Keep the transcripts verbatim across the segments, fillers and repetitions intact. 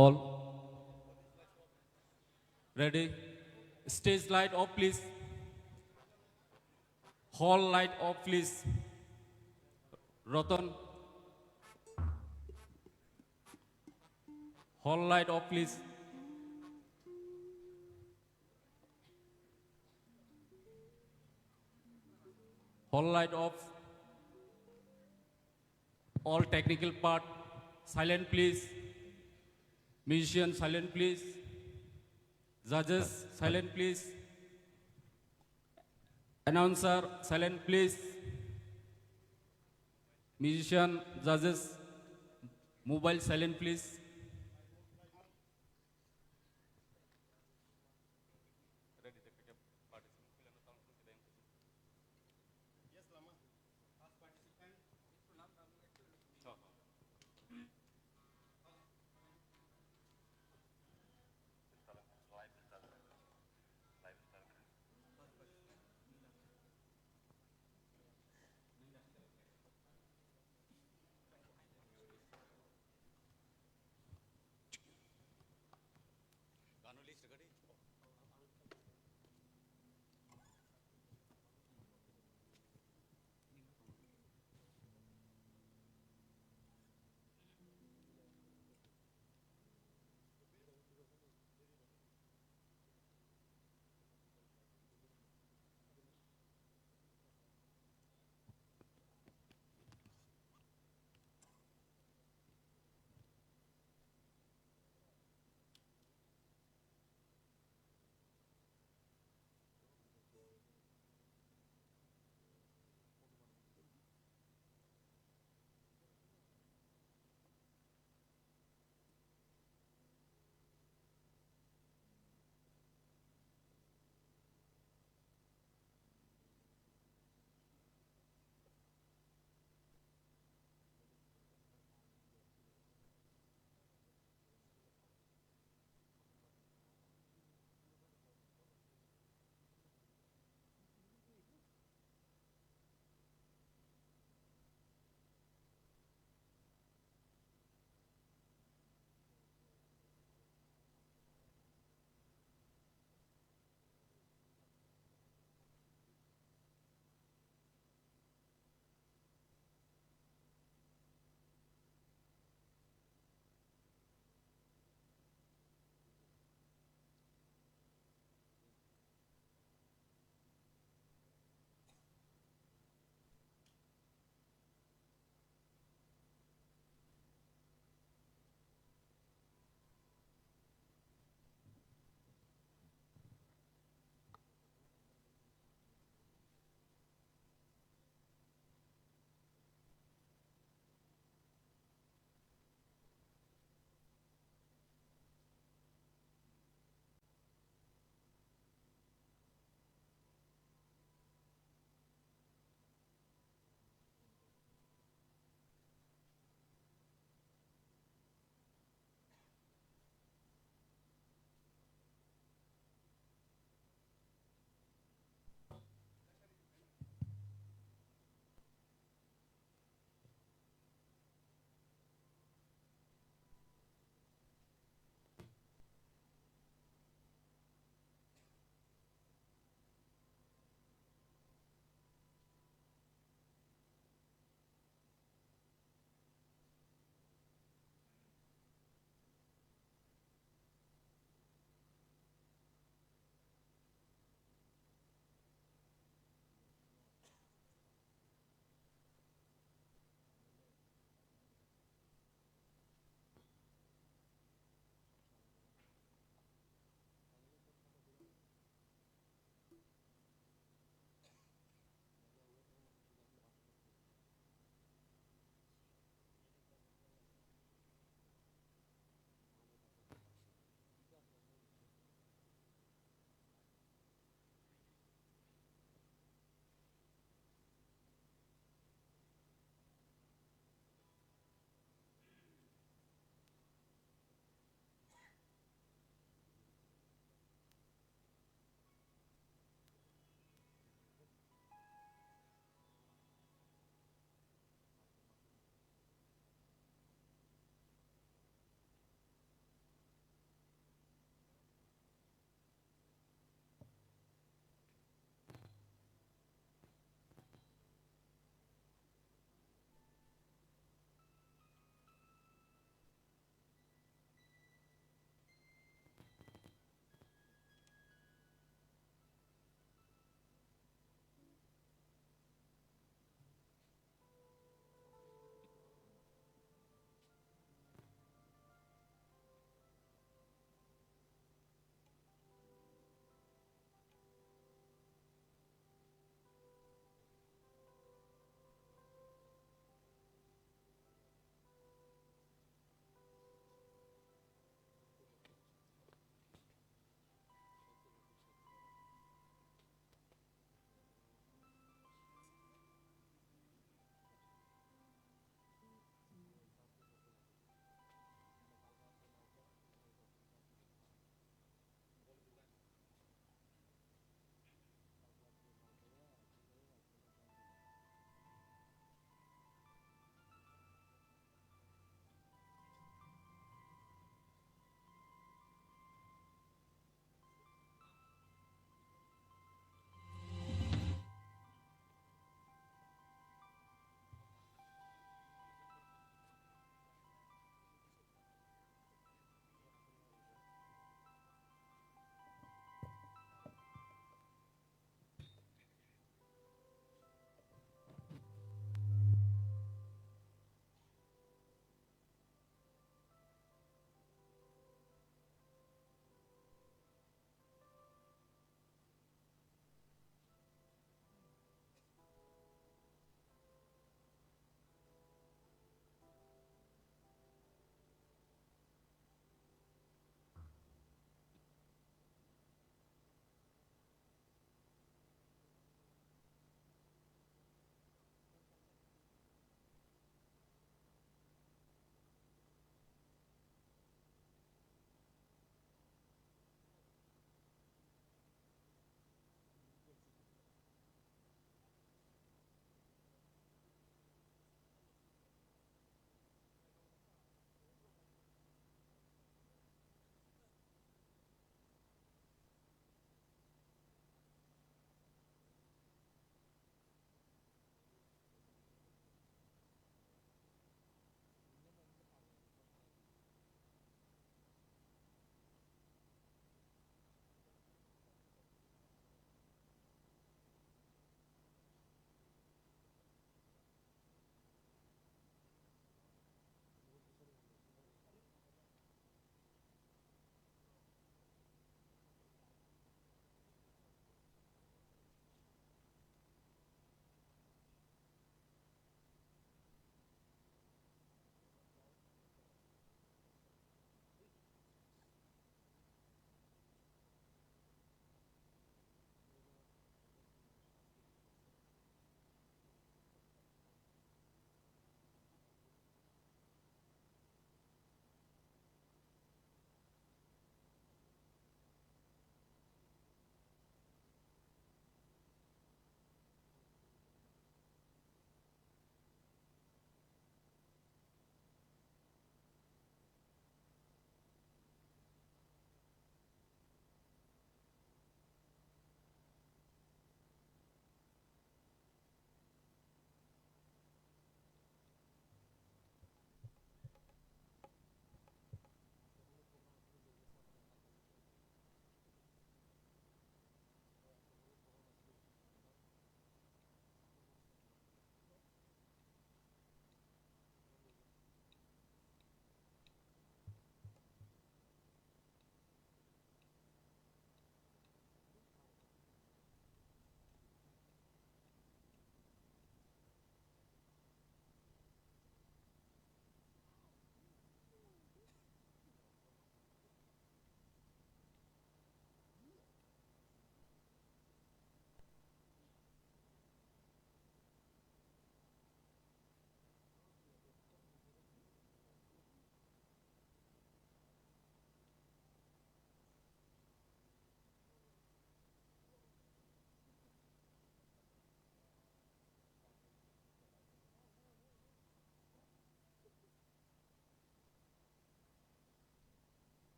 All ready? Stage light off, please. Hall light off, please. Roton. Hall light off, please. Hall light off. All technical part, silent please. Musician, silent please. Judges, silent please. Announcer, silent please. Musician, judges, mobile, silent please.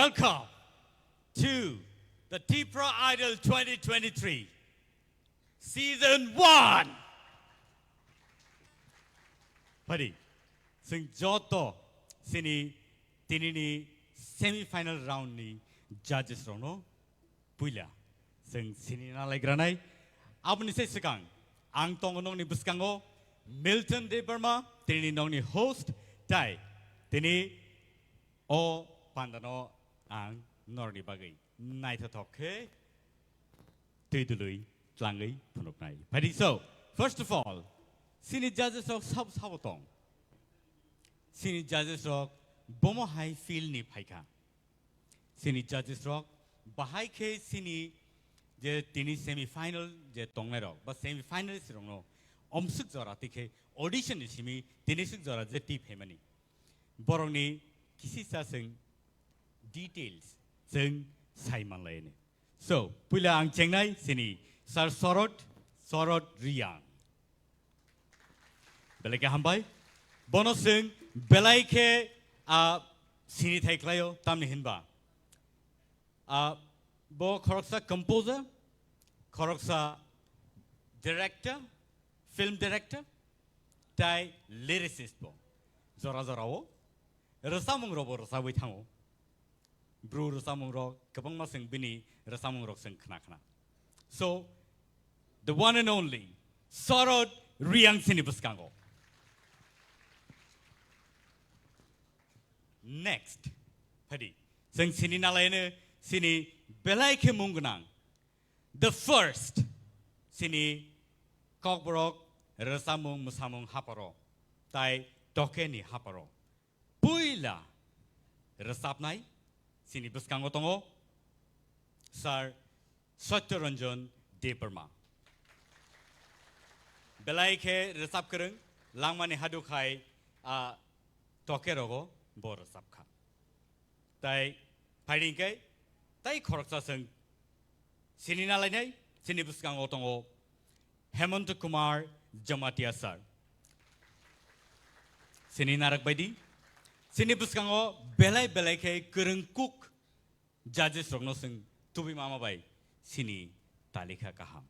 Welcome to the Tipra Idol twenty twenty-three Season one. Pari, chwng joto chini tinini semi final round ni judges rokno puila chwng sini nalaigranai. Aboni se swkang ang tongo nokni bwskango Milton Debbarma, tini nokni host, tai tini o pandano ang norni bagwi naithothok khe twi dului tlangwi phunuknai. Phaidi so, first of all, sini judges rok sabo sabo tong. Sini judges rok bomo hai field ni phaikha. Sini judges rok bahai khe sini je tini semi final je tongnai rok ba semi finalist rokno omswk jora tikhe audition ni simi tini swk jora je twi phaimani. Borokni kisisa chwng details chwng sai manlaini. So, puila ang chengnai sini Sir Sorot, Sorot Riyang. Belai khe hambai. Bono chwng belai khe, ah, sini thai khlaio, tamni hinba. Ah, bo khoroksa composer, khoroksa director, film director, tai lyricist bo. Jora jora o rwchapmung rok bo rwchabwi thango. Bru rwchapmung rok kwbangma chwng bini rwchapmung rok chwng khna khna. So, the one and only Sorot Riyang sini bwskango. Next, phaidi. Chwng sini nalaino sini belai khe mung gwnang. The first, sini kokborok rwchapmung mwsamung haparo, tai tokeni haparo. Puila rwchapnai sini bwskango tongo Sir Satya Ranjan Debbarma. Belai khe rwchap kwrwng, langmani hadukhai a toke rogo bo rwchapkha. Tai phaidi hwnkhe tai khoroksa chwng sini nalainai, sini bwskango tongo Hemanta Kumar Jamatia sir. Sini narak baidi, sini bwskango belai belai khe kwrwng kuk judges rokno chwng tubui mama bai sini talikha kaham.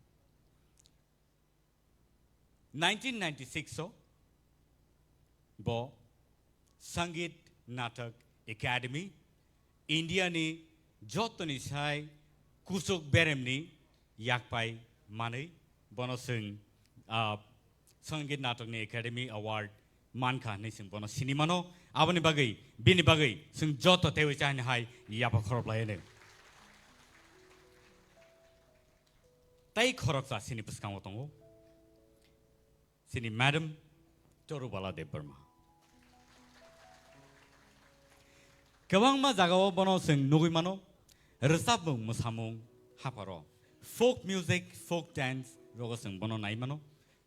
Nineteen ninety-six o bo Sangeet Natak Academy, India ni jotoni sai kuchuk beremni yakpai manwi bono chwng, ah, Sangeet Natakni Academy Award mankha hinwi chwng bono sini mano. Aboni bagwi, bini bagwi chwng joto teiwi chahini hai yapha khorop lai hwnwi. Tai khoroksa sini bwskango tongo. Sini Madam Torubala Debbarma. Kwbangma jagao bono chwng nugwi mano, rwchapmung, mwsamung, haparo. Folk music, folk dance rogo chwng bono nai mano.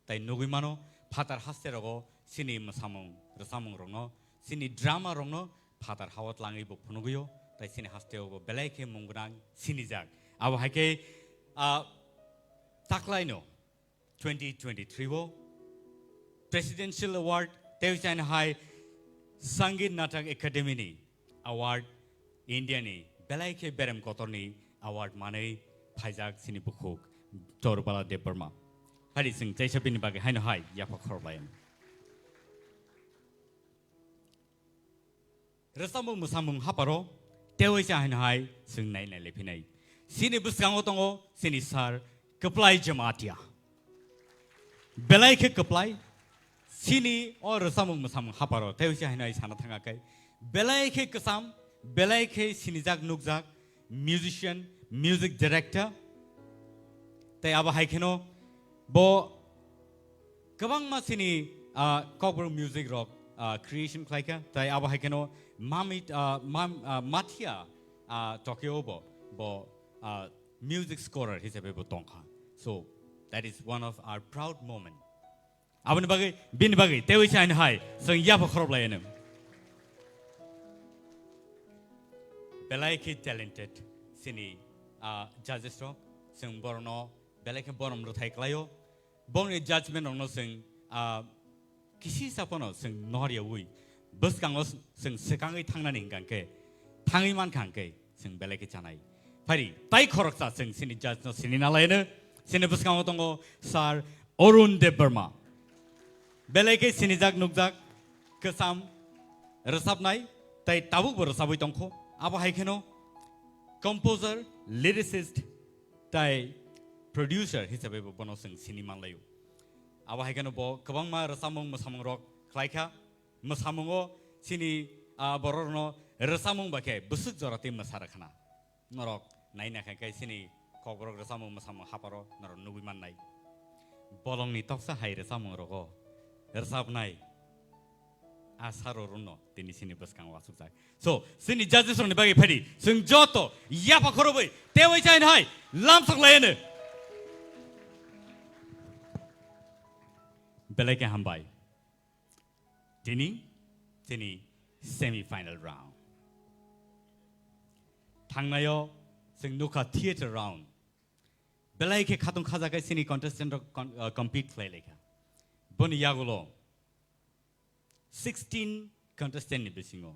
Tai nugwi mano, phatar haste rogo sini mwsamung, rwchapmung rokno, sini drama rokno phatar hao tlangwi bo phunugwio, tai sini hasteo bo belai khe mung gwnang sinijak. Abo hai khe, ah, taklaino twenty twenty-three o Presidential Award tei chani hai Sangeet Natak Academy ni award, India ni belai khe berem kotor ni award manwi phaijak sini bukhuk Torubala Debbarma. Hari chwng chaisa bini bagwi haino hai yapha khorok lai. Rwchapmung mwsamung haparo teiwi cha hino hai chwng nai nai lephinai. Chini bwskango tongo chini sir Kwplai Jamatia. Belai khe kwplai, chini o rwchapmung mwsamung haparo teiwi cha hino hai sana thanga kai. Belai khe kwcham, belai khe sinijak nukjak, musician, music director. Tei abo hai kheno bo kwbangma chini, ah, Kokborok music rok, ah, creation khlaikha. Tai abo hai kheno Mamit, ah, Mam-, ah, Mathia, ah, Tokyo bo, bo, ah, music scorer hisabe bo tongkha. So, that is one of our proud moment. Aboni bagwi, bini bagwi, teiwi sa hino hai, chwng yapha khorop lai hino. Belai khe talented, chini, ah, judges rok, chwng borokno belai khe borom rwthai klaio. Bongni judgment rokno chwng, ah, kisisa phano chwng nohor yaui. Bwskango chwng swkangwi thangnani hwnkha khe, thangwi mankha hwnkhe chwng belai khe chanai. Phari, tai khoroksa chwng chini judge no sini nalaino, chini bwskango tongo Sir Arun Debbarma. Belai khe sinijak nukjak, kwcham rwchapnai, tai tabukbo rwchapwi tongkho. Abo hai kheno composer, lyricist, tai producer hisabe bo bono chwng sini manlaio. Abo hai kheno bo kwbangma rwchapmung mwsamung rok khlaikha. Mwsamungo chini, ah, bororno rwchapmung bai khe bwswk jora tei mwsa rwkhana. Norok naina khe khe chini kokborok rwchapmung mwsamung haparo norok nugwi mannai. Bolongni toksa hai rwchapmung rogo rwchapnai a Sir Arun no tini chini bwskango achukjak. So, chini judges rokni bagwi phadi, chwng joto yapha khorobwi teiwi chaino hai lamsok laiano. Belai khe hambai. Tini, tini semi final round. Thangnaio chwng nukha theater round. Belai khe khatung khajakai chini contestant rok con-, uh, compete khlai laikha. Boni yagulo sixteen contestant ni bisingo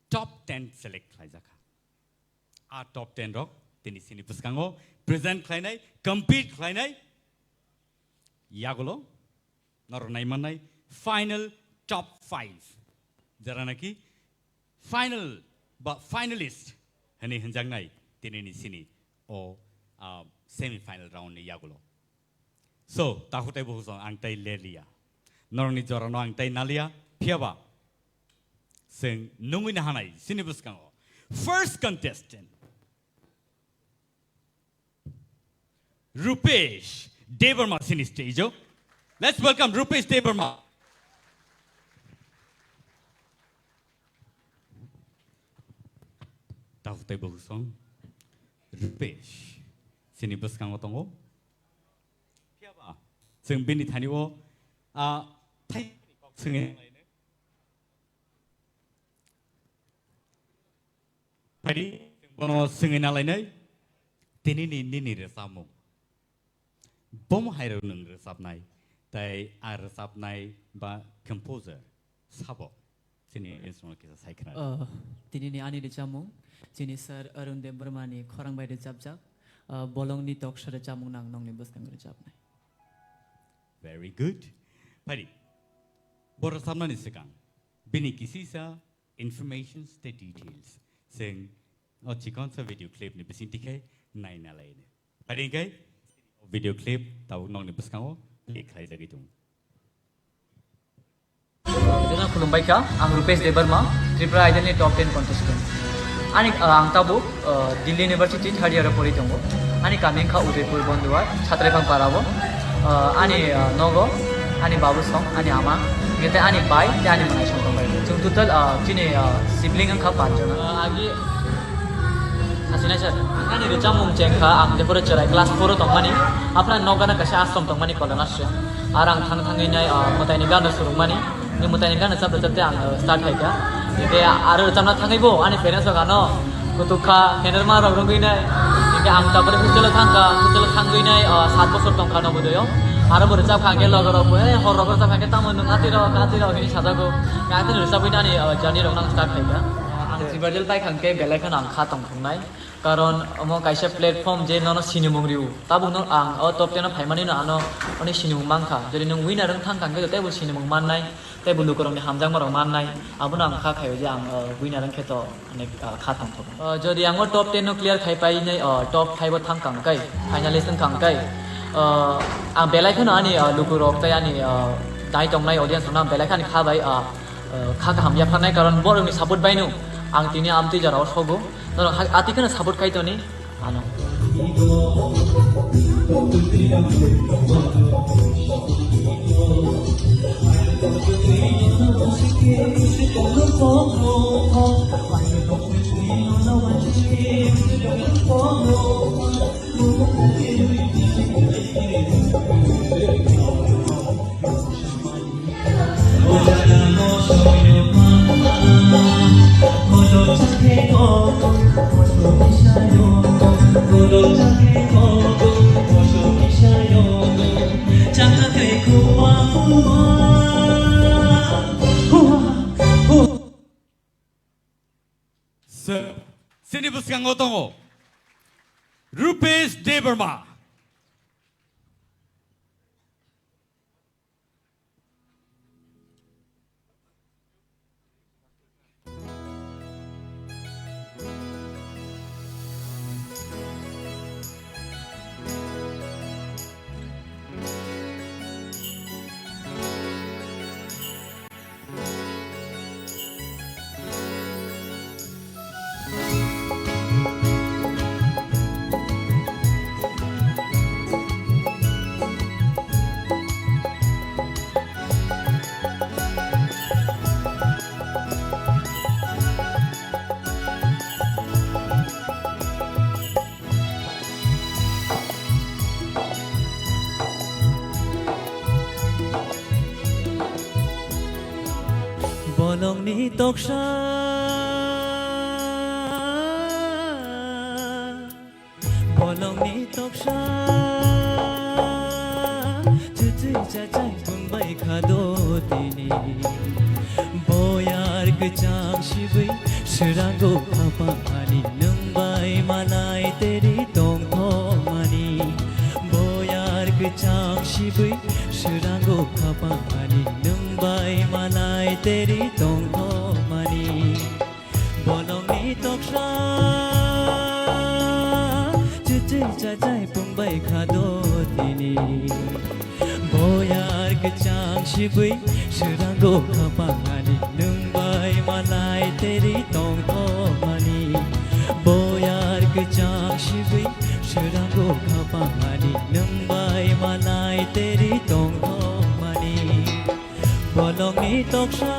top ten select khlaijakha. A top ten rok tini chini bwskango present khlainai, compete khlainai. Yagulo norok naimannai final top five. Jara naki final ba finalist hwnwi hwnjaknai tini ni chini o, ah, semi final round ni yagulo. So, takhuk tei bukhuk song ang tei leliya. Norokni jorano ang tei naliya, phiyaba chwng nungwi nahanai chini bwskango. First contestant, Rupesh Debbarma chini stage o. Let's welcome Rupesh Debbarma. Takhuk tei bukhuk song Rupesh chini bwskango tongo. Phiyaba chwng bini thani o, ah, thai kok swngwi Phadi, bono swngwi nalainai, tini ni nini rwchapmung. Bomo hai rw nwng rwchapnai, tai a rwchapnai ba composer sabo chini instrument kisa sai khna. Uh, tini ni ani rwchapmung, chini Sir Arun Debbarma ni khorang bai rwchapjak, uh, bolong ni toksa rwchapmung nang nongni bwskang rwchapnai. Very good. Phadi, bo rwchapnani swkang, bini kisisa informations tei details. Chwng o chikonsa video clip ni bisingtwi khe naina laino. Phadi hwnkhe video clip tabuk nokni bwskango play khlaijagwi tongo. Jotono khulumbai kha, ang Rupesh Debbarma, Tripura Idol ni top ten contestant. Ani, ah, ang tabuk, ah, Delhi University third year o pori tongo. Ani kami wngkha Udaipur Bonduwar, Chhatraiphang para o. Ah, ani, ah, nogo, ani babu song, ani ama, hingke tei ani bai, tei ani mwnai song tongbai. Chwng total, ah, chini, ah, sibling wngkha panch jona. Ah, agi, asinai sir, ani rwchapmung chengkha, ang jephuru chwrai class four o tongmani, aphra nokgana kaisa ashram tongmani Kolonasya. Ar ang thang thangwi nai, ah, mwtaini gana surungmani. Ni mwtaini gana chapta chapta ang, uh, start hai kha. Hingke aro rwchapna thangwi bo ani parents rok ano kutuk kha, henerma rok rwgwi nai. Hingke ang tabore hostel o thang kha, hostel o thangwi nai, uh, sat bosor tong kha Navodaya o. Aro bo rwchap kha hingke logo rok bo, "Eh, hor rok rwchap kha hingke tamo nwng atwi rok, atwi rok," hinwi sajago. Hingke atwi rwchapwi nani, uh, journey rok nang start hai kha. Ang Tripura Idol pai kha hingke belai kheno ang kha tong thungnai. Karon omo kaisa platform je nono sinimung rio. Tabuk no ang o top ten o phaimani no ano oni sinimung mankha. Jodi nwng winner wng thang kha hingke teibo sinimung mannai. Tei bo lukurokni hamjakmarok mannai, abono ang kha khaio je ang, uh, winner wngkhe to, ani, uh, kha tongthok. Uh, jodi ang o top ten no clear khai painai, uh, top five o thang kang kai, finalist wng kang kai, uh, ang belai kheno ani, uh, lukurok tei ani, uh, nai tongnai audience rokno ang belai khani kha bai, uh, uh, kha kaham yapharnai, karon borokni support baino ang tini amtwi jorao sogo. Norok ha-, atwi kheno support khai toni. Ano. Chini bwskango tongo Rupesh Debbarma. Bolongni toksa, bolongni toksa, chuchwi chachai pungbai khado tini. Boyar kwchang sibwi srango khapang ani nwng bai malai teri tongthokmani. Boyar kwchang sibwi srango khapang ani nwng bai malai teri tongthokmani. Bolongni toksa chuchwi chachai pungbai khado tini. Boyar kwchang sibwi srango khapang ani nwng bai malai teri tongthokmani. Boyar kwchang sibwi srango khapang ani nwng bai malai teri tongthokmani. Bolongni toksa.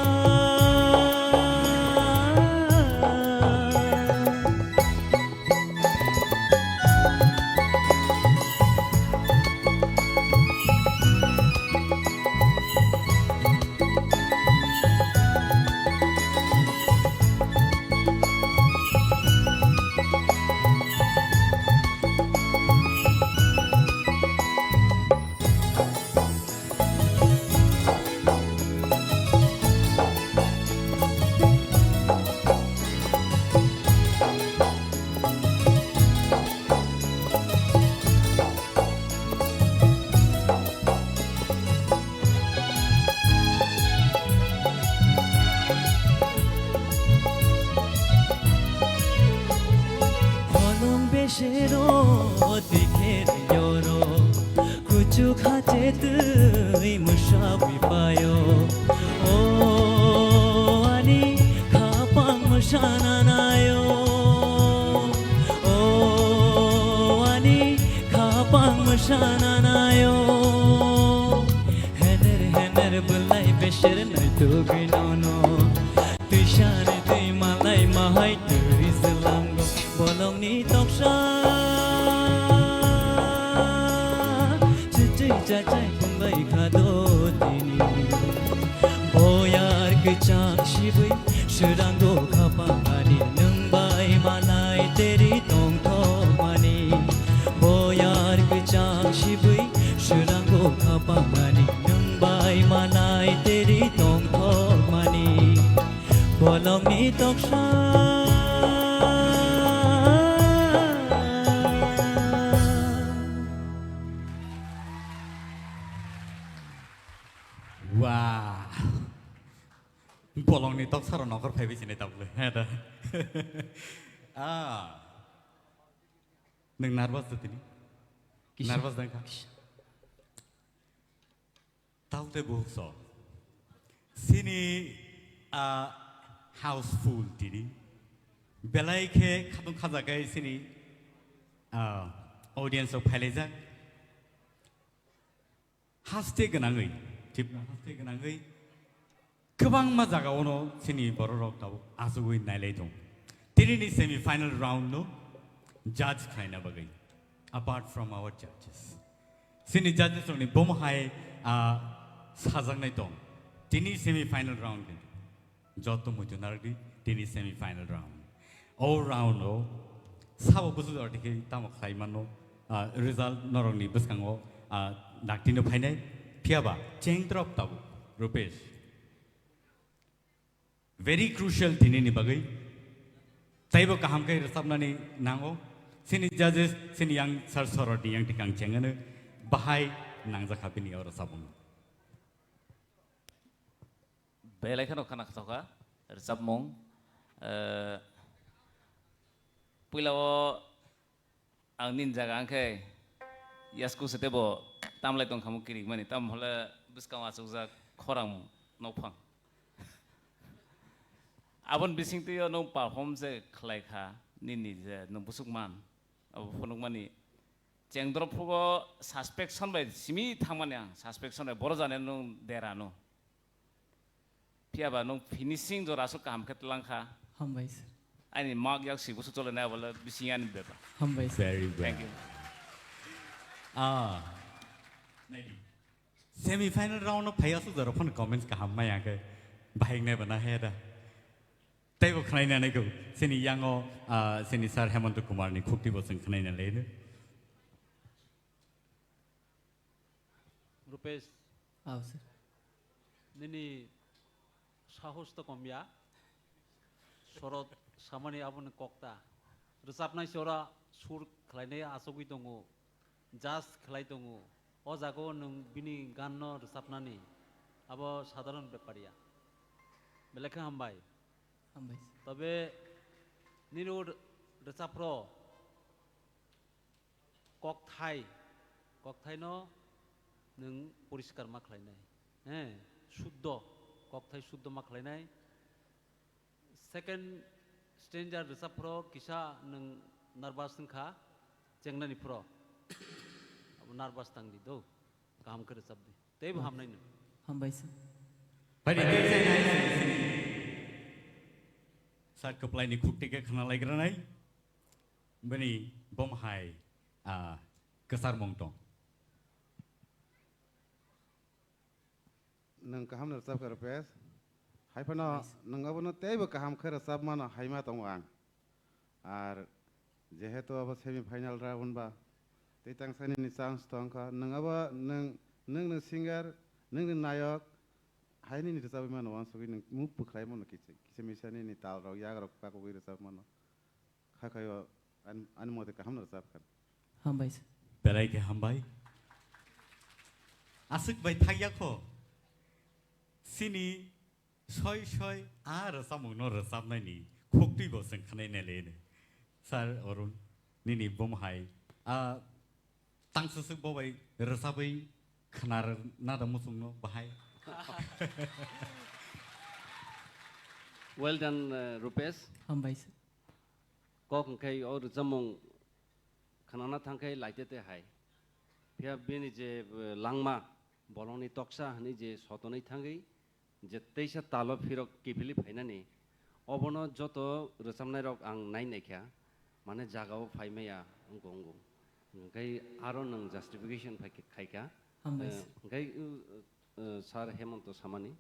Holong besero tikher yoro, kuchuk hache twi mwsabwi payo. O ani khapang mwsana nayo. O ani khapang mwsana nayo. Hener hener bwlai beser naitugwi nono. Twisani twi malai mahai twi zlango. Bolongni toksa chuchwi chachai pungbai khado tini. Boyar kwchang sibwi srango khapang ani nwng bai malai teri tongthokmani. Boyar kwchang sibwi srango khapang ani nwng bai malai teri tongthokmani. Bolongni toksa. Wow. Bolongni toksaro nokhor phaibai sinai tabukle. He da. Ah. Nwng nervous da tini? Kisa. Nervous da wngkha? Kisa. Taute buhukso. Sini, ah, houseful tini. Belai khe khatung khajagai sini, ah, audience rok phailaijak. Haste gwnangwi, Tripura haste gwnangwi kwbangma jagao no chini borok rok tabuk achugwi nailai tong. Tinini semi final round no judge khlaina bagwi, apart from our judges. Chini judges rokni bomo hai, ah, sajaknai tong. Tini semi final round ni. Joto muitu narwkdi tini semi final round. O round o sabo busu jora dikhe tamo khlai mano, ah, result norokni bwskango, ah, naktino phainai. Phiyaba cheng drop tabuk Rupesh. Very crucial tinini bagwi. Teibo kaham khe rwchapnani nango. Chini judges, chini yang sir sorotni yang tikang chengano bahai nangjak kha bini o rwchapmung. Belai kheno khana kha rwchapmung. Eh, puila o ang nini jaga ang khe yasku se tebo tamlai tong khamu kirik mani tam hole bwskang achukjak khorang nokphang. Aboni bising twi o nwng perform je khlai kha nini je nwng busuk man abo phunukmani chengdrop phugo suspension bai simi thangmani ang suspension bai boro jani nwng dera no. Phiya ba nwng finishing jora aswk kaham khe tlang kha. Hambai sir. Ani mak yak si busu chole nai bole bising ani beba. Hambai sir. Very well. Thank you. Ah. Semi final round no phai aswk jora phone comments kaham maya khe bahing nai bana he da. Teibo khnaina nai kho. Sini yango ah, sini sir Hemanta Kumar ni khukti bo sing khnaina le. Rupesh, Aw, sir. Nini sahos to komya. Sorot samani aboni kokta. Rwchapnai sora sur khlainai achogwi tongo. Judge khlai tongo. O jaga o nwng bini gan no rwchapnani. Abo sadharon bepar ya. Belai khe hambai. Hambai, sir. Tobe nini o rwchapro kokthai, kokthaino nwng poriskar ma khlainai, he, suddo, kokthai suddo ma khlainai. Second stanza rwchap phro kisa nwng nervous wngkha, chengnani phro abo nervous tangdi do, kaham khe rwchapdi, teibo hamnai nwng. Hambai sir. Bai di, tei sai nai sini. Sir kwplaini khukti khe khna laikranai. Bini bom hai, ah, kwchar mung tong. Nwng kaham no rwchap kha, Rupesh. Hai phano nwng abono teibo kaham khe rwchap mano hai ma tongo ang. Ar jehetu abo semi final round ba tei tangsa nini chance tong kha. Nwng abo nwng, nwng ni singer, nwng ni nayok, hai nini rwchapwi mano uansugwi nwng move bwkhlai mano kisa, kisa misa nini tal rok, yak rok pakugwi rwchap mano. Kha khaio ani, ani mote kaham no rwchap kha. Hambai sir. Belai khe hambai. Aswk bai thakya kho. Sini soi soi a rwchapmung no rwchapnai ni khukti bo chwng khnai nai le. Sir Arun, nini bom hai a tang swswk bo bai rwchapwi khna na da muchung no bahai. Well done, uh, Rupesh. Hambai sir. Kok hwnkhe o rwchapmung khnana thangkhe laitete hai. Phiya bini je, eh, langma, bolongni toksa hwnwi je sotonwi thangwi, je teisa talo phirok kiphilwi phainani, obono joto rwchapnairok ang nai naikha, mane jagao phai maya wngkha wngo. Hwnkhe aro nwng justification phai khe-, khaikha. Hambai sir. Eh, hwnkhe, uh, eh, Sir Hemanta samani,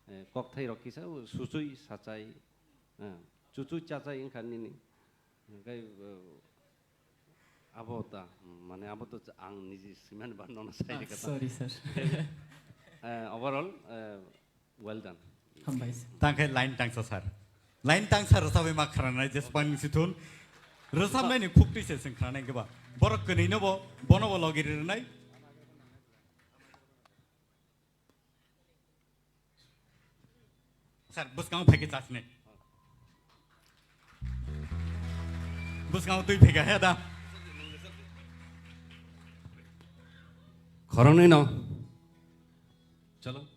eh, kokthairok kisa, uh, suchui sachai, eh, chuchui chachai wngkha nini. Hwnkhe, uh, abo ta, mane abo to ang niji swimani ba nono sai Ah, rikha ta. Sorry, sir. Eh, overall, eh, well done. Hambai sir. Tangkhe line tangsa sir. Line tangsa rwchapwi ma khranai jespan sithun. Rwchapnaini khukti se sing khranai keba. Borok kwnwi no bo, bono bo logi rinai. Sir, bwskango phaikhe chasne. Bwskango twi phaikha he da. Khoroknwi no. Chalo.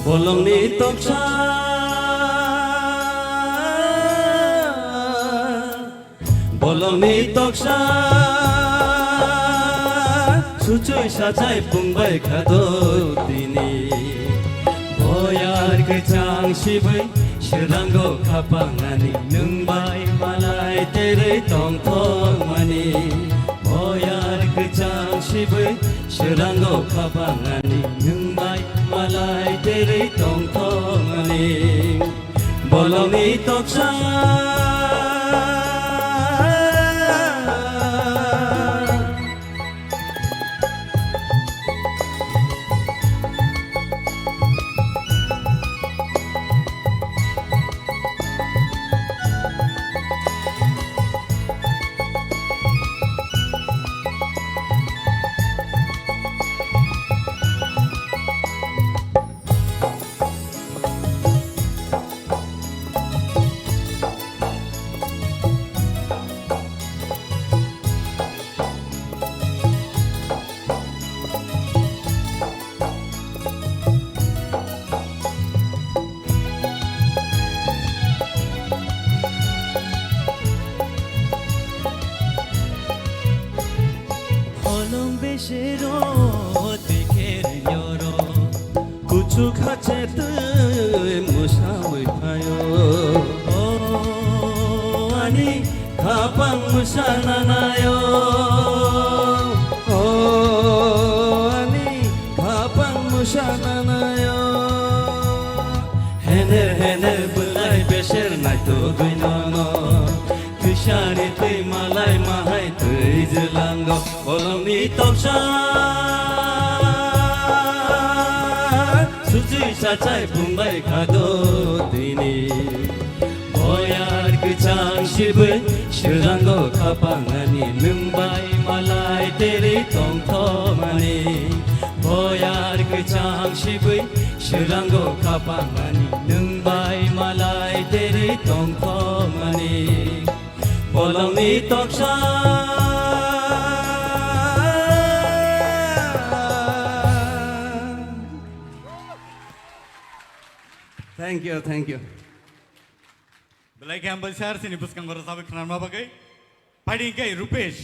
Bolongni toksa Ni toksa suchui sachai pungbai khado tini. Boyar kwchang sibui srango khapangani nwng bai malai terei tongthokmani. Boyar kwchang sibui srango khapangani nwng bai malai terei tongthokmani. Bolongni toksa. Holong besero dekher nyoro. Kuchuk hache twi mwsawi phaio. O ani khapang mwsana naio. O ani khapang mwsana naio. Hener hener bwlai beser naitugwi nono. Twisari twi malai mahai twi jwlango. Bolongni toksa suchui sachai pungbai khado tini. Boyar kwchang sibui srango khapangani nwng bai malai terei tongthokmani. Boyar kwchang sibui srango khapangani nwng bai malai terei tongthokmani. Bolongni toksa. Thank you, thank you. Belai khe hambai sir, chini bwskango rwchapwi khwnarma bagwi. Phaidi khe Rupesh,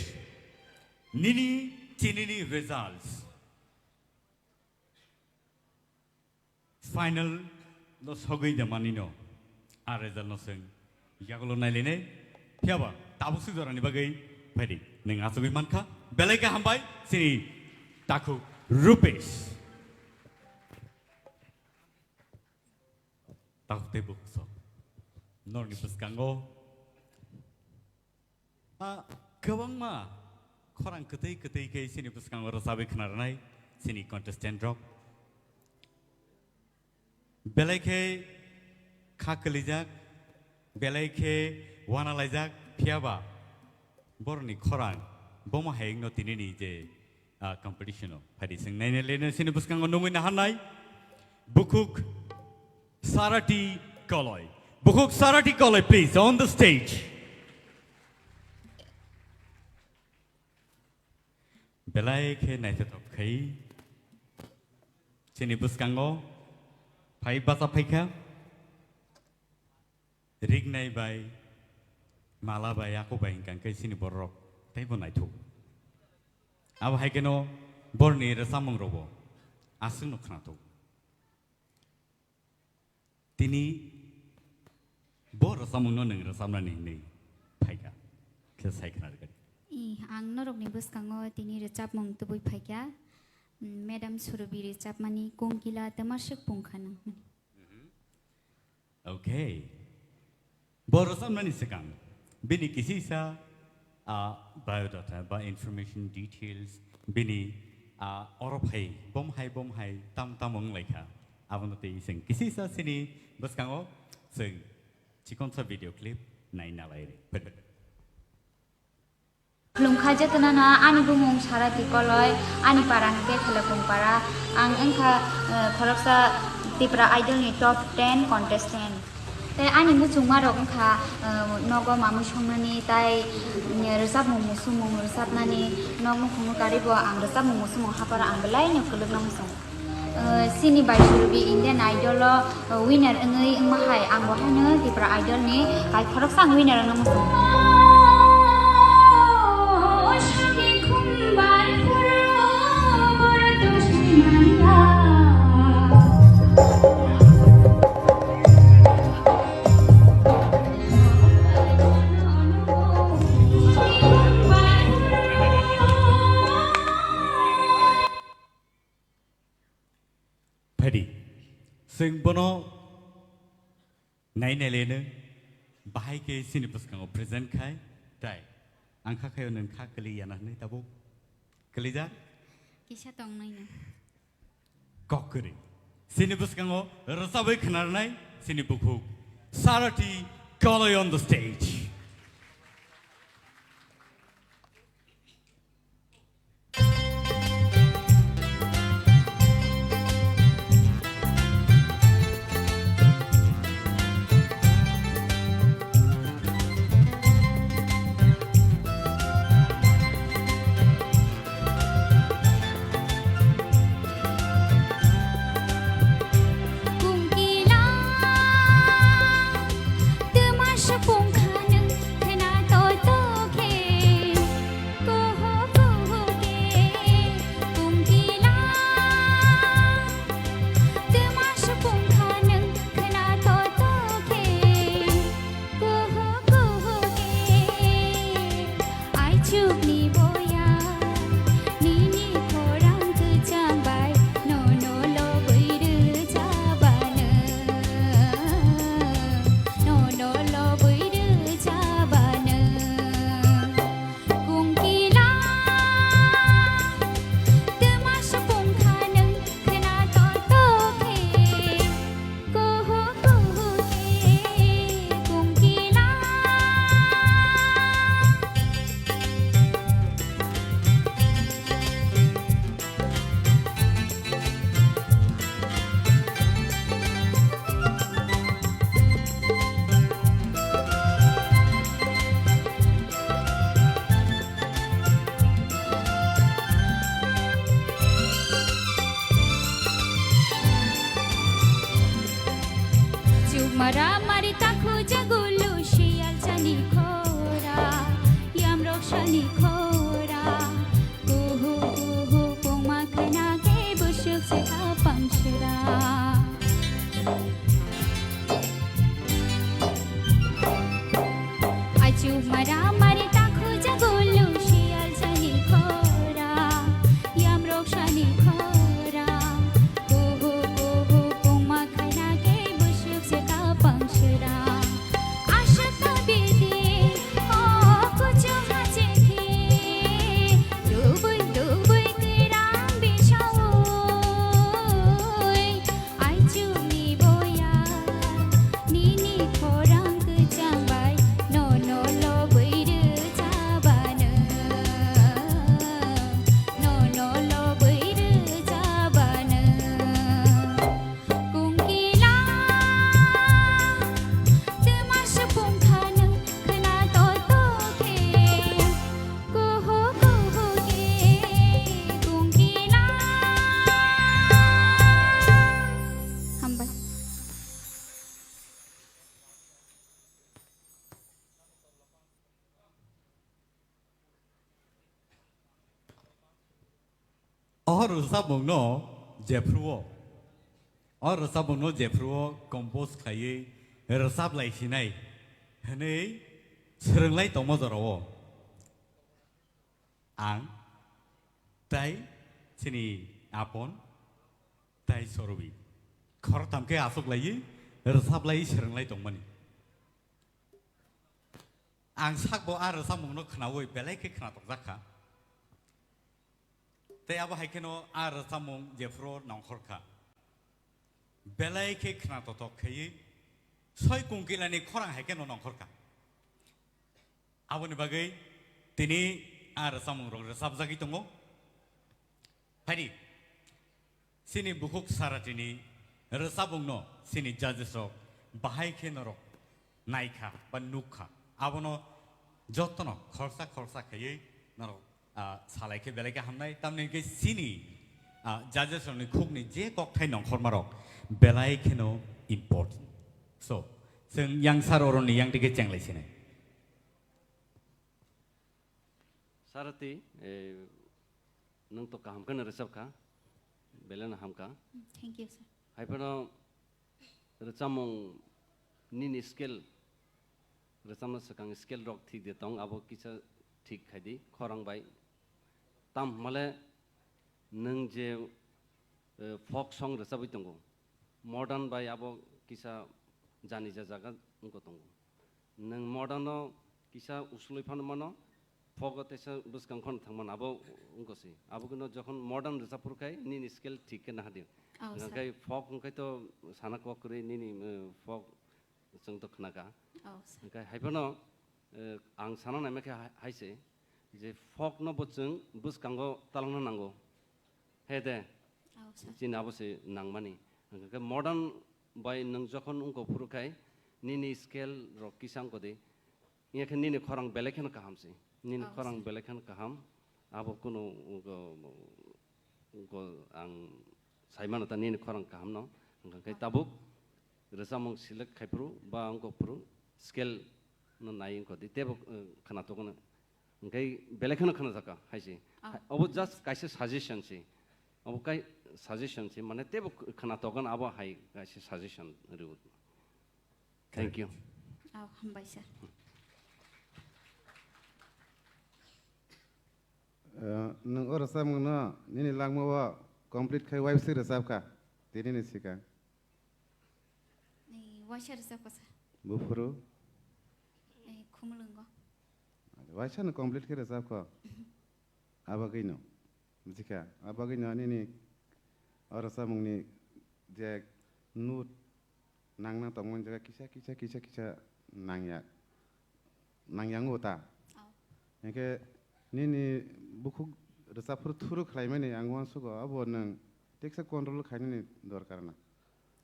nini chinini results. Final no sogwi de manino, a result no swng yagulo nailainai. Phiyaba tabuk si jorani bagwi phaidi nwng achugwi mankha. Belai khe hambai chini takhuk Rupesh. Takhuk tei bukhuk sok norokni bwskango a kwbangma khorang kwtwi kwtwi khe chini bwskango rwchabwi khna rwnai chini contestant rok. Belai khe kha kwlijak, belai khe uanalaijak, phiyaba borokni khorang bomo hai wngno tinini je, ah, competition-o phaidi chwng naina lena chini bwskango nungwi naharnai bukhuk Sarati Koloi. Bukhuk Sarati Koloi, please, on the stage. Belai khe naithothok khai chini bwskango phai bacha phaikha. Rignai bai, mala bai, ako bai hingkha khe chini borok teibo naithok. Abo hai kheno borni rwchapmung rokbo aswkno khnathok. Tini bo rwchapmungno nwng rwchapnani hinwi phaikha khe sai khna rwgani. I, ang norokni bwskango tini rwchapmung tubui phaikha, mm, Madam Surubi rwchapmani Kongkila Twmaswk Pungkha nang. Okay. Bo rwchapnani swkang bini kisisa, ah, biodata ba information details bini, ah, oro phai bom hai bom hai tam tam wng lai kha. Abono tei chwng kisisa chini bwskango chwng chikonsa video clip nai nalai rw. Khulumkha jotono no, ani bumung Sarati Koloi, ani para hwnkhe Khelokung para. Ang wngkha, eh, khoroksa Tipra Idol ni top ten contestant. Tei ani muchungma rok wngkha, eh, nogo mamui songnani, tai, eh, rwchapmung musumung rwchapnani, nok nukhungo karibo ang rwchapmung musumung haparo ang belai no kwlwkna muchung. Eh, chini bai Surubi Indian Idol o, eh, winner wngwi wngma hai, ang bo haino Tipra Idol ni kai khoroksa ang winner wngna muchung. Ready. Chwng bono nai nai leno bahai khe chini bwskango present khai, tai ang kha khayo nwng kha kwlwi yana hwnwi tabuk kwlijak. Kisa tong nai no. Kok kwrwi. Chini bwskango rwchabwi khwnarnai chini bukhuk Sarati Koloi on the stage. Kuhu kuhu ke, aichukni boya, nini khorang kwchang bai, nono lobwi rwchapano, nono lobwi rwchapano. Kungkila, twma supung kha nwng khwna toto khe. Kuhu kuhu ke kungkila. Chukmara mari takhu jagulu siyal chani khora, yamrok sani khora, kuhu kuhu pungma khana ke busuk se kapang sera. Aichu mara mari takhu jagulu siyal sani khora, yamrok sani khora, kuhu kuhu pungma khaina ke busuk se kapang sera. Asha ta bidi, o kuchu hache khi, dubui dubui kirang bisaui. Aichukni boya, nini khorang kwchang bai, nono lobwi rwchapano, nono lobwi rwchapano. Kungkila, twma supung kha nwng khwna toto khe. Kuhu kuhu ke kungkila. Hambai. O rwchapmungno jephru-o, o rwchapmungno jephru-o compose khlaiwi rwchap lai sinai hwnwi swrwng lai tongma jorao ang tai chini apon tai Sorobi khoroktham khe achuk laiwi rwchap lai swrwng lai tongmani. Ang sakbo a rwchapmungno khnaui belai khe khnatok jak kha. Tei abo hai kheno a rwchapmung jephru nongkhor kha. Belai khe khna totok khaiwi soi kungkilani khorang hai kheno nongkhor kha. Aboni bagwi tini a rwchapmung rok rwchapjagwi tongo. Phaidi, chini bukhuk Saratini rwchapmungno chini judges rok bahai khe norok naikha ba nukkha. Abono jotono khorsa khorsa khaiwi norok, ah, salai khe belai khe hamnai. Tamni hwnkhe chini, ah, judges rokni khukni je kokthai nongkhorma rok belai kheno important. So, chwng yang sir oroni yang tike chenglai sinai. Sarati, eh, nwng to kaham kheno rwchap kha, belai no ham kha. Mm, thank you, sir. Hai phano rwchapmung nini scale, rwchapna swkang scale rok thik de tong, abo kisa thik khai di, khorang bai. Tam hwnmale nwng je eh, folk song rwchabwi tongo. Modern bai abo kisa jani ja jaga wngkha tongo. Nwng modern no kisa usulwi phano mano, folk o teisa bwskang khon thangmano abo wngkha se. Abo khe no jokhon modern rwchap phuru khai nini scale thik khe naha di. Oh, sir. Hwnkhe folk hwnkhe to sana kok kwrwi nini, eh, folk chwng to khna kha. Oh, sir. Hwnkhe hai phano, eh, ang sana naima khe hai, hai se je folk no bo chwng bwskango talangna nango. He de, oh, sir, chini abo se nangmani. Hwnkhe modern bai nwng jokhon wngkha phuru khai nini scale rok kisa wngkha di. Wngya khe nini khorang belai kheno kaham se. Nini khorang belai kheno kaham. Abo kunu, go, go, ang saimano ta nini khorang kaham no. Hwnkha khe tabuk rwchapmung select khaiphuru ba wngkha phuru scale no nai wngkha di. Tebo, eh, khna tokno. Hwnkhe belai kheno khna jaka hai se. Obo just kaisa suggestion se. Obo kai suggestion se. Mane tebo khna tokno abo hai kaisa suggestion rw. Thank you. Oh, hambai sir. Eh, nwng o rwchapmungno nini langmao complete khai waisa rwchapkha, tini ni swkang. Ni waisa rwchapkha sir. Buphuru? Ni khumulwngo. Waisa no complete khe rwchapkho. Abagwino. Bujikha, a bagwino nini o rwchapmungni je note nangna tongmani jaga kisa, kisa, kisa, kisa nangya, nangya wngo ta. Oh. Hinkhe nini bukhuk rwchapphuru thuru khlaimani ang uansugo, abo nwng teksa control khainani dorkar na.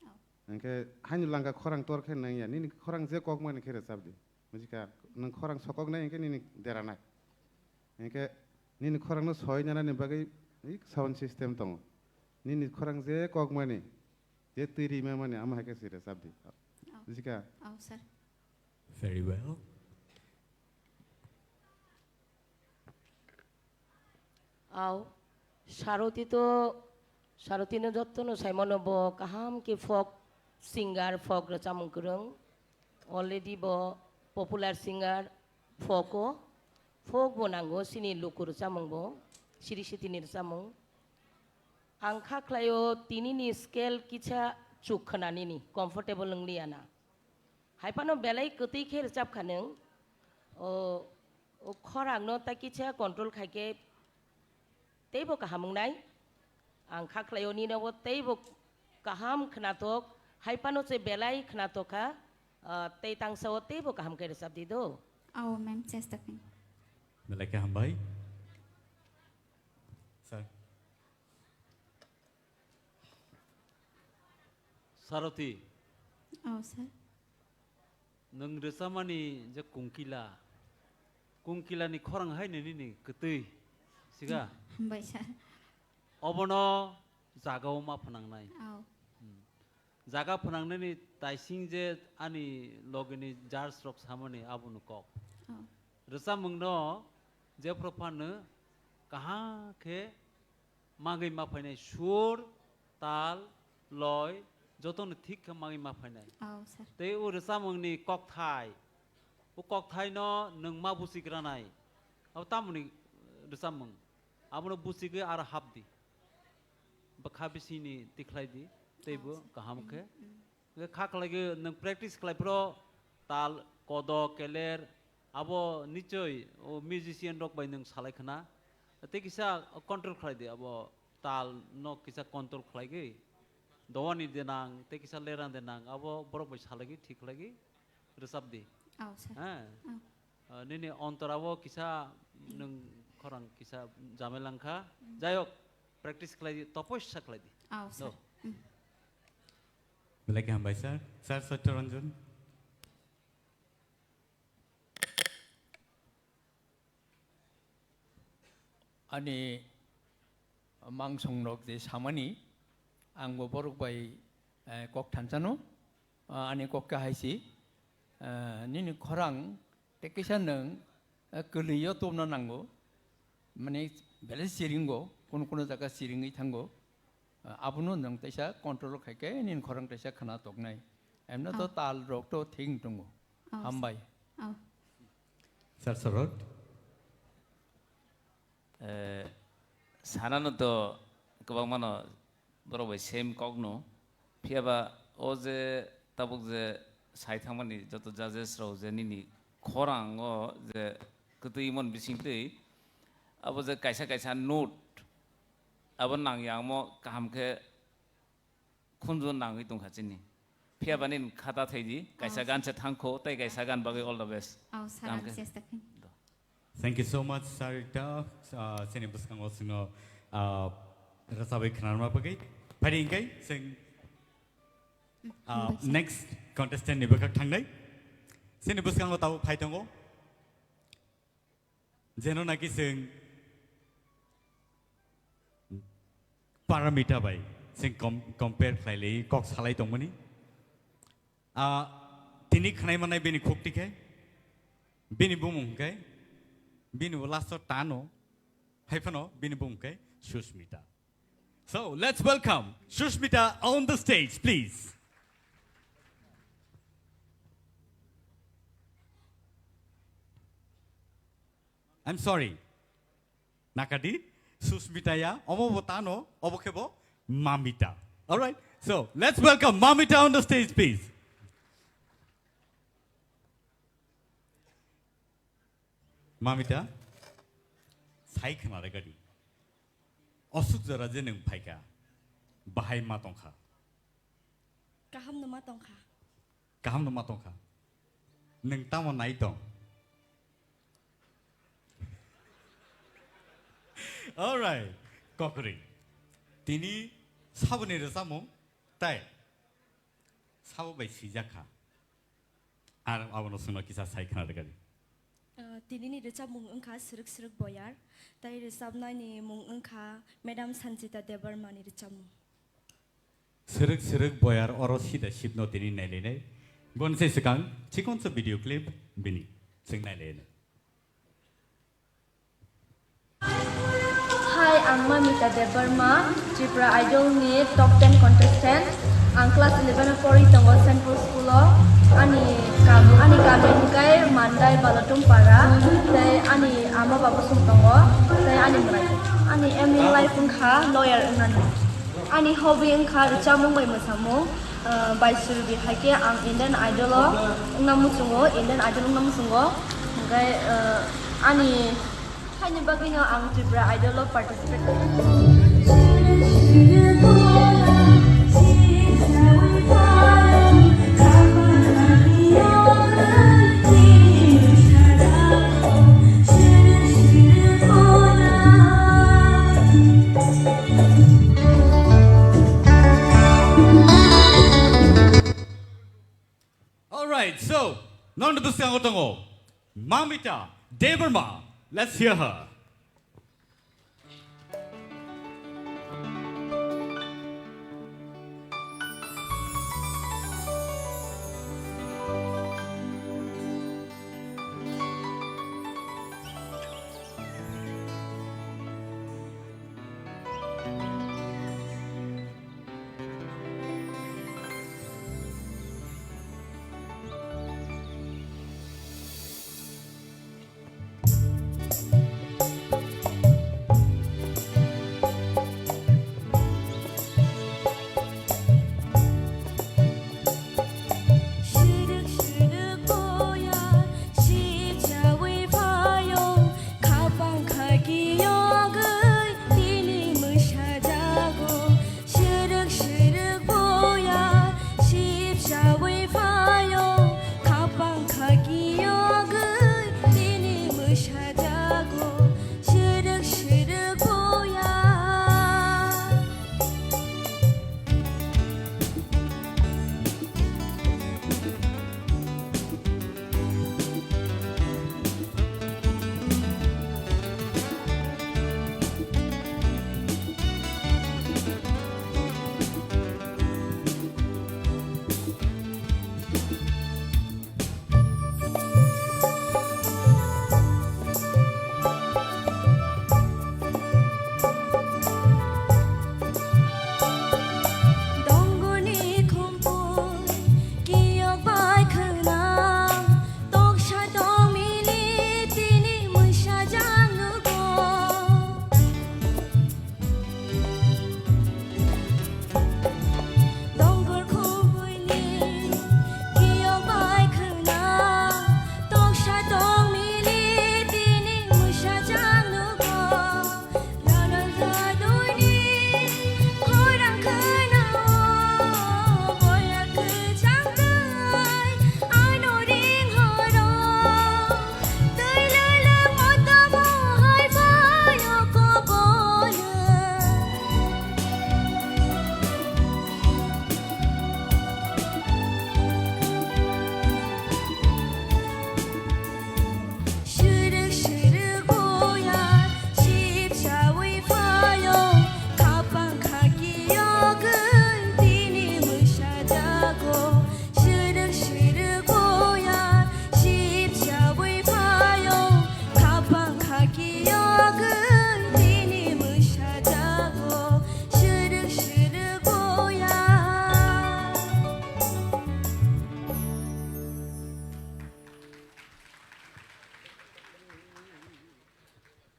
Oh. Hinkhe haino langka khorang tor khe nangya, nini khorang je kokmani khe rwchapdi. Bujikha, nwng khorang sokoknai hinkhe nini deranai. Hinkhe nini khorangno soi nanani bagwi sound system tongo. Nini khorang je kokmani, je twi rimamani, amo hai khe se rwchapdi. Oh. Bujikha? Oh, sir. Very well. Au, Saroti to, Saroti no jotto no saimano bo kaham khe folk singer, folk rwchapmung kwrwng. Already bo popular singer, folk o, folk bo nango, chini luku rwchapmung bo, siri sitini rwchapmung. Ang kha khlaio tini ni scale kisa chuk khna nini, comfortable wng liya na. Hai phano belai kwtwi khe rwchap kha nwng. O, o khorang no ta kisa control khai khe teibo kaham wngnai. Ang kha khlaio nini bo teibo kaham khnathok, hai phano se belai khnathok kha, ah, tei tangsa o teibo kaham khe rwchap di do. Oh, ma'am, chesta khe. Belai khe hambai. Sir. Saroti. Oh, sir. Nwng rwchapmani je Kungkila, Kungkilani khorang hai nini ni kwtwi, siga? Hambai, sir. Obono jagao ma phnangnai. Oh. Hmm. Jaga phnangnani taising je ani logini judge rok samani abono kok. Oh. Rwchapmungno jephru phano kaham khe magwi ma phainai sur, tal, loi, jotono thik khe magwi ma phainai. Oh, sir. Tei o rwchapmungni kokthai, o kokthaino nwng ma buchigranai. Abo tamoni rwchapmung? Abono buchigwi aro hapdi. Bwkha bisingni tikhlai di, teibo kaham khe. Hwnkhe kha khlaigwi nwng practice khlai phro tal, kodo, keler, abo nichoi o musician rok bai nwng salai khna. Tei kisa control khlai di, abo tal no kisa control khlaigwi. Dowani de nang, tei kisa lerang de nang, abo borok bai salaigwi thik khlaigwi rwchap di. Oh, sir. Ha? Oh. Ah, nini ontorao kisa nwng khorang kisa jamai langkha. Jai hok, practice khlai di, topoisa khlai di. Oh, sir. Do. Belai khe hambai, sir. Sir Satya Ranjan. Ani mangsong rok je samani, ang bo borok bai, eh, kok thansa no, ah, ani kok khe hai si, eh, nini khorang tei kisa nwng, eh, kwlwi o tubna nango, mane belai siringo, kuno kuno jaga siringwi thango, eh, abono nwng teisa control khai khe nini khorang teisa khna toknai, emno to tal rok to thik tongo. Oh, hambai. Oh. Sir Sorot. Eh, sanano to kwbangmano borok bai same kokno. Phiya ba o je tabuk je sai thangmani joto judges rok je nini khorang o je kwtwi mon bising twi abo je kaisa kaisa note abo nang ya omo kaham khe khunju nangwi tongkha chini. Phiya ba nini khata thai di, kaisa Oh, gan se thangkho, tei kaisa gan bagwi all the best. Oh, sir, Kaham ang khe. Chesta khin. Do. Thank you so much, Sarita. Ah, chini bwskango chwngno, ah, rwchabwi khwnarma bagwi. Phai di hwnkhe chwng, ah, Hambai, sir. Next contestant ni bwkhak thangnai. Chini bwskango tabuk phai tongo. Jeno naki chwng Paramita bai chwng com-, compare khlai lai kok salai tongmani. Ah, tini khwnai manai bini khukti khe, bini bumung khe, bini bo last o Tano, hai phano bini bumung khe Susmita. So, let's welcome Susmita on the stage, please. I'm sorry. Nakadi, Susmita ya, omo bo Tano, obo khe bo Mamita. All right? So, let's welcome Mamita on the stage, please. Mamita, sai khna re gadi. Osuk jora je nwng phaikha, bahai ma tongkha? Kaham no ma tongkha. Kaham no ma tongkha. Nwng tamo nai tong? All right, kokri. Tini saboni rwchapmung tai sabo bai swijak kha. Ar abono chwngno kisa sai khna rwgadi. Ah, tinini rwchapmung wngkha Srwk Srwk Boyar, tai rwchapnaini mung wngkha Madam Sanjita Debbarmani rwchapmung. Srwk Srwk Boyar oro sida sipno tini nailainai. Boni se swkang chikonsa video clip bini chwng nailainai. Hi, ang Mamita Debbarma, Tripura Idol ni top ten contestant. Ang class eleven o pori tongo Saint Paul School o. Ani kam, ani kami hwnkhe Mandai Balatum Para, tei ani ama baba song tongo, tei ani mwrai. Ani aim in life wngkha lawyer wngnani. Ani hobby wngkha rwchapmung bai mwsamung. Ah, bai suri bi hai khe ang Indian Idol o wngna muchungo, Indian Idol wngna muchungo. Hwnkhe, ah, ani haini bagwino ang Tripura Idol o participate. All right, so, nonde bwskango tongo Mamita Debbarma. Let's hear her.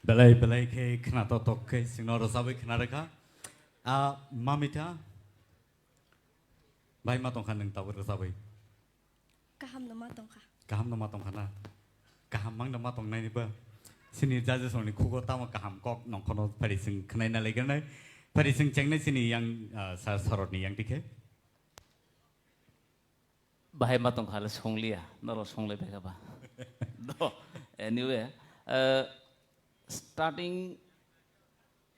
Belai belai khe khna tok tok khe chwngno rwchabwi khna rwkha. A Mamita, bai ma tongkha nwng tabuk rwchabwi? Kaham no ma tongkha. Kaham no ma tongkha na? Kaham mang no ma tongnaini ba? Chini judges rokni khugo tamo kaham kok nongkhono phari chwng khnaina laigrwnai. Phari chwng chengnai chini yang, ah, sir Sorotni yang dikhe. Bahai ma tongkha le songliya, norok songlai bai kha ba. Do, anyway, eh, starting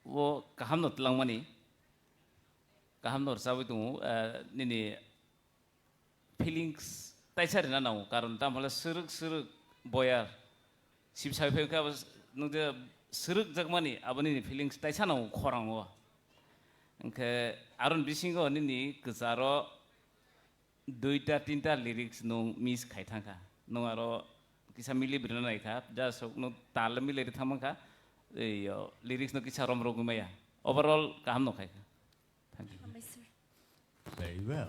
o kaham no twlangmani, kaham no rwchabwi tongo, eh, nini feelings taisa rina nango, karon tamo le swrwk swrwk boyar, sip sai phai kha, nung je swrwk jakmani, abo nini feelings taisa nango khorang o. Hwnkhe aron bisingo nini kwcharo duita tinta lyrics nung miss khai thangkha. Nung aro kisa mili brina nai kha, just nung tal mili ri thangmang kha, ei, yo, lyrics no kisa rom rogwi maya. Overall kaham no khai kha. Thank you. Hambai, sir. Very well.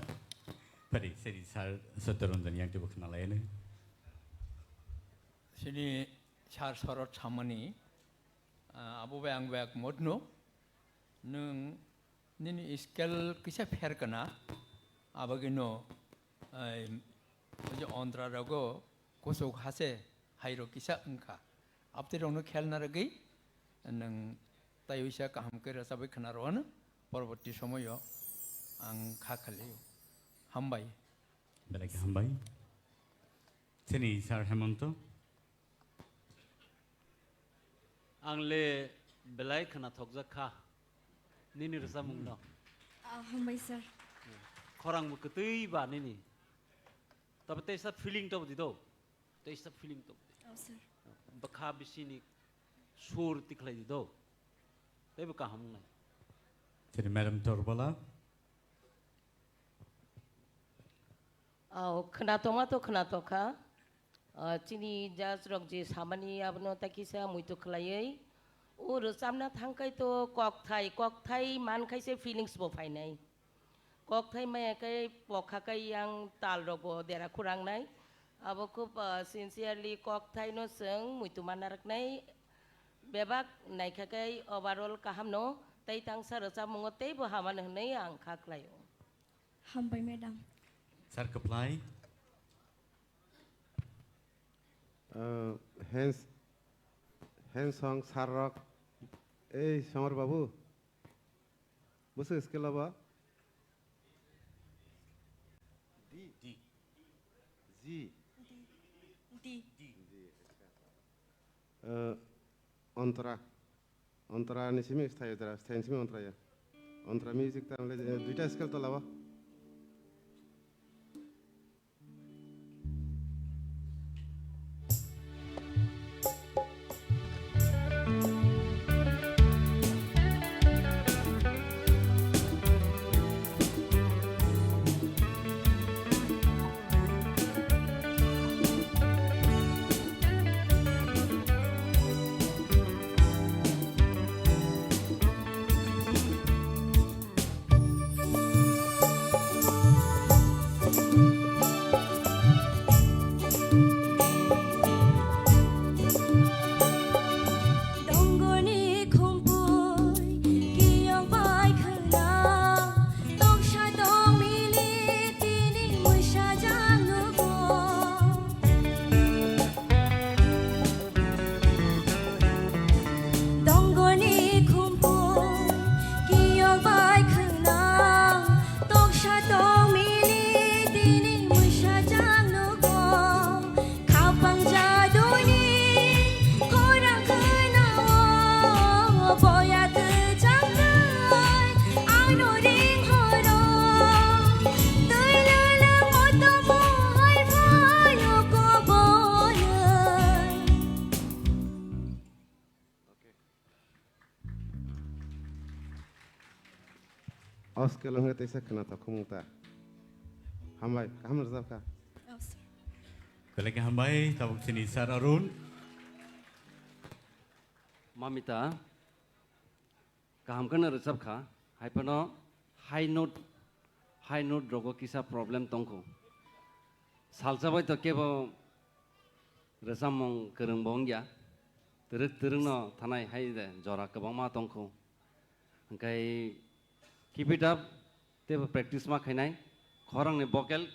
Pari, seri sir Satyaranjan yang tibo khna lai ne. Sini sir Sorot samani, ah, abo bai ang bai ak modno. Nung nini scale kisa pher kana, abagino, ai, oje ondra rogo kusuk hase hairo kisa wngkha. Abtwi rokno khelna rwgwi nwng taiwisa kaham khe rwchabwi khna rwano, porborti somoyo ang kha khalio. Hambai. Belai khe hambai. Chini sir Hemonto. Ang le belai khwnathokjak kha nini rwchapmung no. Ah, hambai, sir. Khorang bo kwtwi ba nini. Tabe teisa feeling to di do. Teisa feeling to di. Oh, sir. Bwkha bisini sur tikhlai di do. Tei bo kaham wngnai. Chini Madam Torbala. Oh, khwnathokma to khwnathok kha. Ah, chini judge rok je samani abono ta kisa muitu khlaiwi. O rwchapna thangkhai to kokthai, kokthai mankhaise feelings bo phainai. Kokthai maya khe pokha khe yang tal rok bo dera khurangnai. Abo khub, ah, sincerely kokthai no chwng muitu manna rwknai. Bebak naikha khe overall kaham no tei tangsa rwchapmungo teibo hamano hwnwi ang kha khlaio. Hambai, madam. Sir, kwplai. Uh, hands, hands song, sir rok. Ei, Somar babu. Bwswk scale abo? D. D. G. D. D. D. Uh, Antara. Antara ni simi sthayo dara, sthayo ni simi Antara ya. Antara music ta le, eh, duita scale to laba. Dongoni khumpui kiyong bai khwna, toksa tong mili tini muisa jang nugo. Dongoni khumpui kiyok bai khwna, toksa tong mili tini muisa jang nugo. Khapang jaduni khorang khwnao, boya kwchang bai ano ring horo. Twi lwlwng o tomo hai phaio kobonoi. O scale wngkhe teisa khwnathok khumung ta. Hambai, kaham rwjap kha. Oh, sir. Belai khe hambai, tabuk chini Sir Arun. Mamita, kaham kheno rwjap kha, hai phano high note, high note rogo kisa problem tongkho. Salsa bai to kebo rwchapmung kwrwngbo wngya. twrwk twrwkno thanai hai de jora kwbangma tongkhu. Hwnkhe keep it up, teibo practice ma khainai, khorangni vocal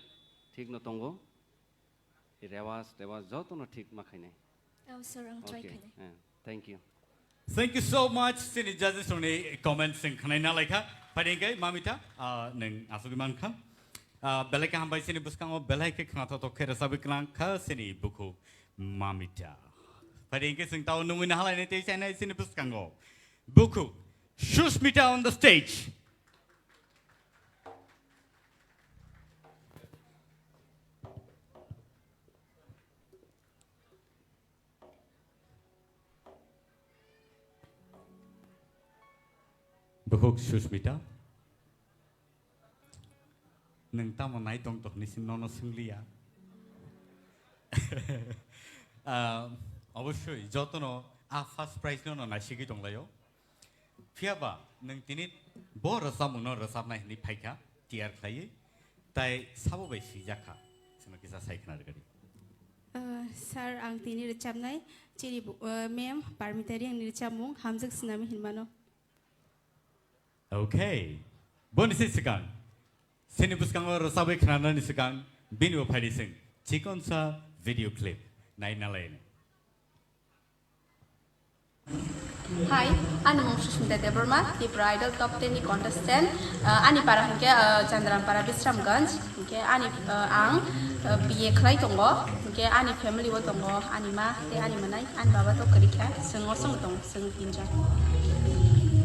thikno tongo, rewas, rewas jotono thik ma khainai. Oh, sir, ang try Okay, khainai. Eh, thank you. Thank you so much, chini judges rokni comments chwng khwnai na laikha. Phaidi hwnkhe Mamita, ah, nwng asugwi mankha. Ah, belai khe hambai chini bwskango belai khe khnathok khe rwchapwi klang kha chini bukhuk Mamita. Phaidi hwnkhe chwng tao nungwi nahalainai tei chainai chini bwskango. Bukhuk Sushmita on the stage. Bukhuk Sushmita, nwng tamo nai tong tong hinwi nono swngliya. Ah, obosoi jotono a first prize no no naisigwi tonglaio. Phiyaba nwng tini bo rwchapmungno rwchapnai hinwi phaikha tiyar khlaiwi, tai sabo bai swijak kha. Chwngno kisa sai khna rwgadi. Ah, sir, ang tini rwchapnai chini bu-, ah, ma'am Parmita Reangni rwchapmung Hamjak Snami hinmano. Okay. Boni se swkang. Chini bwskango rwchapwi khnanani swkang bini bo phaidi chwng chikonsa video clip nai nalaini. Hi, ani mung Sushmita Debbarma, Tripura Idol Top ten ni contestant. Uh, ani para hwnkhe, uh, Chandrampara Bisramganj. Hwnkhe ani, uh, ang, uh, B A khlai tongo. Hwnkhe ani family o tongo, ani ma tei ani mwnai, ani baba to kwrwi kha, chwng osongo tongo. Chwng tinjon.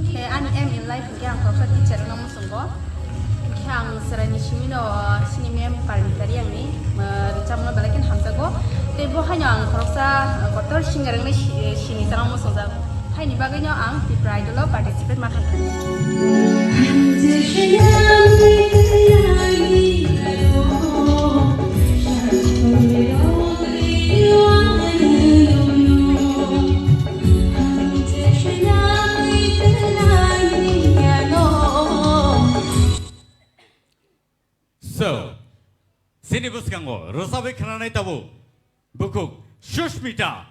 Khe ani aim in life hwnkhe ang khoroksa teacher wngna muchungo. Khe ang chwraini simino, chini ma'am Parmita Reangni, ah, rwchapmungno belai kheno hamjago. Tei bo haino ang khoroksa, ah, kotor singer wngwi si-, sini chwngno muchungjak. Haini bagwino ang Tripura Idol o participate ma kha. So, chini bwskango rwchapwi khnanai tabuk bukhuk Sushmita.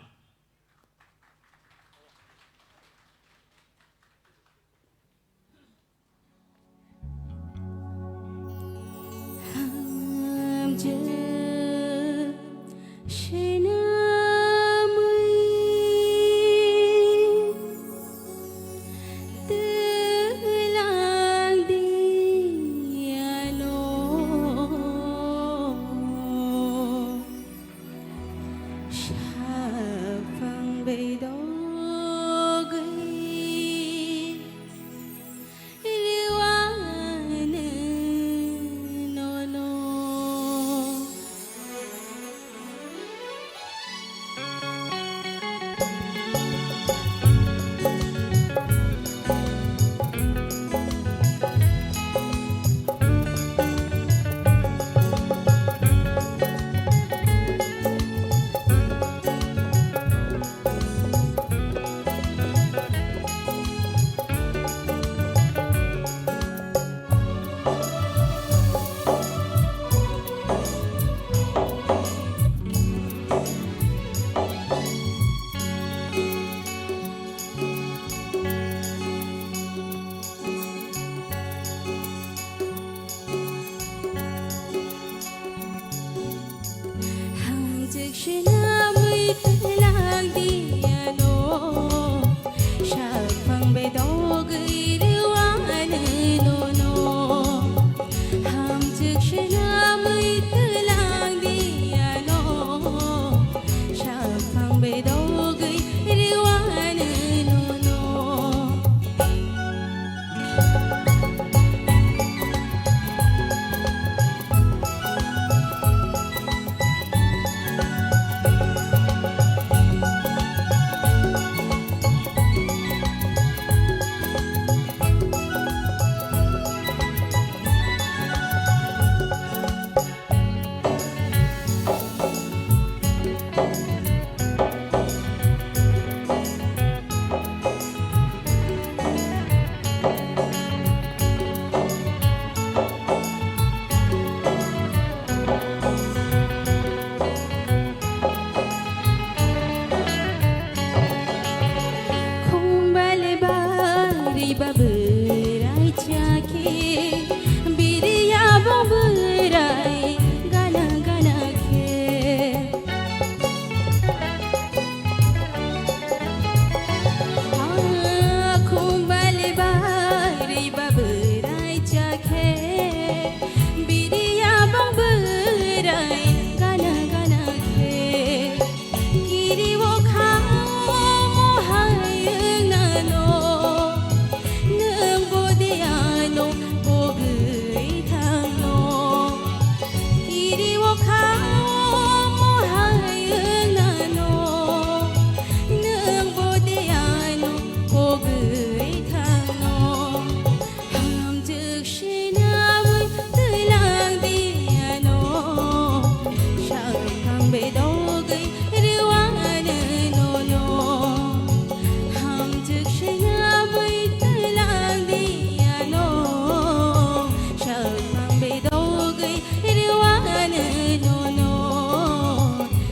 No, no.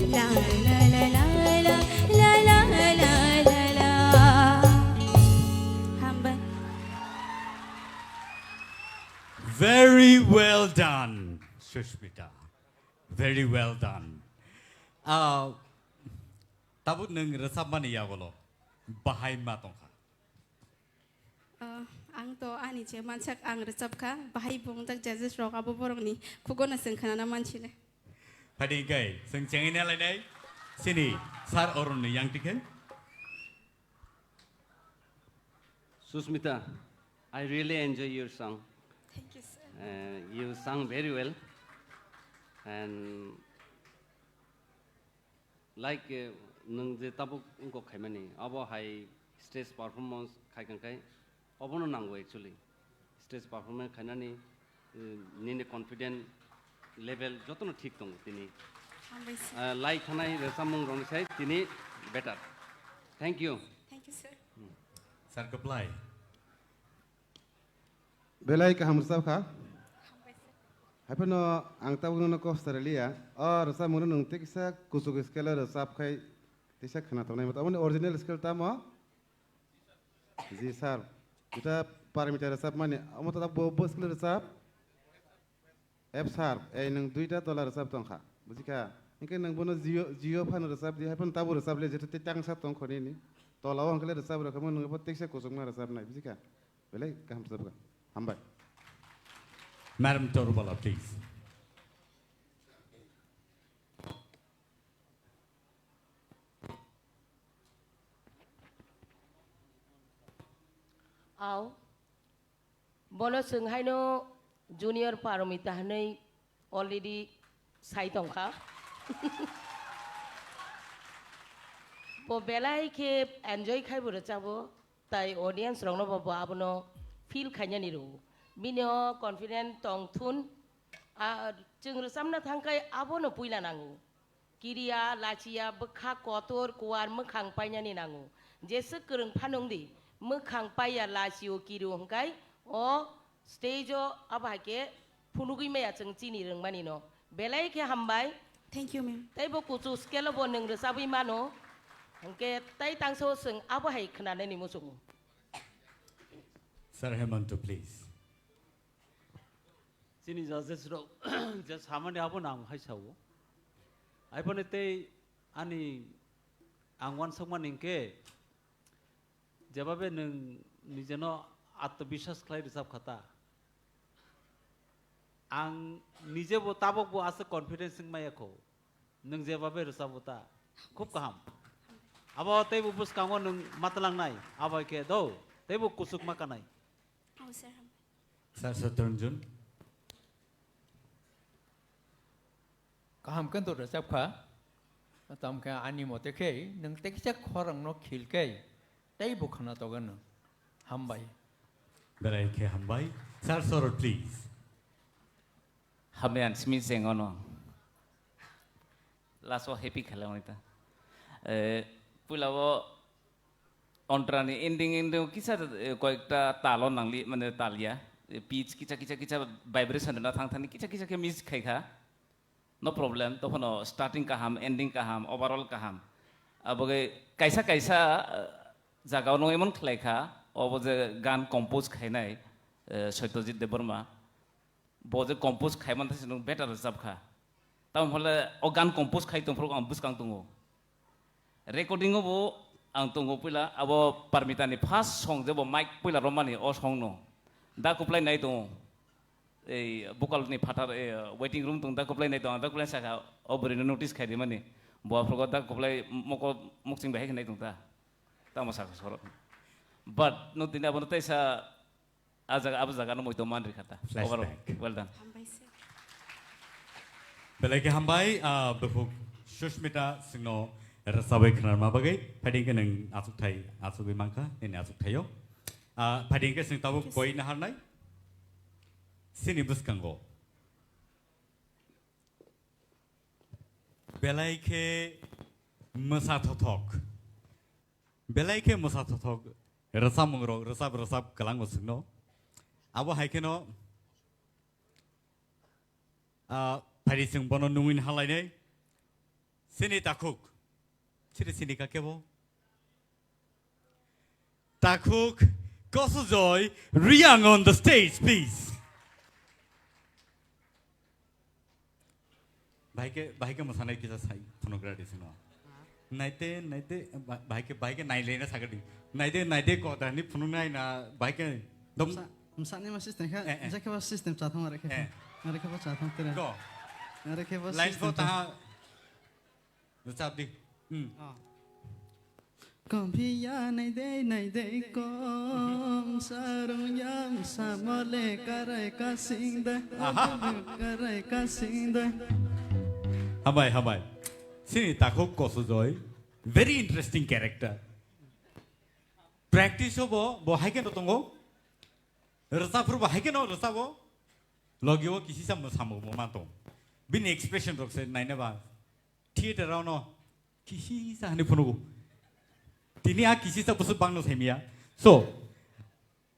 La, la, la, la, la, la, la, la, la, la. Hambai. Very well done, Sushmita. Very well done. Ah, tabuk nwng rwchapmani yagulo bahai ma tongkha? Ah, ang to ani je mansak ang rwchapkha, bahai bo wngjak judges rok abo borokni khugono chwng khwnana mansinai. Phaidi hwnkhe chwng chengwi nalainai chini Sir Arun ni yang tikhe. Susmita, I really enjoy your song. Thank you, sir. Uh, you sung very well. And like, uh, nwng je tabuk wngkok khaimani, abo hai stage performance khaikang khai, obono nango actually. Stage performance khainani, uh, nini confident level jotono thik tongo tini. Hambai sir. Uh, lai thanai rwchapmung rokni sai tini better. Thank you. Thank you, sir. Sir, reply. Belai kaham rwchap kha. Haiphano ang tabuk nono kok swraliya. O rwchapmungno nwng tei kisa kuchuk scale o rwchap khai tisa khwnathoknai. Aboni original scale tamo? Ji sir. Juta Parmita rwchapmani. Omo to bo, bo scale rwchap? F sharp, ei nwng duita tola rwchap tongkha, bujikha? Hinkhe nwng bono jio, jio phano rwchap di, haiphano tabuk rwchap le, jeto tei tangsa tongkho nini. Tola o hinkhe le rwchap rwkha, nwng bo teksa kuchukma rwchapnai, bujikha? Belai kaham rwchapkha. Hambai. Madam Torubala, please. Au. Bono chwng haino Junior Paromita hwnwi already sai tongkha. Bo belai khe enjoy khai bo rwchabo, tai audience rokno bo, bo abono feel khainani rwo. Bini o confident tong thun, a, chwng rwchapna thang khai abono puila nango. Kiriya, lachiya, bwkha kotor, kuar mwkhang painani nango. Jeswk kwrwng phano wng di, mwkhang paiya, lachio, kirio hwnkhe o stage o abo hai khe phunugwi maya chwng chini rwngmani no. Belai khe hambai. Thank you, ma'am. Tei bo kuchuk scale o bo nwng rwchabwi mano. Hwnkhe tai tangsa o chwng abo hai khwnanani muchungo. Sir Hemanta, please. Chini judges rok je samani abo nang hai sao. Aiboni tei ani ang uansukmani hinkhe jebabe nwng nijeno atmobiswas khlai rwchap kha ta. Ang nijebo tabokbo aswk confidence wng maya kho. Nwng jebabe rwchabo ta. Khub kaham. Abo teibo bwskango nwng matwlangnai. Abo hai khe do. Teibo kuchuk ma kanai. Oh, sir. Sir Satranjan. Kaham khe to rwchap kha. Tamo khe ani mote khe nwng tekisa khorang no khil khe tei bo khwna togo nwng. Hambai. Belai khe hambai. Sir Sorot, please. Hambai ang simi cheng ono. Last o happy khalamani ta. Eh, puila o ontrani ending, ending kisa, eh, koyekta talo nangli, mane talya. Eh, pitch kisa, kisa, kisa vibration na thang thani kisa, kisa khe miss khai kha. No problem, tophano starting kaham, ending kaham, overall kaham. Aboge kaisa, kaisa, eh, jagao no emon khlai kha, obo je gan compose khainai, eh, Satyajit Debbarma. Bo je compose khai man thai se nwng better rwchap kha. Tamo hole o gan compose khai tong phuru ang bwskang tongo. Recording o bo ang tongo puila abo Parmita ni first song je bo mic puila romani o song no. Da kuplai nai tongo. Ei vocal ni phatar, eh, waiting room tong da kuplai nai tong, da kuplai saka o bwrwi no notice khai di mani. Bo aphuru da kuplai moko mukching bai khai nai tong ta. Tamo saka soro. But no tini abono teisa A jaga, abo jaga no moito man rikha ta. Flashback. Overall, well done. Hambai sir. Belai khe hambai, ah, bukhuk Sushmita singno rwchabwi khwnarma bagwi. Phaidi khe nwng achukthai, achugwi mankha nini achukthai o. Ah, phaidi khe sing tabuk koi naharnai. Sini bwskango. Belai khe mwsa thothok. Belai khe mwsa thothok rwchapmung rok rwchap rwchap kwlango chwngno. Abo hai kheno, ah, Phaidi chwng bono nungwi halainai. Chini takhuk. Chiri chini ka kebo? Takhuk Kosujoy Riang on the stage, please. Bahai khe, bahai khe mwsanai kisa sai phunukra di sino. Naite, naite, ba-, bahai khe, bahai khe nailaina sakadi. Naite, naite ko dani phunuknai na bahai khe dom- Msa-, msani ma system kha, Eh, eh. Jekhe ba system chathang are khe. Eh. Are khe ba chathang tere. Go. Are khe ba Line system four cha- taha. Rwchap di. Hmm. Ah. Kom phiya naidei naidei kom sarung yang samole karai kasing de. Aha. Karai kasing de. Hambai, hambai. Chini takhuk Kosujoy. Very interesting character. Practice o bo, bo hai khe no tongo. Rwchapphru bo hai khe no rwchabo. Logi o kisisa mwsamo bo ma tong. Bini expression rok se naina ba. Theater o no kisisa hani phunugo. Tini a kisisa busu bangno saimia. So,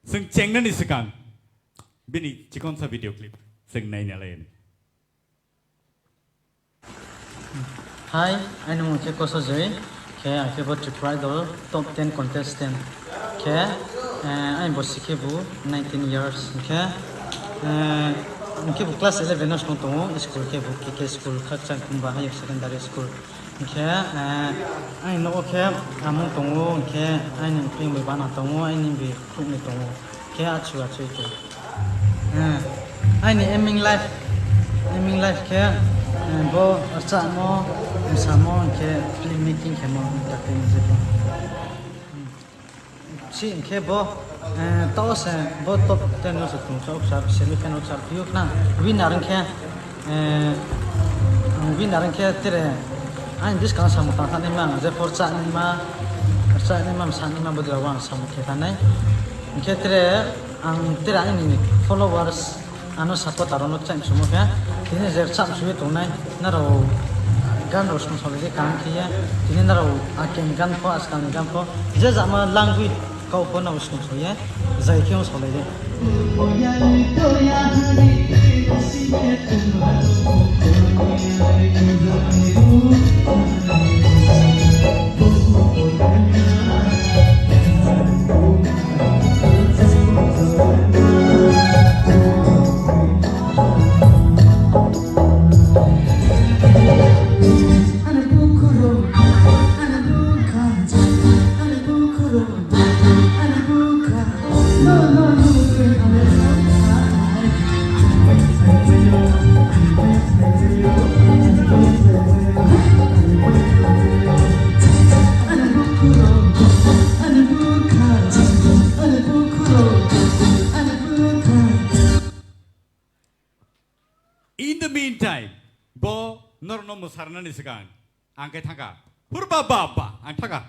chwng chengnani swkang bini chikonsa video clip chwng naina lai. Hi, ani mung khe Kosujoy, khe ang khe bo Tripura Idol top ten contestant khe, eh, ani bosi khe bo nineteen years khe, eh, ang khe bo class eleven o song tongo, school khe bo K K school, Khakchang Kumba Higher Secondary School. Hwnkhe, eh, ani nogo khe amung tongo, hwnkhe ani mphai mui bana tongo, ani bi khukni tongo, khe achu achu khe. Eh, ani aiming life, aiming life khe, eh, bo rwchapmo, mwsamo, hwnkhe film making khemo, entertainment se khe. Si hwnkhe bo, eh, to se bo top ten no se tong chok sar, semi final sar, phiyok na winner hwnkhe, eh, winner hwnkhe tere ani bwskang samung tang thani ma, je por cha ni ma, cha ni ma, sa ni ma, bo dira wan samung khe thani. Hwnkhe tere ang tere ani followers, ano support aro no chang sumo khe, tini je chang suyo tongnai, naro gan ro song song je kan khe, tini naro akin gan pho, askan gan pho, je jama langwi kau pho no song song ye, jai khe song lai de. In the meantime, bo norokno mwsarnani swkang ang khe thangkha. Hur ba ba ba, ang thangkha.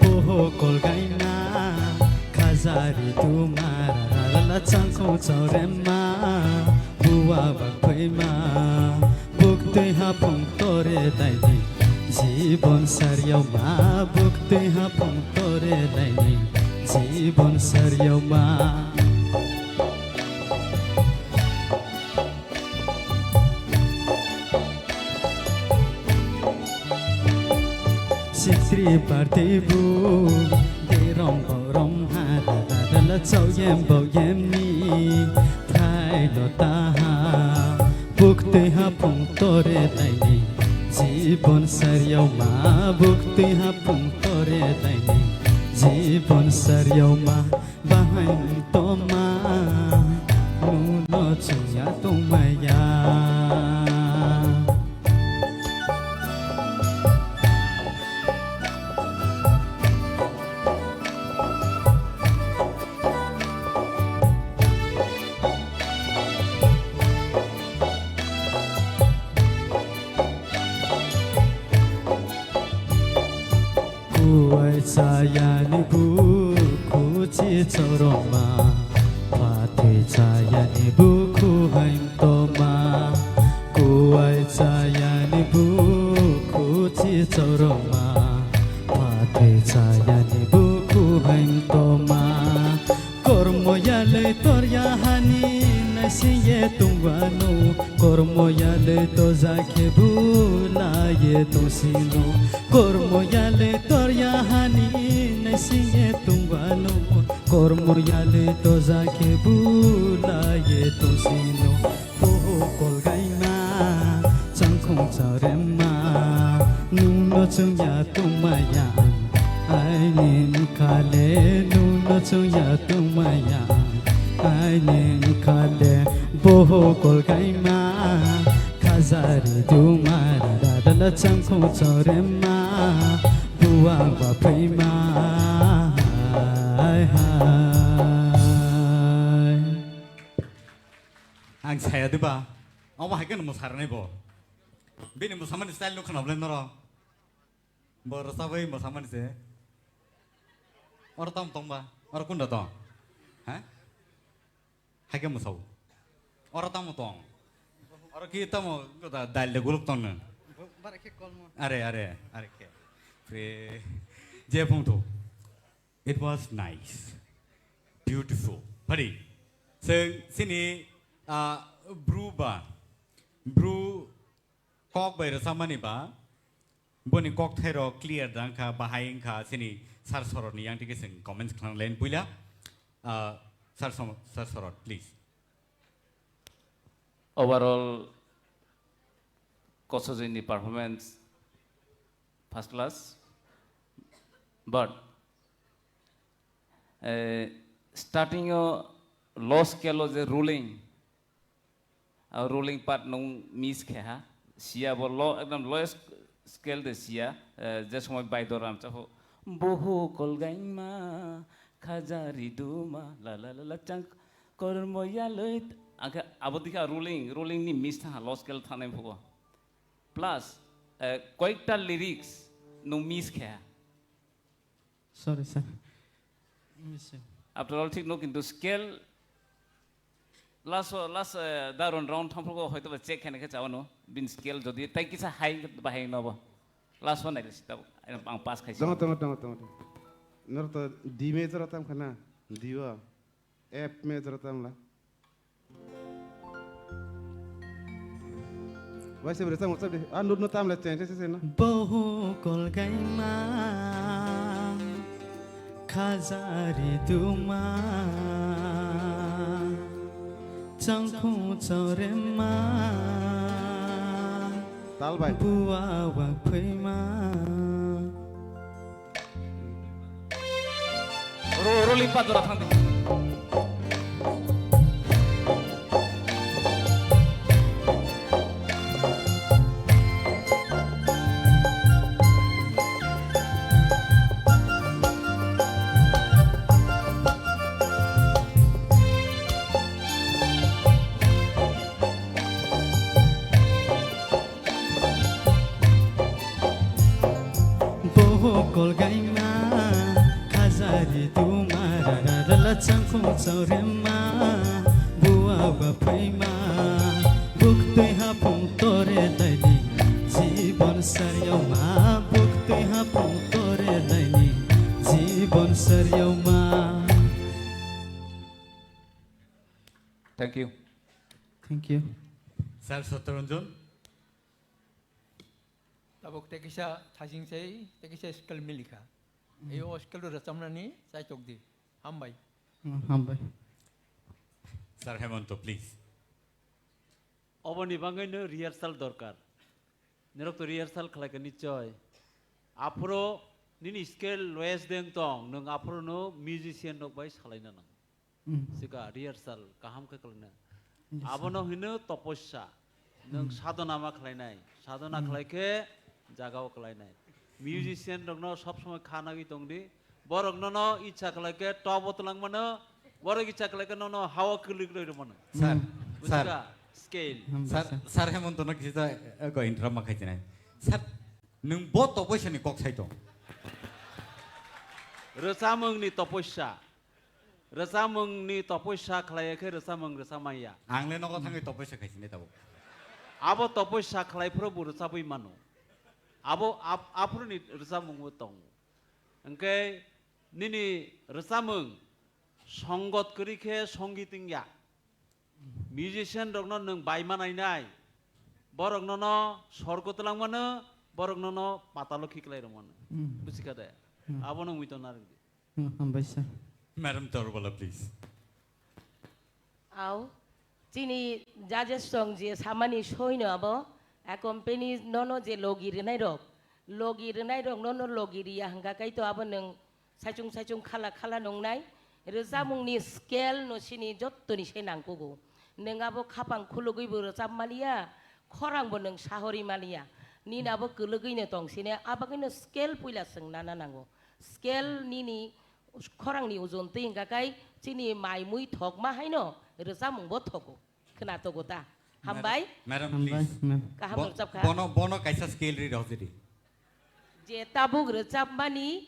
Boho kolgaina khajari tumara rala changkho chaurema buwa bakphaima buktwi hapung tore daidi jibon saryauma buktwi hapung tore daidi jibon saryauma. Sitri party bu, derom borom hara dala chau yem bau yem ni, thai lo taha, buk tui ha phung tore taini, ji Jibon sariyao ma buktwi hapung tore daini. Jibon sariyao ma bahai toma nuno chungya tongmaya. Kuwai chayani bukhuchi choroma, phathwi chayani bukhu hain toma. Kuwai chayani bukhuchi choroma, phathwi chayani bukhu hain toma. Kormo yalwi torya hani naisingye tongwano, kormo yalwi toja khe bulaye tongsino. Kormo yalwi torya hani naisingye tongwano, kormo yalwi toja khe bulaye tongsino. Poho kolgaima, changkhong charema, nungno chwngya tongmaya ang. Aini wngkhale, nungno chwngya tongmaya ang. Aini wngkhale, boho kolgaima, khajari duma, dadala changkhong charema, buwa ba phaima, hai, hai. Ang saya diba? Omo hai kheno mwsarnai bo. Bini mwsamani style no khwnabwlai noro. Bo rwchabwi mwsamani se. Oro tamo tongba? Oro kunda tong? Ha? Hai khe mwsao. Oro tamo tong? Oro ki tamo da-, dal de guluk tong nw? Bara khe kolmo. Are, are, are khe. Pre-, je phung thu. It was nice. Beautiful. Pari. Chwng chini, ah, bru ba. Bru kok bai rwchapmani ba. Boni kok thairok clear da wngkha, bahai wngkha, chini sir sorotni yang tike chwng comments khlanglaini puila. Ah, sir som-, sir sorot, please. Overall, Kosojini performance first class, but, eh, starting o low scale o je rolling, ah, rolling part nung miss khe ha, siya bo low, ekdom lowest scale de siya, eh, je somoi Baido Ramcha pho, boho kolgaima, khajari duma, la la la la chang, kormo yaloi, angkhe abo dikha rolling, rolling ni miss tha ha, low scale thanai phugo. Plus, eh, koyekta lyrics nung miss khe ha. Sorry, sir. Miss, sir. After all, thik no, kintu scale last o, last, eh, daron round thamphugo hoyto ba check khaina khe chawano, bin scale jodi tai kisa high hwnkhe bahai no bo. Last one nailesi tabuk. Ang pass khaisi. Tongo, tongo, tongo, tongo, tongo. Noro to D major tam khana, D o. F major tam la. Waisa bwrwi chang chang di. Ah, nut nut tam le cheng cheng cheng na. Boho kolgaima, khajari duma, changkhung chorema, tal bai. Buwa wak phaima. Ro, ro, limpa jora thang di. Boho kolgaima, khajari duma, rara rala changkhung chorema, buwa ba phaima, buktwi hapung tore laini, jibon sariyama, buktwi hapung tore laini, jibon sariyama. Thank you. Thank you. Sir Satyaranjan. Tabuk tei kisa thasing sei, tei kisa skill milikha. Mm. Ei o skill rw rwchapnani chaitok di. Hambai. Mm, hambai. Sir Hemanto, please. Oboni bagwino rehearsal dorkar. Nirok to rehearsal khlai ka nichoi. Aphuru nini scale lowest deng tong, nwng aphuru no musician rok bai salaina nang. Hmm. Sika rehearsal kaham khe khlaina. Yes, sir. Abono hino toposya. Nwng Hmm. sadhona ma khlainai. Sadhona Hmm. khlai khe jagao khlainai. Musician rokno sob somoi kha nagwi tong di. Borok nono icha khlai khe top o twlang mano. Borok icha khlai khe nono hao kwlwk roi rw mano. Sir, Hmm. sir. Bujiga? Scale. Hambai, Sir, sir. Sir Hemant no kisa, eh, ko interrupt ma khai chinai. Sir, nwng bo toposya ni kok sai tong. Rwchapmung ni toposya. Rwchapmung ni toposya khlai khe rwchapmung rwchap maya. Ang le nogo thangwi toposya khai chinai tabuk. Abo toposya khlai phuru bo rwchapwi mano. Abo ap-, aphuru ni rwchapmung bo tongo. Hwnkhe nini rwchapmung songot kwrwi khe songit wngya. Musician rokno nwng bai ma nainai. Borok nono sorgo twlang mano, borok nono patalo khiklai rw mano. Hmm. Buji kha de? Hmm. Abono mui to narwk di. Hmm, hambai sir. Madam Torbala, please. Au, chini judges rok je samani soino abo, a company nono je logi rwnai rok, logi rwnai rok nono logi riya hwnkha kai to abo nwng saichung saichung khala khala nungnai. Rwchapmung ni scale no sini jottoni se nangkugo. Nwng abo khapang khulugwi bo rwchap maliya, khorang bo nwng sahori maliya. Nini abo kwlwgwi no tong sini, abagwi no scale puila chwng nana nango. Scale nini khorangni ojon twi hwnka kai chini mai mui thokma haino rwchapmung bo thogo. Khna togo ta? Hambai? Madam, Hambai, please. Ma'am. Kaham Bo-, rwchap kha? Bono, bono kaisa scale ri rw jidi. Je tabuk rwchapmani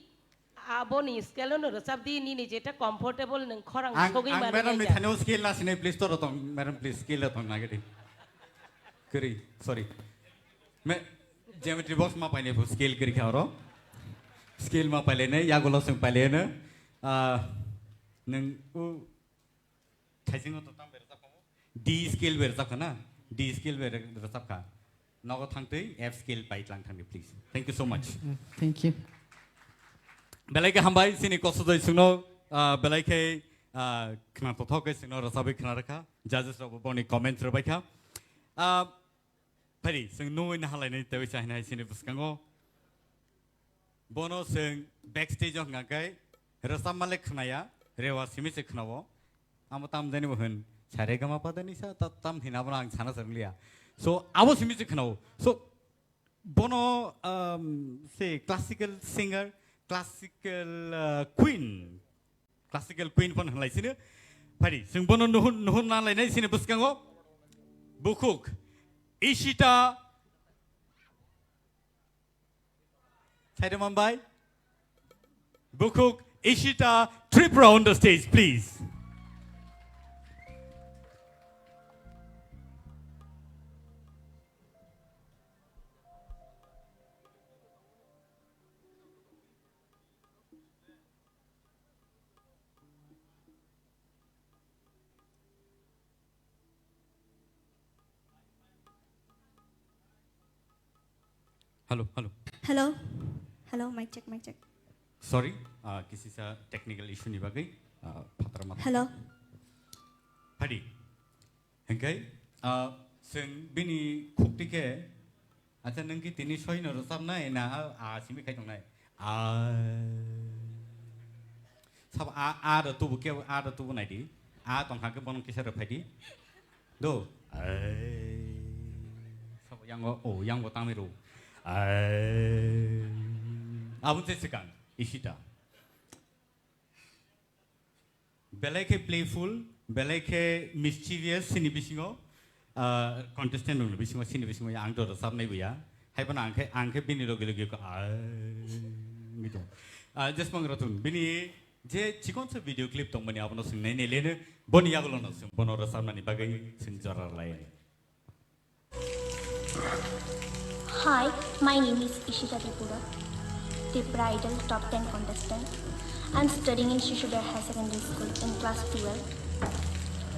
aboni scale no rwchap di, nini jeta comfortable nwng khorang Ang, sogwi ang mani madam ni jai ja. Thani o scale na sini, please, to rotong, madam, please, scale rotong na gidi. Kiri, sorry. Me, geometry box ma paine phu scale kiri kha oro. Scale ma paile ne, yagulo sung paile ne. Ah, nwng u Thaisingo to tam berajak kha. D scale berajak kha na? D scale berajak kha. Nogo thangtwi F scale pai tlang thangdi, please. Thank you so much. Mm, thank you. Belai khe hambai, chini kosodoi sungno, ah, belai khe, ah, khna tothok khe sungno rwchabwi khna rwkha. Judges rok bo boni comments rwbai kha. Ah, Phari, chwng nungwi nahalainai tei chahina hai chini bwskango. Bono chwng backstage o hwnkha khe rwchapma le khnaya, rewa simi se khnao. Amo tam jani bo hwn, sa re ga ma pa da ni sa, ta-, tam hina bono ang sana swrwng liya. So, abo simi se khnao. So, bono, um, se classical singer, classical, uh, queen, classical queen phano hwnlai sino. Phari, chwng bono nuhun, nuhun nalainai sini bwskango. Bukhuk, Ishita Saida Mumbai. Bukhuk, Ishita Tripura on the stage, please. Hello, hello. Hello. Hello, mic check, mic check. Sorry, ah, kisisa technical issue ni bagwi, ah, phatara ma. Hello. Phadi. Hingkai, ah, chwng bini khukti khe, acha, nwng ki tini soino rwchapnai na a, a simi khai tongnai? A. Sabo a, a da tubu ke, a da tubu nai di. A tong kha ke bono kisa rw phai di. Do. Ai. Sabo yango, o, yango tangwi ro. Ai. Abun se sikang, Ishita. Belai khe playful, belai khe mischievous, sini bisingo, ah, contestant rokni bisingo, sini bisingo ang to rwchapnai buya. Hai phano ang khe, ang khe bini logi logi ko, ah, ngi to. Ah, Jasmang Ratun, bini je chikon se video clip tongmani abono swngnai ne lene, boni yagulo no swng, bono rwchapnani bagwi swng jora lai. Hi, my name is Ishita Tripura, Tripura Idol top ten contestant. I'm studying in Shishu Bihar Higher Secondary School in class twelve.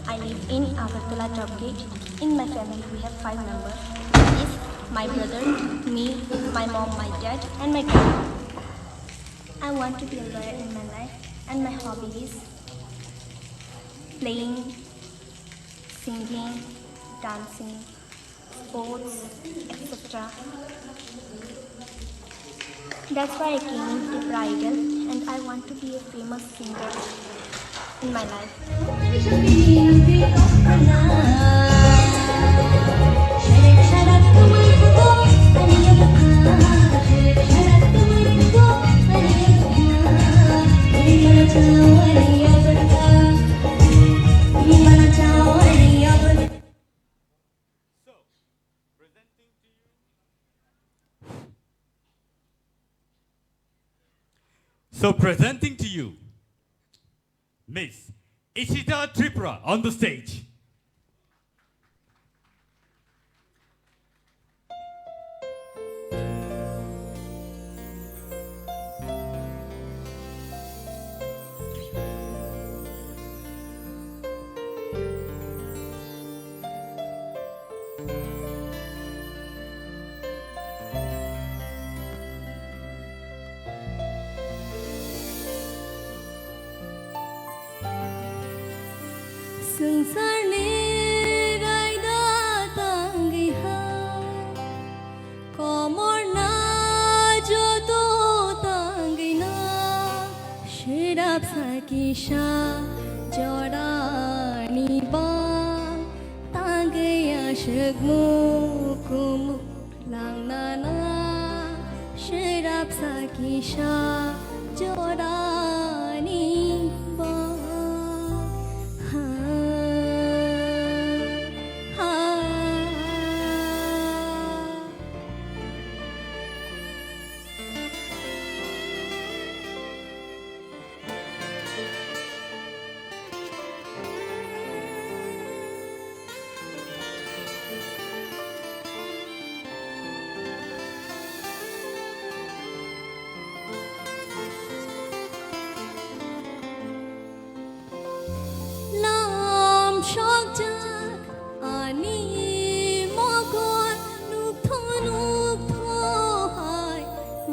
I live in Agartala Jobgate. In my family, we have five members. That is my brother, me, my mom, my dad, and my grandma. I want to be a lawyer in my life, and my hobby is playing, singing, dancing, sports, et cetera. That's why I came in Tipra Idol, and I want to be a famous singer in my life. So, presenting to you, so, presenting to you, Miss Ishita Tripura on the stage. Swngcharni raida tangwi hai, komorna joto tangwi no, swrapsa kisa jorani ba tangwi aswk mukumuk. Langnana swrapsa kisa jorani ba. Ha, ha. Lam sokjak ani mogon nukthok nukthok hai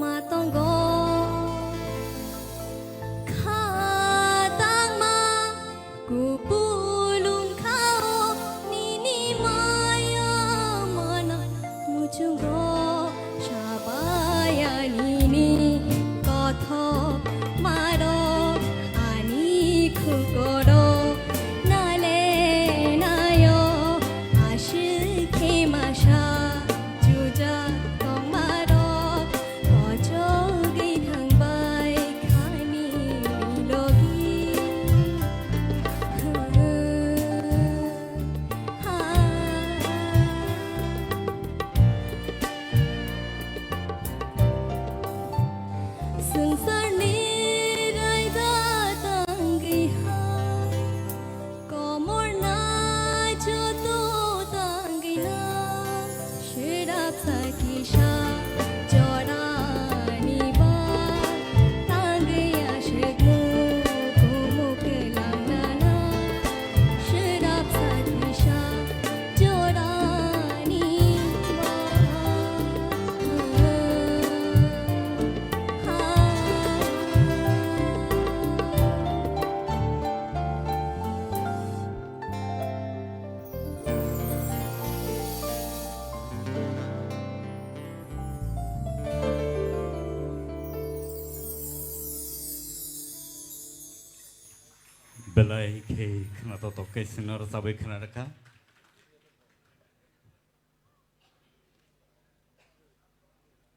ma tongo. Kha tangma kupulung khao nini maya mana muchungo sabaya nini kothok marok ani khukoro nale nayo aswk khe masa. Jujak tongmarok kochogwi thangbai khani logi. Swngcharni raida tangwi ha. Komorna joto tangwino, swrapsa kisa jorani ba tangwi aswk mukumuk langnana, swrapsa kisa jorani ba. Belai khe khwnatok tok khe chwngno rwchabwi khwna rwkha.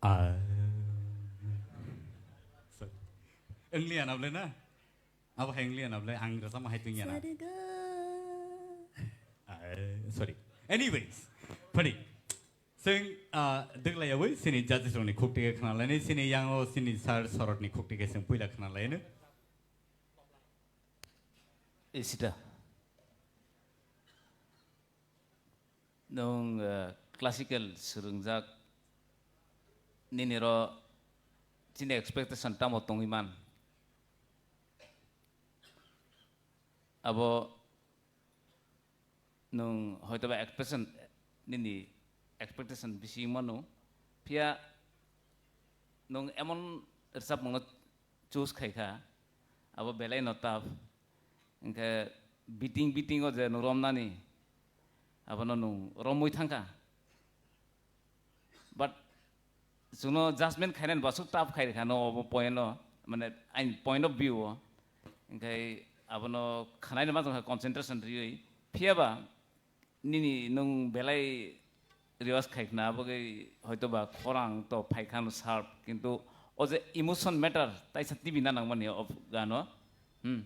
Ah. Sorry. Wngli anable na? Abo hai wngli anable, ang rwchapma hai tongya na? Sariga. Ah, sorry. Anyways, phadi. Chwng, ah, dwglaiyawi chini judges rokni khukti khe khna lainai, chini yango chini sir Sorotni khukti khe chwng puila khna laino. Isita. Nwng, eh, classical swrwngjak, nini ro chini expectation tamo tongwi man? Abo nwng hoitoba expectation, nini expectation bisi wngmano, phiya nwng emon rwchapmungno choose khai kha, abo belai no tough. Hinkhe beating, beating o je nwng romnani, abono nwng romwi thangkha. Chwngno judgment khainani bo aswk tough khai rwkha no obo point o, mane aini point of view o. Hinkhe abono khwnaino ma tongkha concentration rwiwi. Phiyaba nini nwng belai rehearse khai khna, aboni bagwi hoito ba khorang to phai kha no sharp, kintu o je emotion matter taisa tibi na nangmani o gano. Hmm.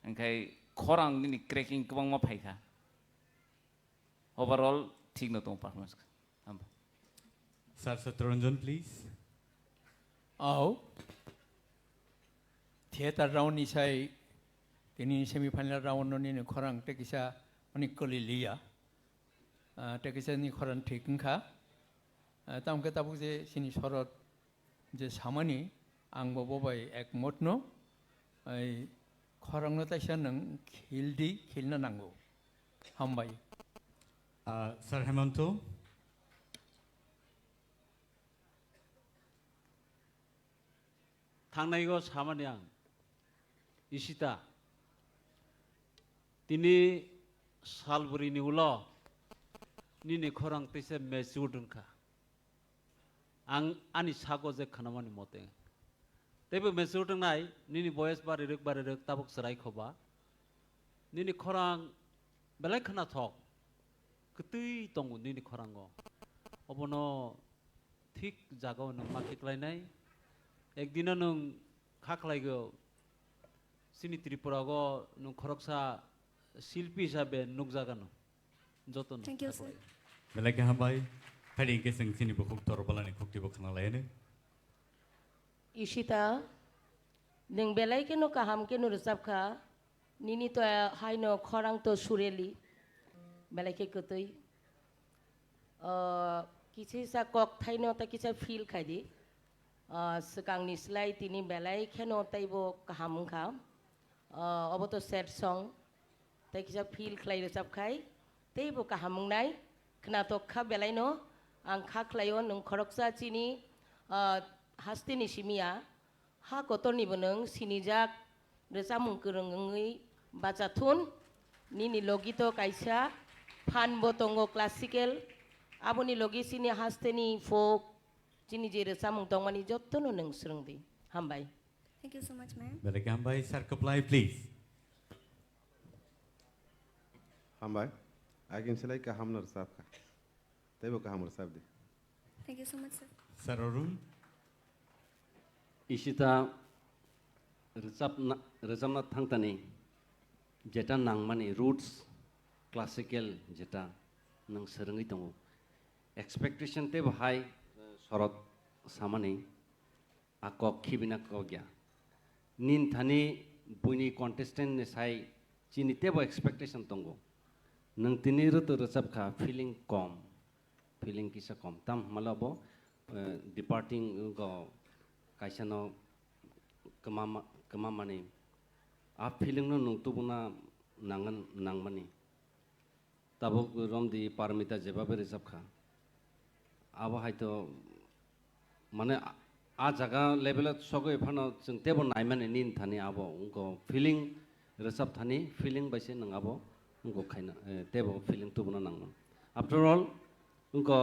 Hinkhe khorang nini cracking kwbangma phai kha. Overall thik no tongo performance. Hamba. Sir Satraranjan, please. Au. Theater round ni sai tini semi final round no nini khorang tei kisa onek kwlwi liya. Ah, tei kisa ni khorang thik wngkha. Ah, tamo khe tabuk je chini sorot je samani, ang bo bo bai ekmot no, ai khorang no taisa nwng khil di, khilna nango. Hambai. Ah, Sir Hemanto. Thangnai o samani ang, Ishita, tini salbri ni ulo nini khorang teisa matured wngkha. Ang ani sago je khwnamani mote. Teibo matured wngnai, nini boyes barirwk barirwk tabuk chwrai khoba. Nini khorang belai khwnathok. Kwtwi tongo nini khorango. Obono thik jagao nwng ma khiklainai. Ekdino nwng kha khlaigo, chini Tripura o nwng khoroksa silpi hisabe nukjagano. Jotono. Thank you, sir. Belai khe hambai. Phaidi hinkhe chwng chini bukhuk Torbalani khuktibo khna laiyano. Ishita, nwng belai kheno kaham kheno rwchapkha. Nini to haino khorang to sureli. Belai khe kwtwi. Ah, kisa kisa kok thaino ta kisa feel khai di. Ah, swkangni slai tini belai kheno teibo kaham wngkha. Ah, obo to sad song. Tei kisa feel khlai rwchap khai teibo kaham wngnai. Khnatok kha belai no. Ang kha khlai o nwng khoroksa chini, ah, hasteni simi ya. Ha kotorni bo nwng sinijak rwchapmung kwrwng wngwi bacha thun. Nini logi to kaisa phan bo tongo classical. Aboni logi chini hasteni folk, chini je rwchapmung tongmani jotono nwng swrwng di. Hambai. Thank you so much, ma'am. Belai khe hambai, Sir Kwplai, please. Hambai. Agin silai kaham no rwchapkha. Teibo kaham rwchap di. Thank you so much, sir. Sir Arun. Ishita rwchapna, rwchapna thangtani jeta nangmani roots, classical jeta nwng swrwngwi tongo. Expectation teibo hai, eh, sorot samani a kok khibina kok ya. Nin thani buini contestant ni sai chini teibo expectation tongo. Nwng tini rwtwi rwchapkha feeling kom. Feeling kisa kom. Tam hwnmale bo, eh, departing go kaisa no kwmama, kwmamani. A feeling no nwng tubuna nangan, nangmani. Tabuk romdi Parmita jebabe rwchapkha. Abo haito mane a, a jaga level o sogwi phano chwng teibo naimani nin thani abo wngkha feeling rwchap thani feeling bai se nwng abo wngkha khaina, eh, teibo feeling tubuna nangmani. After all, wngkha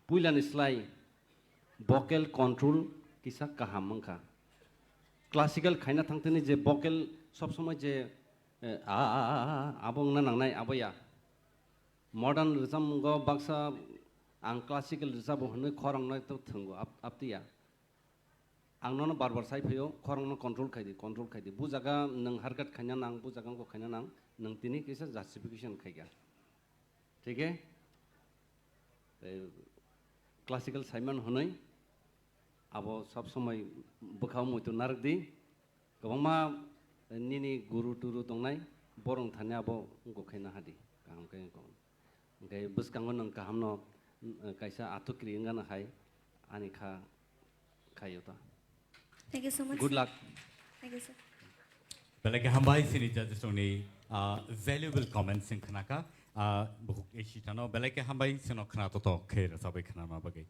puilani slai vocal control kisa kaham wngkha. Classical khaina thangtani je vocal sob somoi je, eh, a, a, a, a, abo wngna nangnai, abo ya. Modern rwchapmungo baksa ang classical rwchabo hwnwi khorangno to thwngo ap-, aptiya. Ang nono bar bar sai phaio, khorangno control khai di, control khai di. Bu jaga nwng harkat khaina nang, bu jaga wngkha khaina nang, nwng tini kisa justification khai kha. Thik he? Tei classical saiman hwnwi abo sob somoi bwkhao muitu narwk di. Kwbangma nini guru turu tongnai, borok thani abo wngkha khe nahadi, kaham khe wngkha. Hwnkhe bwskango nwng kahamno, mm, kaisa athukri wngano hai, ani kha khaio ta. Thank you so much, sir. Good luck. Thank you, sir. Belai khe hambai chini judges rokni, ah, valuable comments wng khnakha. Ah, bukhuk Ishitano belai khe hambai chwngno khna toto khe rwchabwi khnama bagwi.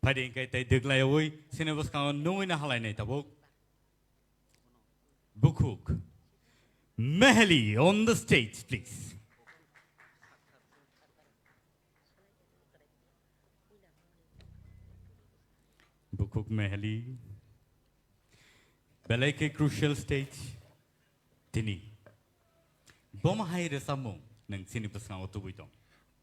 Phaidi hwnkhe tei dwglaiwi chini bwskango nungwi na halainai tabuk. Bukhuk Meheli on the stage, please. Khuk meheli. Belai khe crucial stage tini. Bomo hai rwchapmung nwng chini bwskango tubui tong?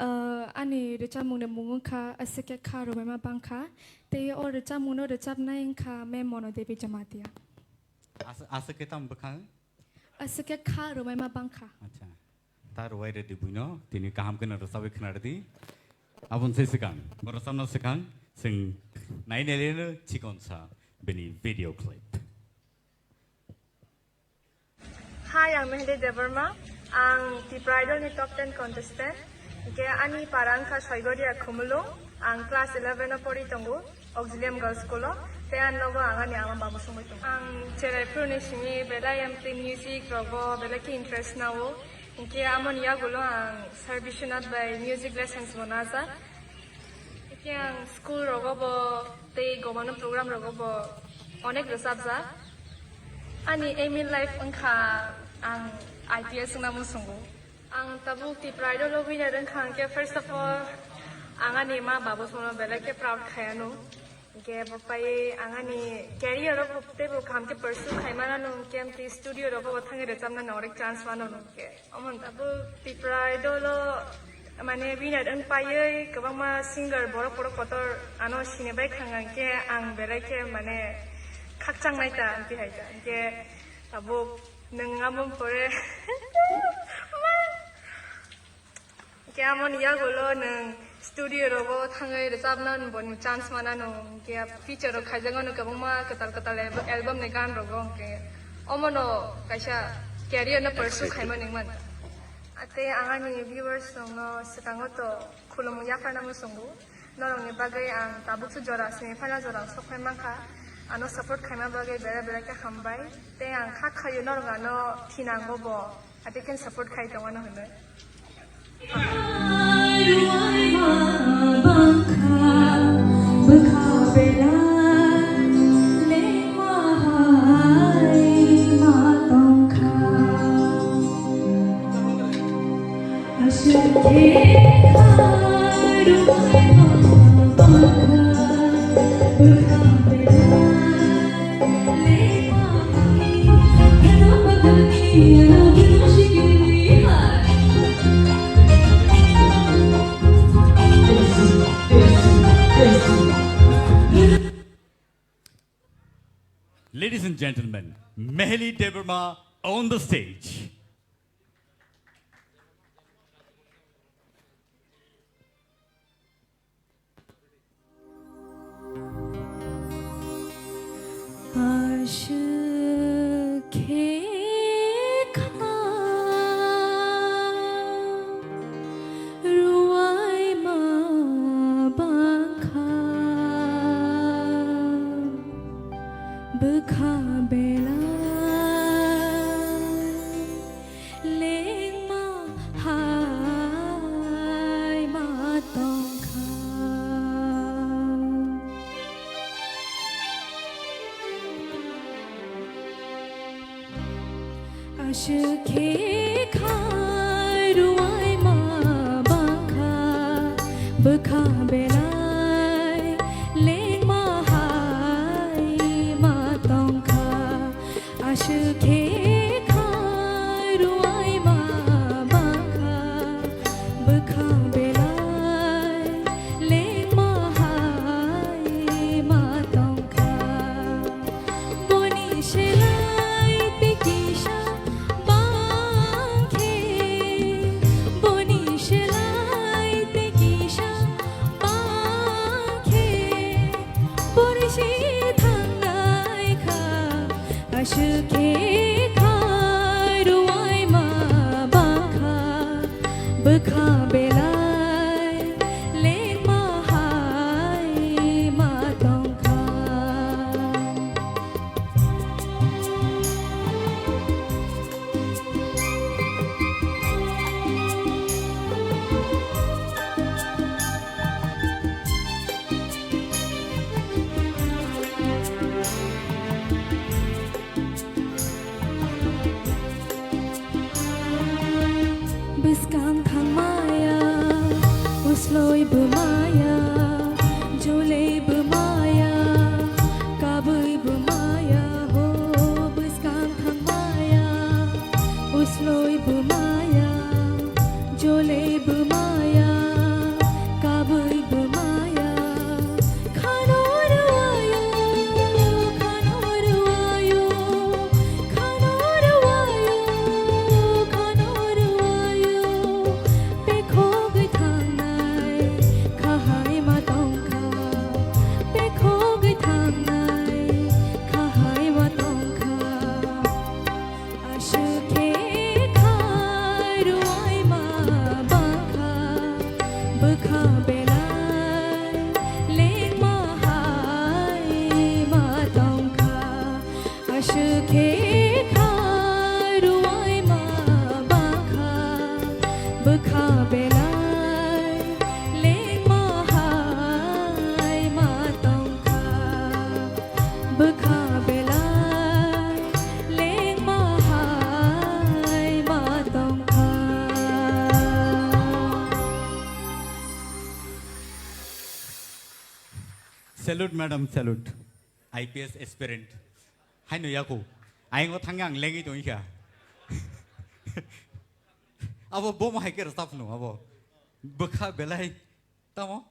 Ah, ani rwchapmungni mung wngkha Aswk Khe Kha Rwbaima Bangkha, tei o rwchapmungno rwchapnai wngkha Ma'am Mono Devi Jamatia. As-, aswk khe tamo bwkhang? Aswk khe kha rwbaima bangkha. Acha. Ta rwai rwdi buino, tini kaham kheno rwchabwi khna rwdi. Aboni se swkang, bo rwchapna swkang, chwng nai nai leno chikon sa bini video clip. Hi, ang Mehdi Debbarma. Ang Tipra Idol ni top ten contestant. Hingke ani para wngkha Soigoria Khumulwng. Ang class eleven o pori tongo, Auxilium Girls School o. Tei ani logo ang ani ama baba songwi tongo. Ang cherai phuru ni simi belai M P music rogo belai khe interest nao. Hingke amoni yagulo ang Sir Biswanath bai music lessons bo najak. Hingke ang school rogo bo tei gomano program rogo bo onek rwchapjak. Ani aim in life wngkha ang I P S wngna muchungo. Ang tabuk Tipra Idol o winner wngkha hingke first of all ang ani ma baba sono belai khe proud khai ano. Hingke bo pai ang ani career o bo teibo kaham khe pursue khai manano hingke amtwi studio rogo bo thangwi rwchapna no onek chance mano hingke. Omo tabuk Tipra Idol o mane winner wng paiwi kwbangma singer borok borok kotor ano sini bai khang hingke ang belai khe mane khakchang nai ta amtwi hai ta hingke tabuk nwng amo pore. Hingke amoni yagulo nwng studio rogo thangwi rwchapna boni chance manano, hingke feature rok khaijak ano kwbangma kwtal kwtal al-, album ni gan rogo, hingke omono kaisa career no pursue khaima ningman. Tei ang ani viewers rokno swkango to khulumung yapharna muchungo. Norokni bagwi ang tabukso jora semi final jora sokphai mankha. Ano support khaima bagwi belai belai khe hambai. Tei ang kha khaio norok ano thinango bo. Ate khe support khai tongmano hwnwi. Ladies and gentlemen, Meheli Debbarma on the stage. Aswk khe kha rwai ma bangkha bwkha belai lengma hai ma tongkha. Aswk khe kha rwai ma bangkha bwkha belai lengma hai ma tongkha. Aswk khe kha rwai ma bangkha bwkha belai lengma hai ma tongkha. Boni selai tei kisa bang khe, boni selai tei kisa bang khe, boni se thangnai kha. Aswk khe kha rwai ma bangkha bwkha belai lengma hai ma tongkha. Bwskang thangmaya, usloi bwmaya, jolei bwmaya, Salute, madam, salute. I P S aspirant. Haino yako. Aingo thangya ang lengwi tongikha. Abo bom hai khe rwchapno abo. Bwkha belai. Tamo?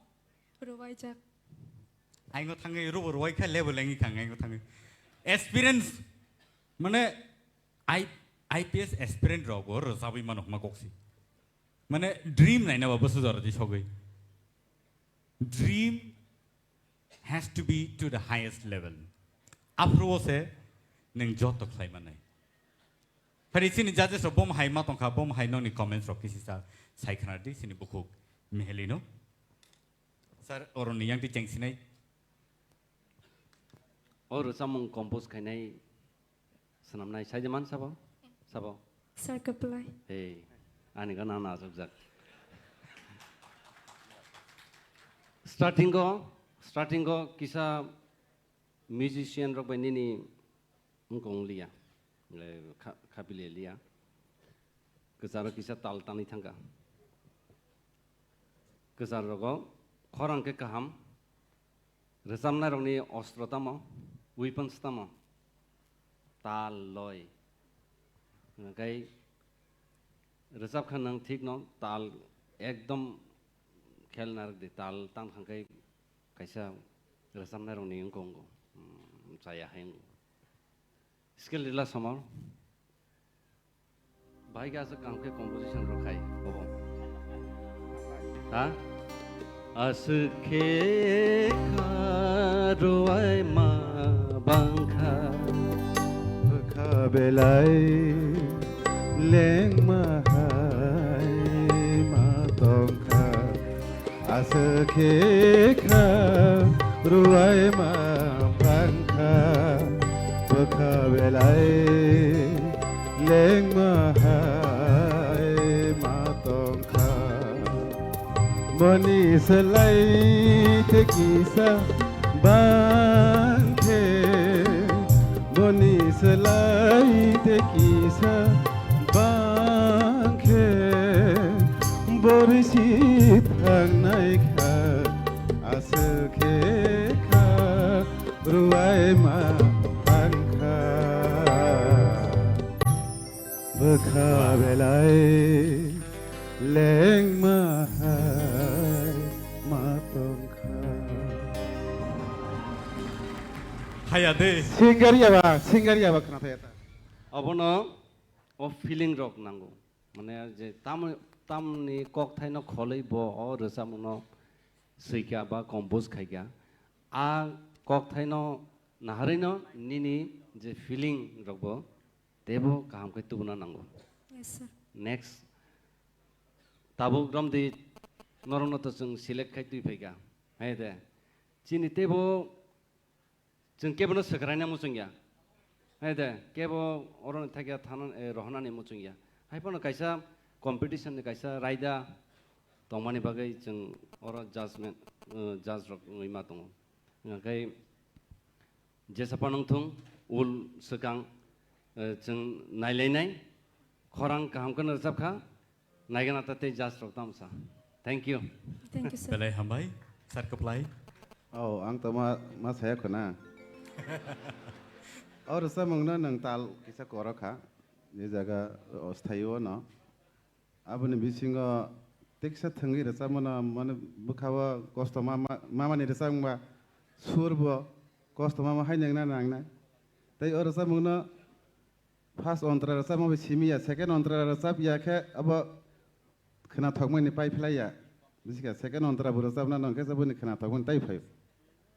Rwbaijak. Aingo thangwi rubo rwai kha lebo lengwi kha aingo thangwi. Experience mane I, I P S aspirant rok bo rwchabwi mano hma koksi. Mane dream naina ba bwsajora di sogwi. Dream has to be to the highest level. Aphuru o se nwng joto khlai manai. Phari chini judges rok bom hai ma tongkha, bom hai noni comments rok kisi sa sai khna di chini bukhuk Miheli no. Sir, oroni yang ti chengsinai. O rwchapmung compose khainai swnamnai sai de man sabo? Sabo? Sir Kaplai. Hey, ani gana na ajak jak. Starting o, starting o kisa musician rok bai nini wngkong liya, eh, kha-, khapile liya. Kwcharo kisa tal tanwi thangkha. Kwchar rogo khorang khe kaham. Rwchapnairokni ostro tamo, weapons tamo? Tal, loi. Hwnkhe rwchap kha nwng thik no, tal ekdom khel narwk di, tal tang thang khe kaisa rwchapnairokni wngkha wngo. Hmm, chaya hai wngo. Skill rila somor. Bahai khe aswk kaham khe composition rwkhai, bobo. Ha? Aswk khe kha rwai ma bangkha. Bwkha belai lengma hai ma tongkha. Aswk khe kha rwai ma bangkha, bwkha belai lengma hai ma tongkha. Boni slai te kisa bang khe, boni slai te kisa bang khe, borisi thangnai kha, aswk khe kha, rwai ma thang kha. Bwkha belai lengma hai ma tong kha. Haya de. Singer ya ba, singer ya ba khna thaya ta. Obono o feeling rok nango. Mane je tam, tamni kokthaino kholwi bo o rwchapmungno swikha ba compose khaikha. A kokthaino naharwino nini je feeling rokbo teibo kaham khe tubuna nango. Yes, sir. Next, tabuk romdi norokno to chwng select khai twi phaikha. Hai de. Chini teibo chwng kebono swkraina muchungya. Hai de, kebo oro thakya thana, eh, rohonani muchungya. Hai phano kaisa competition ni kaisa raida tongmani bagwi chwng oro judgment, eh, judge rok wngwi ma tongo. Hwnkhe jesa phano wngthung, ul swkang, eh, chwng nailainai, khorang kaham kheno rwchapkha, naigana ta tei judge rok tamsa. Thank you. Thank you, sir. Belai hambai, sir kwplai. Oh, ang to ma, ma saya khuna. O rwchapmungno nwng tal kisa koro kha, je jaga, o, sthaio no. Aboni bisingo teksa thwngwi rwchapmano, mane bwkhao kosto ma, ma, mamani rwchapmungba sur bo kosto mama hai nangna nangnai. Tei o rwchapmungno first ontra rwchapma bai simi ya, second ontra rwchap ya khe abo khna thokmani pai phlai ya. Bisi kha second ontra bo rwchapna nang khe boni khna thokmani tai phaio.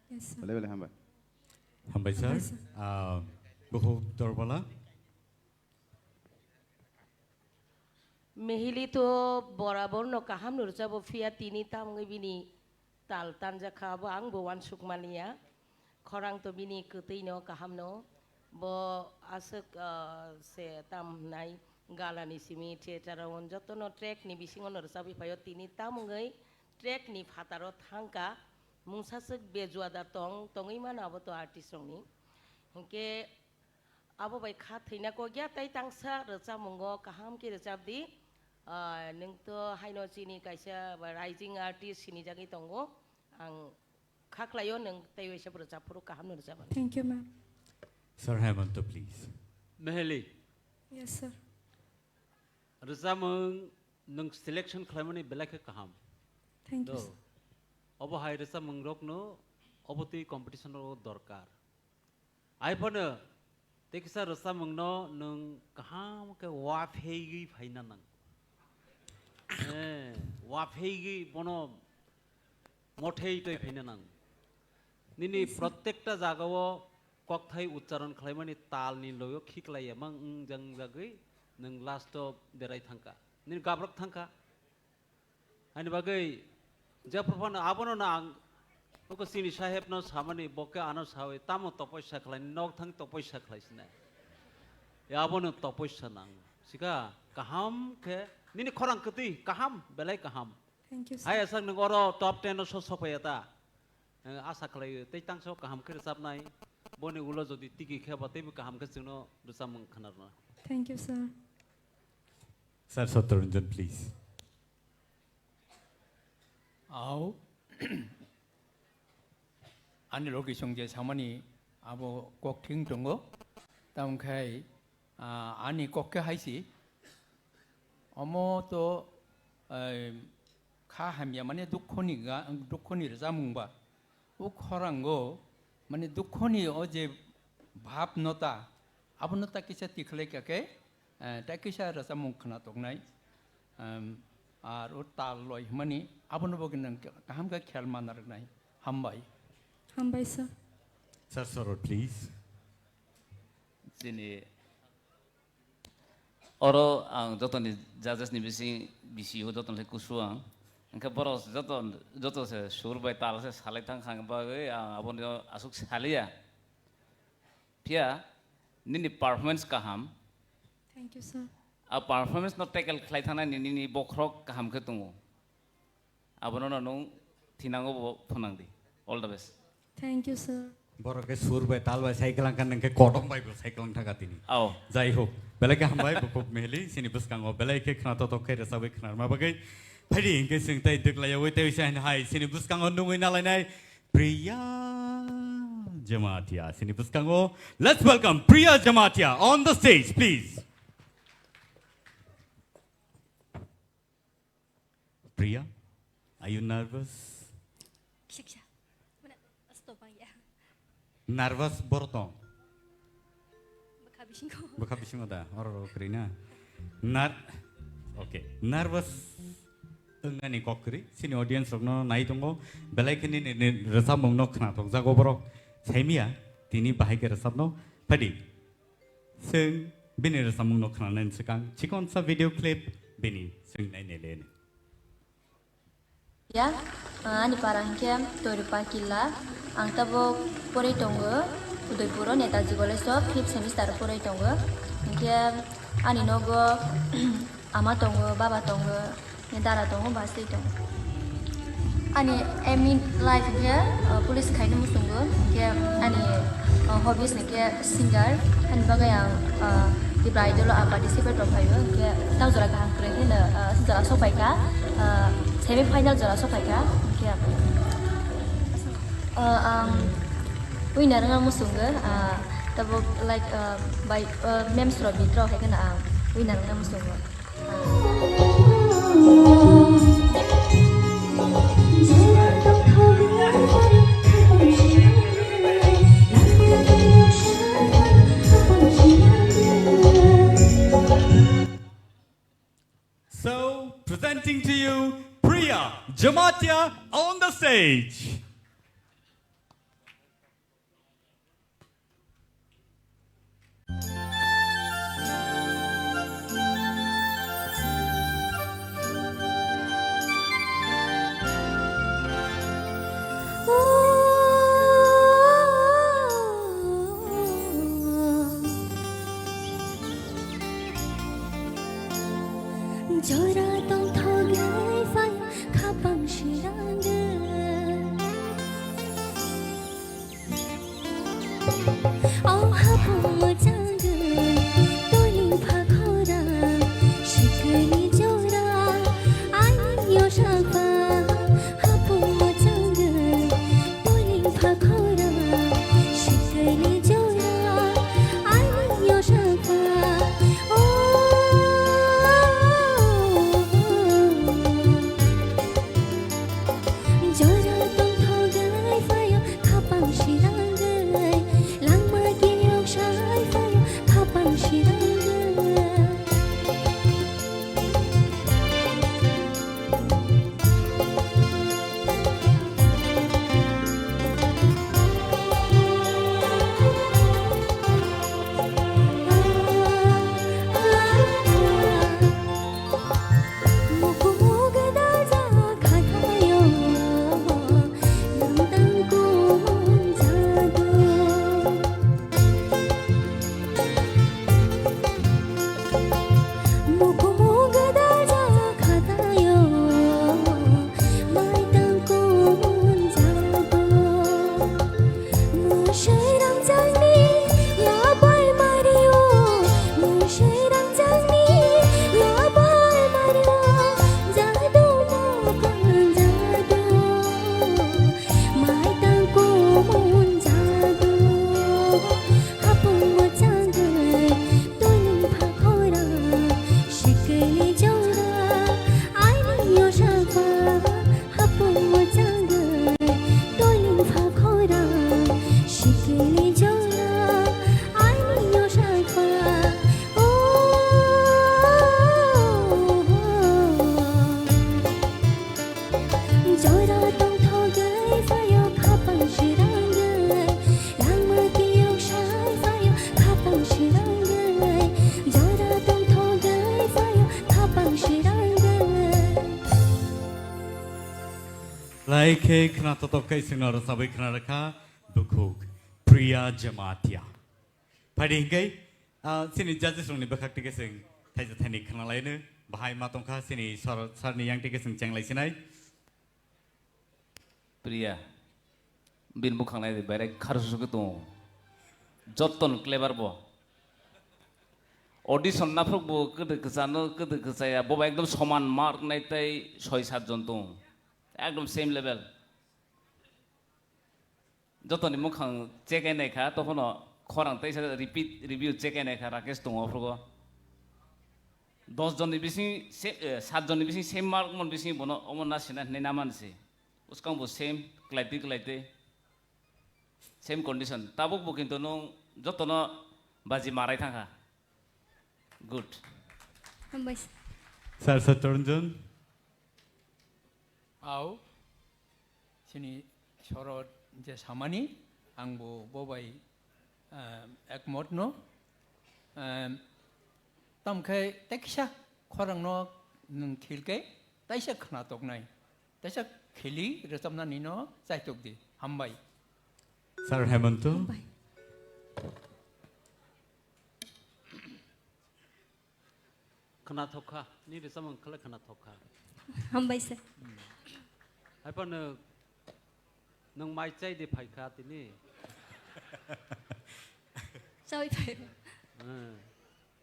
Yes, sir. Belai belai hambai. Hambai, sir. Hambai, sir. Ah, bukhuk Dorbala. Mihili to borabor no kaham no rwchabo, phiya tini tamungwi bini tal tanjakha, abo ang bo uansuk manya. Khorang to bini kwtwi no kaham no. Bo aswk, ah, se tam hwnai gala ni simi theater o joto no track ni bisingo no rwchabwi phaio, tini tamungwi track ni phataro thangkha. Mungsa swk bejua da tong, tongwi mano abo to artist rok ni. Hinkhe abo bai kha thwina kok ya, tei tangsa rwchapmungo kaham khe rwchap di. Ah, nwng to haino chini kaisa ba rising artist sinijagwi tongo. Ang Kha khlaio nwng tei waisa bo rwchap phuru kaham no rwchap. Thank you, ma'am. Sir Hemanta, please. Meheli. Yes, sir. Rwchapmung nwng selection khlaimani belai khe kaham. Thank you, sir. Obo hai rwchapmung rokno obo twi competition o dorkar. Ai phano tei kisa rwchapmungno nwng kaham khe wapheigwi phaina nang. Eh, wapheigwi bono mothei twi phaina nang. Nini, yes, sir, prottekta jagao kokthai uchcharon khlaimani talni loyo khiklai emang wng jang jagwi nwng last o derai thangkha. Nini gabrok thangkha. Ani bagwi jephru phano abono no ang nuko chini saheb no samani, bo khe ano sawi tamo topoisa khlai, nok thang topoisa khlai sinai. Ya abono topoisa nang. Sika kaham khe nini khorang kwtwi kaham, belai kaham. Thank you, sir. Hai aswk nwng oro top ten o so sokphaiya ta. Eh, asa khlai tei tangso kaham khe rwchapnai. Boni ulo jodi tigi khe ba teibo kaham khe chwngno rwchapmung khwnarwna. Thank you, sir. Sir Satyaranjan, please. Au. Ani logi song je samani abo kok thing tongo. Tamo khai, ah, ani kok khe hai si. Omo to, eh, kha hamya mane dukho ni ga, dukho ni rwchapmung ba. O khorango, mane, dukhoni o je bhab no ta, abono ta kisa tikhlai kha khe, eh, ta kisa rwchapmung khna toknai, em, ar o tal loi hwnmani, abono bo nwng kaham khe khel manna rwnai. Hambai. Hambai, sir. Sir Sorot, please. Chini oro ang jotoni judges ni bising, bisi o jotoni kusu ang. Hingke borok joto, joto se sur bai tal se salai thang kha bagwi ang abono aswk saliya. Phiya nini performance kaham. Thank you, sir. A performance no tackle khlai thangna ni nini bokhorok kaham khe tongo. Abono no nwng thinango bo phwnang di. All the best. Thank you, sir. Borok khe sur bai tal bai sai kwlang kha, nwng khe kodom bai bo sai kwlang thaka tini. Ao. Jai hok, belai khe hambai bukhuk meheli, chini bwskango belai khe khna totok khe rwchapwi khna rwma bagwi. Phaidi hinkhe chwng tei dwklaiyawi tei se hai chini bwskango nungwi nalainai Priya Jamatia. Chini bwskango, let's welcome Priya Jamatia on the stage, please. Priya, are you nervous? Kisa kisa. Mana, stop ang ya. Nervous borok tong? Bwkha bisingo. Bwkha bisingo da, oro ro kwrwi na. Nar-, okay, nervous wngnani kok kwrwi. Chini audience rokno nai tongo. Belai khe nini, nini rwchapmungno khna tokjago borok. Saimiya, tini bahai khe rwchapno. Phaidi. Chwng bini rwchapmungno khnanani swkang chikonsa video clip bini chwng nainai le. Ya, ani para hinkhe Toiripa Killa. Ang tabuk porwi tongo Udaipuro Netaji College o fifth semester porwi tongo. Hinkhe ani nogo ama tongo, baba tongo. Ni dara tongo, bus twi tongo. Ani aim in life hinkhe, uh, police khaina muchungo, hinkhe ani, uh, hobbies hinkhe singer, ani bagwi ang, uh, Tipra Idol o ang participate rok khaio, hinkhe tang jora kaham kwrwi hinkhe, uh, jora sok phaikha, uh, semi final jora sok phaikha, hinkhe, uh, ang winner wngna muchungo, uh, tabuk like, uh, by, uh, memes rok bit rok hai kheno ang winner wngna muchungo. So, presenting to you, Priya Jamatia on the stage. Jora tongthogwi phai khapang sirangwi. O hapung mwchangwi toling pha khorang sikini jora. Ani yosapa hapung mwchangwi. Lai khe khna totok khe singno rwchabwi khna rwkha bukhuk Priya Jamatia. Phaidi hinkhe, ah, chini judges rokni bwkhak tike chwng thaisa thaini khna laino bahai ma tongkha chini sor-, sarni yang tike chwng chenglai sinai. Priya, bini bukhang nai di, berai kharsu khe tongo. Jotton clever bo. Audition naphuk bo kwdwi kwchano, kwdwi kwchaya, bo ba ekdom soman mark nai tei soi sat jon tongo. Ekdom same level. Jotoni mukhang check nai kha, tokhono khorang teisa repeat review check nai kha, Rakesh tongo aphrugo. Dos jonni bising se, eh, sat jonni bising same mark mon bising bono omo na sina hinwi naman se. Uskang bo same, kwlaitwi kwlaitwi. Same condition. Tabuk bo kintu nung jotono baji marai thangkha. Good. Hambai. Sir Satranjan. Au, chini sorot je samani, ang bo bobai, ah, ekmot no. Ah, tamkhe teksa khorang no nung khilke taisa khna toknai. Taisa khili rwchapnani no chaitok di. Hambai. Sir Hemanto. Hambai. Khna thok kha, ni rwchapmung khlai khna thok kha. Hambai sir. Haiphano nwng mai chai di phai kha tini. Chawi phai. Hmm.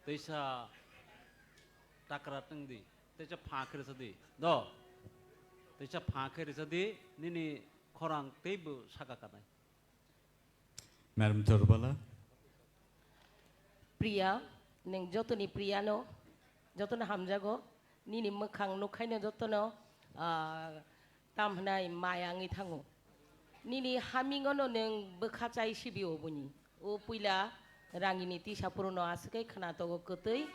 Teisa takra tong di, teisa pha khe rwsa di. Do. Teisa pha khe rwsa di, nini khorang teibo saka kanai. Madam Chorbala. Priya, nwng jotoni Priya no, jotono hamjago, nini mwkhang nukhaino jotono, ah, tam hwnai maya wngwi thango. Nini hamingono nwng bwkha chai sibi oboni. O puila rangini tisa purono aswk khe khna togo kwtwi,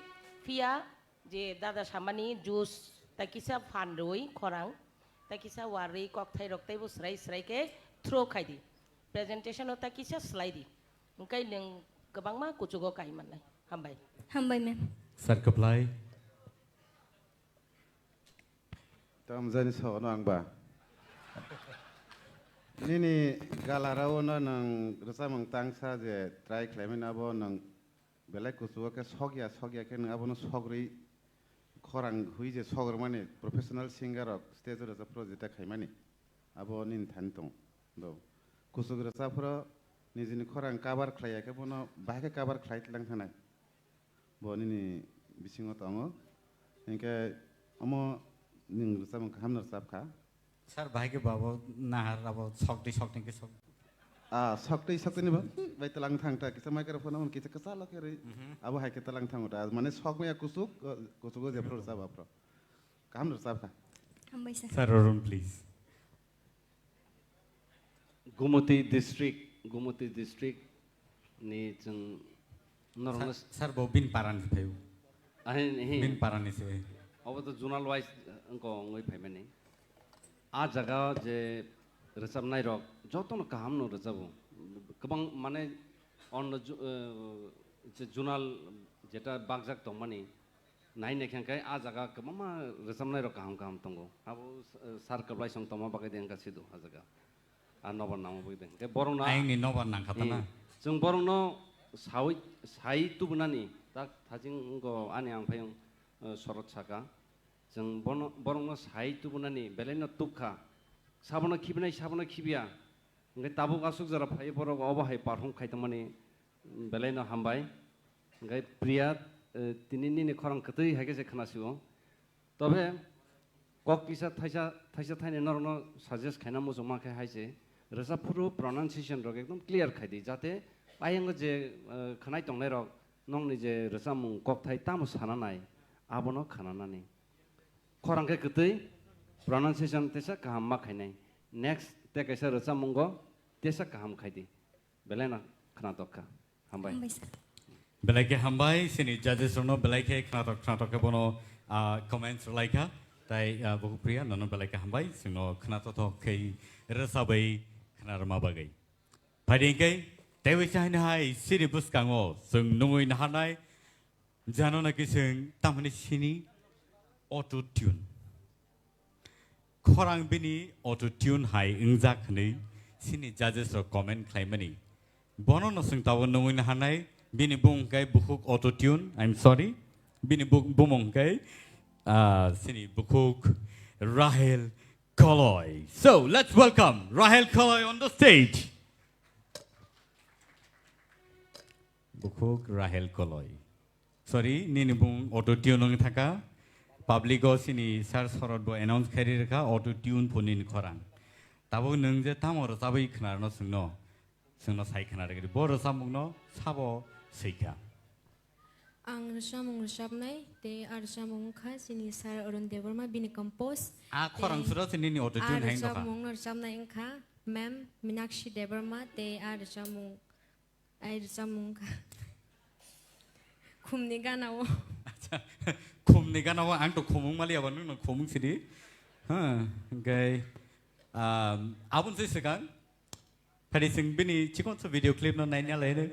phiya je dada samani juice tai kisa phan rwi khorang, tai kisa warwi kokthai rok teibo swrai swrai khe throw khai di. Presentation o tai kisa slai di. Hwnkhe nwng kwbangma kuchugo kai mannai. Hambai. Hambai ma'am. Sir Kwplai. Tamjani sono ang ba. Nini galarao no nwng rwchapmung tangsa je try khlaimani abo nwng belai kuchugo khe sokya, sokya khe nwng abono sogrwi khorang hui je sogrwmani professional singer rok stage o rwchapphuru jeta khaimani abo nini thani tongo. Do. Kuchuk rwchapphuru nijini khorang cover khlaiya khe bono bahai khe cover khlai tlang thanai. Bo nini bisingo tongo. Hinkhe omo nwng rwchapmung kaham no rwchap kha. Sir, bahai khe bo abo nahar abo sokdi sokdi khe sok. Ah, sokdi sokdi ni bo bai talang thang ta kisa microphone on kisa kisa lo khe rwi. Mhm. Abo hai khe talang thang ta mane sok maya kuchuk, kuchugo jephru rwchap aphru. Kaham rwchap kha. Hambai sir. Sir, Arun, please. Gumoti district, Gumoti district ni chwng Norokno Sir, sir bo bini parani phaio. Ahin, ahin. Bini parani se. Obo to zonal wise wngko wngwi phaimani. A jaga je rwchapnai rok jotono kaham no rwchabo. Kwbang mane onno ju-, eh, je zonal jeta bakjak tongmani nai naikha khe a jaga kwbangma rwchapnai rok kaham kaham tongo. Abo, eh, sir kwplai song tongma bagwi de wngkha sido a jaga. A nobar nangma bagwi de. Hwnkhe borokno Ayangni nobar nangkha ta na? Hmm. Chwng borokno sawi, sai tubunani tak thajing wngkho ani ang phai wng, eh, sorot saka. Chwng bono, borokno sai tubunani belaino tubkha. Sabono khibinai, sabono khibiya. Hwnkhe tabuk aswk jora phai borok obo hai perform khai tongmani, mm, belaino hambai. Hwnkhe Priya, eh, tini nini khorang kwtwi hai khe se khna sio. Tobe kok kisa thaisa, thaisa thaini norokno suggest khaina muchungma khe hai se, rwchap phuru pronunciation rok ekdom clear khai di, jate ayang je, eh, khwnai tongnai rok nokni je rwchapmung kokthai tamo sana nai, abono khana nani. Khorang khe kwtwi, pronunciation tesa kaham ma khainai. Next te kaisa rwchapmungo tesa kaham khai di. Belai no khwnatok kha. Hambai. Hambai sir. Belai khe hambai, sini judges rokno belai khe khwnatok khwnatok khe bono, ah, comments rwlai kha. Tai, ah, Bukhuk Priya, nono belai khe hambai, chwngno khwnatothok khe rwchabwi khwnarwma bagwi. Phaidi hwnkhe, teiwi chahaino hai sini bwskango chwng nungwi naharnai, jano naki chwng tamhani sini auto tune. Khorang bini auto tune hai wngjak hwnwi sini judges rok comment khlaimani. Bono no chwng tabuk nungwi naharnai, bini bumung khe Bukhuk Auto Tune, I'm sorry. Bini bu-, bumung khe, ah, sini Bukhuk Rahel Koloi. So, let's welcome Rahel Koloi on the stage. Bukhuk Rahel Koloi. Sorry, nini bung auto tune wng thaka. Public o sini sir Sorot bo announce khairi rwkha auto tune pho nini khorang. Tabuk nwng je tamo rwchabwi khwnarwno chwngno, chwngno sai khwnarwgwi bo rwchapmungno sabo swikha. Ang rwchapmung rwchapnai tei a rwchapmung wngkha chini sir Arun Debbarma bini compose. A khorang tei suro se nini auto tune hai wngkha. A rwchapmung rwchapnai wngkha ma'am Minakshi Debbarma tei a rwchapmung Ai rwchapmung wngkha. Khumni gana o. Acha, khumni gana o ang to khumung mali abo nwng no khumung sidi. Ha, hwnkhe, um, aboni se swkang. Phadi chwng bini chikon sa video clip no naina lai.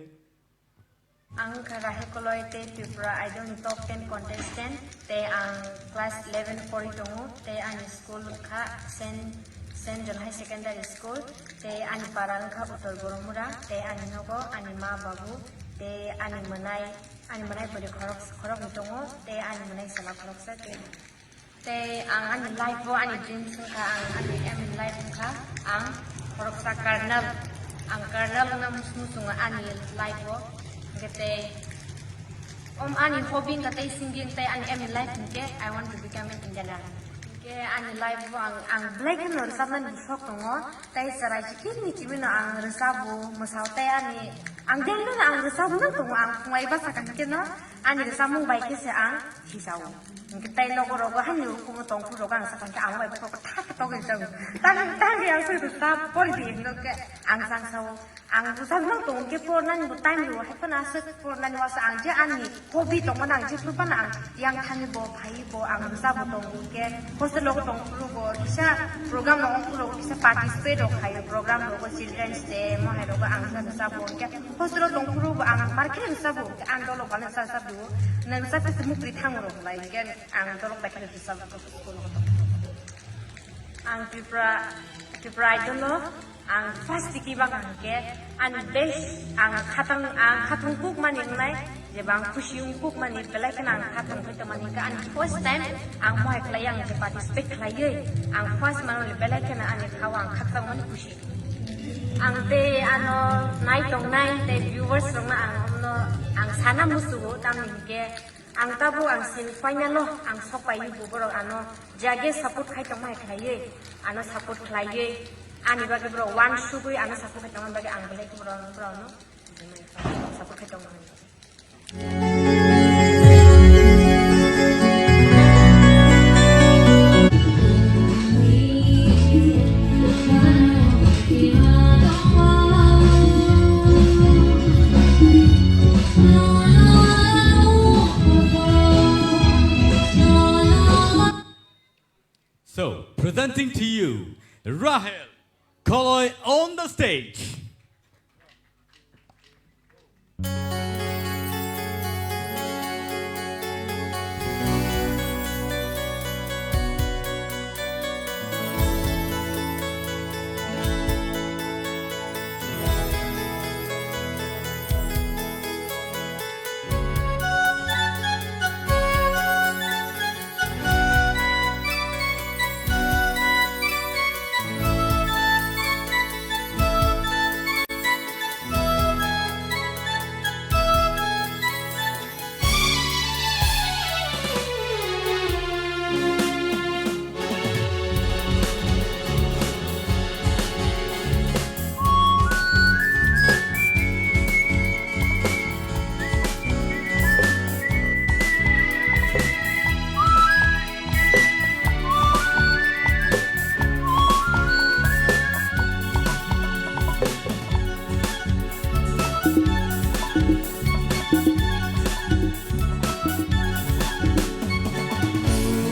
Ang wngkha Rahel Koloi tei Tripura Idol ni top ten contestant. Tei ang class eleven pori tongo, tei ani school wngkha Saint, Saint John High Secondary School, tei ani para wngkha Uttor Boromura, tei ani nogo ani ma babu, tei ani mwnai, ani mwnai bwrwi khorok, khoroknwi tongo, tei ani mwnai chwla khoroksa, tei, tei ang ani life o ani dreams wngkha, ang ani aim in life wngkha, ang khoroksa colonel, ang colonel wngna muchungo ani life o, hwnkhe tei Om ani hobby wngkha tei singing tei ani aim in life hinkhe I want to become an engineer. Hinkhe ani life bo ang, ang belai kheno rwchapnani sok tongo tei chwrai chikini chibino ang rwchapbo mwsao tei ani ang daily no ang rwchapbo nang tongo ang phungai bachakha hinkhe no ani rwchapmung bai khe se ang hijao. Hinkhe tei nogo rogo hani ukumo tongphuru rogo ang sakha hinkhe ang bai bokhorok thak thak togwi rwchapbo. Tang tang ang se rwchap pori di hinkhe ang sangsao. Ang rwchapnang tongo khe pornani bo time rwo, hai phano aswk pornani uaisa ang je ani hobby tongmani ang jephru phano ang yang thani bo, phai bo, ang rwchapbo tongo khe hostel o tongphuru bo kisa program rok ongphuru bo kisa participate rok khaio, program rogo children's day mo hai rogo ang khe rwchapbo khe hostel o tongphuru bo ang market rwchapbo khe ang dolok bana rwchapbo nang rwchap khe mukri thango rok lai khe ang dolok bai khe rwchapbo school o tongphuru. Ang Tripura, Tripura Idol o ang first tiki bak ang ke, ani best ang khatang, ang khatang kuk mani wngnai, jeba ang khusi ung kuk mani, belai kheno ang khatang khaito mani ke, ani first time ang mohai khlai ang je participate khlaiwi, ang first mano le belai kheno ani khao ang khatang mani khusi. Ang tei ano nai tongnai tei viewers rokno ang omno ang sana musugo, tamni hwnkhe Ang tabuk ang semi final o ang sok paini bo borok ano jage support khai tongma hai khlaiwi ano support khlaiwi ani bagwi borok uansugwi ano support khai tongma bagwi ang belai khe borok, borok ano support khai tongma hai. Presenting to you, Rahel Koloi on the stage.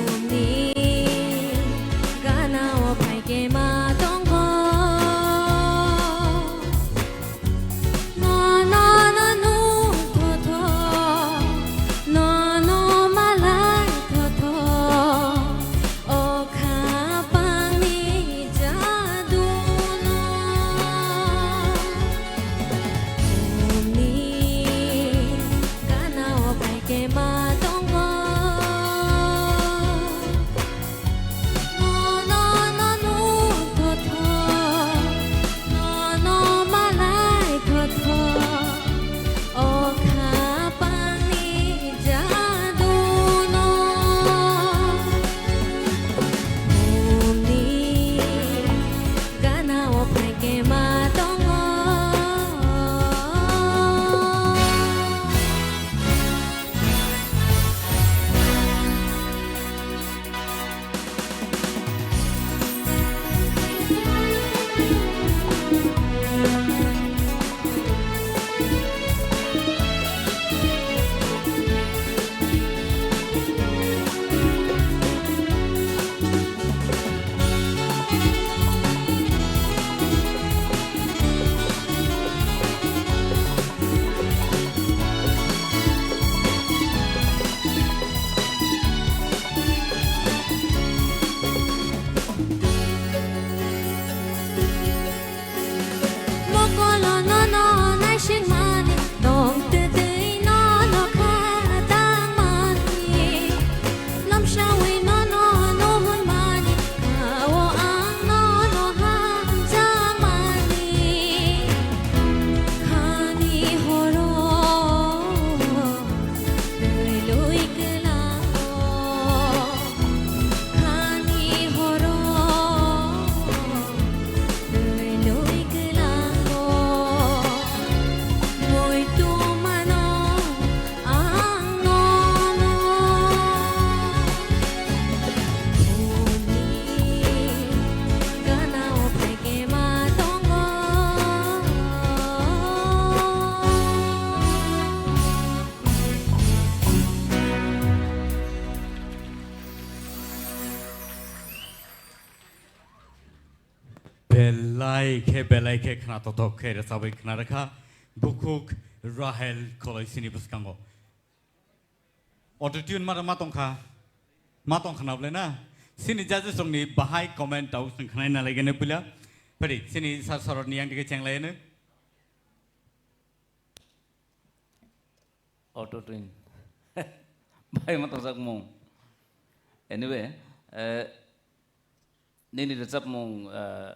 Bumni gana o phaikhe ma tongo. Nono no nuk thotho, nono malai thotho, o khapangni jaduno. Bumni gana o phaikhe ma tongo. Nono no nuk thotho, nono malai thotho, o khapangni jaduno. Bumni gana o phaikhe ma tongo. Mokolo nono naisingmani, tongtwtwi nono kha tangmani. Lomsawi nono nuhunmani, khao ang nono hamjakmani. Khani horo twi lui kwlango, khani horo twi lui kwlango, muitu mano ang nono. Bumni gana o phaikhe ma tongo. Belai khe, belai khe khna tothok khe rwchabwi khna rwkha bukhuk Rahel Koloi sini bwskango. Auto tune ma, ma tongkha, ma tongkha na bwle na? Sini judges rokni bahai comment tau chwng khwnai na laigene puila. Phadi sini sir sorotni yang dige cheng laiyene. Auto tune. Bai ma tongjak mung. Anyway, eh, nini rwchapmung, eh,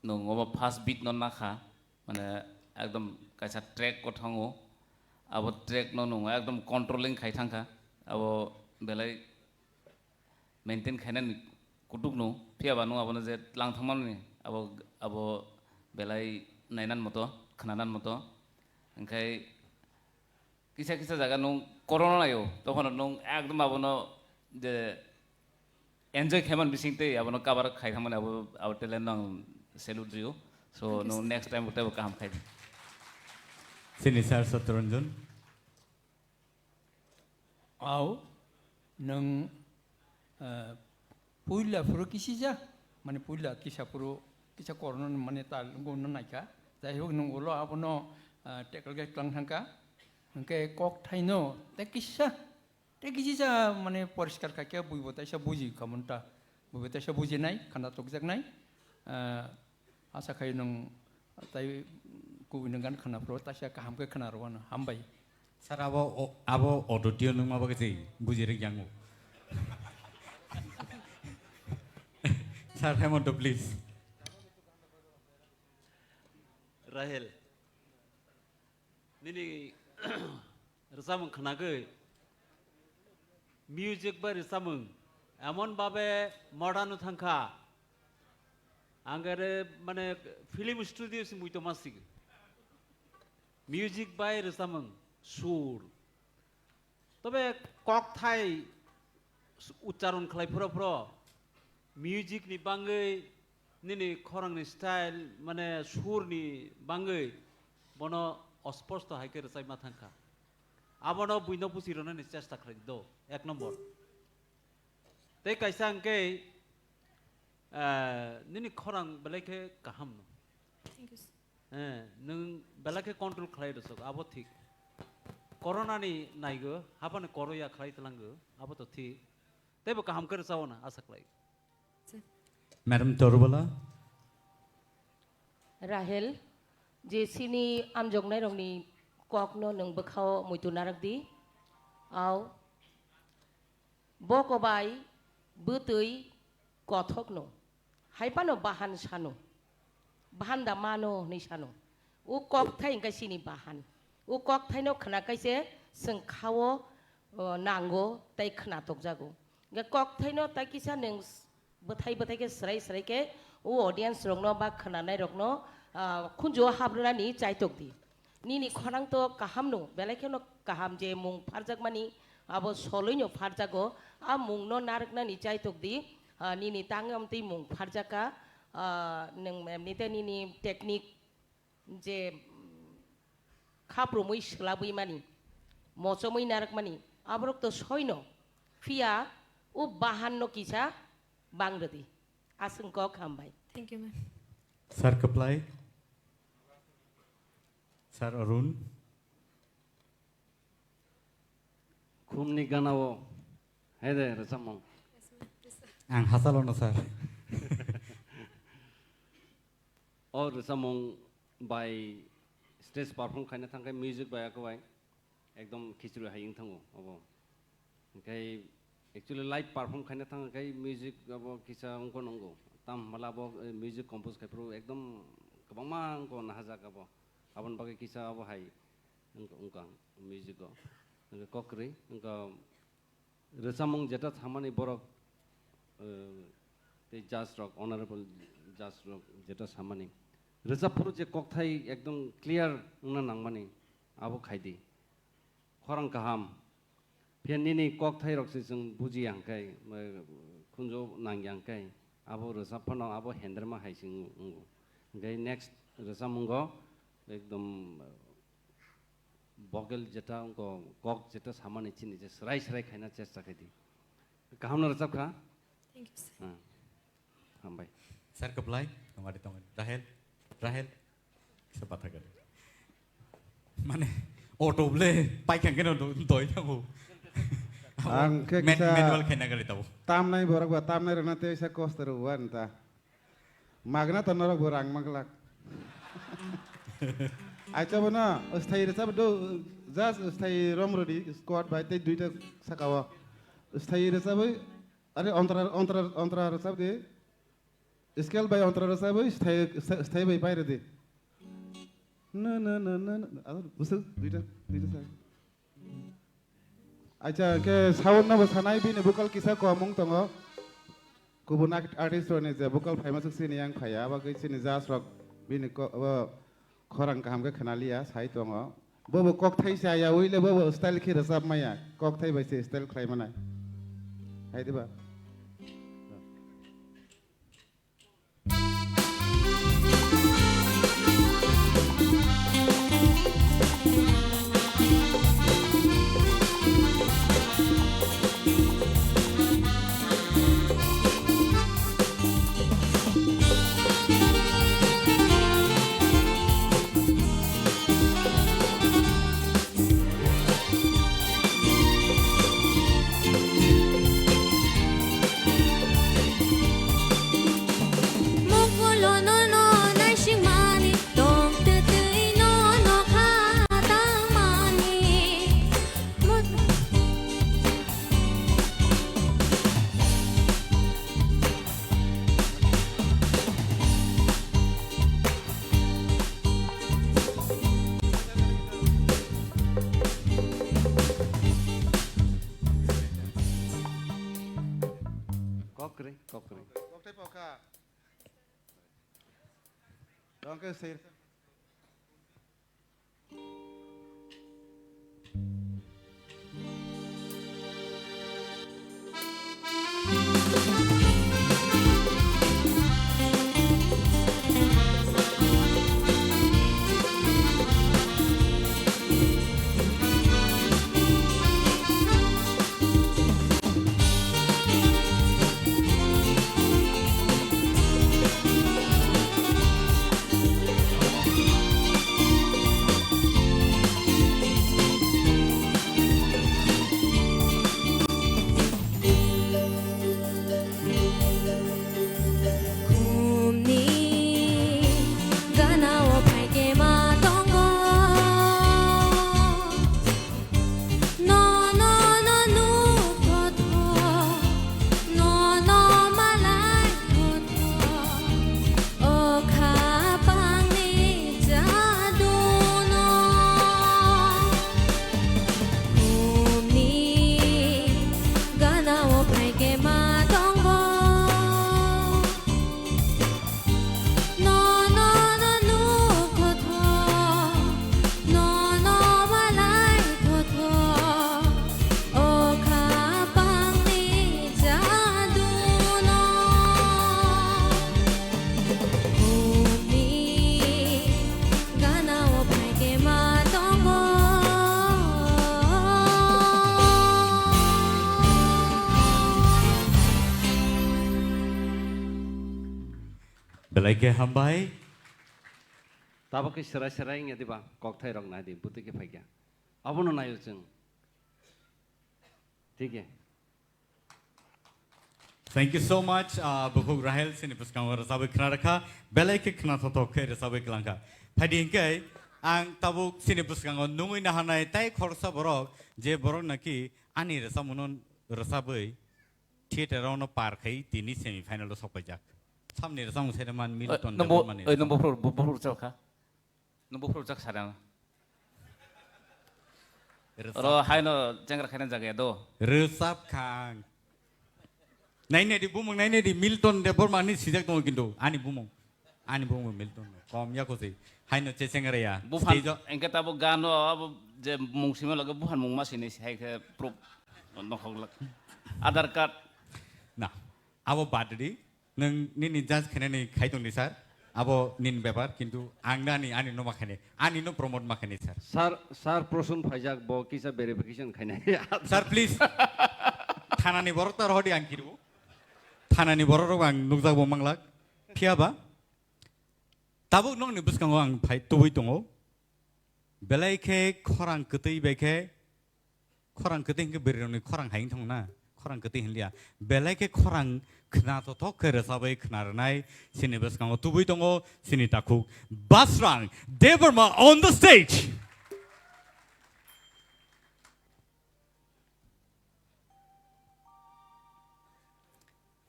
nwng omo first beat no nakha, mane ekdom kaisa track o thango, abo track no nwng ekdom controlling khai thangkha, abo belai maintain khainani kutuk no, phiya ba nwng abono je tlang thangmani abo, abo belai nainan moto, khwnanan moto, hwnkhe kisa kisa jaga nwng corona laio, tokhono nwng ekdom abono je enjoy khaiman bising tei abono cover khai thangmani abo, abo talent no ang salute rio. So nwng next time teibo kaham khai di. Sini sir Satyaranjan. Au, nwng, eh, puila phuru kisijak, mane puila kisa phuru kisa korno mane tal wngno naikha. Jai hok nwng ulo abono, ah, tackle khe tlang thangkha. Hwnkhe kokthaino tei kisa, tei kisa mane poriskar khaikhe buibo taisa buji khamon ta. Buibo taisa bujinai, khana tokjaknai. Ah, asa khai nwng tai kubui nwng gan khana phuru taisa kaham khe khana rwano. Hambai. Sir, abo o-, abo audio tune wngma bagwi se buji rwk yang o. Sir Hemanta, please. Rahel, nini rwchapmung khnagwi, music bai rwchapmung emon babe modern thangkha, ang ere mane film studio se muitu masik. Music bai rwchapmung, sur. Tobe kokthai ucharon khlai phuro phuro music ni bangwi nini khorang ni style mane sur ni bangwi bono osposto hai khe rwchapma thangkha. Abono buino buchi rwnani chesta khlai do, ek nombor. Tei kaisa hwnkhe, eh, nini khorang belai khe kaham no. Thank you, sir. Eh, nwng belai khe control khlai rwsok, abo thik. Corona ni naigo, haphano koroya khlai tlango, abo to thik. Teibo kaham khe rwchao na asa khlai. Sir. Madam Torubala. Rahel, je chini amjoknairokni kokno nwng bwkhao muitu narak di. Au. Boko bai bwtwi kothokno, hai phano bahan sano, bahan da mano hwnwi sano. O kokthai hwnkhe chini bahan. O kokthaino khna kaise chwng khao, o, nango tei khna tokjago. Hwnkhe kokthaino tai kisa nwng s-, bwthai bwthai khe swrai swrai khe o audience rokno ba khnanai rokno, ah, khunju o habrwnani chaitok di. Nini khorang to kaham no, belai kheno kaham je mung pharjakmani, abo soloi no pharjago, a mung no narwknani chaitok di, ah, nini tang amtwi mung pharjaka, ah, nwng emnite nini technique je, mm, khaprumwi swlabwi mani, mochomwi narwkmani, aborok to soino, phiya o bahan no kisa bang rwdi. Aswng kok hambai. Thank you, ma'am. Sir Kwplai. Sir Arun. Khumni ganao hai de rwchapmung. Ang hachalo no, sir. O rwchapmung bai stage perform khaina thangkhe music bai akwbai. Ekdom khichri hai wng thango obo. Hwnkhe actually live perform khaina thang khe music abo kisa wngkha nungo. Tam hwnba abo, eh, music compose khai phuru ekdom kwbangma wngkha nahajak abo. Aboni bagwi kisa abo hai wngkha, wngkha music o. Hwnkhe kokrwi wngkha rwchapmung jeta samani borok, eh, tei judge rok, honorable judge rok jeta samani. Rwchap phuru je kokthai ekdom clear wngna nangmani abo khaidi. Khorang kaham. Phiya nini kokthai rok se chwng bujiya hwnkhe, eh, khunju nangya hwnkhe, abo rwchap phano abo hendrema hai se wngo. Hwnkhe next rwchapmungo ekdom, eh, vocal jeta wngkha, kok jeta samani chini je swrai swrai khaina chesta khaidi. Kaham no rwchap kha? Thank you, sir. Ah. Hambai. Sir Kwplai, tongari tongari. Rahel, Rahel. Kisa patha gari. Mane, auto ble, paikang keno do-, doi thango. Ang khe Man-, kisa manual khaina gari tabo. Tamnai borok ba, tamnai rwna tei sa kosto rw wan ta. Magna to norok bo rang maglak. Aicha bono, sthai rwchap do, just sthai rom rwdi, squad bai tei duita saka o. Sthai rwchabwi, are ontra, ontra, ontra rwchap di. Scale bai ontra rwchabwi sthai, sthai, sthai bai pai rwdi. Na, na, na, na, na. Aro bwswk duita, duita sa. Acha, ke sound no bo sanai bini vocal kisa komung tongo. Kubun art-, artist roni je vocal phaima swk sini yang phaya, abo ke sini judge rok bini ko-, bo khorang kaham ke khna liya, sai tongo. Bo bo kokthai sa ya, uile bo bo style khe rwchap maya, kokthai bai se style khlai manai. Hai diba? Kok kwrwi. Kokthai pokha. Tongke sir. Khumni gana o phaikhe ma tongo. No, no, no, nukotho. No, no, malai kotho. O khapangni jaduno. Khumni gana o phaikhe ma tongo. No, no, no, nukotho. No, no, malai kotho. O khapangni jaduno. Khumni gana o phaikhe ma tongo. Belai khe hambai. Tabuk khe serai serai wngya diba? Kokthai rok nai di, bwtwi khe phaikha. Abono naio chwng. Thik he. Thank you so much, ah, Bukhuk Rahel, chini bwskango rwchabwi khna rwkha, belai khe khna thothok khe rwchabwi kwlangkha. Phaidi hinkhe ang tabuk chini bwskango nungwi naharnai tai khoroksa borok, je borok naki ani rwchapmungno rwchabwi theater-o no par khai tini semi final-o sokpaijak. Samni rwchapmung sai man Milton Debbarmani. Oi, nung buphuru, bu-, buphuru rwchapkha. Nung buphuru rwchak sarang. Rwchap. Oro haino chengra khaina jaga ya do. Rwchap khang. Nai nai di bumung, nai nai di Milton Debbarmani sijak tongo kintu ani bumung. Ani bumung Milton. Kom ya kosi. Haino chechengra ya. Buphan, stage-o. Engke tabo gano abo je mung sima loge buphan mung ma sini hai khe proof nokhok lak. Aadhaar card. Na. Abo bad di. Nwng nini judge khainani khai tongdi, sir. Abo nini bepar, kintu ang nani, ani no ma khainai, ani no promote ma khainai, sir. Sir, sir Prosun phaijak, bo kisa verification khainai. Sir, please. Thanani borok ta rohodi ang kiru. Thanani borok rok ang nukjak bo manglak. Phiya ba? Tabuk nokni bwskango ang phai tubui tongo. Belai khe khorang kwtwi bai khe Khorang kwtwi hinkhe bwrwirokni khorang hai wngthang na? Khorang kwtwi hinliya. Belai khe khorang khna thothok khe rwchabwi khna rwnai. Chini bwskango tubui tongo chini takhuk Basrang Debbarma on the stage.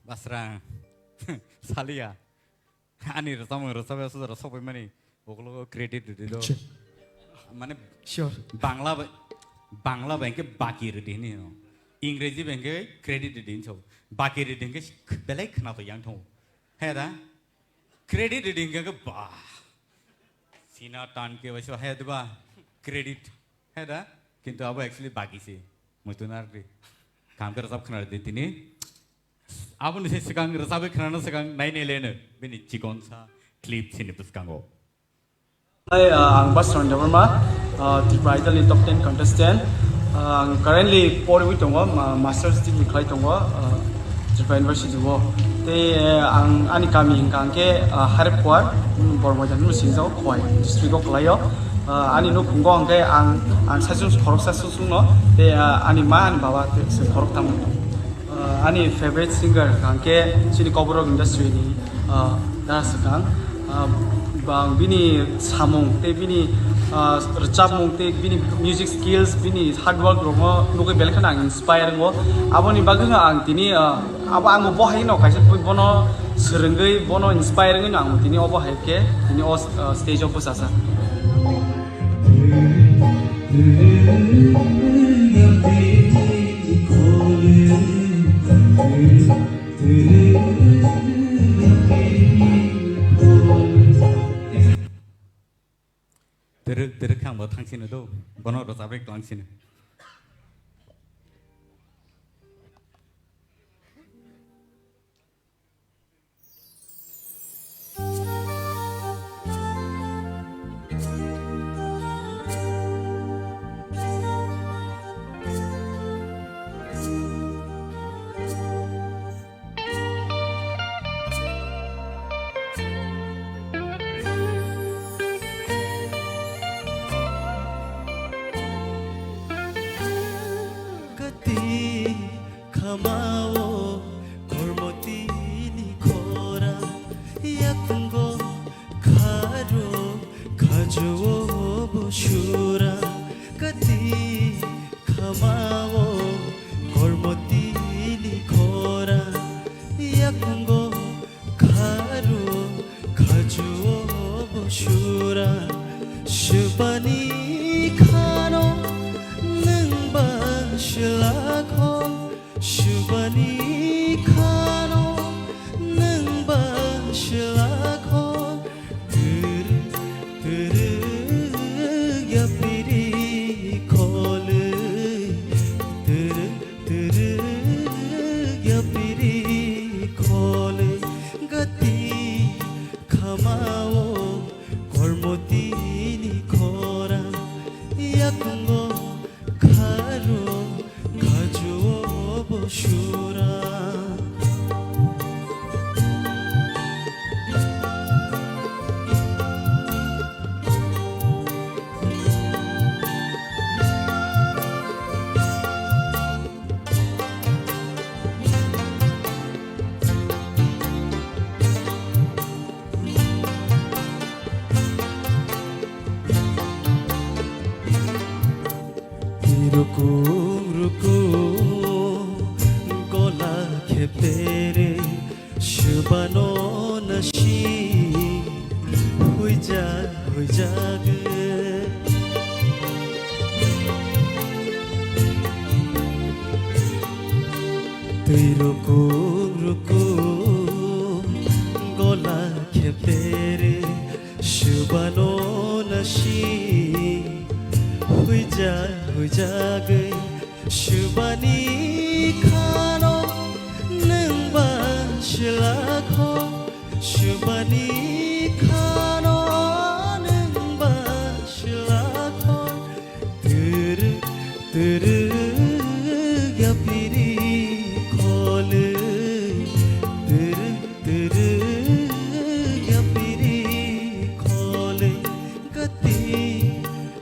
Basrang. Saliya. Ani rwchapmung rwchapya sojaro sokpaimani ukologo credit rwdi do. Sure. Mane sure. Bangla bai, Bangla bai hwnkhe baki rwdi hini no. Ingreji bai hwnkhe credit rwdi hinwi sao. Baki rwdi hwnkhe belai khwnathok yang thango. He da? Credit rwdi hwnkhe ba. Sina tan khe bai so he diba? Credit. He da? Kintu abo actually baki se. Muitu narwkdi. Kaham khe rwchap khwna rwdi tini. Aboni se swkang rwchabwi khwnana swkang nainai leno bini chikonsa clip chini bwskango. Hi, uh, ang Basrang Debbarma, uh, Tripura Idol ni top ten contestant. Uh, ang currently poriwi tongo, ma-, master's degree khlai tongo, uh, Tripura University o. Tei, uh, ang ani kami hwnkha hwnkhe, uh, Hairapkhuar, um, Bormoja hwnwi swijak, Khowai district o kwlaio. Uh, ani nukhungo hwnkhe ang, ang saichung khoroksa saichung no, tei, uh, ani ma ani baba tei se khoroktham. Uh, ani favorite singer hwnkha khe chini Kokborok industry ni, uh, dara swkang. Uh, bang bini samung tei bini, uh, rwchapmung tei bini music skills, bini hard work rokno nugwi belai kheno ang inspire wngo. Aboni bagwino ang tini, uh, abo ang bo hai no kaisa bono swrwngwi bono inspire wngwi no ang tini obo hai khe tini o, uh, stage o bwchajak. Thangsino do, bono rwchapri tong sino. Kati khamao kormotini khora, yakungo kharo khajuo busura. Kati khamao kormotini khora, yakungo kharo khajuo busura. Subani khano nwng ba silakho, subani khano nwng ba silakho. Turu turu yapiri khole, turu turu yapiri khole. Gati khamao kormotini khora, yakungo kharo khajuo busura. Rukum rukum gola khepere, subano nasi huijak huijak. Twi rukum rukum gola khepere, subano nasi huijak huijagwi. Subani khano nwng ba silakho, subani khano nwng ba silakho. Turu turu yapiri khole, turu turu yapiri khole. Gati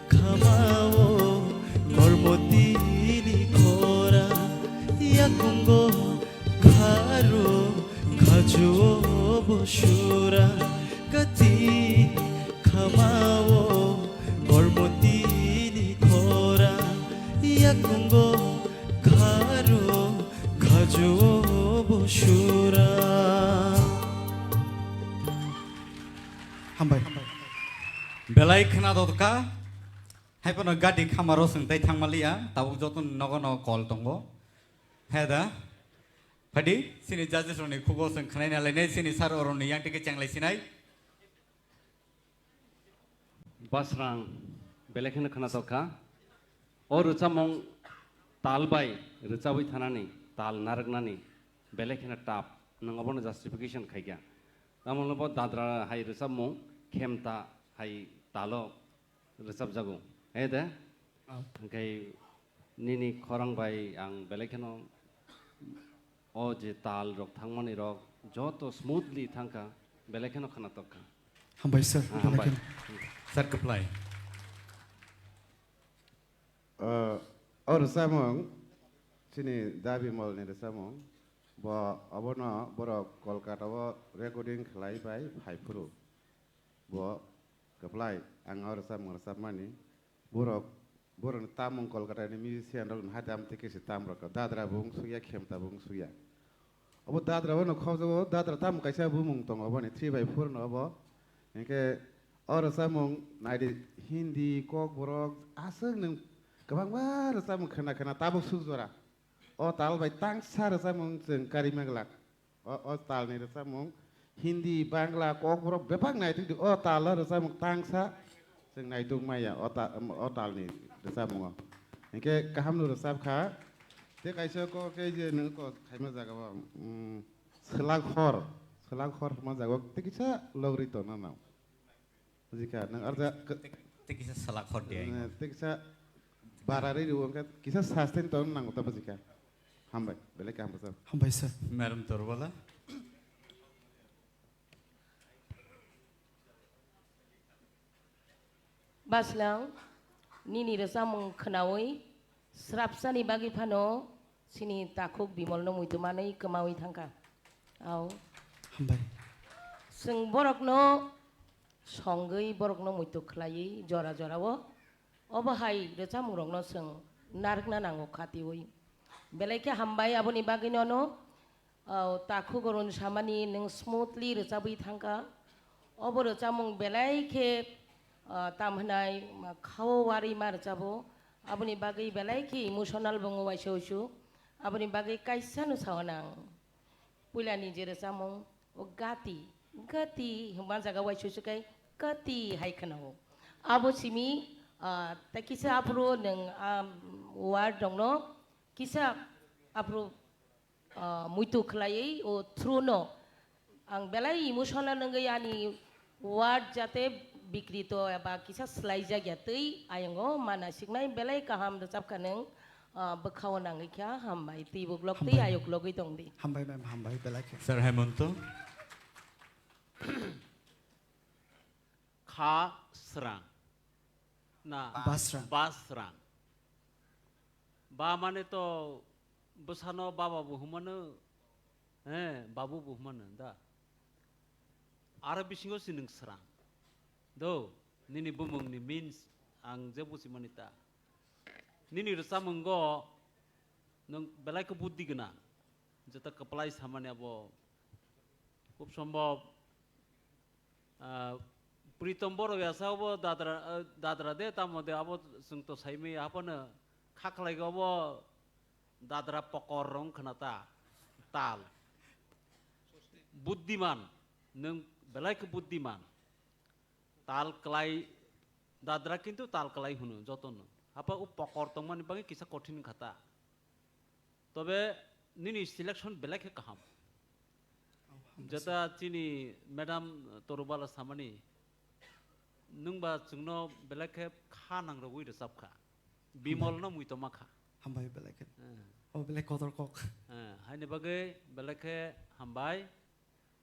khamao kormotini khora, yakungo kharo khajuo busura. Gati khamao kormotini khora, yakungo kharo khajuo busura. Hambai. Belai khna dotka. Hai phano gati khamaro swng tai thangmaliya, tabuk joto nogo no call tongo. He da. Phadi, sini judges rokni khugo swng khnaina lainai, sini sir oroni yang tike chenglai sinai. Basrang, belai kheno khna tokha. O rwchapmung tal bai rwchabwi thanani, tal narwknani belai kheno tough. Nwng obono justification khaikha. Tamoni bo dadra hai rwchapmung, khemta hai talo rwchapjago. He de? Ah. Hwnkhe nini khorang bai ang belai kheno o je tal rok thangmani rok joto smoothly thangkha, belai kheno khna tokha. Hambai sir, ah, belai hambai kheno. Sir, kwplai. Ah, o rwchapmung, chini Dabi Molni rwchapmung, bo obono borok Kolkata o recording khlai bai phai phuru. Bo kwplai, ang o rwchapmung rwchapmani, borok, borokni tamung Kolkata ni musician rok ni hai dam tike se tam rok, dadra bo wng sukya, khemta bo wng sukya. Obo dadra bono khobjago, dadra tamo kaisa bumung tongo, oboni three by four no obo. Hinkhe o rwchapmung naidi Hindi, Kokborok, aswk nwng kwbangma rwchapmung khna khna tabuk suk jora. O tal bai tangsa rwchapmung chwng karima glak. O, o talni rwchapmung Hindi, Bangla, Kokborok bebak naitwk di. O talo rwchapmung tangsa. Chwng naituk maya o ta-, o talni rwchapmungo. Hinkhe kahamno rwchap kha. Tei kaisa kok khe je nwng kok khaima jaga o, mm, swlak hor, swlak hor hwnma jaga o tei kisa logri tongna nang. Buji kha, nwng arja k-, Tei kisa swlak hor di ai. Eh, tei kisa barari rw, hwnkhe kisa sustain tongna nango ta buji kha. Hambai, belai kaham bwsajak. Hambai sir. Madam Torbala. Baslang, nini rwchapmung khwnaui srapsani bagwi phano chini takhuk Bimolno muitu manwi kwmaui thangkha. Au. Hambai. Chwng borokno songwi borokno muitu khlaiwi jora jorao obo hai rwchapmungrokno chwng narwkna nango khatiui. Belai khe hambai aboni bagwino no, o, takhuk Arun samani nwng smoothly rwchabwi thangkha. Obo rwchapmung belai khe, o, tam hwnai ma khao warwi ma rwchabo. Aboni bagwi belai khe emotional bo wngo waisa uisu. Aboni bagwi kaisa no sao nang. Puilani je rwchapmung, o gati, gati hwnba jaga waisa uisu kai gati hai khwnao. Abo simi, ah, tei kisa aphuru nwng, ah, word rokno kisa aphuru, ah, muitu khlaiwi o through no ang belai emotional wngwi ani word jate bikrito eba kisa swlaijak ya twi ayongo mana siknai belai kaham rwchapkha nwng, ah, bwkhao nangwi kha hambai twi buklok twi Hambai. ayok logwi tongdi. Hambai ma'am, hambai belai khe. Sir Hemonto. Kha srang. Na. Basrang. Basrang. Ba mane to bwsano baba bo hwnmano, he, babu bo hwnmano da. Aro bisingo si nwng srang. Do, nini bumungni means ang je buchimani ta. Nini rwchapmungo nwng belai khe buddhi gwnang. Jeta kwplai samani abo khub sombhob, ah, Pritom Borok yasa obo dadra, ah, dadra de tamo de abo chwng to saimaya haphano kha khlai obo dadra pokor rong khna ta tal. Buddhiman, nwng belai khe buddhiman. Tal klai, dadra kintu tal klai hwno jotono. Hapa o pokor tongmani bagwi kisa kothin kha ta. Tobe nini selection belai khe kaham. Oh, hambai sir. Jeta chini madam Torubala samani, nwngba chwngno belai khe kha nangrogwi rwchap kha. Bimol Hambai. No muitoma kha. Hambai belai khe. Eh. Oh, belai kotor kok. Eh, haini bagwi belai khe hambai.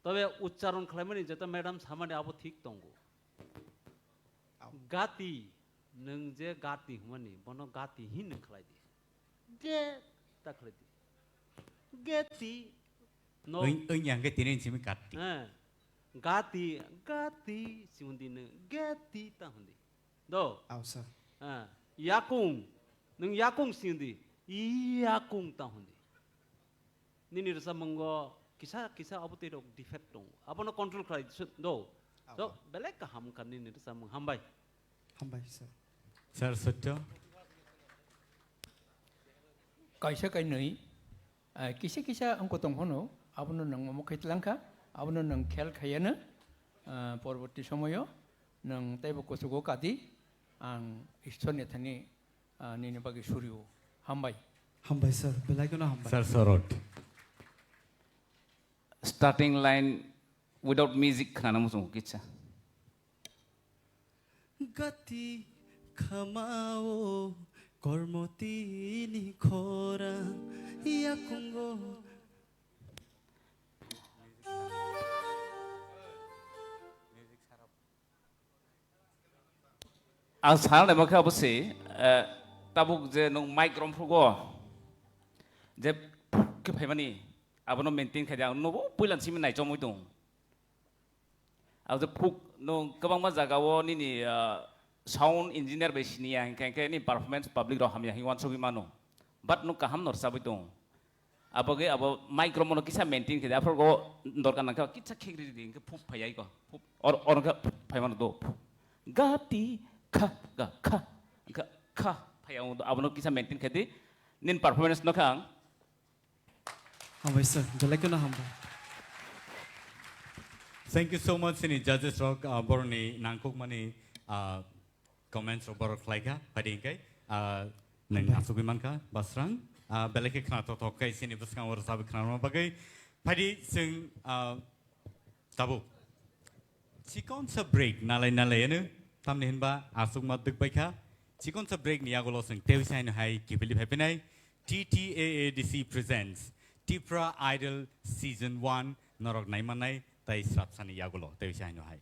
Tobe uchcharon khlaimani jeta madam samani abo thik tongo. Au. Gati, nwng je gati hwnmani, bono gati hin nwng khlai di. Ge ta khlai di. Geti. No. Oi, oi, yang ke tini simi gati. Eh. Gati, gati, si hundi nwng, geti ta hundi. Do. Au, sir. Eh. Yakung, nwng yakung si hundi. Yakung ta hundi. Nini rwchapmungo kisa kisa abo twi rok defect tongo. Abono control khlai di, do. Abo. So, belai kaham wngkha nini rwchapmung. Hambai. Hambai, sir. Sir Sotyo. Kaisa kainwi, ah, kisa kisa wngkha tong phano, abono nwng omo khe tlang kha, abono nwng khel khaiyano, ah, porborti somoyo nwng teibo kuchugo kadi, ang Ishwarni thani ah, nini bagwi surio. Hambai. Hambai, sir. Belai kheno hambai. Sir Sorot. Starting line without music khana muchungo kisa. Gati khamao kormotini khorang yakungo. Ang sana naima khe abo se, eh, tabuk je nwng mic romphrugo, je khe phaimani, abono maintain khai di, ang nugo puila simi naichomwi tong. Abo je phuk nwng kwbangma jaga o nini, ah, sound engineer bai siniya hinkhe, hinkhe ni performance public rok hamya hinwi uansugwi mano. But nwng kaham no rwchabwi tong. Abo ge abo mic romano kisa maintain khe, aphuru go dorkar nangkha kisa khegri di, hinkhe phup phai ai go. Phup, or, or khe phup phai mano do. Phup. Ga ti kha, ga kha, ga kha phai ang do. Abono kisa maintain khe di. Nin performance no kha ang. Hambai sir, belai kheno hambai. Thank you so much, sini judges rok, ah, boroni nangkukmani, ah, Comments rok borok khlai kha, phaidi hwnkhe, ah, nwng Hambai. Asugwi mankha, Basrang. Ah, belai khe khna thok thok khe chini bwskango rwchapwi khna rwna bagwi. Phaidi chwng, ah, tabuk. Chikonsa break nalai nalai eno, tamni hinba aswkma dwk bai kha. Chikonsa break ni yagulo chwng tei uisa haino hai kiphilwi phai phinai. T T A A D C presents Tipra Idol Season one, norok nai mannai tei srapsani yagulo tei uisa haino hai.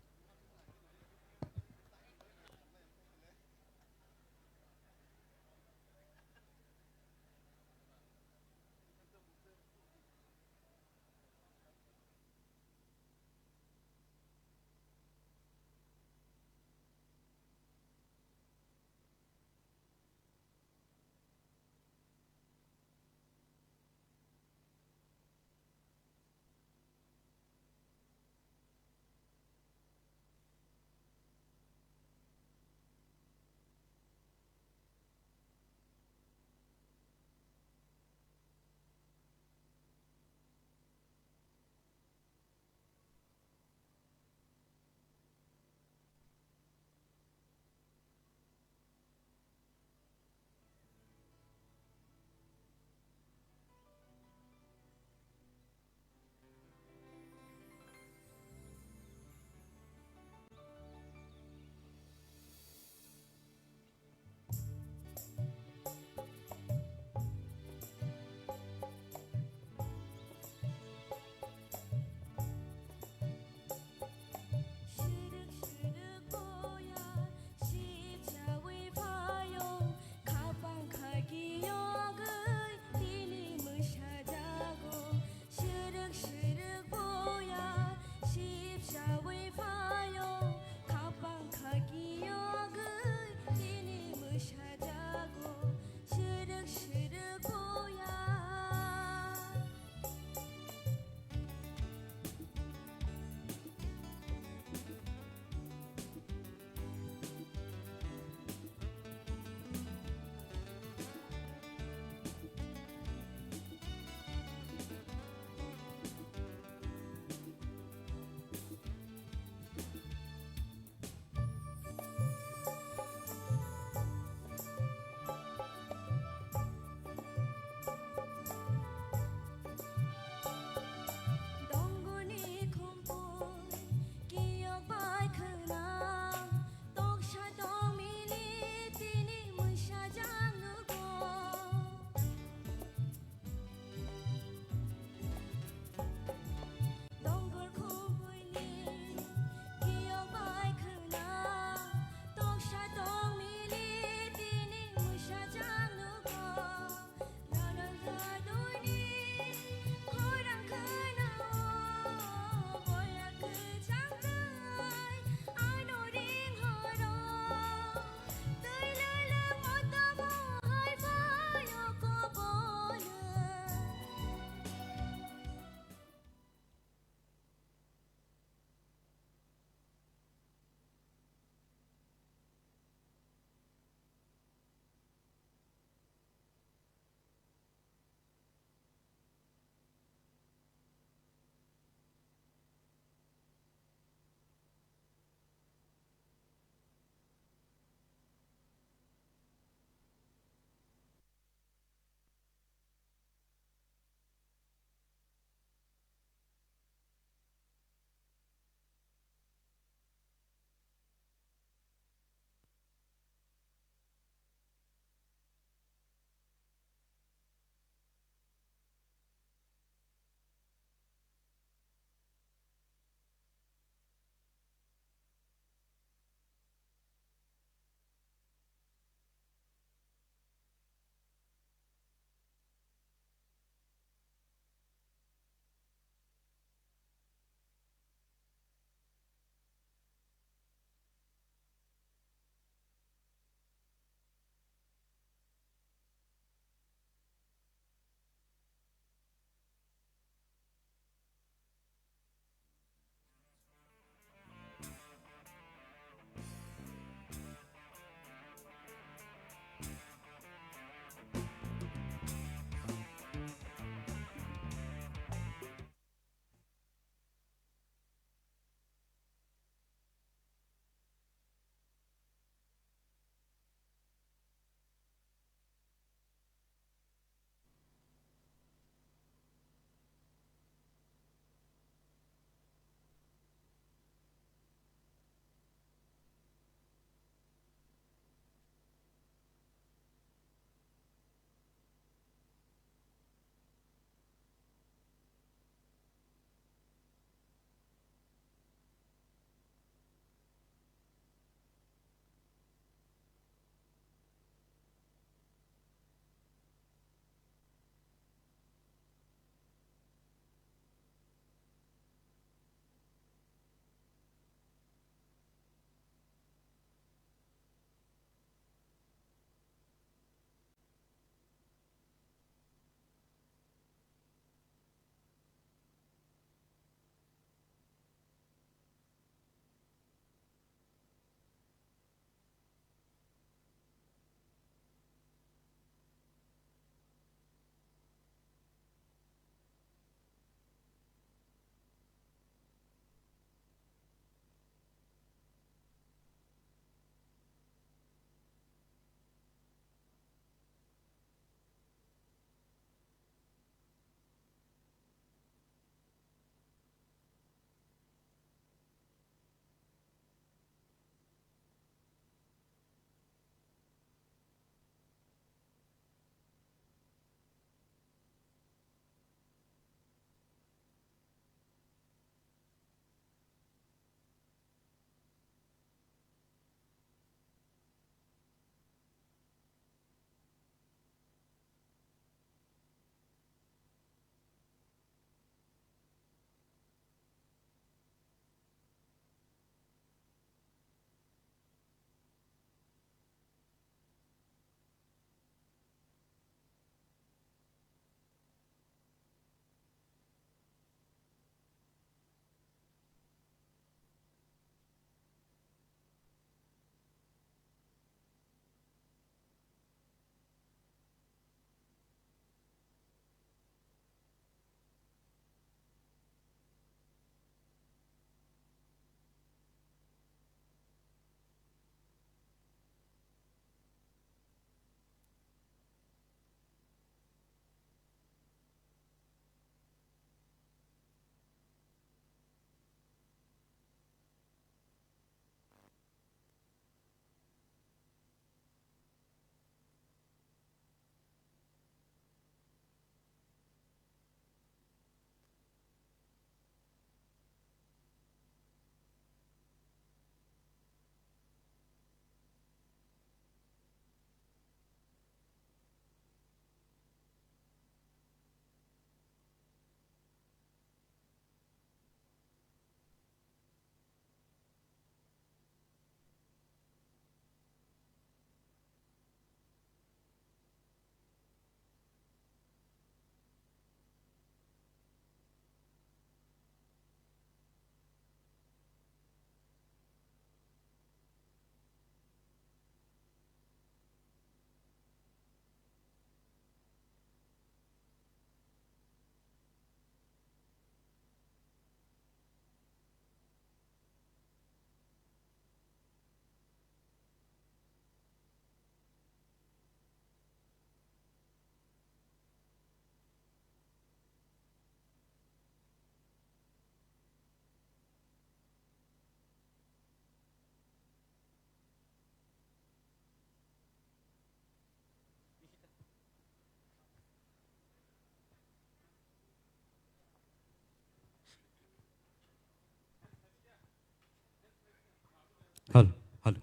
Hello, hello.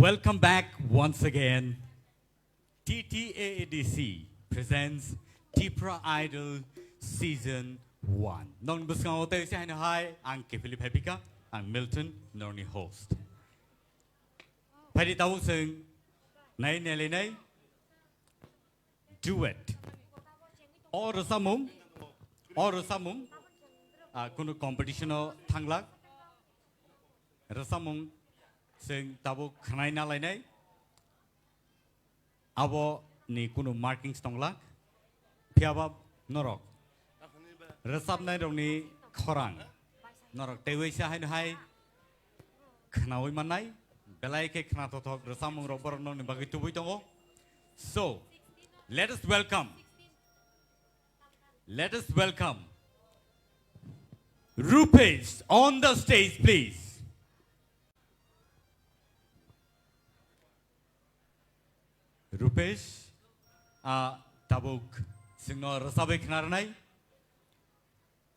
Welcome back once again. T T A A D C presents Tipra Idol Season one. Nong bwskango tei se haino hai, ang Kefili phaipika, ang Milton, norni host. Phaidi tabuk chwng nai nailainai duet. O rwchapmung, o rwchapmung, ah, kunu competition o thanglak. Rwchapmung chwng tabuk khwnai nalainai. Abo ni kunu markings tonglak. Phiyaba norok rwchapnai rokni khorang norok teiwi se haino hai khwnawi mannai, belai khe khwnathothok rwchapmung rok borok nokni bagwi tubui tongo. So, let us welcome, let us welcome Rupesh on the stage, please. Rupesh, ah, tabuk chwngno rwchabwi khna rwnai.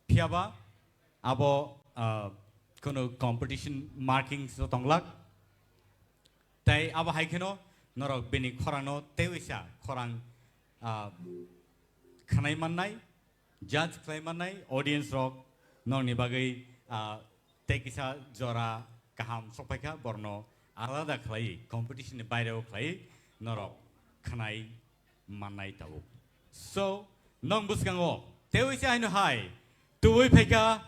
Phiyaba abo, ah, kunu competition markings o tonglak. Tei abo hai kheno norok bini khorangno teiwisa khorang, ah, khwnai mannai, judge khlai mannai, audience rok nokni bagwi, ah, tei kisa jora kaham sokphaikha, borno alada khlai, competition ni baireo khlai norok khwnai mannai tabuk. So, nong bwskango teiwi se haino hai tubui phaikha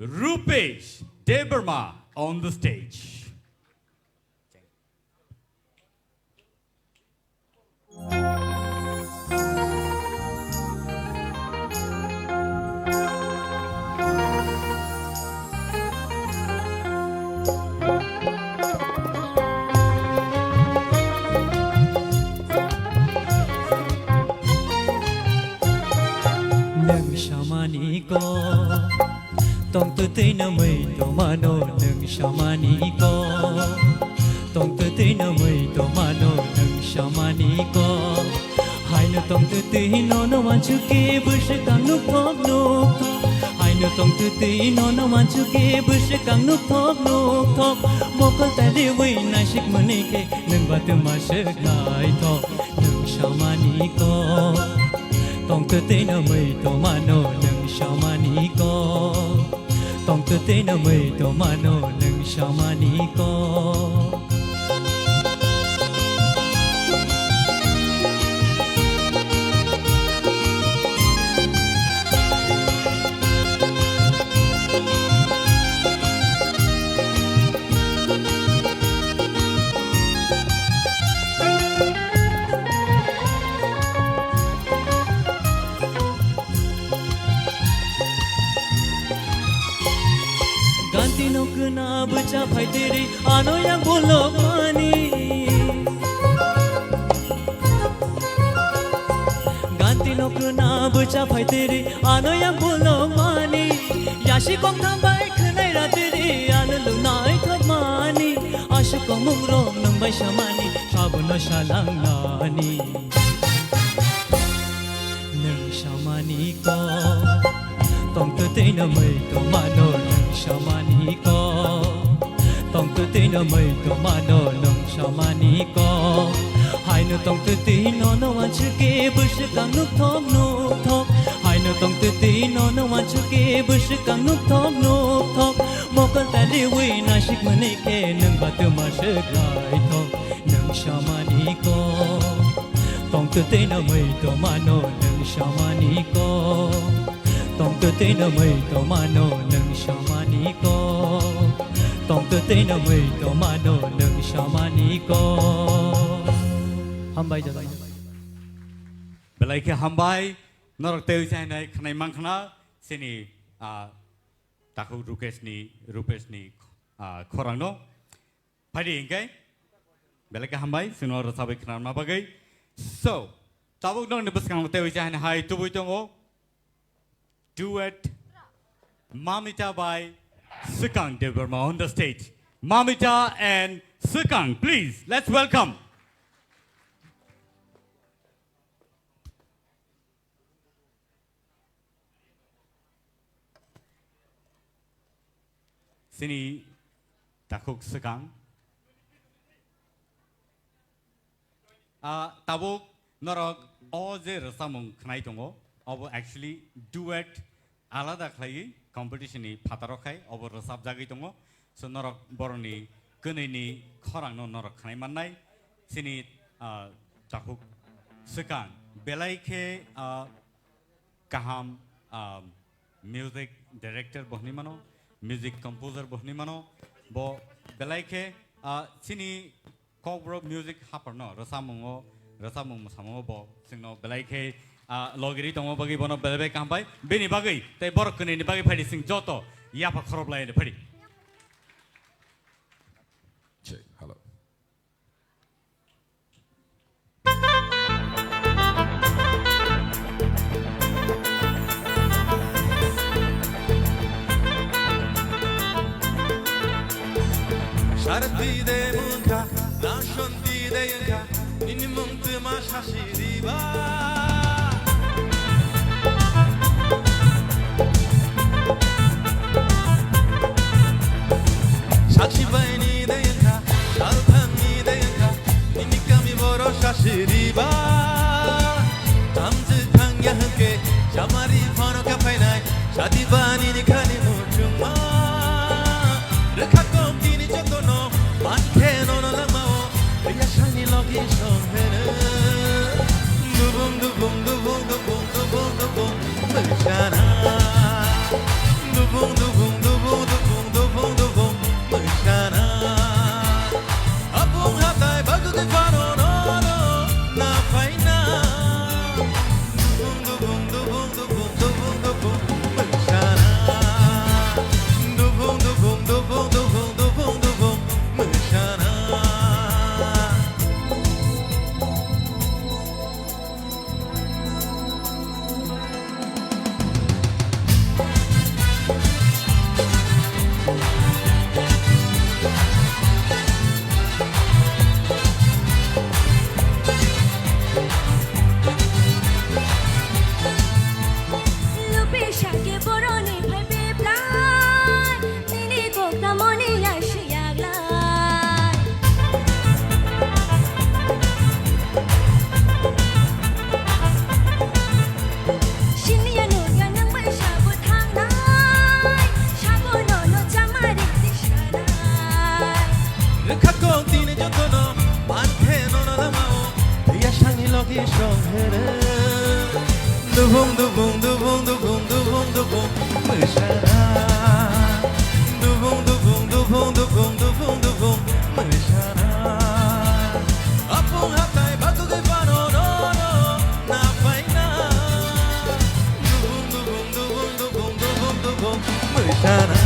Rupesh Debbarma on the stage. Nwng samani kok tongtwtwi no mui tomano, nwng samani kok tongtwtwi no mui tomano, nwng samani kok. Haino tongtwtwi no no wansukhe bwswk ang nukthok nukthok. Haino tongtwtwi no no wansukhe bwswk ang nukthok nukthok. Mokol taliwi naisik mwnwi khe nwng ba twma swk naithok, nwng samani kok. Tongtwtwi no mui tomano, nwng samani kok. Tongtwtwi no mui tomano, nwng samani kok. Ganti no Na bwcha phaitiri ano yang bolok mani. Ganti no kwna bwcha phaitiri ano yang bolok mani. Yasi kok thambai khwnai ratiri ano lunai thok mani. Asuk komung rok nung bai samani sabuno salang nani. Nung samani ko tong tu tei no mui to mano nung samani ko. Tong tu tei no mui to mano nung samani ko. Hai no tong tu tei no no wan chuke bwswk ang nuk thok nuk thok. Hai no tong tu tei no no wan chuke bwswk ang nuk thok nuk thok. Mokol tali wi nasik mani ke nung ba tu ma swk lai thok. Nung samani ko. Tong tu tei no mui to mano nung samani ko. Tong tu tei no mui to mano nung samani ko. Tong tu tei no mui to mano nung samani ko. Hambai jalo. Belai khe hambai. Norok tei chainai khnai mang khna sini, ah, takhuk Rukesh ni, Rupesh ni, ah, khorang no. Phaidi hingke, belai khe hambai, chwngno rwchabwi khwnarma bagwi. So, tabuk nokni bwskango tei uisa hai tubui tongo. Duet Mamita by Swkang Debbarma on the stage. Mamita and Swkang, please, let's welcome. Chini takhuk Swkang. Ah, tabuk norok o je rwchapmung khnai tongo, obo actually duet alada khlaiwi competition ni phataro khai obo rwchapjagwi tongo. So norok borokni kwnwi ni khorang no norok khnai mannai. Chini, ah, takhuk Swkang belai khe, ah, kaham, ah, music director bo hwnwi mano, music composer bo hwnwi mano, bo belai khe, ah, chini Kokborok music haphar no rwchapmung o, rwchapmung mwsamung o bo chwngno belai khe, ah, logiri tongma bagwi bono belai bai kaham bai, bini bagwi tei borok kwnwi ni bagwi phaidi chwng joto yapha khorop lai phaidi. Check, hello. Sarti de mungkha, nashanti de yangkha, nini mung tma sasi diba. Sakchi bai ni de yangkha, salthang ni de yangkha, nini kami boro sasi diba. Tamjwk thangya hwnkhe, chamari phano kha phainai, sadi ba nini khani muchungma. Rwkha kok tini jotono, mankhe nono langmao, riyasani logi song heno. Dubung, dubung, dubung, dubung, dubung, dubung, mwchana. Dubung, dubung, dubung, dubung, dubung, dubung, mwchana. Apung hatai bagwi phano nono na phaina. Dubung, dubung, dubung, dubung, dubung, dubung, mwchana. Dubung, dubung, dubung, dubung, dubung, dubung, mwchana. Lupi sake boroni phai beblai, nini kok tamoni ya siyaglai. Siniya nungya nang bai sabo thangnai, sabo nono chamari tisanai. Rwkha kok tini jotono, mankhe nono lamao, twiya sangni logi song heno. Dubung, dubung, dubung, dubung, dubung, dubung, mwchana. Dubung, dubung, dubung, dubung, dubung, dubung, mwchana. Apung hatai bagwi phano nono na phaina. Dubung, dubung, dubung, dubung, dubung, dubung, mwchana.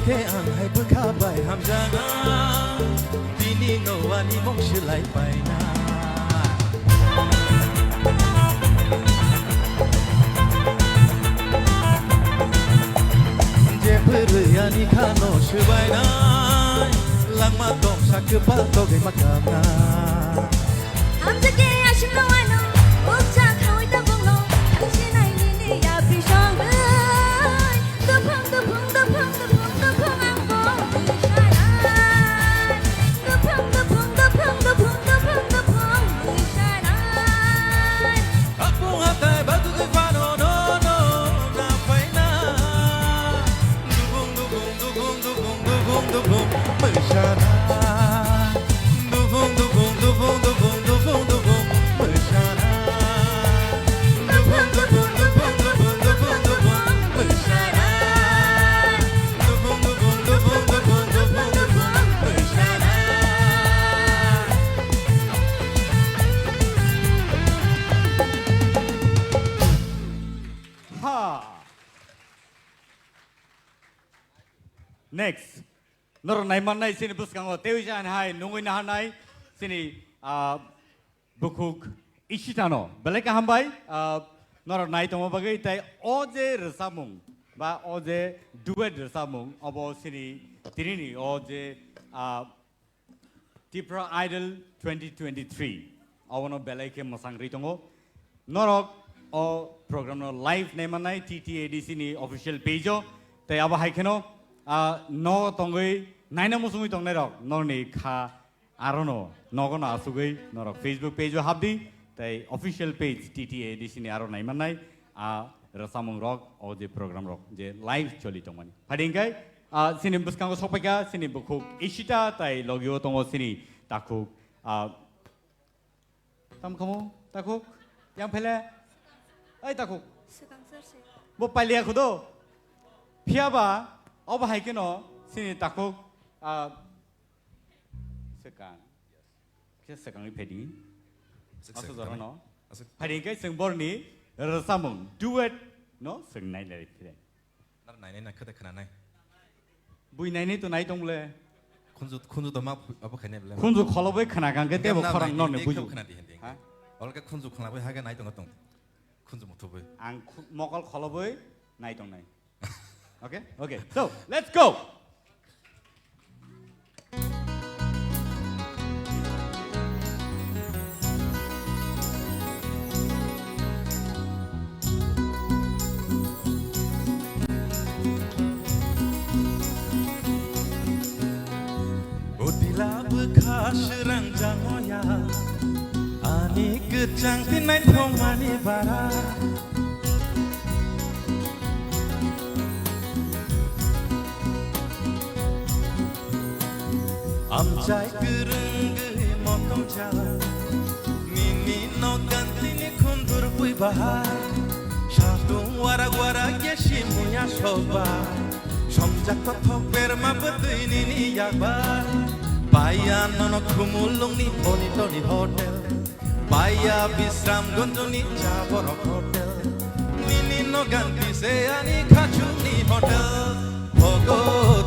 Khe ang hai bwkha bai hamjana, bini no ani mung swlai paina. Je phwrwi ani kha no swbainai, langma tong sa kwpal togwi ma kamna. Hamjak khe aswk no ano, ukcha khawi tabuk no, thangsinai nini yapri songwi. Duphung, duphung, duphung, duphung, duphung, ang bong twi sanai. Duphung, duphung, duphung, duphung, duphung, duphung, twi sanai. Apung hatai bagwi phano no, no, na phaina. Duphung, duphung, duphung, duphung, duphung, duphung, mwi sanai. Duphung, duphung, duphung, duphung, duphung, duphung, mwi sanai. Duphung, duphung, duphung, duphung, duphung, mwi sanai. Duphung, duphung, duphung, duphung, duphung, duphung, mwi sanai. Ha. Next. Norok naimannai chini bwskango teiwi se ani hai nungwi naharnai chini, ah, bukhuk Ishitano. Belai kaham bai, ah, norok nai tongma bagwi tei o je rwchapmung ba o je duet rwchapmung obo chini tinini o je, ah, Tipra Idol twenty twenty-three, abono belai khe mwsang rwi tongo. Norok o program no live nai mannai T T A D C ni official page o. Tei abo hai kheno, ah, nogo tongwi naina muchungwi tongnairok norni kha arono nogono asugwi norok Facebook page o habdi tei official page T T A D C ni aro nai mannai. A rwchapmung rok, o je program rok je live choli tongmani. Phadi hwnkhe, ah, chini bwskango sokpaikha chini bukhuk Ishita tai logio tongo chini takhuk, ah, tam khamu takhuk, yang phele, ai takhuk. Swkang sir se. Bo pailiya khudo. Phiyaba obo hai kheno chini takhuk, ah, swkang. Khe swkangwi phaidi. Aswk aswk swkang jorano. Aswk. Phaidi hwnkhe chwng borni rwchapmung duet no chwng nailai phire. Nar nainai na khwda khwnanai. Bui nainai to nai tong le. Khunju, khunju to ma phu-, abo khainai bole. Khunju kholobwi khwna kang khe tebo khorang norni buju. Khwna di hindi. Ha? Olga khunju khwna bai haga nai tong tong. Khunju muthubwi. Ang khu-, mokol kholobwi nai tong nai. Okay? Okay. So, let's go. Utila bwkha swrang jangoya, ani kwchang tinai thongmani bara. Amchai kwrwngwi motom cha, nini nok gantini khundur bui bahai. Satung warak warak ya simuya sokba, somjak kothok berma bwtwi nini yakba. Paiya nono Khumulwngni Bonitoni Hotel. Paiya Bisramganjni cha borok hotel. Nini no ganti se ani khachukni hotel. Thogo,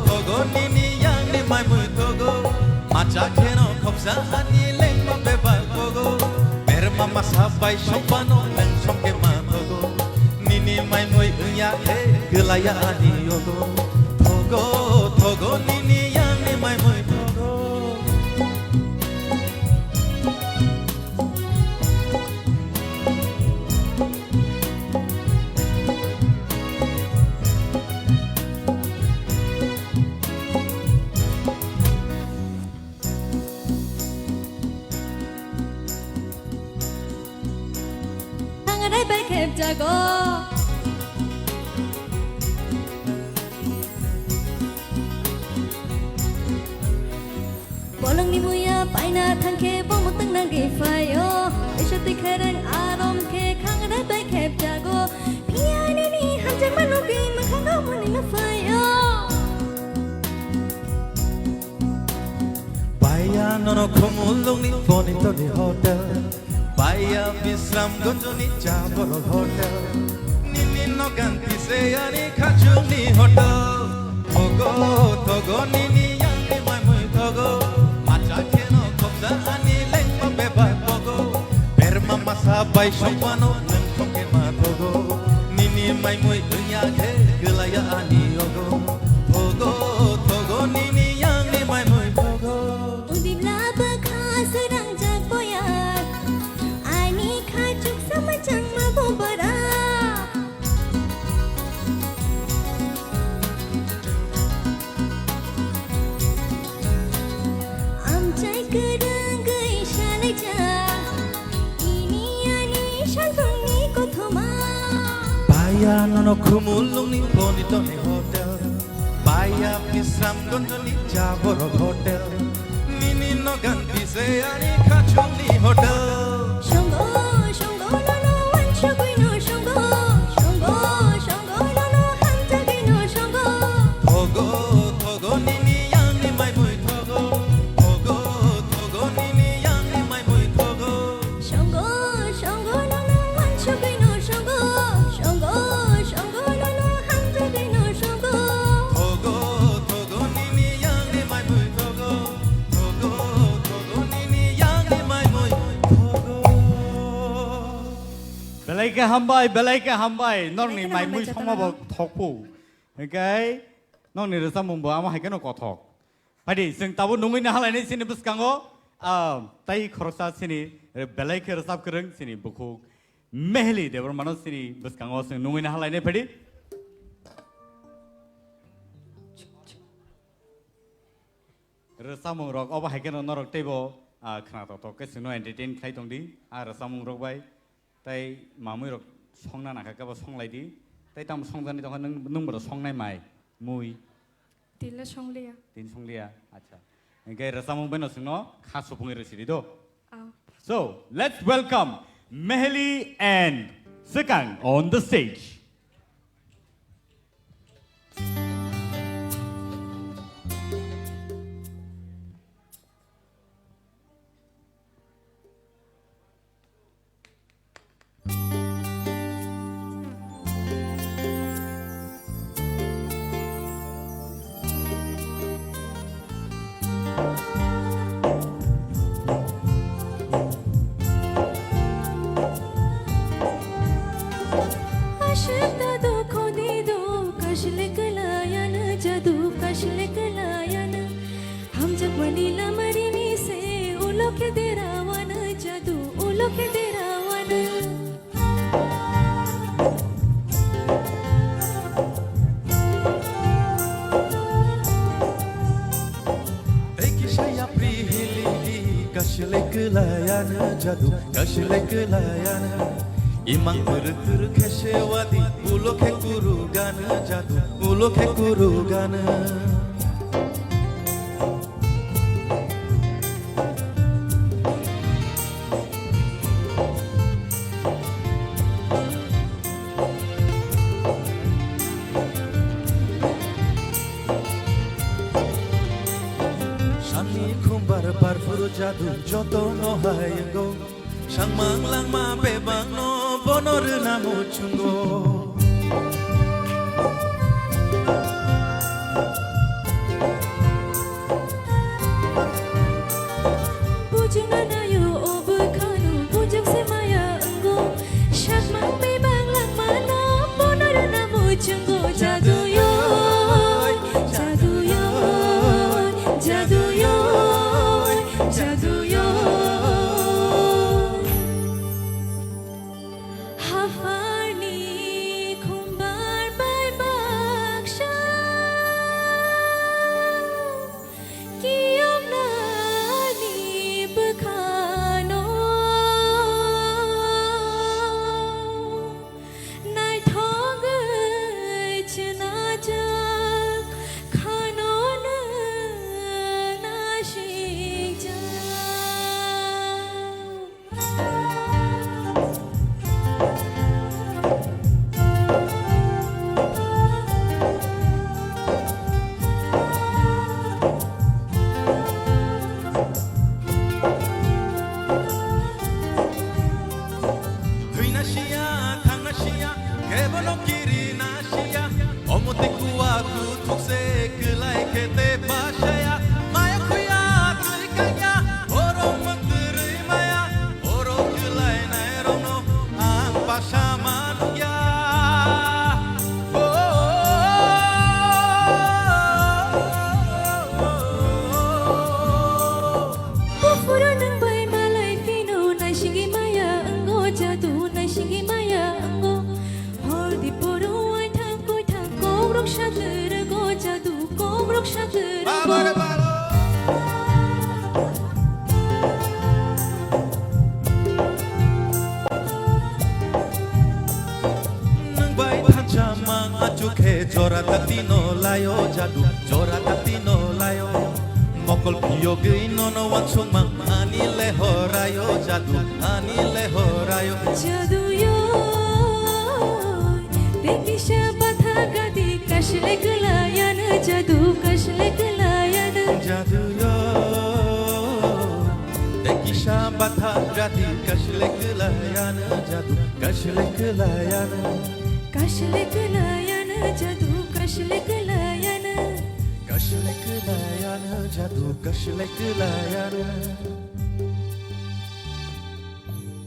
thogo nini yangni maimui thogo. Macha kheno khopsa ani lengma bebak bogo. Berma masa bai sokbano leng sokema thogo. Nini maimui wngya khe kwlaiya ani yogo. Thogo, thogo nini yangni maimui thogo. Thangrai bai khepjago. Bolongni muya paina thangkhe bo mwtwng nangwi phaio. Isor twi khereng arom khe khangrai bai khepjago. Phiya nini hamjakma nugwi mwkhango mwnwino phaio. Paiya nono Khumulwngni Bonitoni hotel. Paiya Bisramganjni cha borok hotel. Nini no ganti se ani khachukni hotel. Thogo, thogo nini yangni maimui thogo. Macha kheno khopsa ani lengma bebak thogo. Berma masa bai songmano nwng thongkhe ma thogo. Nini maimui wngya khe kwlaiya ani yogo. Thogo, thogo nini yangni maimui thogo. Udibla bwkha swrangjak boya. Ani kha chuksa mwchangma bubara. Amchai kwrwngwi salaijak, ini ani salbumni kothoma. Paya nono Khumulwngni Bonitoni Hotel, paya Bisramganjni Jaborok Hotel, nini nogan bise ani khachukni hotel. Songo, songo, nono wansugwino songo. Songo, songo, nono hamjagwino songo. Thogo, thogo, nini yangni maimui thogo. Thogo, thogo, nini yangni maimui thogo. Songo, songo, nono wansugwino songo. Songo, songo, nono hamjagwino songo. Thogo, thogo, nini yangni maimui thogo. Thogo, thogo, nini yangni maimui thogo. Belai khe hambai, belai khe hambai. Norni belai khe maimui hambai, songma bo jotono. Thokphu. Hingkhe nokni rwchapmung bo amo hai kheno kothok. Phaidi, chwng tabuk nungwi nahalaini chini bwskango, ah, tai khoroksa chini belai khe rwchap kwrwng chini bukhuk Meheli Debbarmano chini bwskango chwng nungwi nahalaini phaidi. Rwchapmung rok obo hai kheno norok teibo, ah, khna tok tok khe chwngno entertain khlai tong di, ah, rwchapmung rok bai. Tai mamui rok songna nangkha khe bo songlai di. Tai tamo songjani tongkha nwng, nwng bo songnai mai, mui. Tila songliya. Tin songliya, acha. Hingkhe rwchapmung bai no chwngno kha supungwi rw sidi do. Ah. So, let's welcome Meheli and Swkang on the stage. Ashwk dadu khodi do, kashle kalayan jadu, kashle kalayan. Hamjakmani lama rini se, ulo khe derawana jadu, ulo khe derawana. Tei kisa yapri hili di, kashle kalayan jadu, kashle kalayan. Imang puruk puruk khe sewadi, ulo khe kuru gana jadu, ulo khe kuru gana. Sani khumbar barfuru jadu joto no hayango. Sangmang langma bebak no bono rwna muchungo. Bujuna nayo o bwkhano bujak se maya wngo. Sangmang bebak langma no bono rwna muchungo. Jadu yo, jadu yo, jadu yo. Jadu yo. Haphani khumbar bai baksa kiyomnani bwkhano. Naithogwi chnajak khano nwng nasikjak. Thwina siya, thangna siya, kebono kirina siya. Omo tei kuwa kuthuk se Baba re baba. Nwng bai thansa mang achukhe jora dati no layo jadu, jora dati no layo. Mokol phiyogwi nono wansuk mang ani lehorayo jadu, ani lehorayo. Jadu yo, te kisa batha gadi kashle klayana jadu, kashle klayana. Jadu yo, te kisa batha gadi kashle klayana jadu, kashle klayana. Kashle klayana jadu, kashle klayana. Kashle klayana jadu, kashle klayana.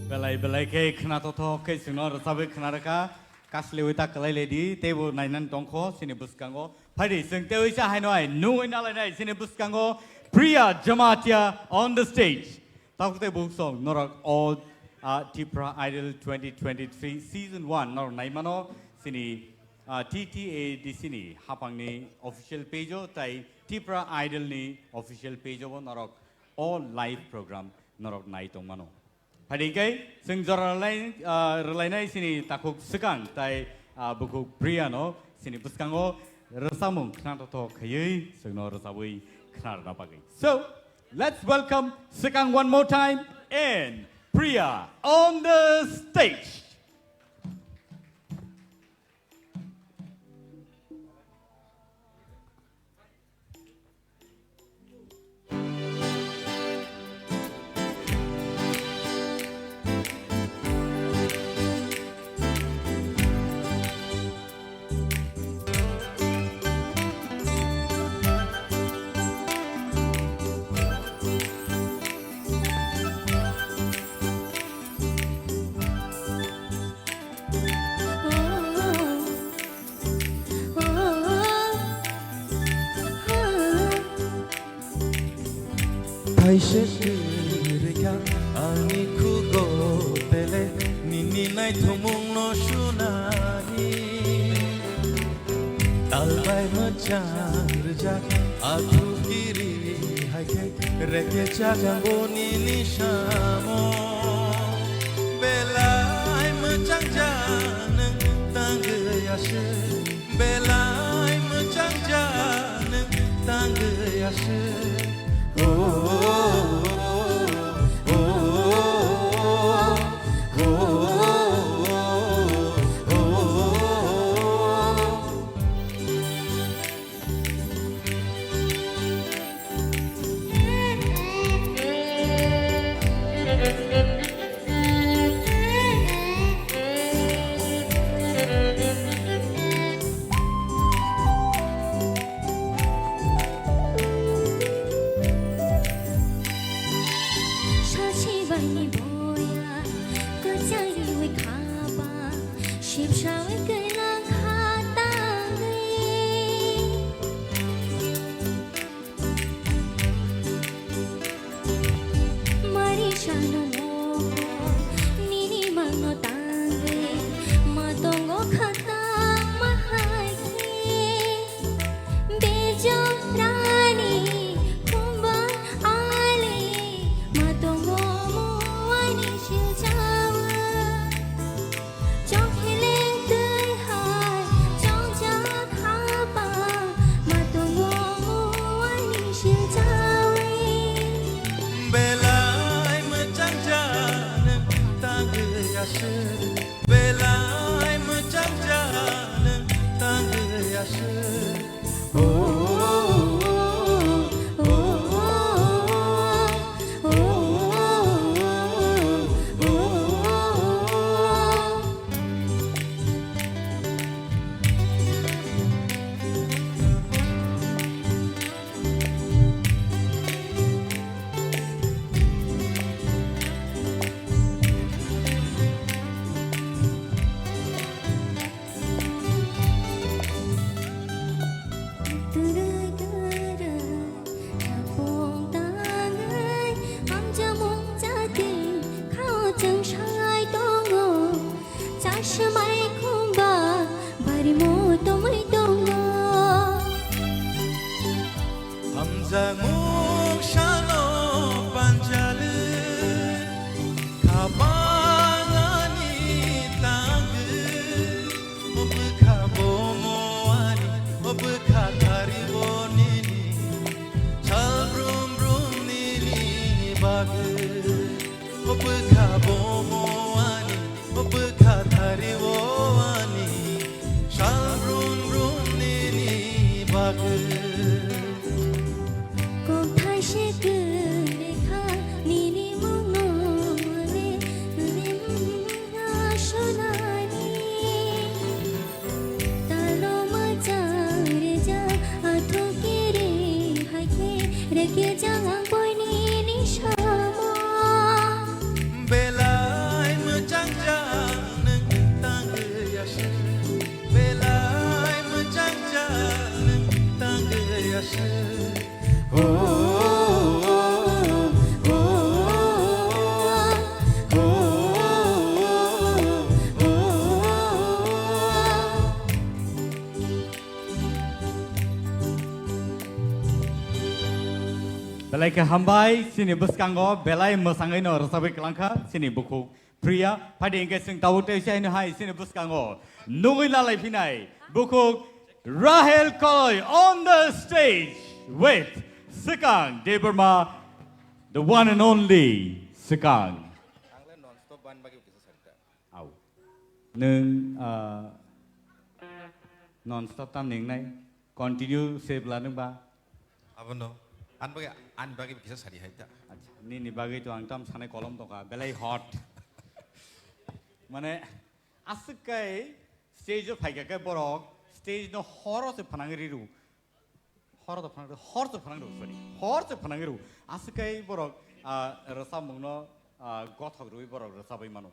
Belai belai khe khna totho khe chwngno rwchabwi khna rwkha. Kaslewi ta kwlai ledi, teibo nainani tongkho, chini bwskango. Phaidi, chwng teiwi cha haino ai, nungwi nalainai, chini bwskango Priya Jamatia on the stage. Takhuk tei bukhuk song, norok o, ah, Tipra Idol twenty twenty-three season one, norok naimano, chini, ah, T T A D C ni hapangni official page o, tai Tipra Idol ni official page o bo norok o live program norok nai tongmano. Phaidi hwnkhe chwng jora rwlai-, ah, rwlainai chini takhuk swkang tai, ah, bukhuk Priya no chini bwskango rwchapmung khna totho khaiwi chwngno rwchabwi khna rwna bagwi. So, let's welcome swkang one more time and Priya on the stage. Thaise kwrwikha ani khugo bele nini naithumungno sunani. Talbai mwchang rwjak athu kiri hai khe reke chajango nini samo. Belai mwchang jak nwng tangwi aswk. Belai mwchang jak nwng tangwi aswk. Oh, oh, oh. Sachi bai ni boya, kwchang riwi khaba, sibsawi kailang kha tangwi. Mari sano moho, nini mangno tangwi, ma tongo khata ma hai khe. Bejo rani khumba ali, ma tongo muani siljawa. Chokheleng twi Belai khe hambai, chini bwskango belai mwsangwi no rwchapwi kwlangkha chini bukhuk Priya. Phaidi hwnkhe chwng tabuk tei se haino hai chini bwskango nugwi lalai phinai bukhuk Rahel Koloi on the stage with Swkang Debbarma, the one and only Swkang. Ang le non stop ban bagwi kisa sari ta. Au. Nwng, ah, non stop tam ningnai. Continue se bwla nwng ba? Abono. An bagwi, an bagwi kisa sari hai ta. Acha, nini bagwi to ang tam sanai kolom tongkha. Belai hot. Mane, aswk kai stage o phaikha khe borok, stage no horo se phanang riru. Hor to phanang, hor to phanang rw, sorry. Hor to phanang rw. Aswk kai borok, ah, rwchapmungno, ah, gothok rwi borok rwchapwi mano.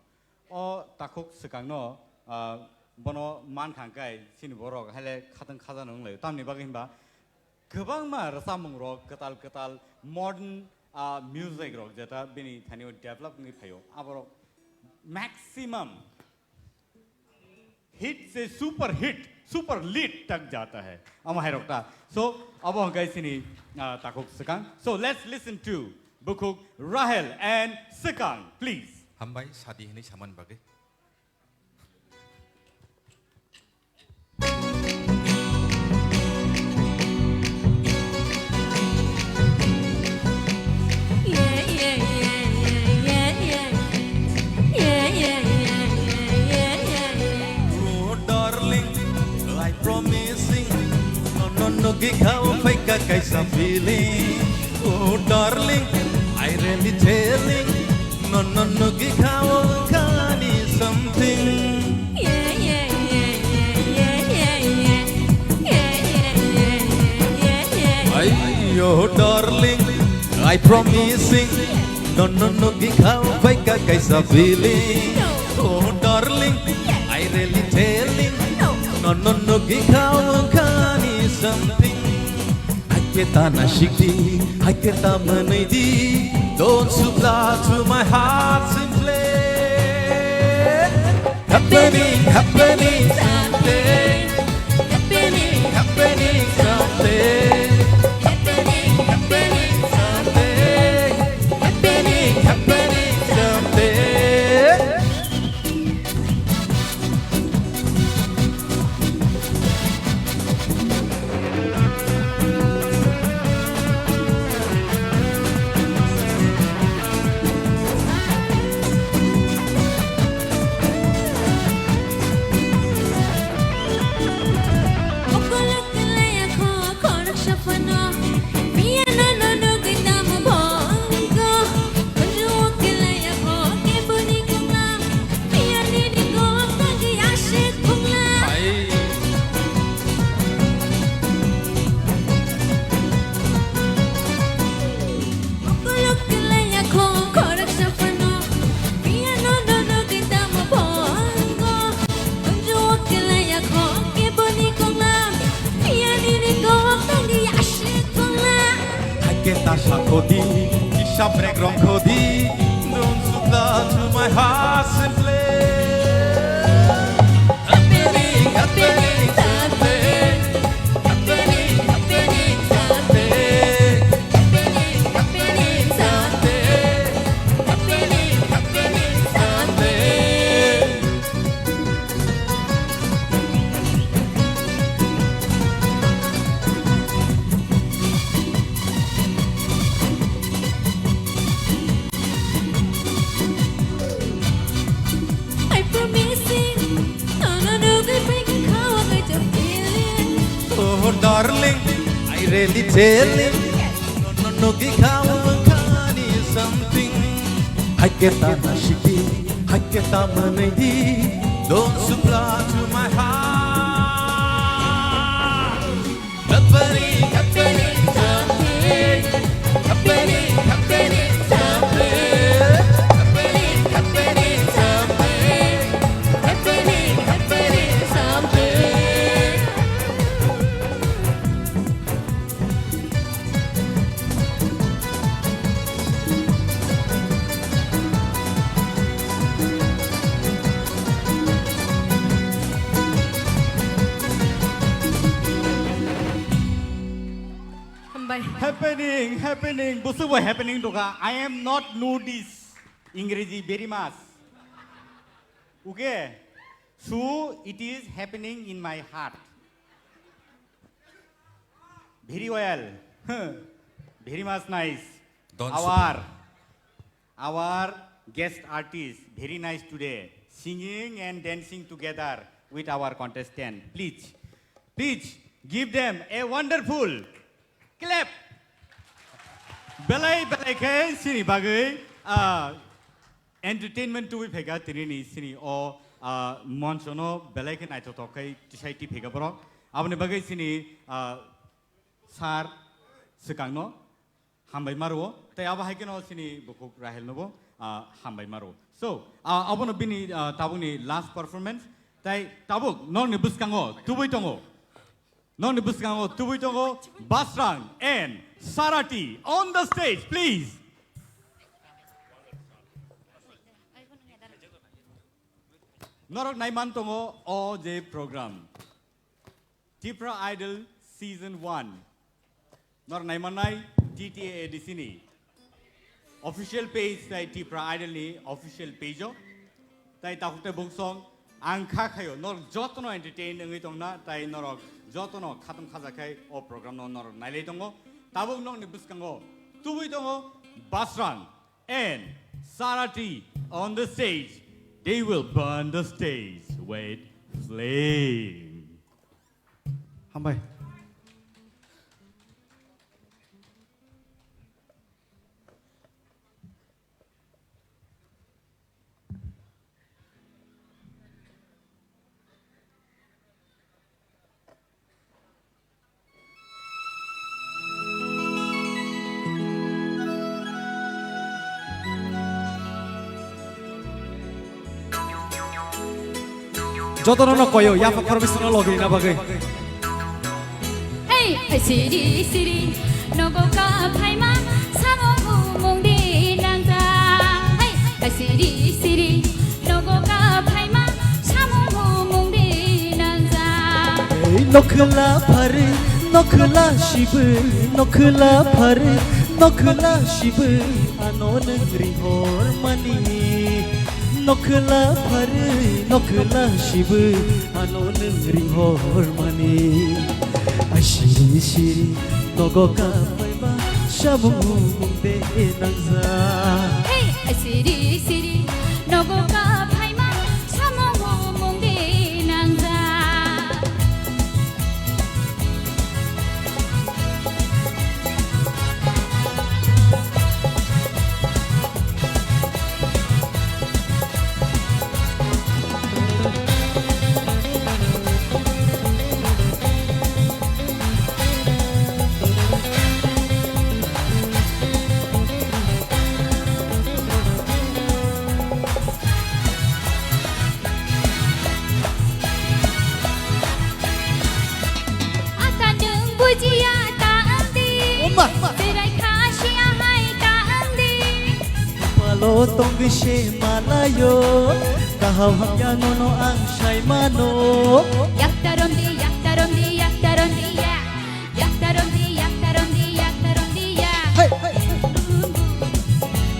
O takhuk swkangno, ah, bono mankha hwnkhe chini borok haile khatang khaja nung lai. Tamni bagwi hinba kwbangma rwchapmung rok kwtal kwtal modern, ah, music rok jeta bini thani o develop wngwi phaio. Aborok maximum hit se super hit, super lit tak jata hai. Ama hai rok ta. So, abo hwnkhe chini, ah, takhuk swkang. So, let's listen to bukhuk Rahel and Swkang, please. Hambai, sadi hinwi samani bagwi. Oh, darling, I promising, no, no, no, gi khao phaika kaisa feeling. Oh, darling, I really telling, no, no, no, gi khao kani something. Ay, oh, darling, I promising, no, no, no, gi khao phaika kaisa feeling. Oh, darling, I really telling, no, no, no, gi khao kani something. Hakhe ta nasikdi, hakhe ta mwnwidi, don't supply to my heart simply. Happening, happening something. Happening, happening something. Happening, happening something. Happening, happening something. Hakhe ta sakhodi, hisab rek rongkhodi, don't supply to my heart simply. Happening, happening something. Happening, happening something. Happening, happening something. Happening, happening something. I promising, no, no, no, good break and call, I got your feelings. Oh, darling, I really telling. No, no, no, gi khao kani something. Hakhe ta nasikdi, hakhe ta mwnwidi, don't supply to my heart. Happening, happening something. Happening, happening something. Happening, happening something. Happening, happening something. Happening, happening, busubo happening doka. I am not notice Ingreji very much. Okay? So it is happening in my heart. Very well. Very much nice. Don't Our, our guest artist, very nice today. Singing and dancing together with our contestant. Please, please give them a wonderful clap. Belai belai khe sini bagwi, ah, entertainment tubui phaikha tini ni sini o, ah, moncho no belai khe naithothok khai tisai ti phaikha borok. Aboni bagwi sini, ah, sir swkang no hambai ma rwo. Tai abo hai kheno sini bukhuk Rahel no bo, ah, hambai ma rwo. So, ah, abono bini, ah, tabuk ni last performance. Tai tabuk nokni bwskango tubui tongo. Nokni bwskango tubui tongo Basrang and Sarati on the stage, please. Norok naiman tongo o je program. Tipra Idol Season one. Norok naimannai T T A A D C ni official page tai Tipra Idol ni official page o. Tai takhuk tai bungsong ang kha khayo norok jotono entertain wngwi tongna tai norok jotono khatung khaja khai o program no norok nailai tongo. Tabuk nokni bwskango tubui tongo Basrang and Sarati on the stage. They will burn the stage with flame. Hambai. Jotono no koyo, yapha khoroknwi songno logi na bagwi. Hey, siri siri, nogo ka phaima, samung humung di nangja. Hey, siri siri, nogo ka phaima, samung humung di nangja. Ei nokhla phari, nokhla sibu, nokhla phari, nokhla sibu, ano nengri hor mani. Nokhla phari, nokhla sibu, ano nwng ringhor mani. Asiri siri, nogo ka phaima, samung humung de nangja. Hey, asiri siri, nogo ka phaima, samung humung de nangja. Ata nwng bujiya ta wngdi. Oma. Berai kha siya hai ta wngdi. Palo tongwi se malayo, kaham hamya nono ang saimano. Yakta romdi, yakta romdi, yakta romdi, ya. Yakta romdi, yakta romdi, yakta romdi, ya. Hey, hey, hey.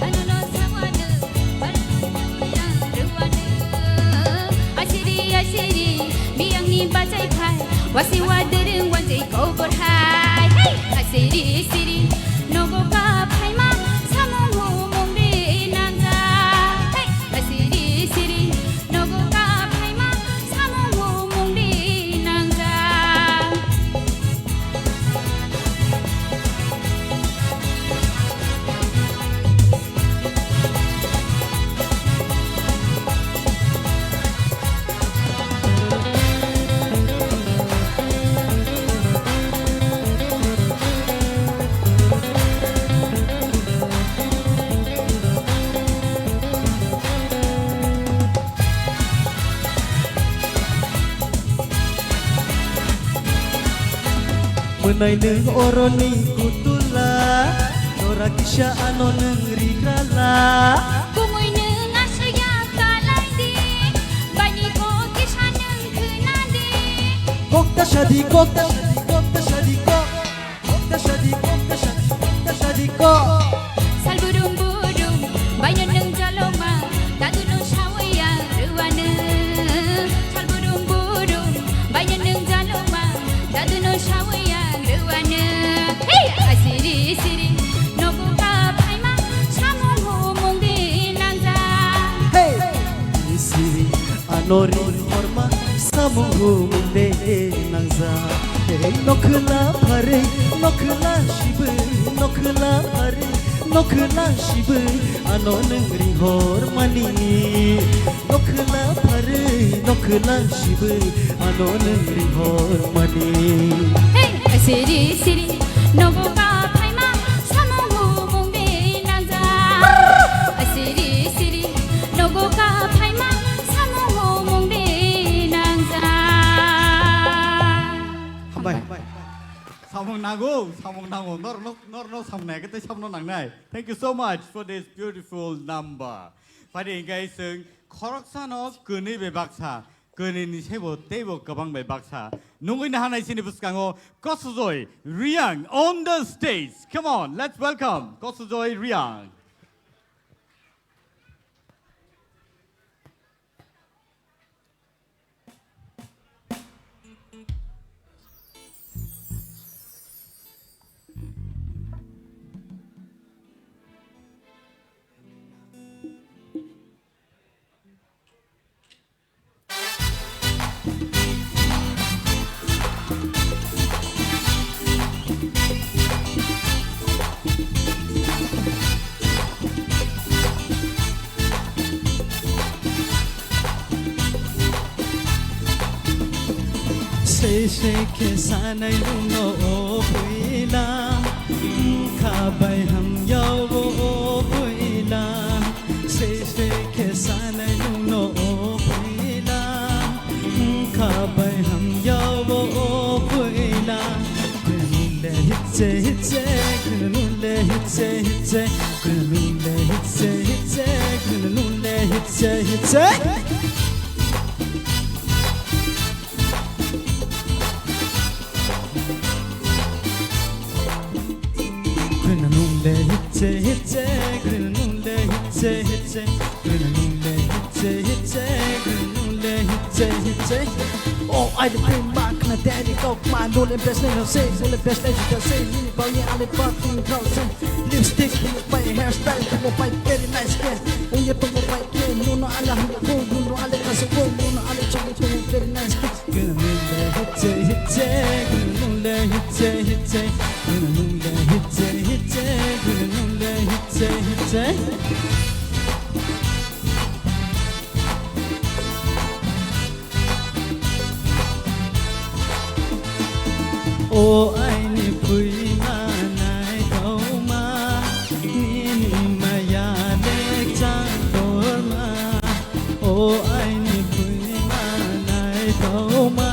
Ano no sawano, ano no sawano, ruwano. Asiri, asiri, miyangni bachai phai, wasi wadereng wanjai kobor hai. Hey, asiri, siri, nogo ka phaima, samung humung de nangja. Hey, asiri, siri, nogo ka phaima, samung humung de nangja. Mwnai nwng oroni kutula, jora kisa ano nwng rigrala. Bumui nwng aswk ya kalai di, bani kok kisa nwng khna di. Kok ta sadi, kok ta sadi, kok ta sadi, kok. Kasa di ko, kasa di ko, kasa di ko. Salburum burum, baino nung jaloma, dadu no sawi ang rwano. Salburum burum, baino nung jaloma, dadu no sawi ang rwano. Hey, asiri siri, nogo ka phaima, samung humung di nangja. Hey, siri, ano ri horma, samung humung de nangja. Hey, nokhla phare, nokhla sibui, nokhla phare, nokhla sibui, ano nung ri hormani. Nokhla phare, nokhla sibui, ano nung ri hormani. Hey, siri siri, nogo ka phaima, samung humung de nangja. Siri siri, nogo ka phaima, samung humung de nangja. Hambai. Samung nango, samung nango. Nor, nor, nor, nor samung nai, kete samung nangnai. Thank you so much for this beautiful number. Pari engkai seng khoroksa no kwnwi bai baksa, kwnwi ni sebo teibo kwbang bai baksa. Nungwi nahanai sini bwskango Kosojoi Riang on the stage. Come on, let's welcome Kosojoi Riang. Sei sei khe sanai nungno o bwila, wngkha bai hamya o bwila. Sei sei khe sanai nungno o bwila, wngkha bai hamya o bwila. Kwrwngmung le hitse hitse, kwrwngmung le hitse hitse, kwrwngmung le hitse hitse, kwrwngmung le hitse hitse. Kwrwngmung le hitse hitse, kwrwngmung le hitse hitse, kwrwngmung le hitse hitse, kwrwngmung le hitse hitse. Oh, I the bring back na daddy kok ma dole best name say, dole best name you can say, mini bang ye ale party in crowd say, lipstick mo pai hairstyle mo pai very nice ke, oh ye to mo pai ke, no no ala hum ko, no no ale kase ko, no no ale chong ko very nice ke. Kwrwngmung le hitse hitse, kwrwngmung le hitse hitse, kwrwngmung le hitse hitse, kwrwngmung le hitse hitse. O aini phuima naithokma, nini maya lekchang torma. O aini phuima naithokma,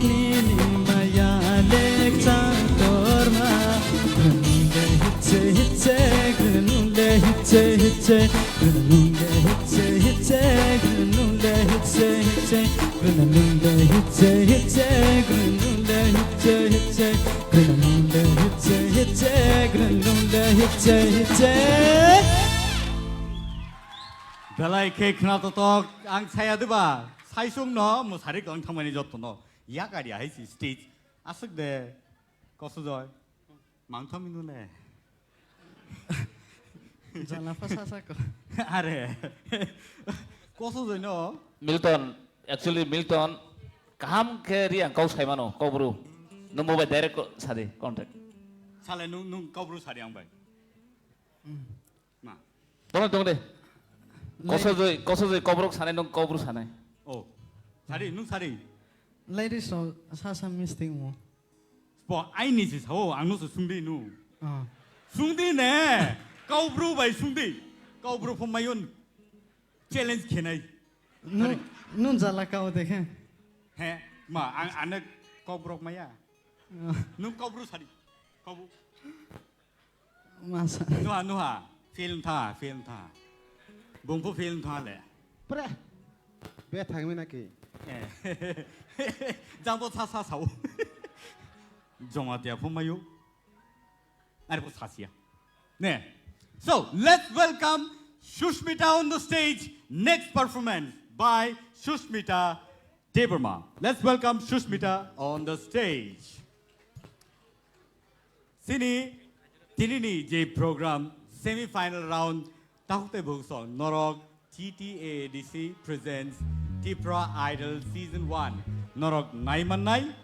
nini maya lekchang torma. Kwrwngmung le hitse hitse, kwrwngmung le hitse hitse, kwrwngmung le hitse hitse, kwrwngmung le hitse hitse, kwrwngmung le hitse hitse, kwrwngmung le hitse hitse, kwrwngmung le hitse hitse, kwrwngmung le hitse hitse. Belai khe khna totok ang saya diba, saisung no mwsari kwlang thangmani joto no yakari ahai si stage aswk de Kosojoi. Mangthami nune. Jala pha sasa ko. Are. Kosojoi no. Milton, actually Milton, kaham khe Riang kau sai mano, kau bru. Nung bo bai direct ko sadi, contact. Sale nung, nung kau bru sadi ang bai. Hmm. Ma. Tong tong de. Lai- Kosojoi, kosojoi kau bru sanai nung kau bru sanai. Oh. Sadi, nung sadi. Ladies so sasa mistake mo. Bo aini se sao, ang no se sungdi nu. Ah. Sungdi ne, kau bru bai sungdi. Kau bru phum mayun challenge khenai. Nu, nu jala kau dekhe. He, ma, ang ane kau brok maya. Ah. Nung kau bru sadi. Kau bru. Masa. Nuha, nuha. Film tha, film tha. Bungphu film tha le. Pre. Be thangmi naki. Eh. Jangbo sa sa sao. Joma tia phum mayu. Arbo sasia. Ne. So, let's welcome Sushmita on the stage. Next performance by Sushmita Debbarma. Let's welcome Sushmita on the stage. Sini, tinini je program semi final round, tahuk tei buhuk song norok T T A A D C presents Tipra Idol Season one. Norok nai mannai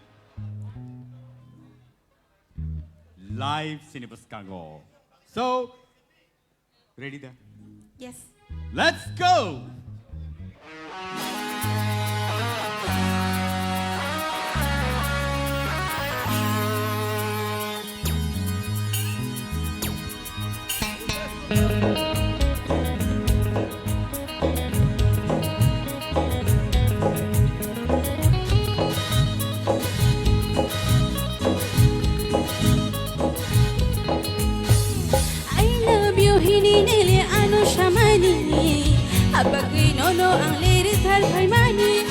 live sini bwskango. So, ready da? Yes. Let's go! I love you hini nele ano samani. Abagwi nono ang lere thar phaimani.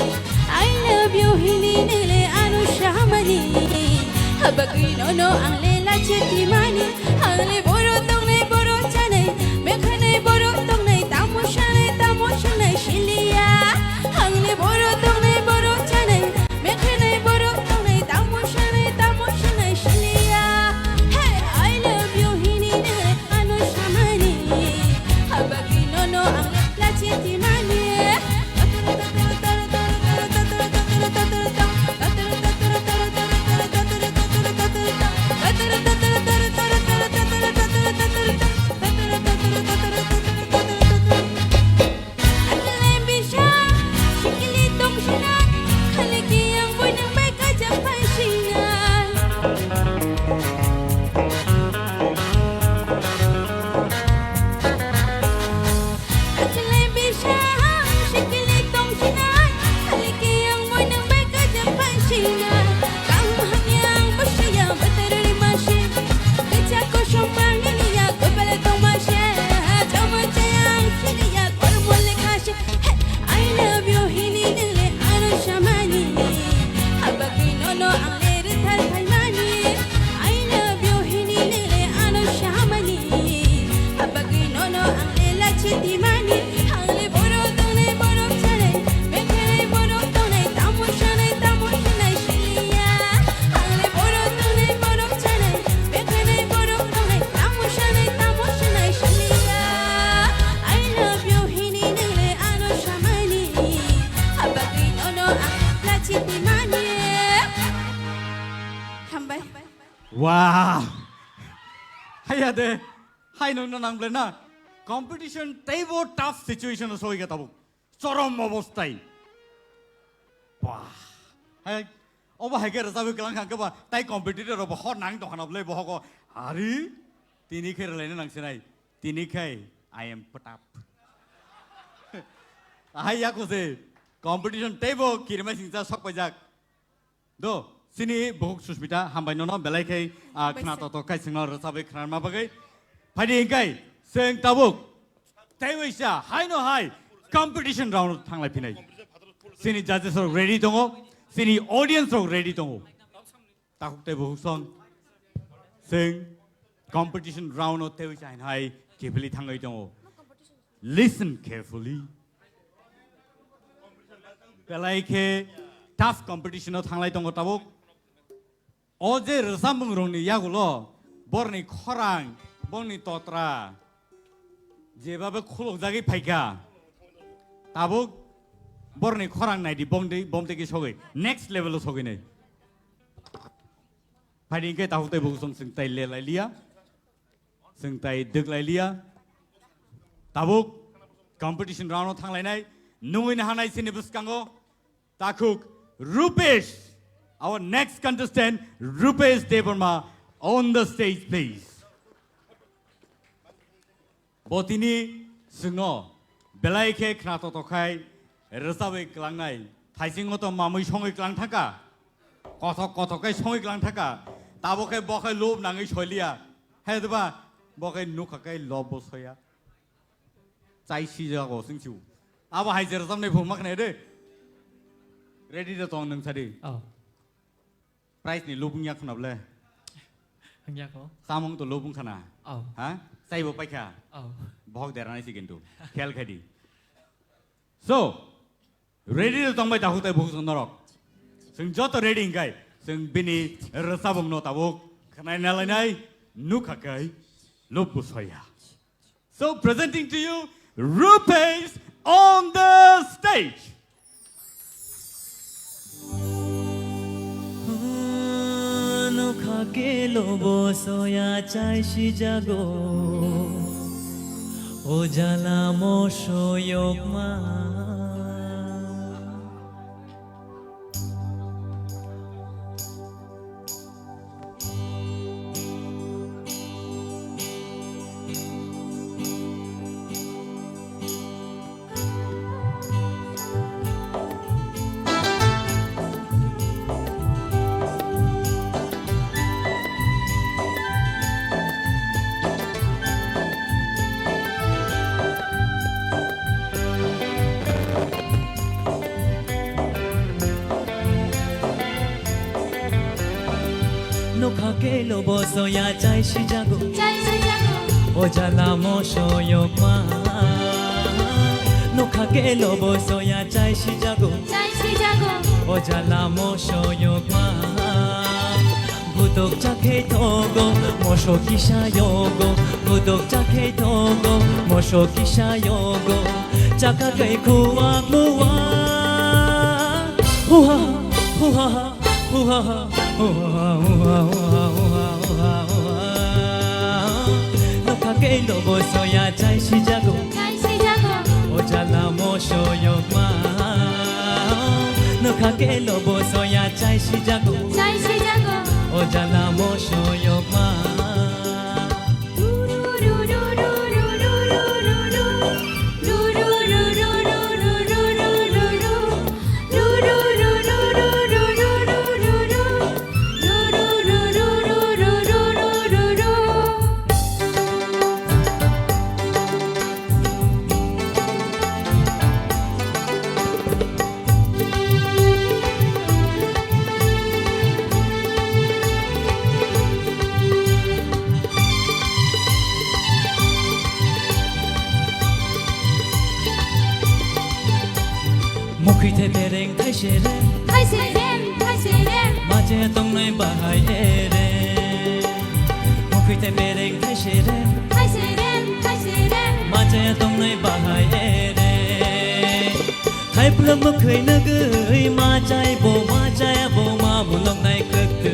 I love you hini nele ano samani. Abagwi nono ang lela chetimani. Ang le boro tongnai boro chanai. Mekhanai boro tongnai tamo sanai tamo sanai siliya. Ang le boro tongnai boro chanai. Mekhanai boro tongnai tamo sanai tamo sanai siliya. Hey, I love you hini nele ano samani. Abagwi nono ang lachi timani. Aklai bisa, sikili tong sina, khaliki yang boy nang bai kajak pai sina. Aklai bisa, sikili tong sina, khaliki yang boy nang bai kajak pai sina. Kang hanyang bosi ya batarari masi, kecha kosong bangini ya kobala tong masi, chama chayang sini ya kormo lekasi. Hey, I love you hini nele ano samani. Abagwi nono ang lere thar phaimani. I love you hini nele ano samani. Abagwi nono ang lela chetimani. Ang le boro tongnai boro chanai. Mekhanai boro tongnai tamo sanai tamo sanai siliya. Ang le boro tongnai boro chanai. Mekhanai boro tongnai tamo sanai tamo sanai siliya. I love you hini nele ano samani. Abagwi nono ang lachi timani. Hambai. Wow. Haya de. Hai nung nang ble na. Competition teibo tough situation o soi ga tabuk. Chorom obostai. Wah. Hai, obo hai khe rwchapwi kwlang kha khe ba tai competitor rok bo hor nang tong khana ble bohogo. Ari, tini khe rwlaina nang sinai. Tini khai I am put up. Ahai yaku se competition teibo kirima singcha sok paijak. Do, sini buhuk Sushmita, hambai nono belai khai, ah, Hambai khna se. Toto khai singno rwchapwi khnarma bagwi. Phaidi hingkai, seng tabuk. Tei waisa, hai no hai, competition round thanglai phinai. Sini judges rok ready tongo, sini audience rok ready tongo. Takhuk tei buhuk song. Seng competition round o tei waisa hai no hai, kifili thangwi tongo. Listen carefully. Belai khe tough competition o thanglai tongo tabuk. O je rwchapmung rokni yagulo borni khorang, bongni totra jebabe khulukjagwi phaikha. Tabuk borni khorang naidi bomtwi, bomtwi khe sogwi next level o sogwi nai. Phaidi hingke takhuk tei buhuk song sing tai le lai liya. Chwng tai dwk lai liya. Tabuk competition round o thang lainai. Nungwi nahanai chini bwskango. Takhuk Rupesh. Our next contestant, Rupesh Debbarma, on the stage, please. Bo tini chwngno belai khe khna toto khai rwchabwi klangnai. Thaisingo to mamwi songwi klang thangkha. Kothok kothok khe songwi klang thangkha. Tabo khe bo khe lob nangwi soiliya. Hai diba? Bo khe nukha khe lob bo soya. Chai si jago sing siu. Abo hai je rwchabnai phung ma khna de. Ready de tong nwng sadi. Oh. Prize ni lubung ya khna ble. Yako. Samung to lobung khana. Oh. Ha? Saibo paikha. Oh. Bohok deranai si kintu. Khel khadi. So, ready to tongbai takhuk tai bukhuk norok. Sing joto ready ingkai. Sing bini resabung no tabuk. Khnai nalainai. Nukha kai. Lobbu soya. So presenting to you, Rupesh on the stage. Nokha kelo bo soya chai si jago, o jala mo soyok ma. Nokha kelo bo soya chai si jago. Chai si jago. O jala mo soyok ma. Nokha kelo bo soya chai si jago. Chai si jago. O jala mo soyok ma. Gudok chakhe togo, moso kisa yogo. Gudok chakhe togo, moso kisa yogo. Chaka kai khuwa khuwa. Huha, huha, huha, huha, huha, huha, huha, huha, huha. Nokha kelo bo soya chai si jago. Chai si jago. O jala mo soyok ma. Nokha kelo bo soya chai si jago. Chai si jago. O jala mo soyok ma. Mukhwi the bereng thaise re. Thaise re, thaise re. Mache tongnai bahai ere. Mukhwi the bereng thaise re. Thaise re, thaise re. Mache tongnai bahai ere. Thaiplwm mwkhwi nugwi ma chai bo, ma chaya bo, ma mulok nai kwktwi.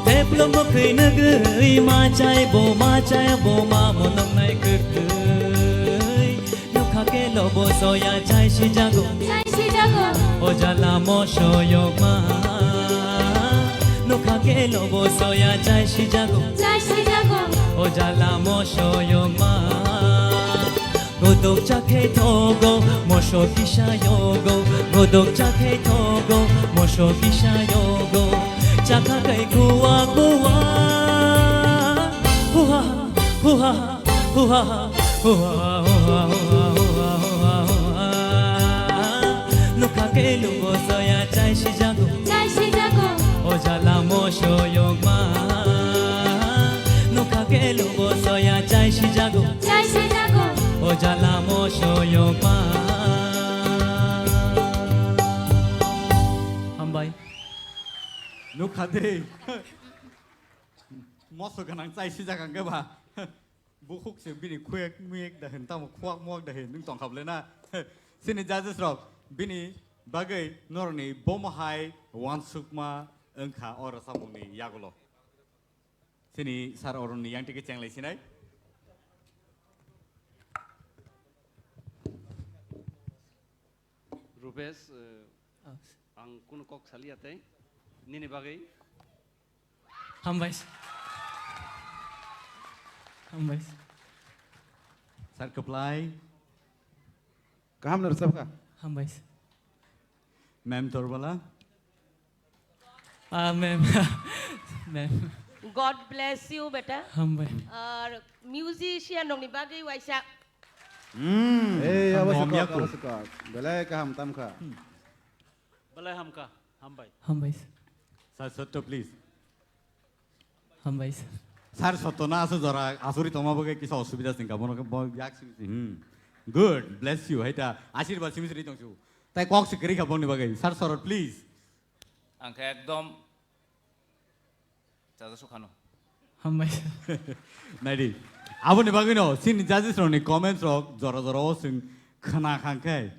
Thaiplwm mwkhwi nugwi ma chai bo, ma chaya bo, ma mulok nai kwktwi. Nokha kelo bo soya chai si jago. Chai si jago. O jala mo soyok ma. Nokha kelo bo soya chai si jago. Chai si jago. O jala mo soyok ma. Godok chakhe togo, moso kisa yogo. Godok chakhe togo, moso kisa yogo. Chakha kai khuwa khuwa. Huha, huha, huha, huha, huha. Nokha kelo bo soya chai si jago. Chai si jago. O jala mo soyok ma. Nokha kelo bo soya chai si jago. Chai si jago. O jala mo soyok ma. Hambai. Nokha de. Moso gwnang chai si jago hwnkhe ba. Bukhuk se bini khuyak muyak da hin, tamo khuak muak da hin, nwng tong kha bwle na? Chini judges rok bini bagwi norokni bomo hai uansukma wngkha o rwchapmungni yagulo. Chini sir oroni yang tike chenglai sinai. Rupesh, eh, Oh. Ang kunu kok saliya tei nini bagwi. Hambai. Hambai. Sir kwplai. Kaham no rwchapkha. Hambai. Ma'am Torbala. Ah, ma'am. Ma'am. God bless you, beta. Hambai. Ar musician rokni bagwi waisa. Hmm. Ei, abo Hambai. Sukok, abo sukok. Belai kaham tamkha. Belai hamkha, hambai. Hambai. Sir Sotto, please. Hambai sir. Sir, sotto na aso jora asuri tongma bagwi kisa osubida singka bono bo yak simi si, hmm. Good, bless you, haita ashirbad simi siri tongsu. Tai kok se kiri kha bongni bagwi. Sir, sorot, please. Ang khe ekdom chaja sukhano. Hambai sir. Naidi. Aboni bagwi no, sini judges rokni comments rok jora jora o sing khna khang khe.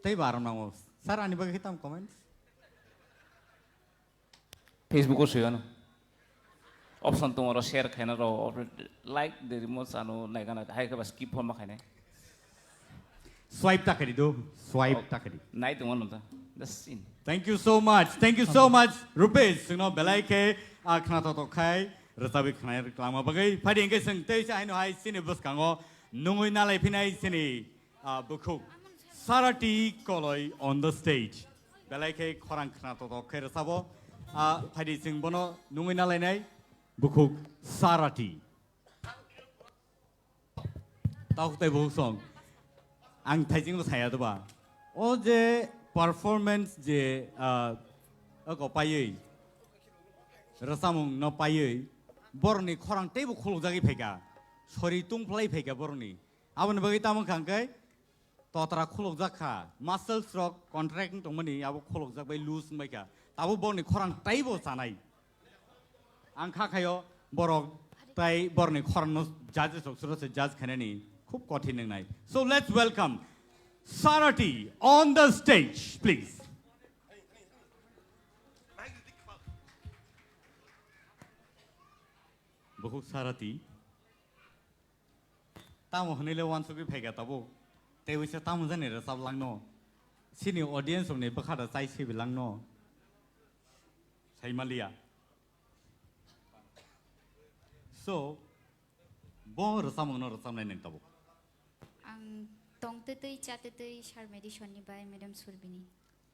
Tei ba aram nango. Sir, ani bagwi khe tam comments? Facebook o suyano. Option tongo oro share khaina ro, like de rimo chano naigana, hai khe ba skip homa khainai. Swipe ta khaidi do, swipe Oh, ta khaidi. Nai tongo no ta. Just in. Thank you so much. Thank you so much, Rupesh. Singno belai khe, ah, khna to to khai, rwchabwi khna klama bagwi. Phadi engke sing tei sa haino hai sini bwskango nungwi nalai phinai sini, ah, bukhuk. Sarati Koloi on the stage. Belai khe khorang khna to to khe rwchabo. Ah, phadi sing bono nungwi nalainai bukhuk Sarati. Tok tei bukhuk song. Ang thaijing bo saya doba. O je performance je, ah, oko paiwi, rwchapmung no paiwi, borokni khorang teibo khulukjagwi phaikha. Sori tungphlai phaikha borokni. Aboni bagwi tamo kha hwnkhe totra khulukjak kha. Muscles rok contract wng tongmani abo khulukjak bai loose wngbai kha. Tabuk borokni khorang teibo chanai. Ang kha khaio borok tai borni khorangno judges rok suro se judge khainani khub kothin wngnai. So let's welcome Sarati on the stage, please. Bukhuk Sarati. Tamo hwnwi le uansugwi phaikha tabuk. Tei uisa tamo jani rwchap langno. Sini audience rokni bwkha da chai sibi langno. Saimaliya. So, bo rwchapmungno rwchapnai nwng tabuk. Ang tongtwtwi chatwtwi Sir Madison ni bai Madam Surbini.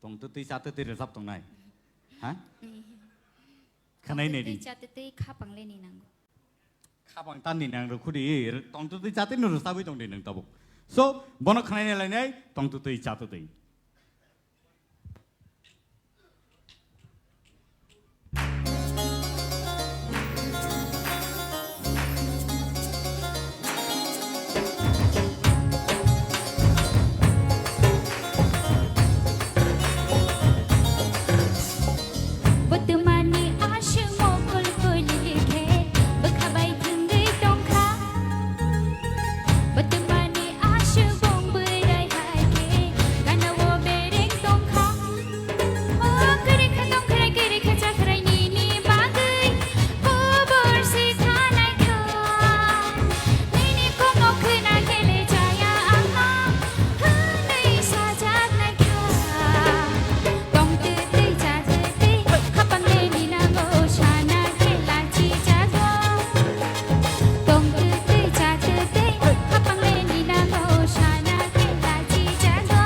Tongtwtwi chatwtwi rwchap tongnai. Ha? Khwnai nai di. Tongtwtwi chatwtwi khapang le ni nango. Khapang tan ni nang rwkhudi, tongtwtwi chatwino rwchapwi tongdi nwng tabuk. So, bono khwnai nai lainai, tongtwtwi chatwtwi. Bwtwmani aswk mokol kuli khe bwkha bai thwngwi tongkha. Bwtwmani aswk bong bwrwi hai khe gana-o bereng tongkha. O kwrwi kha tongkhrai, kwrwi kha chakhrai nini bagwi kobor se khanai kha. Nini komo khwna kele chaya ama hwnwi sajak nai kha. Tongtwtwi chatwtwi khapang le ni nango sana khe lachi jago. Tongtwtwi chatwtwi khapang le ni nango sana khe lachi jago.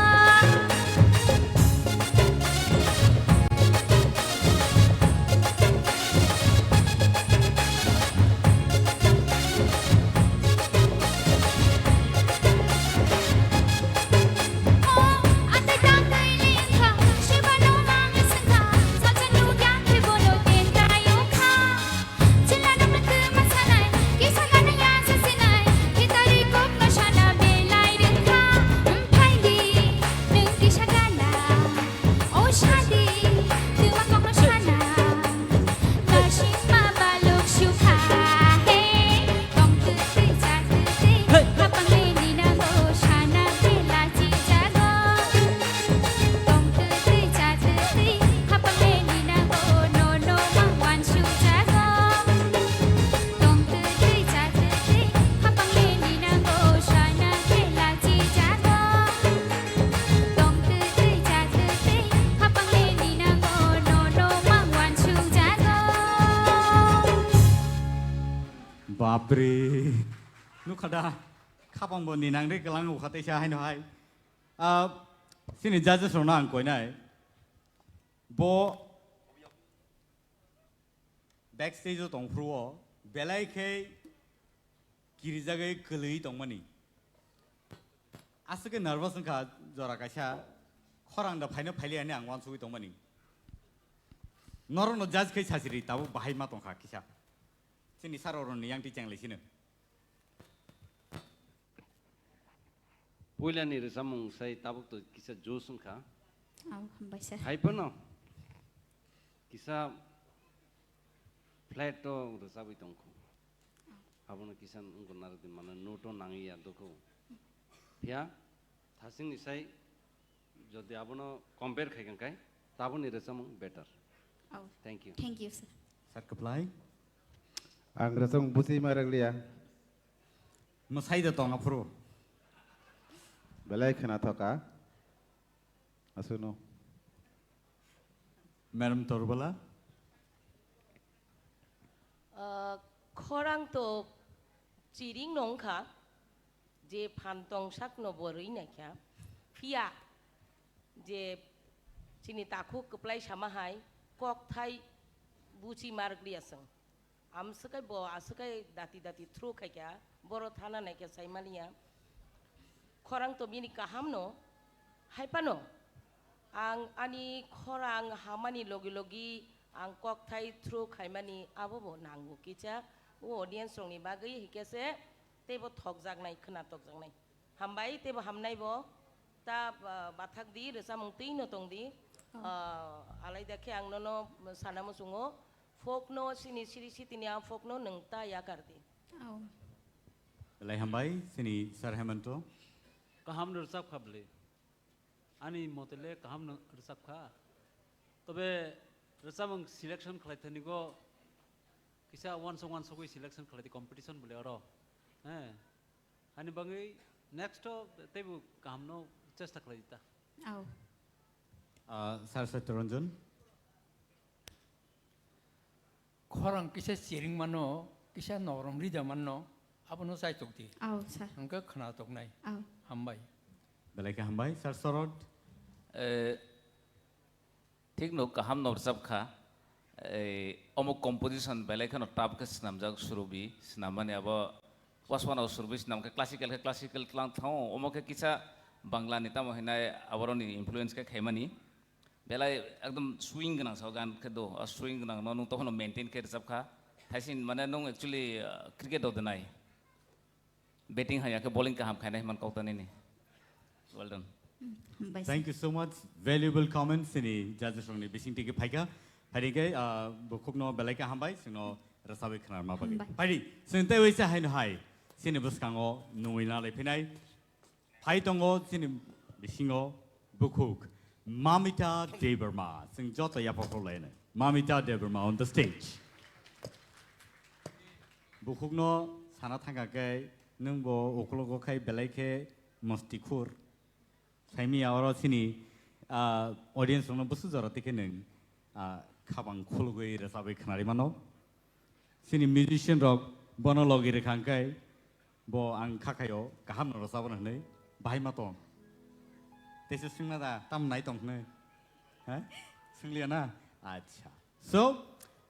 Bapre. Nukha da, khapang bo ni nang re kelang ukha teisa haino hai. Ah, sini judges rokno ang koinai. Bo backstage o tong phuru o belai khe kirijagwi kwlwi tongmani. Aswk khe nervous wngkha jora kaisa khorang da phaino phailiya hinwi ang uansugwi tongmani. Norokno judge khe sachiri tabuk bahai ma tongkha kisa. Chini sir oroni yang twi cheng lai sino. Puilani rwchapmung sai tabuk to kisa josh wngkha. Au, hambai sir. Hai phano kisa flat to rwchapwi tongkho. Abono kisa wngkha narwkdi mane note o nangya dokho. Phiya thasingni sai jodi abono compare khai kha khe tabukni rwchapmung better. Au. Thank you. Thank you, sir. Sir kwplai. Ang rwchapmung buchi ma rwkliya. Mwsai da tong aphuru. Belai khwnathok kha. Aswkno. Madam Torbala. Ah, khorang to chiring no wngkha, je phan tong sak no bo rwi naikha, phiya je chini takhuk kwplai sama hai kokthai buchi ma rwkliya chwng. Amswkai bo aswkai dati dati through khaikha, boro thana naikha saimaliya. Khorang to bini kaham no, hai phano ang ani khorang hamani logi logi ang kokthai through khaimani abo bo nango kicha o audience rokni bagwi, hikhe se teibo thokjaknai, khwna tokjaknai. Hambai, teibo hamnai bo. Ta, ah, bathak di, rwchapmung twi no tong di. Oh. Ah, alaida khe ang nono sana muchungo. Folk no sini siri sitini a folk no nwng ta yakar di. Oh. Belai hambai, sini Sir Hemanto. Kaham no rwchap kha bwle. Ani mote le kaham no rwchap kha. Tobe rwchapmung selection khlai thani go kisa wansok wansok wi selection khlai di competition bwle oro. He. Ani bagwi next o teibo kahamno chesta khlai di ta. Au. Ah, Sir Satyaranjan. Khorang kisa chiring mano, kisa norom rida mano, abono chaitok di. Au, sir. Hwnkhe khwnatok nai. Au. Hambai. Belai khe hambai, Sir Sorot. Eh, Thik no, kaham no rwchap kha. Ei, omo composition belai kheno tough khe swnamjak, surubi swnam mani abo waswana surubi swnam khe classical khe classical tlang thango, omo khe kisa Bangla ni tamo hinai aboroni influence khe khaimani. Belai ekdom swing gwnang sao gan khe do, a swing gwnang no nwng tokhono maintain khe rwchap kha. Thaisin mane nwng actually, uh, cricket do denai. Batting haya khe bowling kaham khainai hwnman kok tanini. Well done. Hambai. Thank you so much. Valuable comments sini judges rokni bising tigi phaikha. Phaidi khe, ah, bukhukno belai khe hambai, sino rwchapwi khwnarma bagwi. Hambai. Phaidi, sini tei waisa haino hai, sini bwskango nungwi nalai phinai. Phai tongo sini bisingo bukhuk Mamita Debbarma. Sing joto yapha khorlaino. Mamita Debbarma on the stage. Bukhukno sana thangkha khe, nwng bo ukologo khai belai khe mosti khur. Saimiya oro sini, ah, audience rokno bwswk jora tikhe nwng, ah, khabang khulugwi rwchabwi khwnari mano. Sini musician rok bono logi rwkha hwnkhe bo ang kha khaio kaham no rwchabo hwnwi bahai ma tong. Teisa swngna da tam nai tong hwnwi. Ha? Swngliya na? Acha. So,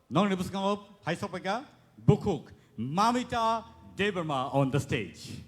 nokni bwskango phai sokpaikha bukhuk Mamita Debbarma on the stage.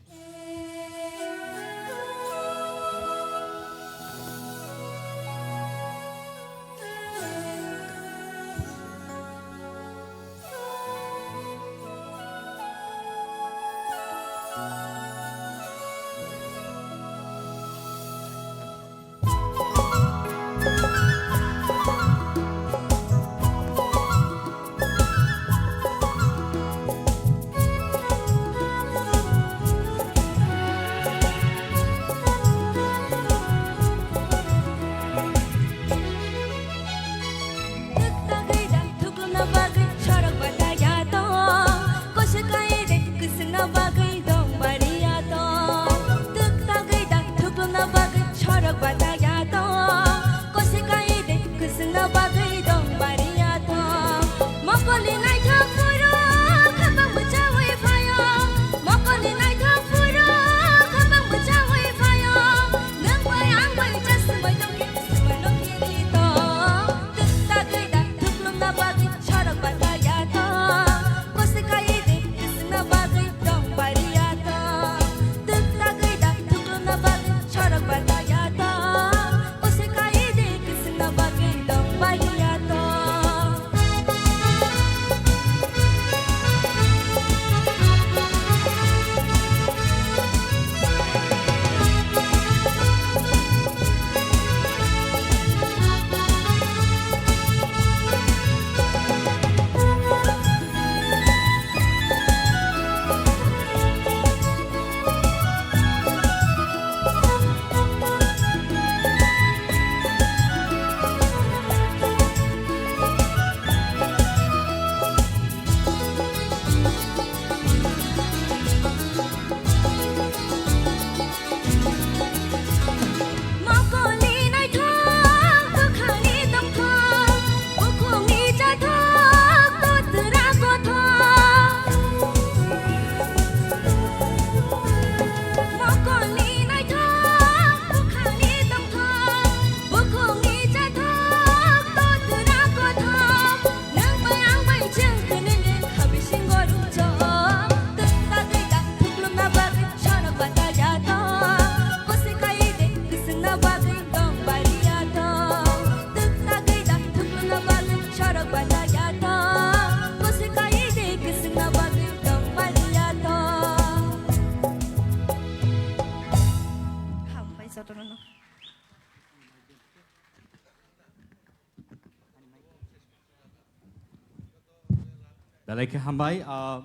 Belai khe hambai, ah,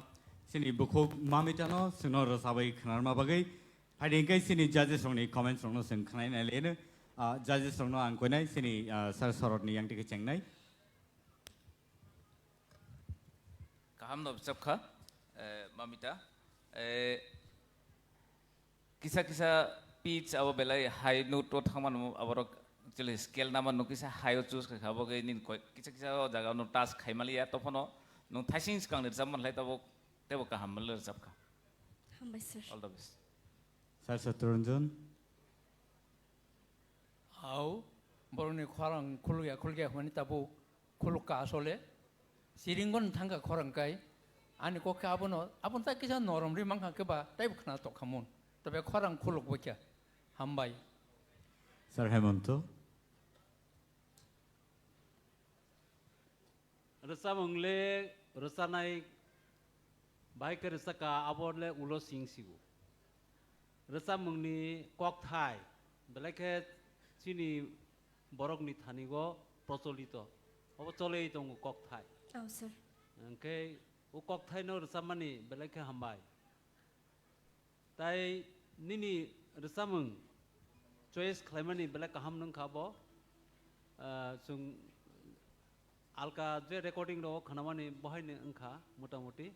chini bukhuk Mamitano chwngno rwchabwi khwnarma bagwi. Phaidi hwnkhe chini judges rokni comments rokno chwng khwnai nai leno. Ah, judges rokno ang koinai chini, ah, Sir Sorotni yang twi khe chengnai. Kaham no bwchap kha, eh, Mamita. Eh, Kisa kisa pitch abo belai high note o thangmano aborok actually scale namano kisa high o choose kha, abo khe nini koi-, kisa kisa o jaga no touch khaimaliya, tophano nwng thaising swkang ni rwchap manlai tabuk teibo kaham manlai rwchap kha. Hambai sir. All the best. Sir Satranjan. Hao, borokni khorang khulukya khulukya hwnmani tabuk khulukka asole. Siringon thangkha khorang kai. Ani kok khe abono, abono ta kisa norom ri mankha khe ba, taibo khna tokha mun. Tobe khorang khuluk bokya. Hambai. Sir Hemonto. Rwchapmung le rwchanai bai khe rwchakha, abo le ulo sing sigo. Rwchapmungni kokthai belai khe chini borokni thani-o procholito. Obo cholwi tongo kokthai. Oh, sir. Hwnkhe o kokthaino rwchapmani belai khe hambai. Tai nini rwchapmung choice khlaimani belai kaham wngkha bo. Ah, chwng alka je recording rok khnamani bohaino wngkha motamuti.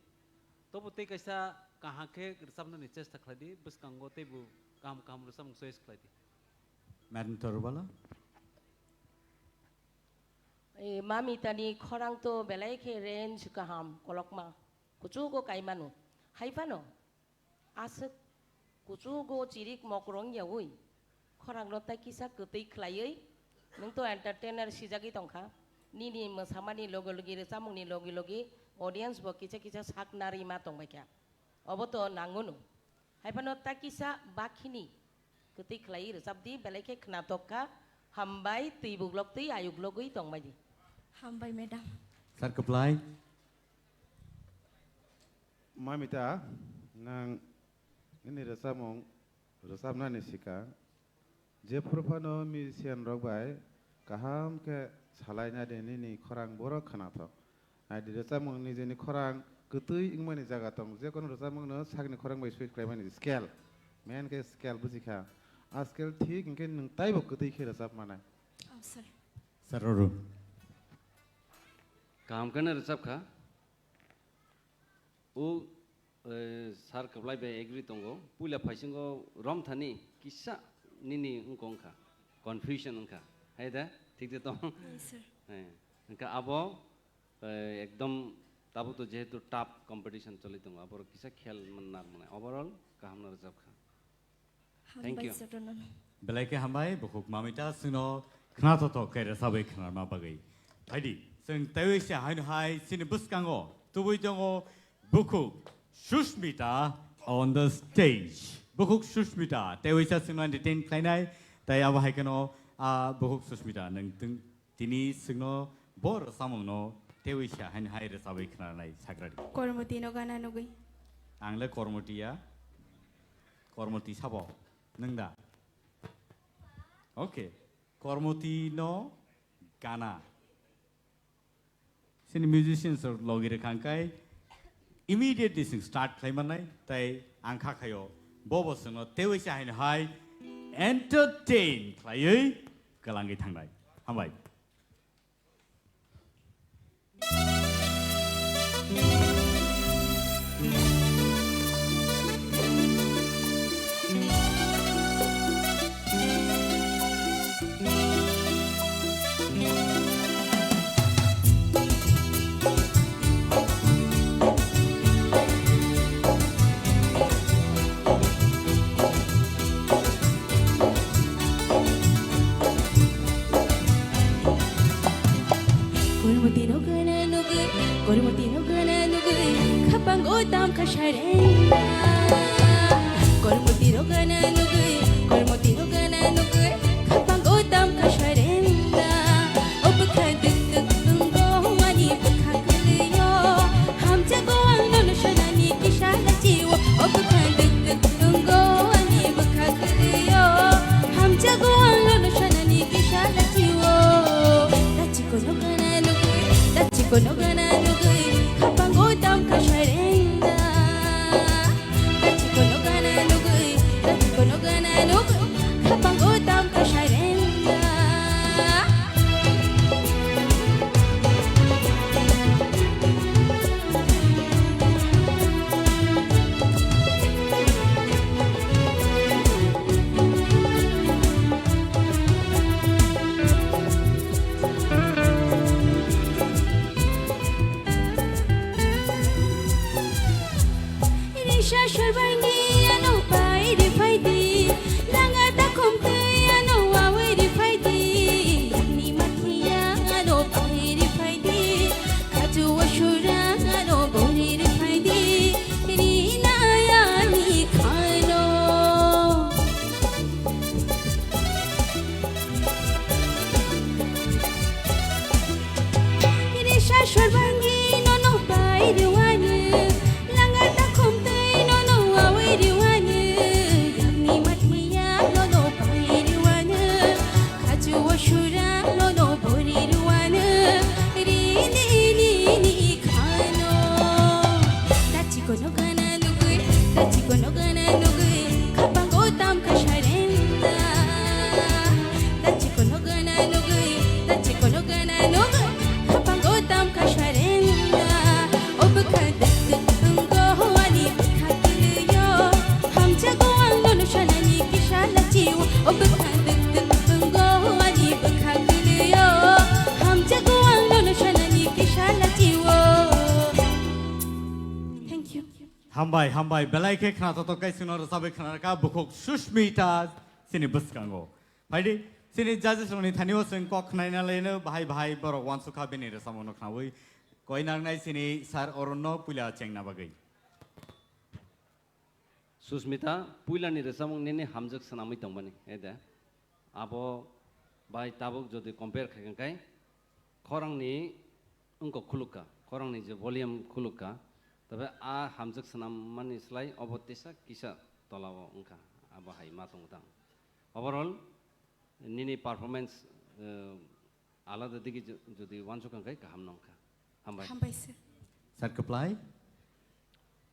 Tobo tei kaisa kaham khe rwchapnani chesta khlai di, bwskango teibo kaham kaham rwchapmung choice khlai di. Madam Torubala. Eh, Mamitani khorang to belai khe range kaham, kolokma, kuchugo kaimano. Hai phano, aswk kuchugo chirik mokrong yaui, khorangno tai kisa kwtwi khlaiwi, nwng to entertainer sijagwi tongkha. Nini mwsamani logi logi, rwchapmungni logi logi, audience bo kisa kisa sak narima tongbaikha. Obo to nangono. Hai phano ta kisa bakhini kwtwi khlai rwchap di, belai khe khnatok kha. Hambai, twi buglok twi ayuk logwi tongbai di. Hambai, madam. Sir Kwplai. Mamita, nang nini rwchapmung rwchapnani sika, jephuru phano musician rok bai kaham khe salaina di nini khorang borok khnathok. Naidi rwchapmung nijeni khorang kwtwi wngmani jaga tong, jekono rwchapmungno sakni khorang bai suit khlaimani scale, main khe scale bujikha. A scale thik hinkhe nwng taibo kwtwi khe rwchap manai. Oh, sir. Sir Arun. Kaham kheno rwchapkha. O, eh, sir Kwplai bai agree tongo. Puila phaisingo romthani kisa nini wngkha wngkha. Confusion wngkha. Hai da? Thik de tong? Yes, sir. Eh, wngkha abo, eh, ekdom tabuk to jehetu tough competition choli tongo. Aborok kisa khel man nar mane. Overall, kaham no rwchapkha. Thank you. Hambai, sir, no, no. Belai khe hambai, bukhuk Mamita, chwngno khnathok thok khe rwchabwi khnarma bagwi. Phaidi, chwng teiwi se haino hai chini bwskango tubui tongo bukhuk Sushmita on the stage. Bukhuk Sushmita, teiwi sa chwngno entertain khlainai, tai abo hai kheno, ah, bukhuk Sushmita, nwng twng-, Tini chwngno bo rwchapmungno teiwi se haino hai rwchabwi khnanai sakradi. Kormoti no gana nugwi. Ang le Kormoti ya. Kormoti sabo. Nwng da? Okay. Kormoti no gana. Chini musicians rok logi rwkha hwnkhe immediately chwng start khlai mannai. Tai ang kha khaio bo bo chwngno teiwi se haino hai entertain khlaiwi kwlangwi thangnai. Hambai. Kormoti no gana nugwi, kormoti no gana nugwi, khapango tam kha sarenda. Kormoti no gana nugwi, kormoti no gana nugwi, khapango tam kha sarenda. O bwkha duk duk tongo ani bwkha kwlwio, hamjago ang nono sanani kisa lachiwo. O bwkha duk duk tongo ani bwkha kwlwio, hamjago ang nono sanani kisa lachiwo. Tachiko no gana nugwi, tachiko no gana nugwi, khapango Sasor bangi nono pai rwani, langa takhum tei nono awi rwani, yangni mathiya nono pai rwani, khaju o sura nono bori rwani, rini ni ni khano. Dachi kono gana nugui, dachi kono gana nugui, khapango tam kasharenda. Dachi kono gana nugui, dachi kono gana nugui, khapango tam kasharenda. O bwkha duk duk wnggo ani bwkha kwlwio, hamjago ang nono sanani kisa lachiwo. O bwkha duk duk wnggo ani bwkha kwlwio, hamjago ang nono sanani kisa lachiwo. Thank you. Hambai, hambai, belai khe khnathokthok khe chwngno rwchabwi khnarwkha bukhuk Sushmita chini bwskango. Phaidi, chini judges rokni thani o chwng kok khnaina laino bahai bahai borok uansukha bini rwchapmungno khnaui. Koi nangnai chini Sir Arunno puila chengna bagwi. Susmita, puilani rwchapmung nini hamjwk swnamwi tongmani, ede. Abo bai tabuk jodi compare khaikha khe, khorangni wngkok khulukha, khorangni je volume khulukha, tabe a hamjwk swnammani slai obo tesa kisa tolao wngkha, abo hai ma tongo tang. Overall, nini performance, eh, alada digi jo-, jodi uansuk kha khe kaham nongkha. Hambai. Hambai, sir. Sir Kwplai.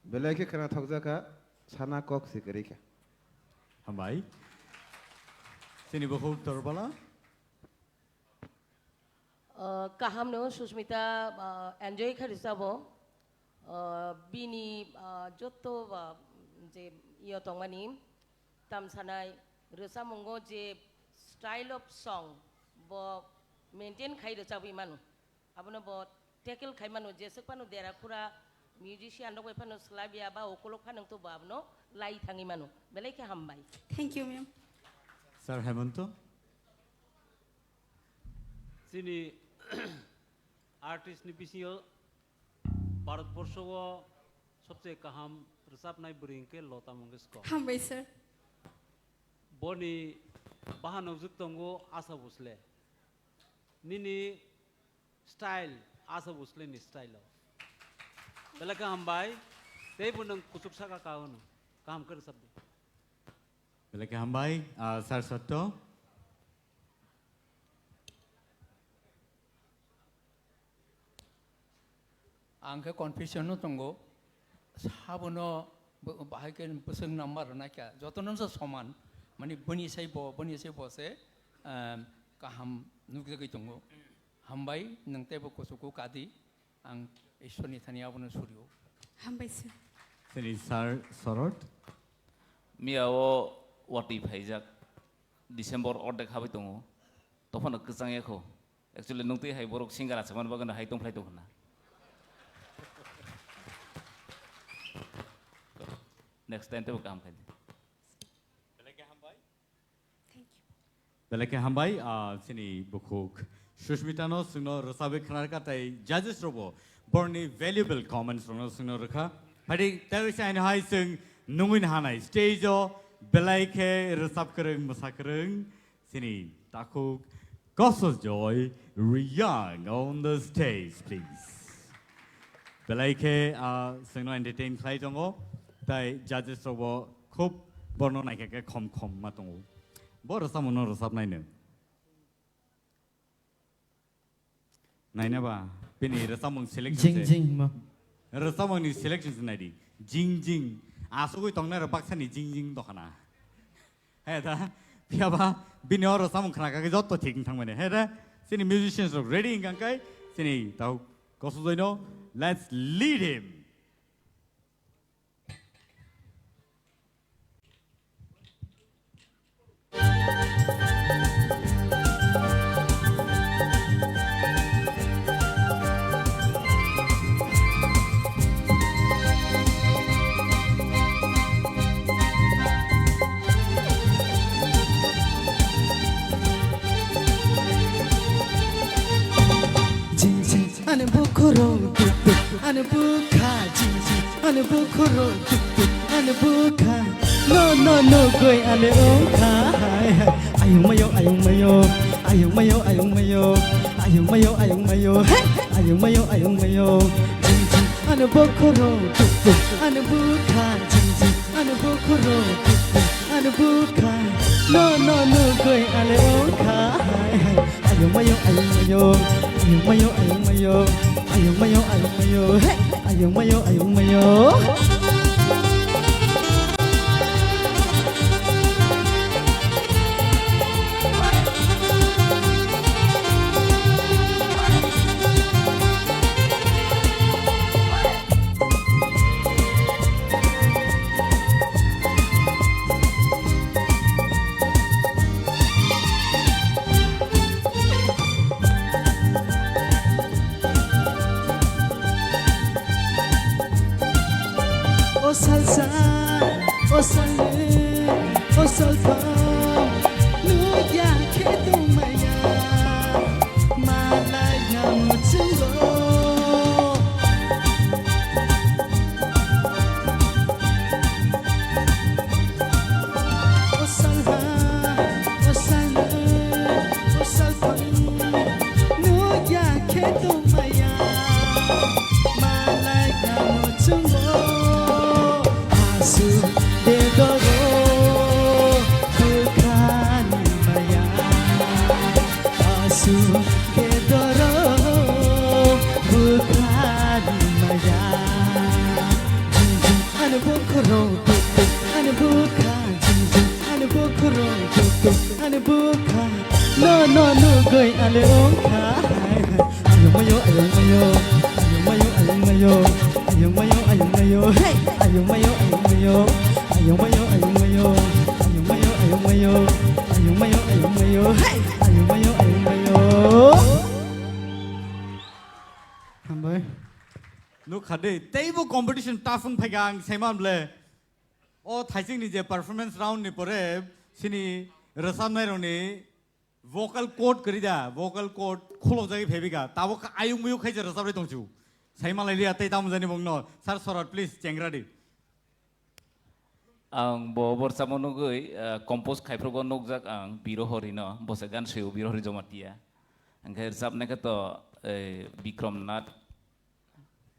Belai khe khwna thokjakha, sana kok se kwrwi kha. Hambai. Chini bukhuk Torbala. Uh, kaham no Susmita, uh, enjoy kha rwchabo. Uh, bini, uh, jotto, uh, je iyo tongmani tamsanai rwchapmungo je style of song bo maintain khai rwchabwi mano. Abono bo tackle khai mano, jeswk phano dera khura musician rok bai phano swlaiya ba ukolok phano wngtwi bo abono lai thangwi mano. Belai khe hambai. Thank you, ma'am. Sir Hemanto. Chini artist ni bisingo Bharat borsho o sobse kaham rwchapnai bwrwi hwnkhe Lata Mangeshkar. Hambai, sir. Boni bahan nukjwk tongo Asha Bhosle. Nini style, Asha Bhosle ni style o. Belai khe hambai, tei bo nwng kuchuk saka ka hwno. Kaham khe rwchapdi. Belai khe hambai, ah, Sir Sotto. Ang khe confusion no tongo, sabono bo-, bahai khe bwswk number rwna kya, jotono se soman, mani boni sai bo, boni sai bo se, em, kaham nukjagwi tongo. Hambai, nwng teibo kuchugo kadi, ang Ishwarni thani abono surio. Hambai sir. Chini Sir Sorot. Miya o watwi phaijak, December ordek habai tongo, tophano kwchang ya kho. Actually, nwng twi hai borok singer achai man bagwino hai tongphlai tong hwnna. Next time teibo kaham khai di. Belai khe hambai, ah, chini bukhuk Sushmita no chwngno rwchabwi khwnarwkha tei judges rokbo borokni valuable comments rokno chwngno rwkha. Phaidi tei se aino hai chwng nungwi nahanai stage o belai khe rwchap kwrwng, mwsa kwrwng, Chini takhuk Kosojoy Riyang on the stage, please. Belai khe, ah, chwngno entertain khlai tongo, tai judges rokbo khub borno naikha khe khom khom ma tongo. Bo rwchapmungno rwchapnaino. Naina ba, bini rwchapmung selection Jing se. Jing ma. Rwchapmungni selection se naidi. Jing jing. Asugwi tongnai rok baksani jing jing dokhana. He da, phiya ba, bini o rwchapmung khna kha khe jotto thik wng thang mani. He da, chini musicians rok ready wng kha khe, chini tau Kosojoy no, let's lead him. Jing jing ani bukhoro tuk tuk ani bukha jing jing ani bukhoro tuk tuk ani bukha no no no goi ani ongkha hai hai ayung mayo ayung mayo ayung mayo ayung mayo Ayung mayo, ayung mayo, hey! Ayung mayo, ayung mayo. Jing jing, ano bokhoro, tuk tuk, ano bukha. Jing jing, ano bokhoro, tuk tuk, ano bukha. No, no, no, goi ale ongkha. Hai, hai. Ayung mayo, ayung mayo. Ayung mayo, ayung mayo. Ayung mayo, ayung mayo, hey! Ayung mayo, ayung mayo. O salsa, o salne, o salpa, nugya khe tongmaya, malai ya muchungo. O salha, o salne, o salphang, nugya khe tongmaya, malai ya muchungo. Asu bedoro bukhani maya, asu bedoro bukhani maya. Jing jing ano bukhoro, tuk tuk ano bukha. Jing jing ano bukhoro, tuk tuk ano bukha. No, no, nugoi ale ongkha. Hai, hai. Ayung mayo, ayung mayo. Ayung mayo, ayung mayo. Ayung mayo, ayung mayo. Hey! Ayung mayo, ayung mayo. Ayung mayo, ayung mayo. Ayung mayo, ayung mayo. Ayung mayo, ayung mayo. Hey! Ayung mayo, ayung mayo. Hambai. Nukha de, teibo competition tough wng phaikha ang saiman ble. O thaisingni je performance round ni pore sini rwchapnai rokni vocal cord kwrwi da, vocal cord khulokjagwi phaibika. Tabuk ayung muyung khaisa rwchapri tongchu. Saimalai liya tei tamo jani bongno. Sir Sorat, please, chengra di. Ang bo borsa mo nugwi, eh, compose khaiphrugo nukjak ang Birohori no, bo se gan swiyo Birohori Jomatia. Angkhe rwchapnai khe to, eh, Bikrom Nath,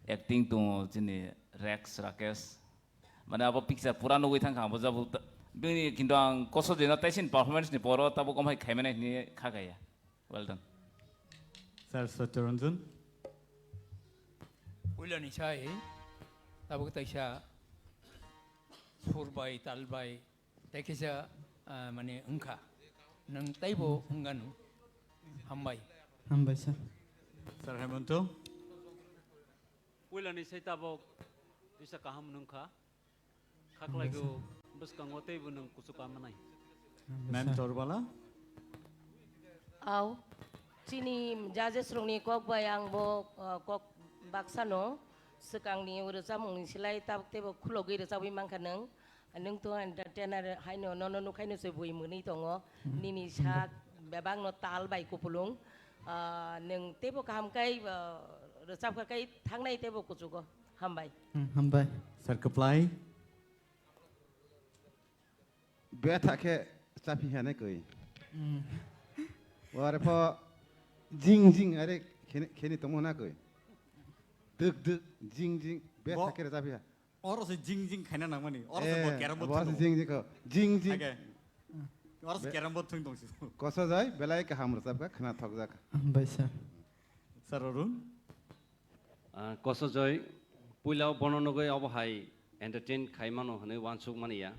acting tongo chini Rex Rakesh. Mane abo picture pura nugwi thangkha, abo jabo ta-, bini kintu ang koso jeno taisin performance ni poro tabuk omhai khaimani hini kha kaya. Well done. Sir Satyaranjan. Puilani sai, tabuk taisa sur bai, tal bai, tei kisa, ah, mane wngkha. Nang taibo wnganu. Hambai. Hambai, sir. Sir Hemanto. Puilani sai tabuk bisa kaham wngkha. Khaklaigo bwskango teibo nwng kuchuk amanai. Mentor bala. Au, chini judges rokni kok bai ang bo, uh, kok baksa no swkangni rwchapmungni slai tabuk teibo khulogwi rwchapwi mankha nwng. Nwng to entertainer haino nono nukhaino se bui mwnwi tongo. Nini sak bebak no tal bai kupulung. Uh, nwng teibo kaham kai, uh, rwchapkha kai thangnai teibo kuchugo. Hambai. Hmm, hambai. Sir Kwplai. Betha khe chaphi hane koi. Hmm. Ware pho jing jing are kheni, kheni tongmo na koi. Duk duk jing jing betha Bo-, khe chaphi ha. Oro se jing jing khaina nangmani. Oro se bo Eh, carrom board bo thung se tongo. Jing jing ko. Jing jing. Age. Oro se Be-, carrom board thung tongsi. Koso jai belai kaham rwchapkha khna thokjak. Hambai sir. Sir Arun. Ah, Kosojoy, puila bono nugwi obo hai entertain khai mano hwnwi uansuk mani ya.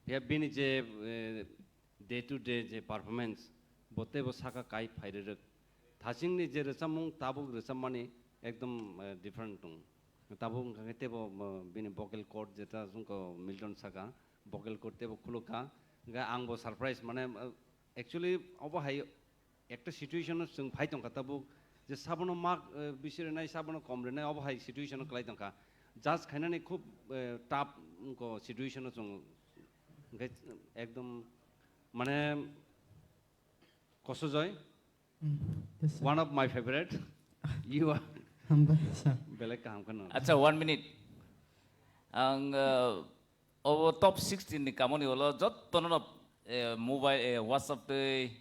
Phiya bini je, eh, day to day je performance, bo teibo saka kai phai rwrwk. Thachingni je rwchapmung tabuk rwchapmani ekdom, eh, different tong. Tabuk wngkha khe teibo, eh, bini vocal cord jeta wngkha Milton saka, vocal cord teibo khulukha. Hwnkhe ang bo surprise, mane, eh, actually obo hai ekta situation o chwng phai tongkha tabuk, je sabono mak, eh, bisi rwnai, sabono kom rwnai, obo hai situation o kwlai tongkha. Judge khainani khub, eh, tough wngkha situation o chwng, hwnkhe ekdom mane Kosojoy, Mm, yes, sir. One of my favorite. You are Hambai, sir. Belai kaham kheno. Acha, one minute. Ang, uh, Obo top sixteen ni kamoni ulo jottono no, eh, mobile, eh, WhatsApp tei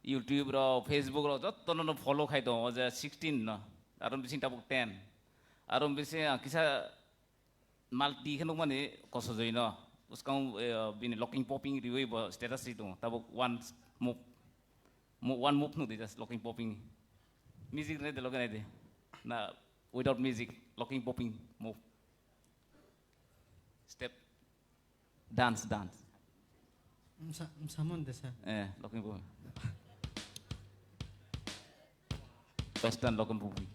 YouTube rok, Facebook rok jotono no follow khai tongo, o je sixteen no, aro bising tabuk ten. Aro bising ang kisa mal ti khe nukmani Kosojoi no. Bwskang, eh, bini locking popping riwi bo status ri tongo. Tabuk one move, mo-, one move nukdi just locking popping. Music nai de, locking nai de. Na, without music, locking popping move. Step. Dance, dance. Msa-, msamon desa. Eh, locking popping. Western locking popping.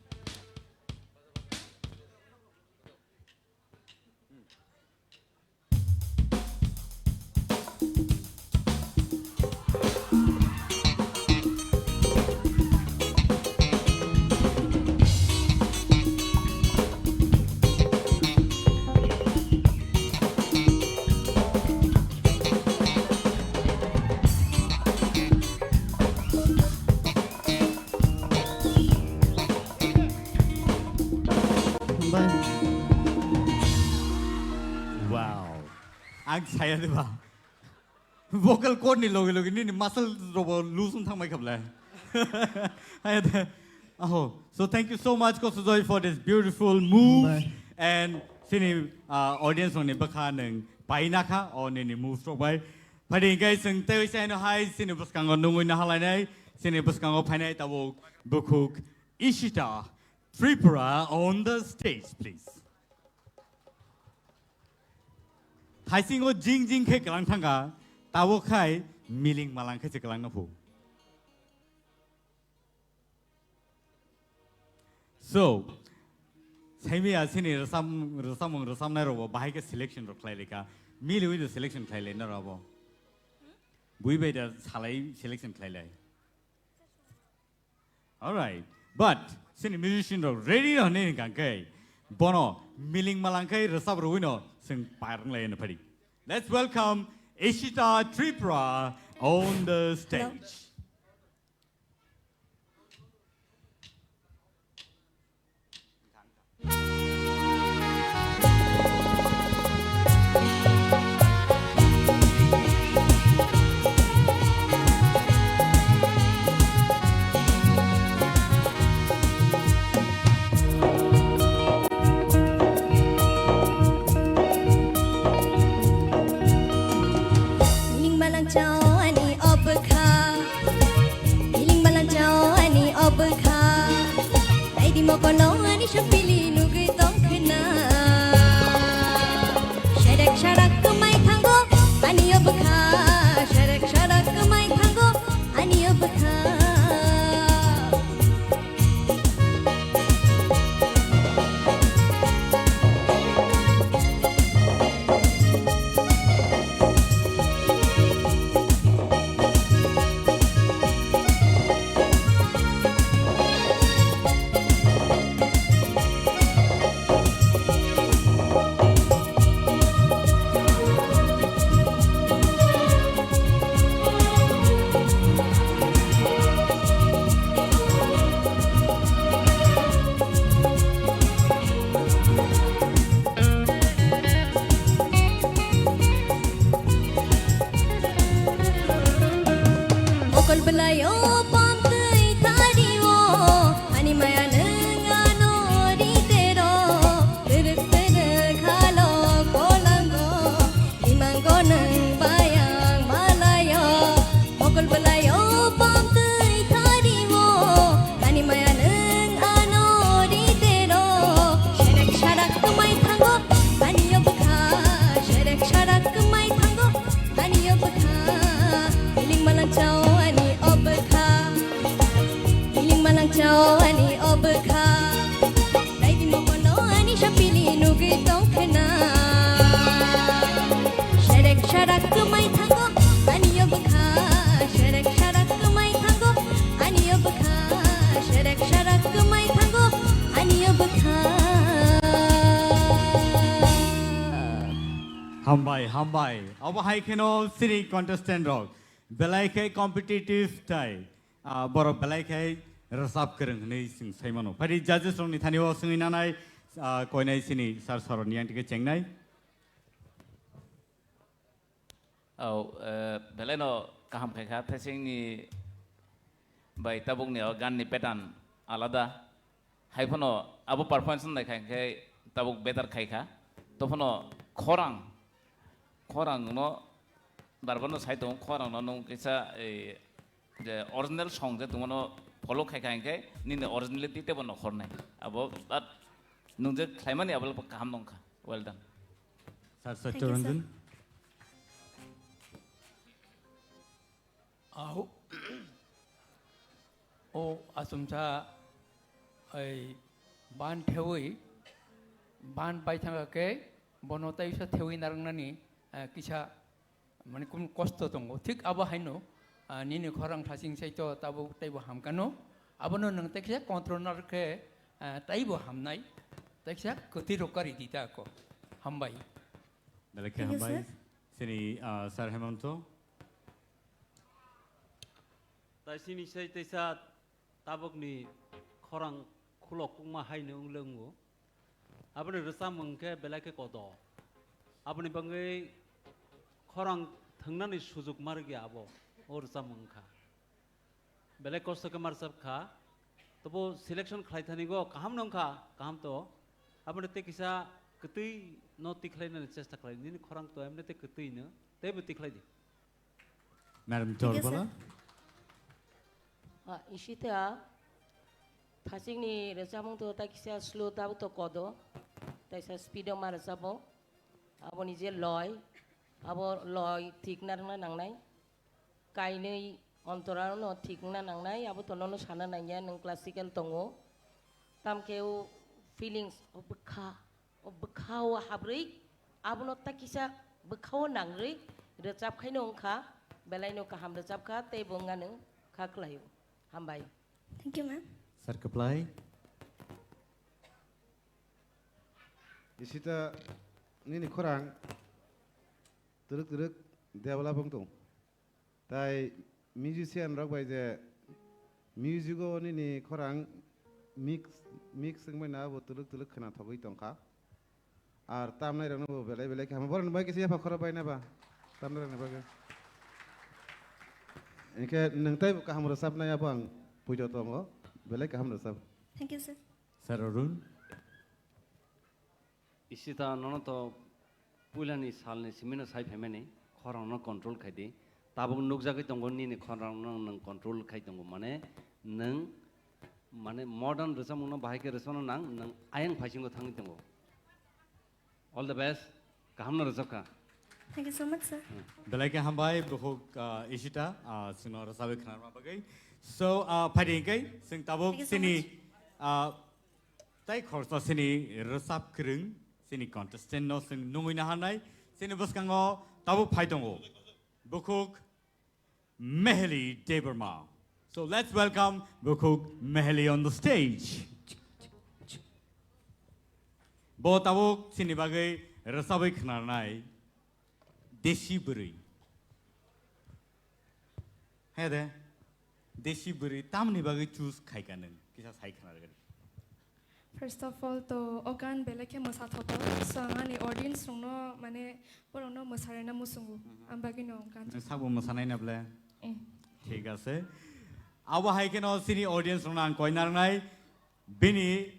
Wow. Ang saya de ba. Vocal cord ni logi logi nini muscle robo loose wng thangbai khablai. Hai de. Aho. So thank you so much, Kosojoi, for this beautiful move. Bye. And sini, uh, audience rokni bwkha nwng paina kha o nini moves rok bai. Phadi hingke chwng tei oisa hino hai sini bwskango nungwi nahalainai, sini bwskango phainai tabuk bukhuk Ishita Tripura on the stage, please. Thaisingo jing jing khe kwlang thangkha, tabuk khai miling malang khe se kwlang no phu. So, saimiya sini rwchap-, rwchapmung rwchapnai rokbo bahai khe selection rok khlai laikha. Miliwi do selection khlai lai na rabo. Bui bai da salai selection khlai lai. All right. But sini musician rok ready no hwnwi hwnkha khe bono miling malang khai rwchap rwui no chwng par wng lai no phadi. Let's welcome Ishita Tripura on the stage. Ning malang chao ani obkha. Kiling balang chao ani obkha. Naidi mokono ani sopili nugui tongkhna. Sherek sharak kemai thango ani obkha. Sherek sharak kemai thango ani obkha. Mokol belai o pamtwi tari o, ani maya nwng ano ri tero, twrwk twrwk halo kolango, imango nwng bayang malayo, mokol belai o pamtwi tari o, ani maya nwng ano ri tero, sherek sharak kwmai thango, ani o bwkha, sherek sharak kwmai thango. Ani obkha, kiling malang chao ani obkha, kiling malang chao ani obkha. Naidi mokono ani sopili nugui tongkhna. Sherek sharak kwmai thango ani obkha, sherek sharak kwmai thango ani obkha, sherek sharak kwmai thango ani obkha. Hambai, hambai. Obo hai kheno sini contestant rok belai khe competitive tai, ah, borok belai khe rwchap kwrwng hwnwi chwng sai mano. Phai di judges rokni thani o swngwi nanai, ah, koinai sini sir Saroni yang thike chengnai. Oh, eh, belai no kaham khai kha, thesingni bai tabukni o ganni pattern alada. Hai phano abo performance nai khai khe tabuk better khai kha. To phano khorang, khorang no bar bar no sai tongo, khorang no nwng kisa, eh, je original song je tongmano follow khai khai khe nini originality tebo no khornai. Abo, but nwng je khlaimani abo kaham nongkha. Well done. Sir, Thank you, sir. Satyaranjan. Au. O achomsa, ei, ban thewi, ban bai thangkha khe, bono taisa thewi narwknani, eh, kisa, mane, kum kosto tongo. Thik abo haino, ah, nini khorang thaching saito tabuk teibo hamkano. Abono nwng tekhe control narwk khe, ah, teibo hamnai, tekhe kwtwi rok kari di ta ko. Hambai. Belai khe Thank you, hambai. Sir. Sini, ah, Sir Hemanto. Tai sini sai teisa tabukni khorang khulok kukma haino wng le wngo. Aboni rwchapmung khe belai khe kodo. Aboni bagwi khorang thwngnani sujuk ma rwgya abo, o rwchapmung wngkha. Belai kosto khe ma rwchap kha. Tobo selection khlai thani go kaham no wngkha, kaham to. Aboni tei kisa kwtwi no tikhlai nani chesta khlai. Nini khorang to emne tei kwtwi no, teibo tikhlai di. Madam Thik ase. Torbala. Ah, Ishita, thachikni rwchapmung to ta kisa slow, tabuk to kodo, taisa speed o ma rwchabo. Aboni je loi, abo loi thik narwkna nangnai. Kainwi ontorano thik wngna nangnai, abo to nono sana nangya, nwng classical tongo. Tamkhe o feelings, o bwkha, o bwkha o habrwi, abono ta kisa bwkha o nangrwi rwchap khaino wngkha, belaino kaham rwchap kha, tei bo wngya nwng kha khlaio. Hambai. Thank you, ma'am. Sir Kwplai. Ishita nini khorang twrwk twrwk develop wng tong. Tai musician rok bai je music o nini khorang mix, mix wngbai na abo twlwk twlwk khwnathogwi tongkha. Ar tamnai rokno bo belai belai khe hamo. Borokni bai kisa yapha khoro bai na ba? Tamnai rokni bagwi. Hinkhe nwng tei bo kaham rwchapnai abo ang puito tongo. Belai kaham rwchap. Thank you, sir. Sir Arun. Ishita, nono to puilani salni simino sai phaimani, khorangno control khai di. Tabuk nukjagwi tongo nini khorangno nwng control khai tongo, mane nwng, mane modern rwchapmungno bahai khe rwchapna nang, nwng ayang phaisingo thangwi tongo. All the best, kahamno rwchapkha. Thank you so much, sir. Belai khe hambai, bukhuk, ah, Ishita, ah, chwngno rwchabwi khwnarma bagwi. So, ah, phaidi hinkhe, chwng tabuk Thank you so chini, much. Ah, Tai khoroksa chini rwchap kwrwng, chini contestant no chwng nungwi naharnai, chini bwskango tabuk phai tongo. Bukhuk Meheli Debbarma. So let's welcome Bukhuk Meheli on the stage. Bo tabuk chini bagwi rwchabwi khwnarnai. Desi bwrwi. He de, desi bwrwi tamni bagwi choose khaika nwng? Kisa sai khna rwgani. First of all, to o gan belai khe mwsathothok. So, ang ani audience rokno, mane, borokno mwsarena muchungo. Mhm. Ang bagwino gan. Nwng sakbo mwsanai na ble? Eh. Thik ase. Abo hai kheno chini audience rokno ang koi narwknai. Bini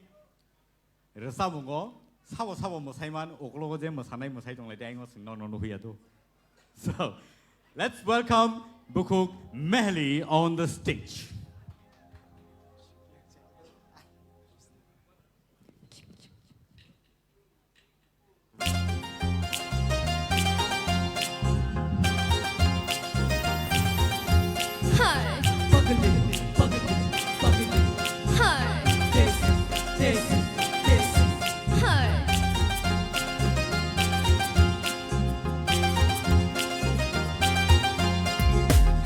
Rwchapmungo sabo sabo mwsaiman, uklogo je mwsanai mwsai tonglai de, ayung o chwng nono nuhya do. So, let's welcome Bukhuk Meheli on the stage. Hi. Hi. Hi.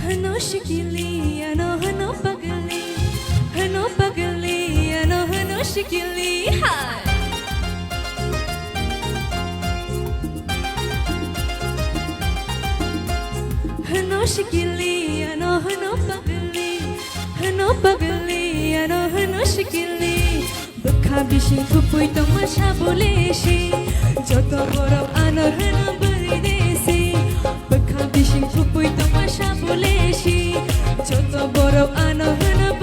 Hano shikili, ano hano pagli, hano pagli, ano hano shikili. Hi. Hano shikili, ano hano pagli, hano pagli, ano hano shikili. Bwkha bising kupui tongma sabole si, joto borok ano hano bwrwi desi. Bwkha bising kupui tongma sabole si, joto borok ano hano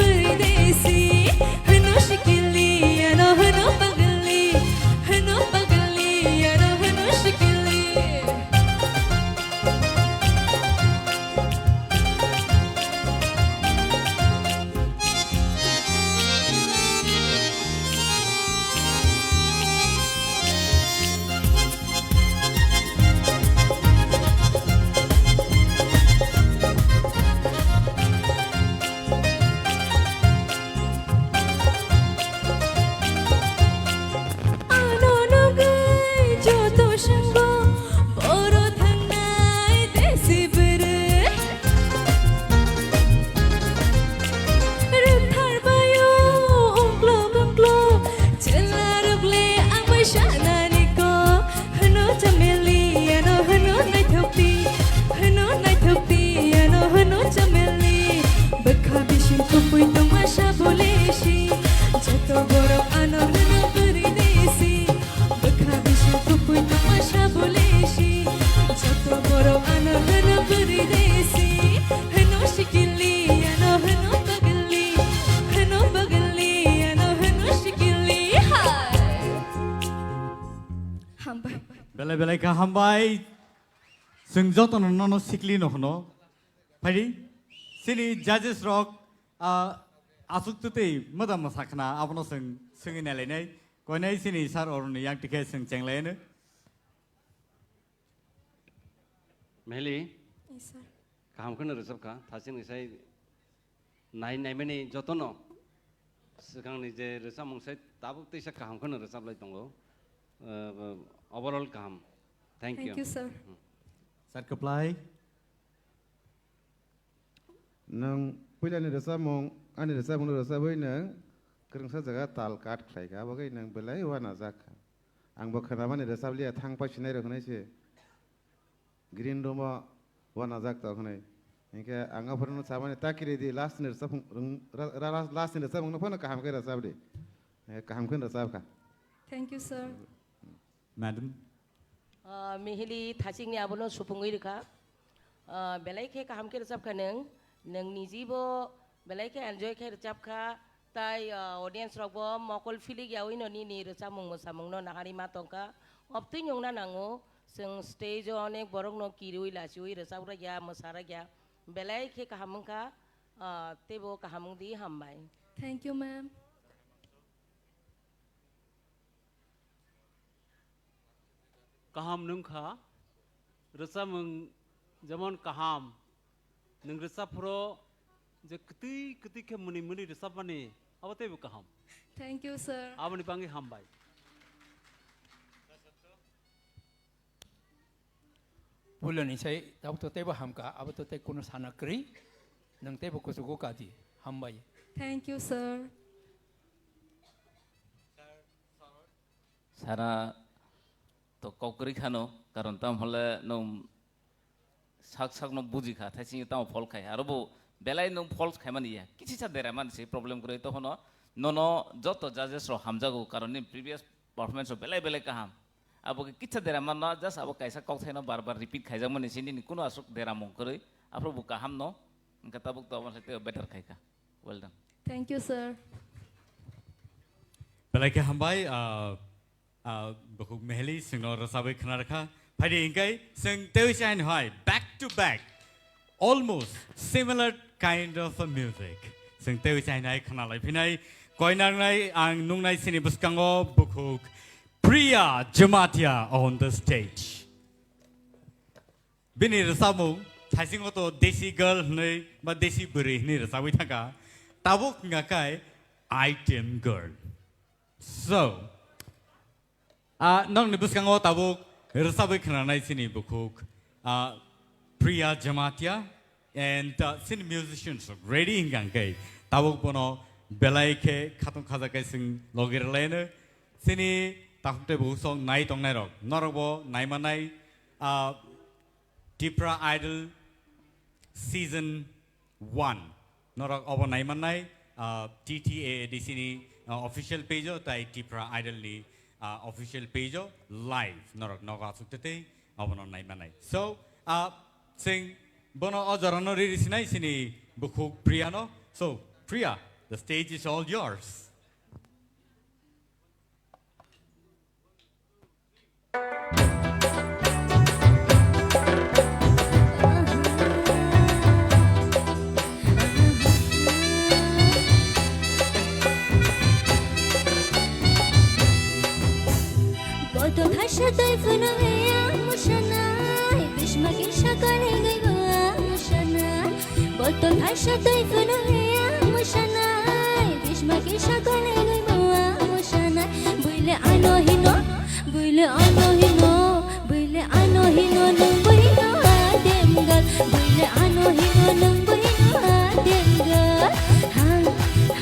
Ano hwno bwrwi desi, bwkha bising kupui tongma sabulesi. Joto borok ano hwno bwrwi desi, hwno sikili, ano hwno bagli, hwno bagli, ano hwno sikili. Hai. Hambai. Belai belai kha hambai. Chwng jotono nono sikli no hwno. Phaidi, chini judges rok, ah, aswk twtwi mwdam mwsa khna, abono chwng swngwi nailainai. Koinai chini sir oroni yang tikhe chwng chenglaino. Mehli, Yes, sir. Kaham kheno rwchap kha, thaching ni sai nai naimani jotono swkangni je rwchapmung sai tabuk teisa kaham kheno rwchaplai tongo. Uh, overall kaham. Thank Thank you. you, sir. Hmm. Sir, kwplai. Nwng puilani rwchapmung, ani rwchapmungno rwchabwi nwng kwrwngsa jaga tal cut khlai kha, abo khe nwng belai uanajak kha. Ang bo khwnamani rwchap liya, thang pai sinai rok hwnwi se green room o uanajak tok hwnwi. Hinkhe ang aphuru no samani ta kiri di, last ni rwchapmung, ra-, ra-, ra-, last ni rwchapmung no phano kaham khe rwchap di. Eh, kaham khe rwchap kha. Thank you, sir. Madam. Ah, Mihili thachingni abono supungwi rwkha. Ah, belai khe kaham khe rwchap kha nwng, nwng nijibo belai khe enjoy khe rwchap kha, tai, ah, audience rokbo mokol philik yaui no nini rwchapmung mwsamungno nahari ma tongkha. Obtwi nungna nango, chwng stage o onek borokno kiriui lachiui rwchaprakya, mwsarakya, belai khe kaham wngkha, ah, teibo kaham wngdi, hambai. Thank you, ma'am. Kaham nwng kha, rwchapmung jemon kaham, nwng rwchap phuru je kwtwi kwtwi khe mwnwi mwnwi rwchapmani, abo teibo kaham. Thank you, sir. Aboni bangwi hambai. Puilani sai tabuk to teibo hamkha, abo to tei kuno sana kwrwi, nwng teibo kuchugo kadi, hambai. Thank you, sir. Sara to kok kwrwi khano, karon tamo hole nwng sak sak no buji kha, thaising tamo fall khai, aro bo belai nwng fall khaimani ya, kichisa dera man se problem kwrwi, to hono nono joto judges rok hamjago, karon ni previous performance rok belai belai kaham, abo khe kichisa dera man no, just abo kaisa kok thaino bar bar repeat khaijakmani se nini kuno aswk dera mung kwrwi, aphuru bo kaham no, wngkha tabuk to abo se tei better khai kha. Well done. Thank you, sir. Belai khe hambai, ah, ah, bukhuk Meheli chwngno rwchabwi khna rwkha. Phaidi hinkhe chwng teiwi chain hai back to back, almost similar kind of a music. Chwng teiwi chain hai khna lai phinai, koinangnai ang nungnai chini bwskango bukhuk Priya Jamatia on the stage. Bini rwchapmung thaisingo to Desi Girl hwnwi ba Desi Bwrwi hwnwi rwchabwi thangkha. Tabuk wngkha khe Item Girl. So, ah, nokni bwskango tabuk rwchabwi khwnanai chini bukhuk, ah, Priya Jamatia and, ah, chini musicians ready wngkha khe tabuk bono belai khe khatung khajakhe chwng logi rwlaino. Chini takhuk tei bukhuk song nai tongnairok, norokbo naimanai, ah, Tipra Idol Season one. Norok obo naimannai, ah, T T A A D C ni, ah, official page o tai Tipra Idol ni, ah, official page o live. Norok nogo aswk tei obono naimannai. So, ah, chwng bono o jorano riri sinai chini bukhuk Priya no. So, Priya, the stage is all yours. Botol thaisa twi phano heya mwsanai, bisma kisa kanigwi bo mwsanai. Botol thaisa twi phano heya mwsanai, bisma kisa kanigwi bo mwsanai. Buile ano hino, buile ano hino, buile ano hino, nwng buino adem gal. Buile ano hino, nwng buino adem gal. Ha,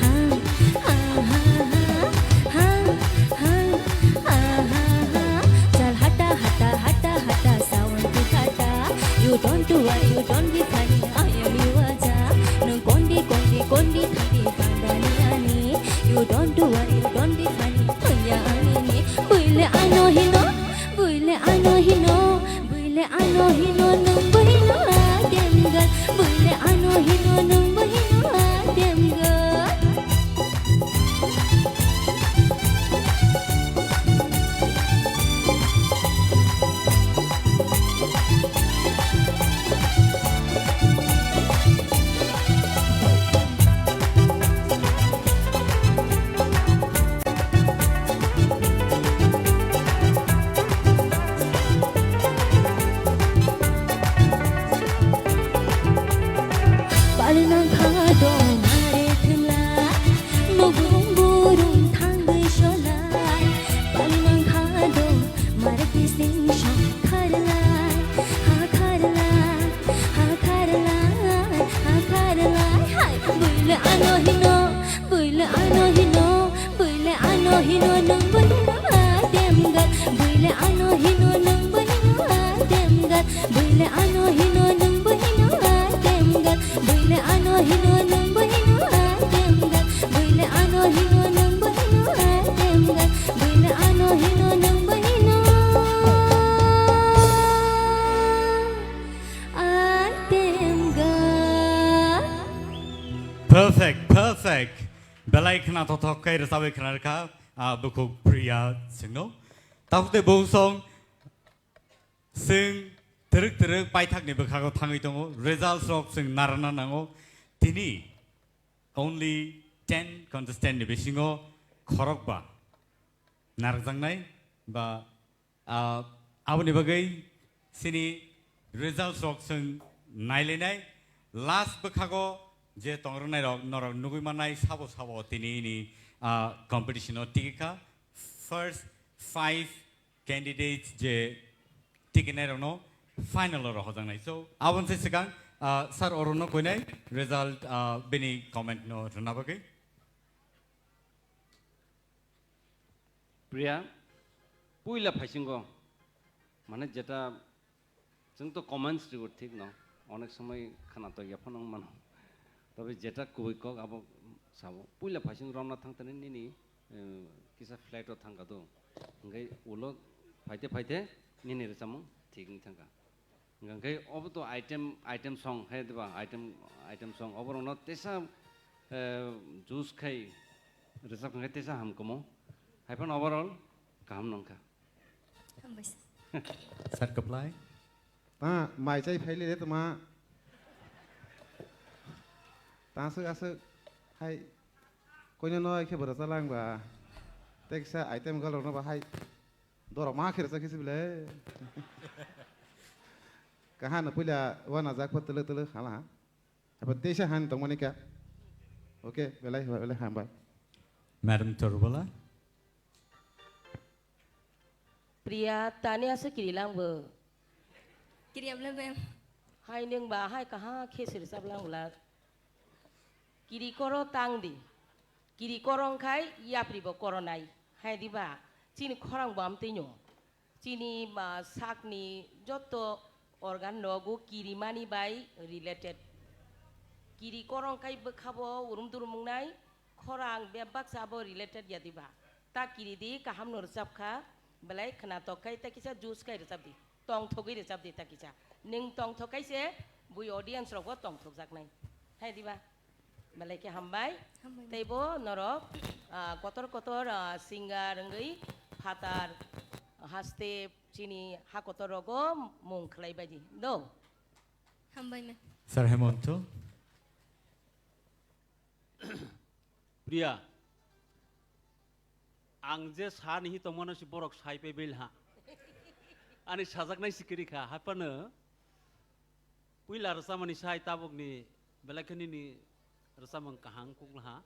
ha, ha, ha, ha, ha, ha, ha, ha. Chal hata, hata, hata, hata, sound tu hata. You don't worry, you don't be funny, I am your Raja. Nwng kondi, kondi, kondi, thangdi, bangani ani. You don't worry, you don't be Hino nwng bo hino atem gal, buile ano hino nwng bo hino atem gal. Pali nang kha do mare thwngla, nugurung burung thangwi solai. Pali nang kha do mare kising shong kharlai, ha kharlai, ha kharlai, ha kharlai. Hai, buile ano hino, buile ano hino, buile ano hino nwng bo hino atem gal, buile ano hino nwng bo hino atem gal, buile ano hino nwng bo hino atem gal, buile ano hino nwng bo hino atem gal, buile ano hino nwng bo hino atem gal, buile ano hino nwng bo hino atem gal. Perfect, perfect. Belai khna thothok khe rwchabwi khna rwkha, ah, bukhuk Priya Singno. Tabuk tei bo song Chwng twrwk twrwk paithakni bwkhago thangwi tongo, results rok chwng narwkna nango. Tini only ten contestant ni bisingo khorokba narwkjaknai ba, ah, aboni bagwi chini results rok chwng nailainai. Last bwkhago je tongrwknai rok norok nugwi mannai sabo sabo tini ni, ah, competition o tigi kha. First five candidates je tikinai rokno final o rohorjaknai. So, aboni se swkang, ah, sir orono koinai result, ah, bini comment no rwna bagwi. Priya, puila phaisingo, mane jeta chwng to comments rw thik no, onek somoi khana to yaphano wng mano. Tobe jeta kubui kok abo sabo. Puila phaising romna thangtani nini, eh, kisa flight o thangka do. Hingke ulo phaite phaite nini rwchapmung thik wng thangka. Hingke obo to item, item song hai diba? Item, item song. Oborokno tesa, eh, juice khai rwchap hingke tesa hamkamo. Haiphano overall kaham nongkha. Hambai sir. Sir, reply. Ta mai chai phai le tuma. Ta aswk aswk hai koino no khe bwrwsa lang ba. Teksa item galrok no ba hai. Dorok ma khe rwsa khe sibile. Kaha no puila wana jak pa tele tele hala. Apa tesa han tongmani ka. Okay, belai belai hambai. Madam Torbala. Priya, tani aswk kiri lang bo? Kiri abla bem. Hai nwng ba hai kaha khe sir sab lang bla. Kiri koro tang di. Kiri koro wngkhai yapri bo koro nai. Hai di ba? Chini khorang bo amtwi no. Chini ba sakni joto organ nogo kiri mani bai related. Kiri koro wngkhai bwkha bo urum durum wngnai. Khorang bebak sa abo related ya diba? Ta kiri di, kaham no rwchap kha, belai khwnatok khai ta kisa juice khai rwchap di, tongthogwi rwchap di ta kisa. Nwng tongthok khai se bui audience rok bo tongthok jaknai. Hai diba? Belai khe hambai. Hambai. Tei bo norok, ah, kotor kotor, ah, singer wngwi phatar haste chini ha kotor rogo mung khlai bai di. Do. Hambai ma'am. Sir Hemonto. Priya, ang je sa ni hi tongmano si borok sai pe bil ha. Ani sajaknai si kiri kha, haphano puila rwchapmani sai tabukni belai khe nini rwchapmung kaham kukla ha,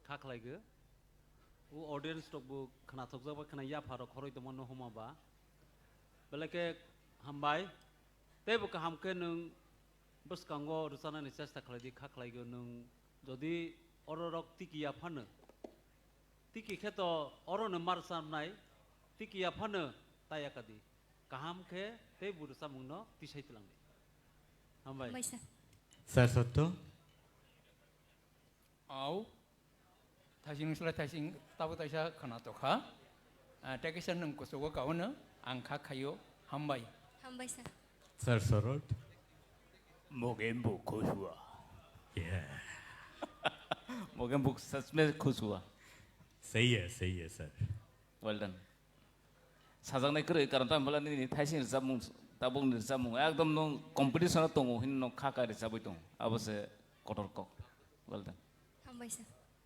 kha khlai go. O audience rok bo khwnathokjak bai khwna yapha rok khoroi tongmano homa ba. Belai khe hambai, tei bo kaham khe nwng bwskango rwchanani chesta khlai di, kha khlai go nwng jodi oro rok tiki ya phano. Tiki khe to oro no mar chamnai, tiki ya phano ta ya ka di. Kaham khe tei bo rwchapmung no tisai tlang di. Hambai. Hambai sir. Sir Sotto. Au. Thaising slai thaising tabo taisa khwna tokha. Ah, tei kisa nwng kuchugo kaono ang kha khaio. Hambai. Hambai sir. Sir Sorot. Mogembo Khosua. Yeah. Mogembo Sasme Khosua. Same here, same here, sir. Well done. Sajaknai kwrwi, karon tamo bwla nini thaising rwchapmung, tabukni rwchapmung ekdom nwng competition o tongo hino nwng kha kha rwchabwi tongo. Abo se kotor kok. Well done. Hambai sir.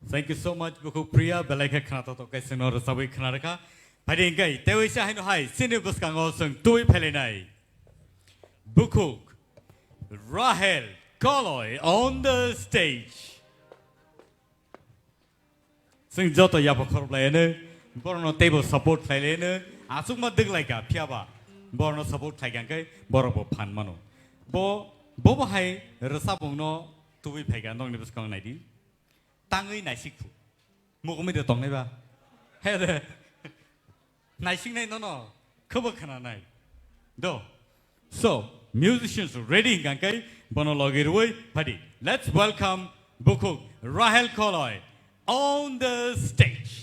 Thank you so much, Bukhuk Priya. Belai khe khna totok khe chwngno rwchabwi khna rwkha. Phaidi hwnkhe teiwi se haino hai chini bwskango chwng tubui phailainai. Bukhuk Rahel Koloi on the stage. Chwng joto yapha khoroplaiano, borokno teibo support khlailaiano, achukma dwglaikha, phiyaba borokno support khlaikha hwnkhe borokbo phan mano. Bo, bobo hai rwchapmungno tubui phaikha, nokni bwskango naidi. Tangwi naisik phu. Mugumi de tongnai ba. He de. Naisiknai nono. Khobo khwnanai. Do. So, musicians ready hwnkha khe bono logi rwui phadi. Let's welcome Bukhuk Rahel Koloi on the stage.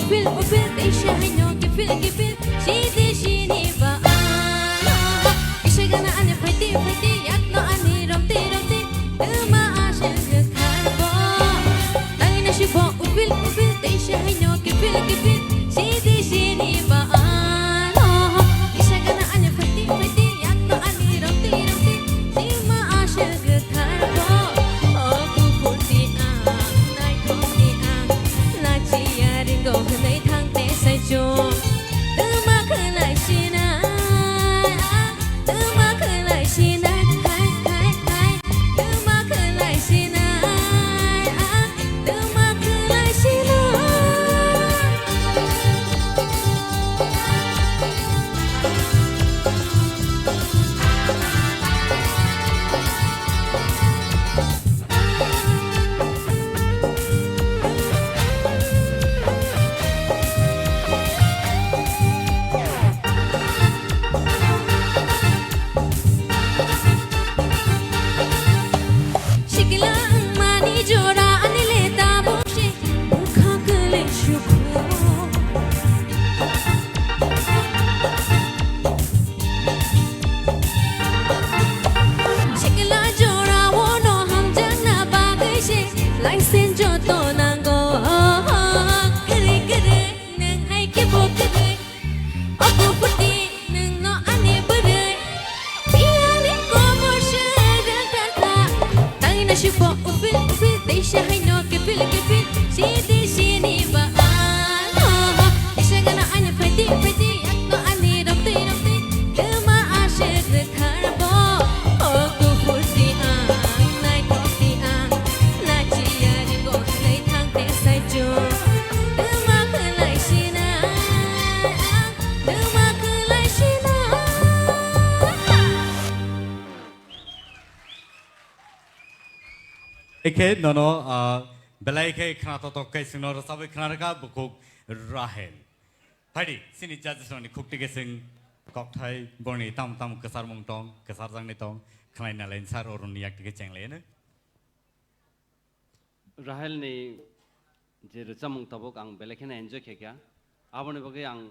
Upil, upil, teisa haino kipil, kipil, sidi, sini ba ano. Kisa gana ani phaiti, phaiti, yakno ani romti, romti, tuma aswk tharbo. Tangina sibo upil, upil, teisa haino kipil, kipil, sidi, sini ba ano. Kisa gana ani phaiti, phaiti, yakno ani romti, romti, tuma aswk tharbo. O kuphurti ang, naithokti ang, nachiya ringo hwnwi thangte saichung. Tuma khwlai sinai ang, tuma khwlai sinai, hai, hai, hai. Tuma khwlai sinai ang, tuma khwlai sinai. Sikla wngmani jora ani le tabuk se bwkha kwlwi sukhu. Sikla jora o no hamjakna bagwi se license joto nango. Kwrwi kwrwi nwng hai khe bo kwrwi. O kuphurti nwngno ani bwrwi. Biyani komor se rwngthar kha. Tangina sibo upil upil teisa haino kipil kipil. Sidi sini ba ano. Kisa gana ani phaiti phaiti yakno ani romtwi romtwi. Tuma aswk rwtharbo. O kuphurti ang naithokti ang. Nachiya ringo hwnwi thangte saichung. Tuma khwlai sinai ang. Tuma khwlai sinai. Ekhe nono, ah, belai khe khna totok khe chwngno rwchabwi khna rwkha Bukhuk Rahel. Phaidi, chini judges rokni khukti khe chwng kokthai borni tamo tamo kwcharmung tong, kwcharjaknai tong, khlai nalaini sar oroni yak tike chenglaino. Rahel ni je rwchapmung tabuk ang belai kheno enjoy khe kha. Aboni bagwi ang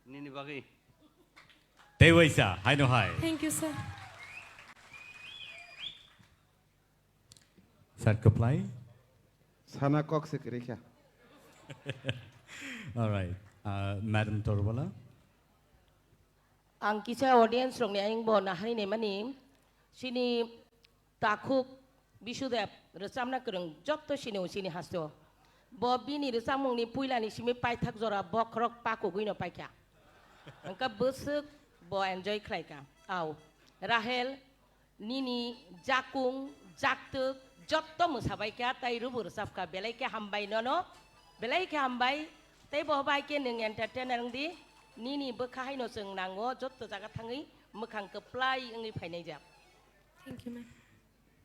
nini bagwi. Tei waisa, haino hai. Thank you, sir. Sir, kwplai. Sana kok se kwrwi kha. All right. Uh, Madam Torbala. Ang kisa audience rokni ayang bo nahari nemani sini takhuk Bisudeb rwchapna kwrwng jotto sini o sini hasto. Bo bini rwchapmungni puilani simi paithak jora bokhorok pakugwino paikha. Wngkha bwswk bo enjoy khlaikha. Au, Rahel, nini jakung, jaktwk jotto mwsabaikha tai rwbo rwchapkha, belai khe hambai nono. Belai khe hambai, tei bo bai khe nwng entertainer wng di, nini bwkha haino chwng nango, jotto jaga thangwi mwkhang kwplai wngwi phainai jak. Thank you, ma'am.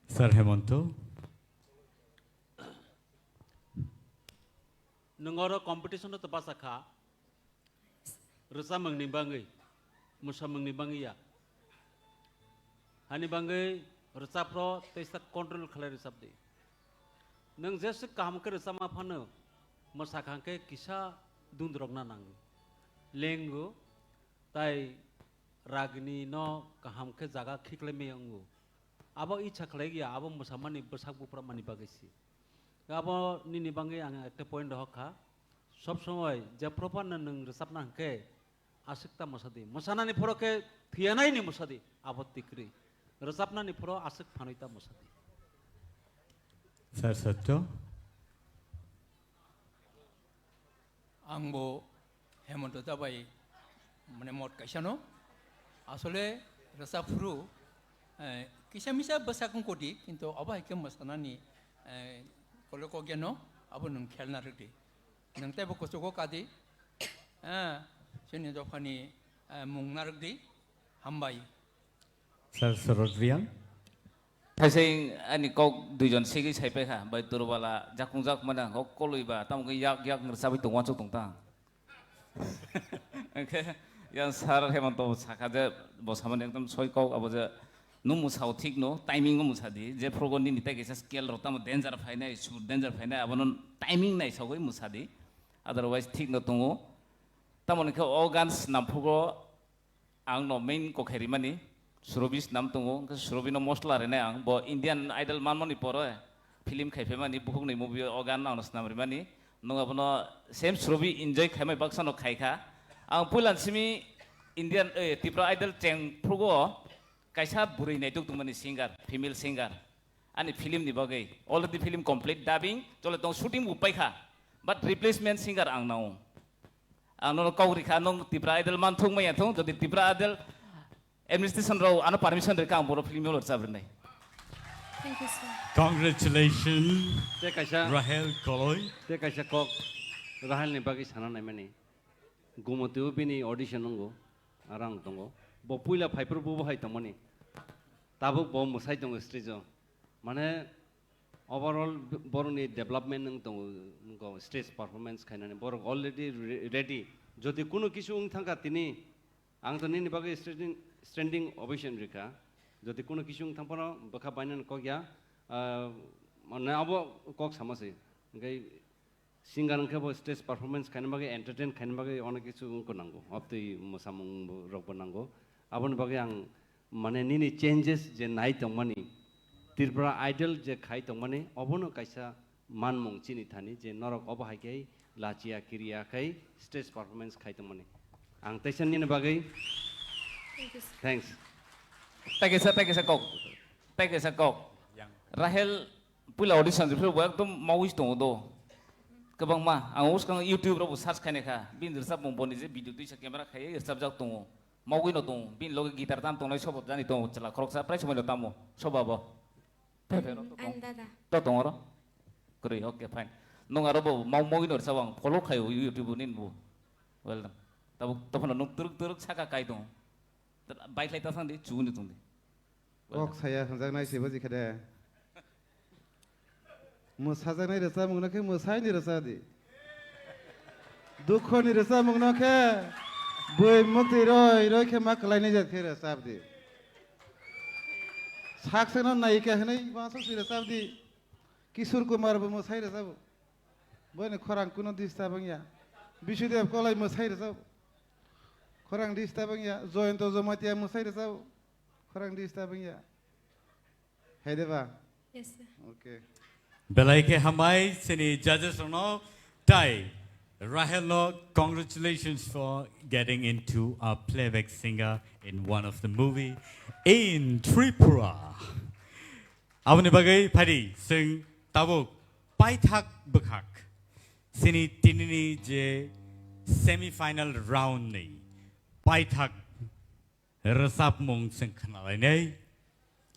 Sir Hemonto. Nwng oro competition-o to bachakha, rwchapmungni bangwi, mwsamungni bangwi ya. Hani bangwi rwchapro tei sa control khlai rwchap di. Nwng jeswk kaham khe rwchapma phano, mwsakha khe kisa dundrokna nango. Lengo, tai ragini no kaham khe jaga khiklai maya wngo. Abo icha khlai ya, abo mwsamani bwsak buphra mani bagwi si. Abo nini bangwi ang ekta point rohor kha. Sob somoi je proper no nwng rwchapna hwnkhe aswk ta mwsa di. Mwsanani phoro khe thwiyanaini mwsa di, abo tikri. Rwchapnani phoro aswk phanwi ta mwsa di. Sir Satyo. Ang bo Hemonto da bai mane mot kaisa no. Asole rwchap phuru, eh, kisa misa bwsak wng kodi, kintu obo hai khe mwsanani, eh, kolo kok ya no, abo nwng khelna rwdi. Nwng teibo kuchugo kadi, eh, chini dophani, eh, mung narwkdi, hambai. Sir Sorot Riang. Thaising ani kok duijon sigwi saipai kha, bai Durbala jakung jak mane ang kok kolwi ba, tamo khe yak yak ngrwchabwi tong uansuk tong tang. Hwnkhe yang Sir Hemonto sakha je bo samani ekdom soi kok abo je nung mwsao thik no, timing o mwsa di, je phrugo nini tei kaisa scale rok tamo danger phainai, sur danger phainai, abono timing naisogwi mwsa di, otherwise thik no tongo. Tamoni khe o gan swnam phrugo ang no main kokhai rimani, Surobi swnam tongo, hwnkhe Surobi no mosla rinai ang, bo Indian Idol manmani pore film khai phaimani, bukhukni movie o gan ang no swnam rimani, nwng abono same Surobi enjoy khaimai baksa no khai kha. Ang puilan simi Indian, eh, Tripura Idol cheng phrugo kaisa bwrwi naituk tongmani singer, female singer. Ani film ni bagwi already film complete dubbing chole tong, shooting bo paikha, but replacement singer ang nao. Ang nono kok rikha, nung Tripura Idol man thung maya thung, jodi Tripura Idol administration rao ano permission rikha, ang boro film rwchap rinai. Thank you, sir. Congratulations, Te kaisa, Rahel Koloi. Te kaisa kok Rahel ni bagwi sana naimani. Gumotio bini audition nungo, arang tongo. Bo puila phaiphuru bo hai tongmani. Tabuk bo mwsai tongo stage o. Mane overall borokni development wng tongo, wngkho stage performance khainani. Borok already re-, ready. Jodi kuno kisu wng thangkha tini, ang to nini bagwi standing, standing ovation rikha. Jodi kuno kisu wng thangphano bwkha bainani kok ya, ah, mane abo kok sama se. Hwnkhe singer wngkhe bo stage performance khaina bagwi, entertain khaina bagwi onek kisu wngkho nango. Obtwi mwsamung bo, rokbo nango. Aboni bagwi ang, mane, nini changes je nai tongmani, Tripura Idol je khai tongmani, obono kaisa manmung chini thani je norok obo hai khe lachia kiriya khai stage performance khai tongmani. Ang teisa nini bagwi Thank you, sir. Thanks. Thank you, sir. Thank you, sir. Kok. Thank you, sir. Kok. Yang. Rahel puila audition riphaio bo ekdom mawi tongo do. Kwbangma ang uskang YouTube robo search khainai kha. Bini rwchapmung boni je video twisa camera khaiwi rwchapjak tongo. Mawi no tongo. Bini loge guitar tam tongnai sobo jani tongo chwla khoroksa prai somoi no tamo. Soba bo. Phai phai ro to tong. Ang dada. To tong oro. Kwrwi, okay, fine. Nung aro bo mau mawi no rwchap ang follow khaio YouTube nini bo. Well done. Tabuk tophano nung turuk turuk saka kai tongo. Bike lai ta thang di, chuguni tong di. Kok saya hwnjaknai se bo jikha de. Mwsajaknai rwchapmung no khe mwsai ni rwchap di. Dukho ni rwchapmung no khe bui muktwi roi roi khe ma kwlainai jat khe rwchap di. Saksa no nayika hwnwi uansuk si rwchap di. Kishore Kumar bo mwsai rwchabo. Boini khorang kuno disturb wngya. Bisudev Koloi mwsai rwchabo. Khorang disturb wngya. Joyonto Jamatia mwsai rwchabo. Khorang disturb wngya. Hai de ba? Yes, sir. Okay. Belai khe hambai chini judges rokno tai Rahel no congratulations for getting into a playback singer in one of the movie in Tripura. Aboni bagwi phaidi chwng tabuk paithak bwkhak chini tinini je semi final round ni paithak rwchapmung chwng khnalainai.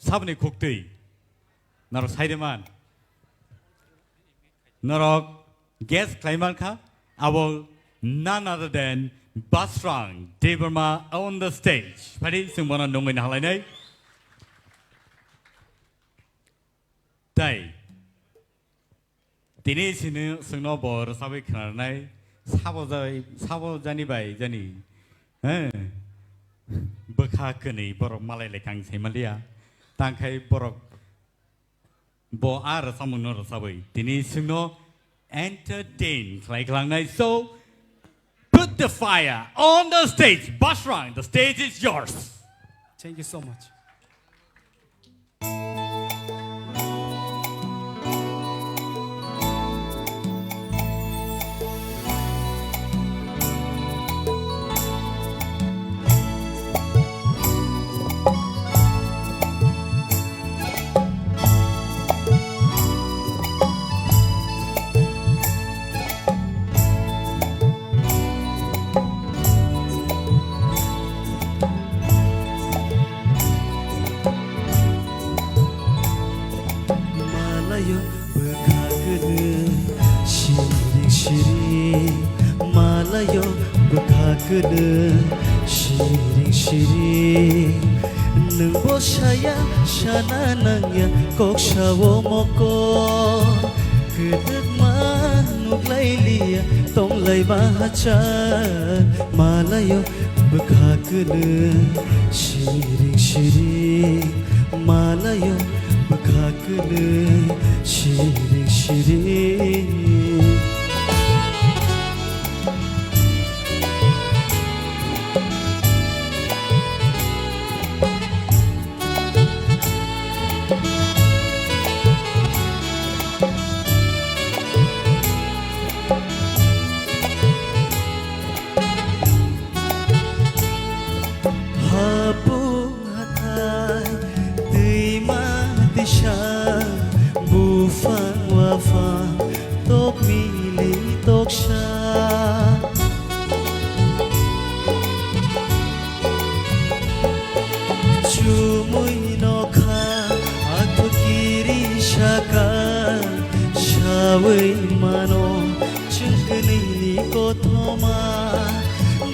Saboni khuktwi norok sai de man. Norok guest khlai mankha, abo none other than Basrang Debbarma on the stage. Phadi chwng bono nungwi nahalainai. Tai. Tini sini sengno bo rwchapwi khwnarnai, sabo jai, sabo jani bai jani. He. Bwkha kwnwi borok malai lekha ang sai manliya. Tangkhai borok bo a rwchapmungno rwchapwi tini sengno entertain khlai khlangnai. So, put the fire on the stage. Basrang, the stage is yours. Thank you so much. Malayo bwkha kwrwi siring siring, malayo bwkha kwrwi siring siring. Nwng bo saya sana nangya kok sao moko, kwdwkma nuklailiya tonglai bahachar. Malayo bwkha kwrwi siring siring, malayo bwkha kwrwi siring siring. Hapung hathai twima twisa, buphang waphang tok mili toksa. Chumui nokha athukiri saka, sawi mano chwng kwnwini kothoma.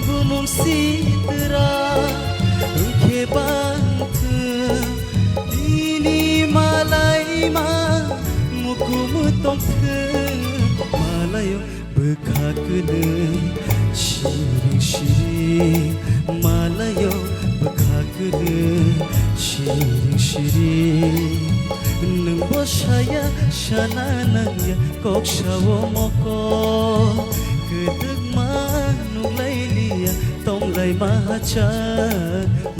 Bumung sitra wngkhe bangthwng, nini malaima mukumu tongthwng. Malayo bwkha kwrwi siring siring, malayo bwkha kwrwi siring siring. Nwng bo saya sana nangya kok sao moko, kwdwkma nunglailiya tonglai macha.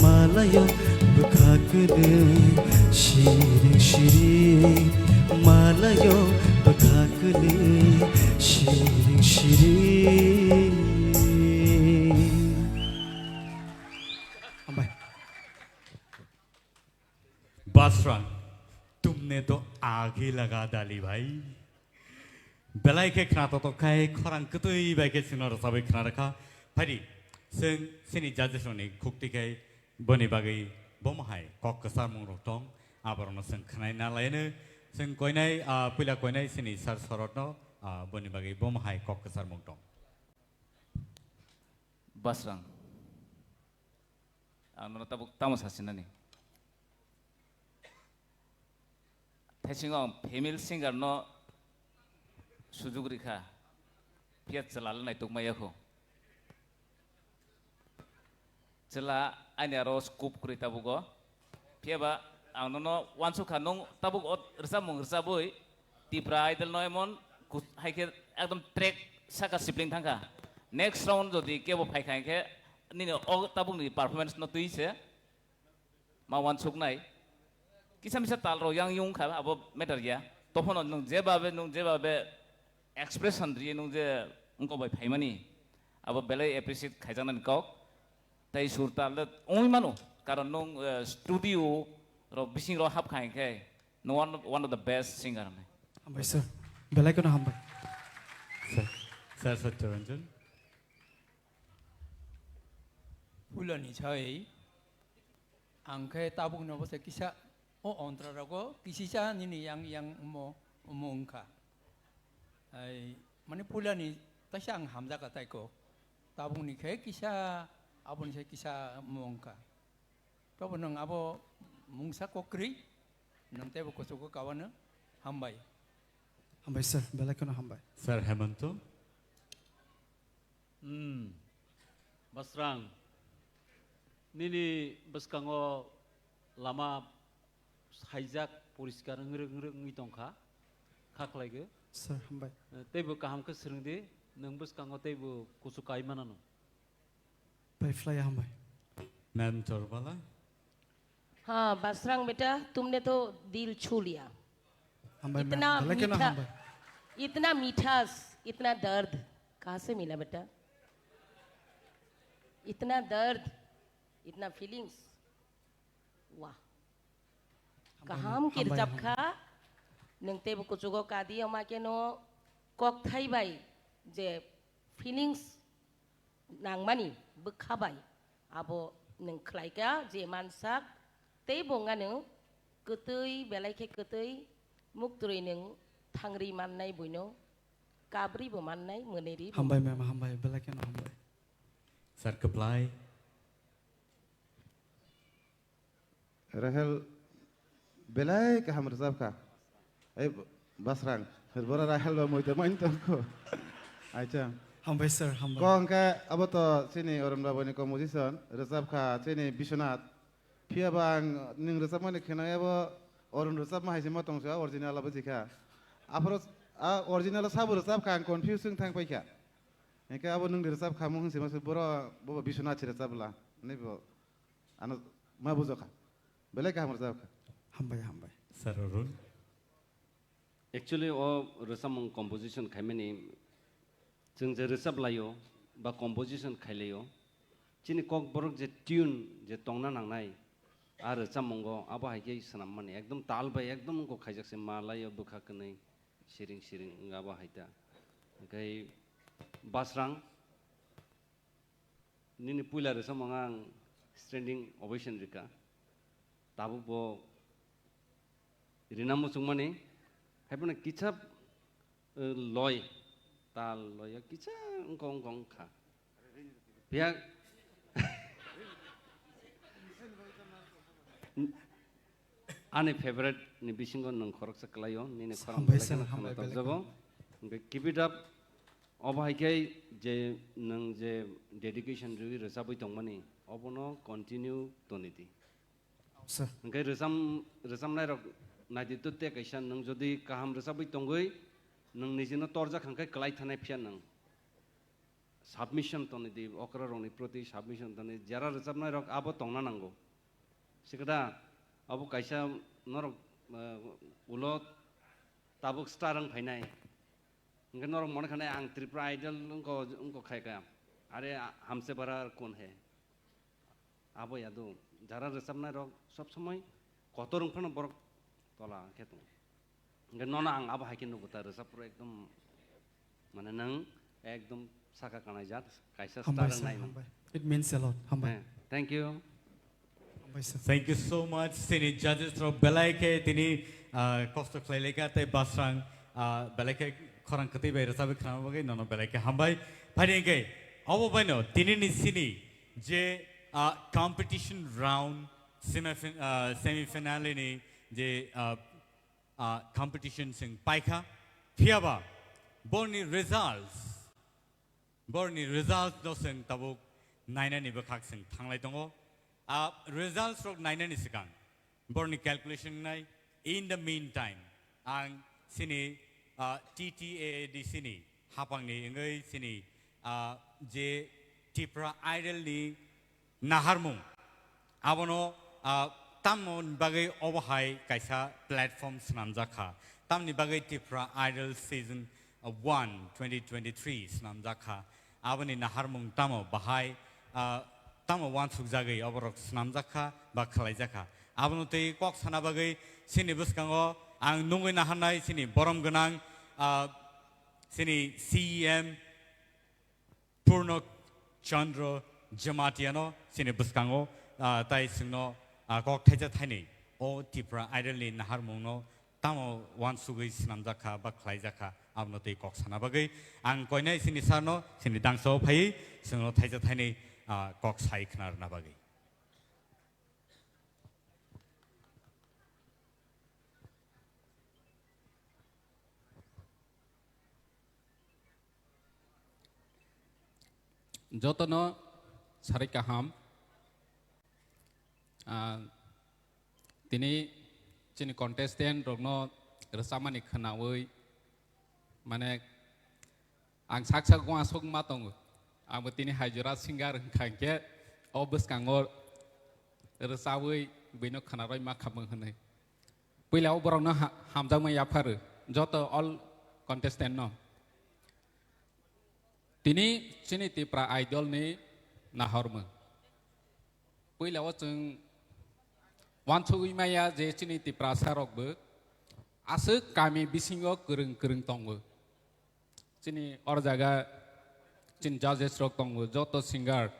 Malayo bwkha kwrwi siring siring, malayo bwkha kwrwi siring siring. Hambai. Basrang, tumne to aag hi laga dali bhai. Belai khe khna toktok khai khorang kwtwi bai khe chwngno rwchabwi khna rwkha. Phaidi, chwng chini judges rokni khukti khai boni bagwi bomo hai kok kwcharmung rok tong, aborokno chwng khwnai na laino. Chwng koinai, ah, puila koinai chini sir Sorotno, ah, boni bagwi bomo hai kok kwcharmung tong. Basrang. Ang nono tabuk tamo sasinani. Thaisingo ang female singer no sujuk rikha. Phiya chwla le naituk maya kho. Chwla ani aro scope kwrwi tabugo. Phiya ba ang nono uansukha nwng tabuk o rwchapmung rwchabwi Tipra Idol no emon kus-, hai khe ekdom track saka sibling thangkha. Next round jodi kebo phaikha hinkhe nini o tabukni performance no twi se ma uansuknai. Kisa misa tal rok yang yung kha abo matter ya. Tophono nwng jebabe, nwng jebabe expression riye nwng je wngkok bai phaimani, abo belai appreciate khaijaknani kok. Tei sur tal le wngwi mano, karon nwng, eh, studio rok bising rok hap kha hinkhe nwng one of, one of the best singer hwnwi. Hambai sir, belai kheno hambai. Sir, sir, sir, Chiranjan. Phuloni chai, ang khe tabuk no bose kisa o ontra rogo kisisa nini yang yang omo omo wngkha. Ai Mane puilani taisa ang hamjakha taiko. Tabukni khe kisa, aboni se kisa mung wngkha. Tobo nwng abo mungsa kok kwrwi, nwng teibo kuchugo kawano. Hambai. Hambai sir, belai kheno hambai. Sir Hemanto. Hmm. Basrang, nini bwskango lama saijak poriskar wngwi wngwi tongkha, kha khlaigwi. Sir, hambai. Eh, teibo kaham khe swrwngdi, nwng bwskango teibo kuchuk kai manano. Pai phlai hambai. Ma'am Torbala. हाँ, बासरांग बेटा, तुमने तो दिल छू लिया। Hambai, इतना ma'am. Belai kheno मीठा, hambai. इतना मिठास, इतना दर्द कहाँ से मिला बेटा? इतना दर्द, इतना फीलिंग्स, वाह। Hambai, kaham ma'am. Hambai, kirjap hambai. Kha, nwng teibo kuchugo kadi, oma keno kok thai bai je feelings nangmani bwkha bai abo nwng khlaikha je mansak, tei bo wngano kwtwi, belai khe kwtwi, muktwrwi nwng thangri mannai buino, kabri bo mannai, mwnwi ri bo. Hambai ma'am, hambai, belai kheno hambai. Sir Kwplai. Rahel belai kaham rwchap kha. Ei, Basrang, bora Rahel ba moita main tongkho. Acha. Hambai sir, hambai. Ko hwnkhe abo to chini Arun Babu ni composition, rwchap kha chini Biswanath. Phiya ba ang nwng rwchapmani kheno abo Arun rwchapma hai se ma tongsa, original abo jikha. Aphuru a original sabo rwchap kha, ang confuse wng thang paikha. Hwnkhe abo nwng rwchap kha mung se ma se boro bo Biswanath se rwchap bwla. Ani bo ano ma bujokha. Belai kaham rwchap kha. Hambai, hambai. Sir Arun. Actually, o rwchapmung composition khaimani chwng je rwchap laio ba composition khai laio, chini kokborok je tune je tongna nangnai, a rwchapmungo abo hai khe swnammani ekdom tal bai ekdom wngkok khaijak se ma laio bwkha kwnwi siring siring wng abo hai ta. Hwnkhe Basrang, nini puila rwchapmung ang standing ovation rikha. Tabuk bo rina muchungmani, haiphano kisa, eh, loi, tal loi kisa wngkong wngkong kha. Phiya ani favorite ni bisingo nwng khoroksa kwlaio, nini khorang hambai belai sir, kheno hambai khwnathok belai jago. Kheno. Hwnkhe keep it up. Obo hai khe je nwng je dedication rwui rwchabwi tongmani, obono continue toni di. Sir. Hwnkhe rwcham-, rwchamnairok naidi to tei kaisa nwng jodi kaham rwchabwi tongwi nwng nijino torjak hwnkhe kwlai thanai phiya nwng. Submission toni di, okrarokni proti submission toni, jara rwchapnairok abo tongna nango. Sikada abo kaisa norok, eh, ulo tabuk star wng phainai. Hwnkhe norok mone khanai ang Tripura Idol wngko, wngko khai kha. Are a-, hamse bara kon he. Abo yadu jara rwchapnairok sob somoi kotor wng phano borok tola khe tongo. Hwnkhe nono ang abo hai khe nugo ta rwchap phuru ekdom mane nwng ekdom saka kanai jat kaisa hambai star sir, nai nwng. Hambai. It means a lot. Hambai. Eh, thank you. Hambai sir. Thank you so much. Chini judges rok belai khe tini, ah, kosto khlai lekha tei Basrang, ah, belai khe khorang kwtwi bai rwchabwi khwnama bagwi nono belai khe hambai. Phaidi hwnkhe obo baino tini ni sini je, ah, competition round semi fin-, ah, semi finale ni je, ah, ah, competition chwng paikha. Phiyaba borni results, borni results no chwng tabuk nainani bwkhak chwng thanglai tongo. Ah, results rok nainani swkang borni calculation wngnai. In the meantime, ang chini, ah, T T A A D C ni hapangni wngwi chini, ah, je Tipra Idol ni naharmung. Abono, ah, tamoni bagwi obo hai kaisa platform swnamjak kha. Tamni bagwi Tipra Idol Season, ah, one twenty twenty-three swnamjak kha. Aboni naharmung tamo bahai, ah, tamo uansukjagwi oborok swnamjak kha ba khlaijak kha. Abono twi kok sana bagwi chini bwskango ang nungwi naharnai chini borom gwnang, ah, chini C E M, Purno Chandra Jamatia no chini bwskango, ah, tai chwngno, ah, kok thaisa thainwi o Tipra Idol ni naharmung no tamo uansugwi swnamjak kha ba khlaijak kha, abono tei kok sana bagwi ang koinai chini sir no chini dangsa o phaiwi chwngno thaisa thainwi, ah, kok sai khna rwna bagwi. Jotono sarai kaham. Ah, tini chini contestant rokno rwchapmani khwnawi, mane, ang sak sak uansuk ma tongo. Abo tini hai jora singer wngkha hinkhe o bwskango rwchabwi buino khwnarwi ma khamung hwnwi. Puila o borokno ha-, hamjakma yapharu joto all contestant no. Tini chini Tipra Idol ni nahormung. Puila o chwng uansugwi maya je chini Tiprasa rokbo aswk kami bisingo kwrwng kwrwng tongo. Chini or jaga chini judges rok tongo, joto singer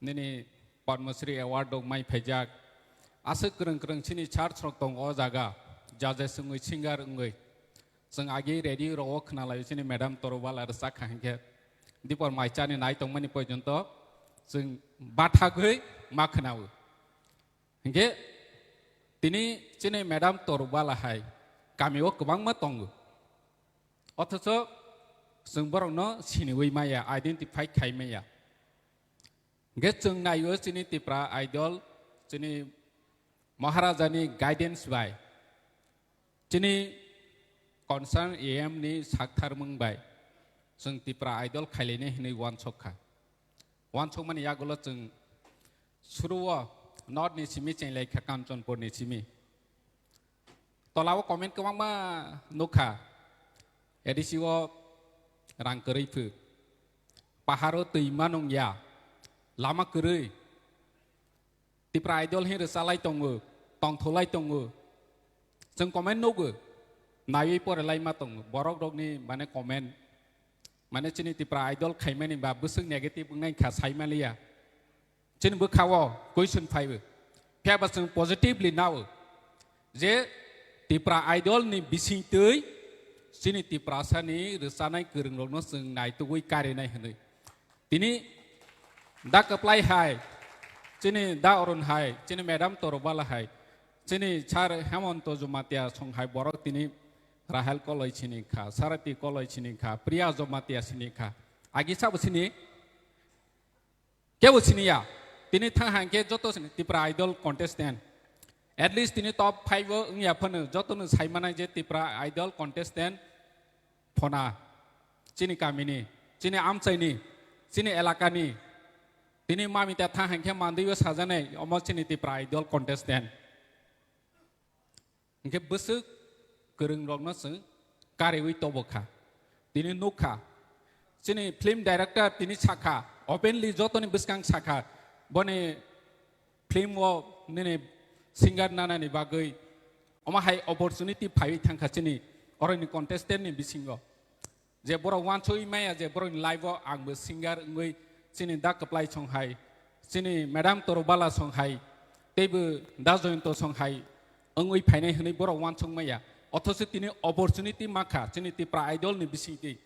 nini Padma Shri Award rok mai phaijak. Aswk kwrwng kwrwng chini church rok tongo o jaga, judges wngwi, singer wngwi. Chwng agi radio rok o khwnalai chini madam Torubala rwchak kha hinkhe dipor mai chani nai tongmani porjonto chwng bathagwi ma khwnao. Hinkhe tini chini madam Torubala hai kami o kwbangma tongo. Othocho chwng borokno siniwi maya, identify khai maya. Hinkhe chwng naio chini Tipra Idol, chini Maharaja ni guidance bai, chini concern A M ni saktharmung bai chwng Tipra Idol khailainai hinwi uansuk kha. Uansukmani yagulo chwng suruo North ni simi chenglai kha, Kanchanpur ni simi. Tolao comment kwbangma nukha. A D C o rang kwrwi phu. Paharo twi manung ya. Lama kwrwi. Tipra Idol hin rwchalai tongo. Tongtholai tongo. Chwng comment nugo. Naiwi porelai ma tongo. Borok rokni mane comment. Mane chini Tipra Idol khaimani ba bwswk negative wngnai kha saimaliya. Chini bwkha o question phaibo. Phiya ba chwng positively nao je Tipra Idol ni bisingtwi chini Tiprasa ni rwchanai kwrwng rokno chwng naitugwi karinai hwnwi. Tini da kwplai hai, chini da Arun hai, chini madam Torobala hai, chini sir Hemonto Jamatia song hai borok tini Rahel Koloi sini kha, Sarati Koloi sini kha, Priya Jamatia sini kha. Agi sabo sini? Kebo siniya. Tini thang hangkhe joto sini Tipra Idol contestant. At least tini top five o wngya phano jotono saimanai je Tipra Idol contestant phona. Chini kamini, chini amchaini, chini elakani. Tini mamita thang hangkhe mandwi o sajanai omo chini Tipra Idol contestant. Hinkhe bwswk kwrwng rokno chwng kariwi tobo kha. Tini nukha. Chini film director tini sakha, openly jotoni bwskang sakha. Boni film o nini singer nanani bagwi omo hai opportunity phaiwi thangkha chini oroni contestant ni bisingo. Je borok uansugwi maya je borokni life o angbo singer wngwi chini da kwplai song hai, chini madam Torobala song hai, teibo da Joyonto song hai wngwi phainai hwnwi borok uansuk maya. Othocho tini opportunity makha chini Tipra Idol ni bisingtwi.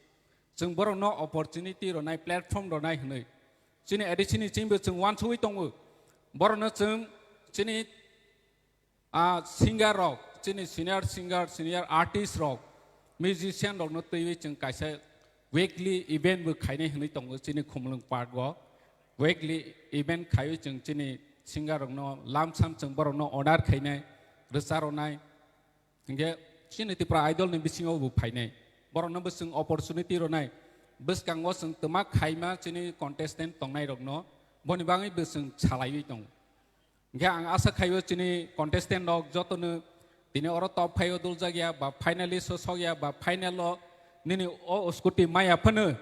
Chwng borokno opportunity rwnai, platform rwnai hwnwi. Chini A D C ni chwngbo chwng uansugwi tongo. Borokno chwng chini Ah, singer rok, chini senior singer, senior artist rok, musician rokno twiwi chwng kaisa weekly event bo khainai hwnwi tongo chini Khumulwng Park o. Weekly event khaiwi chwng chini singer rokno lamsam chwng borokno honor khainai, rwcha rwnai. Hinkhe chini Tipra Idol ni bisingo bo phainai. Borokno bo chwng opportunity rwnai. Bwskango chwng twma khaima chini contestant tongnai rokno boni bagwi bo chwng salaiwi tongo. Hinkhe ang asa khaio chini contestant rok jotono tini oro top five o duljakya ba finalist o sokya ba final o nini o scooty maya phano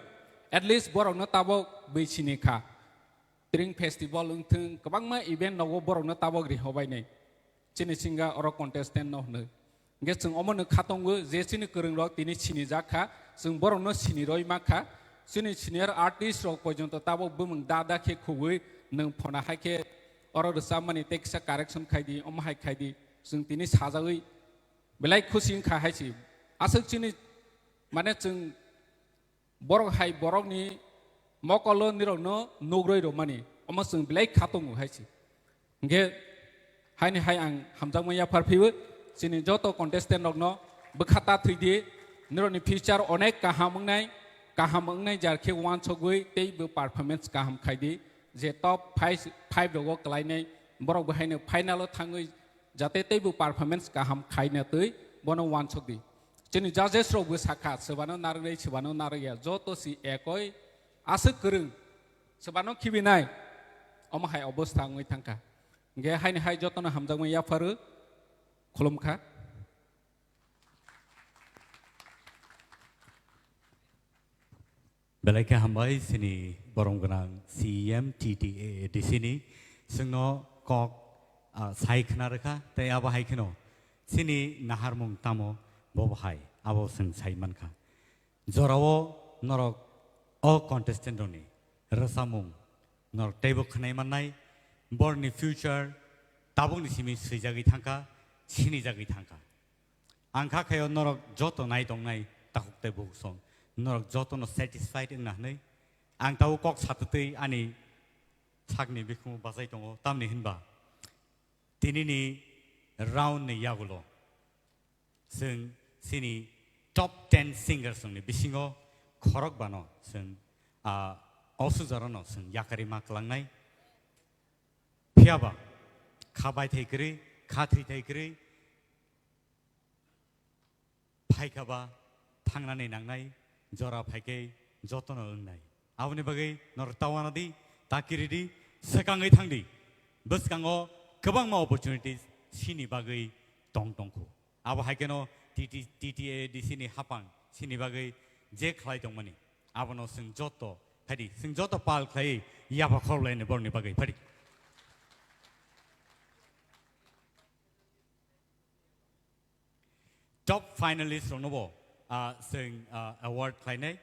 at least borokno tabok bwi sini kha. Tring festival wngthwng kwbangma event nogo borokno tabok rihobainai. Chini singa oro contestant no hwnwi. Hinkhe chwng omono kha tongo je chini kwrwng rok tini sinijak kha, chwng borokno siniroi ma kha. Chini senior artist rok porjonto tabok bumung da da khe khugwi nwng phona hai khe oro rwchapmani tei kisa correction khai di, omo hai khai di, chwng tini sajagwi Belai khusi wngkha hai se. Aswk chini, mane, chwng borok hai borokni mokolo nirokno nugroi rwmani, omo chwng belai kha tongo hai se. Hingke haini hai ang hamjakma yaphar phaiwi chini joto contestant rokno bwkha ta thwidi, nirokni future onek kaham wngnai, kaham wngnai jar khe wansogwi teibo performance kaham khaidi, je top five, five rogo kwlainai borok bo haino final o thangwi jate teibo performance kaham khaina twi bono wansokdi. Chini judges rok bo sakha, swbano narwknai, swbano narwkya, joto si ekoi aswk kwrwng, swbano khibinai, omo hai obostha wngwi thangkha. Hingke haini hai jotono hamjakmani yapharo khulumkha. Belai khe hambai chini borom gwnang C E M T T A A D C ni. Chwngno kok, ah, sai khna rwkha, tei abo hai kheno chini naharmung tamo bobo hai, abo chwng sai mankha. Jorao norok o contestant rokni rwchapmung norok teibo khwnai mannai, borni future tabukni simi swijagwi thangkha, sinijagwi thangkha. Ang kha khaio norok joto nai tongnai takhuk tei bukhuk song, norok jotono satisfied wngna hwnwi ang tabuk kok satutwi ani sakni bikhumu bachai tongo, tamni hinba tinini round ni yagulo chwng chini top ten singers rokni bisingo khorokbano chwng, ah, o sujarano chwng yakarwi ma kwlangnai. Phiyaba kha baithai kwrwi, kha thwithai kwrwi, phaikha ba thangnani nangnai, jora phaikhe jotono wngnai. Aboni bagwi norok ta uanadi, ta kiridi, swkangwi thangdi. Bwskango kwbangma opportunities chini bagwi tong tongkhu. Abo hai kheno T T, T T A D C ni hapang chini bagwi je khlai tongmani, abono chwng joto, phaidi, chwng joto pal khlaiwi yapha khorlaini borokni bagwi, phaidi. Top finalist rokno bo, ah, chwng, ah, award khlainai.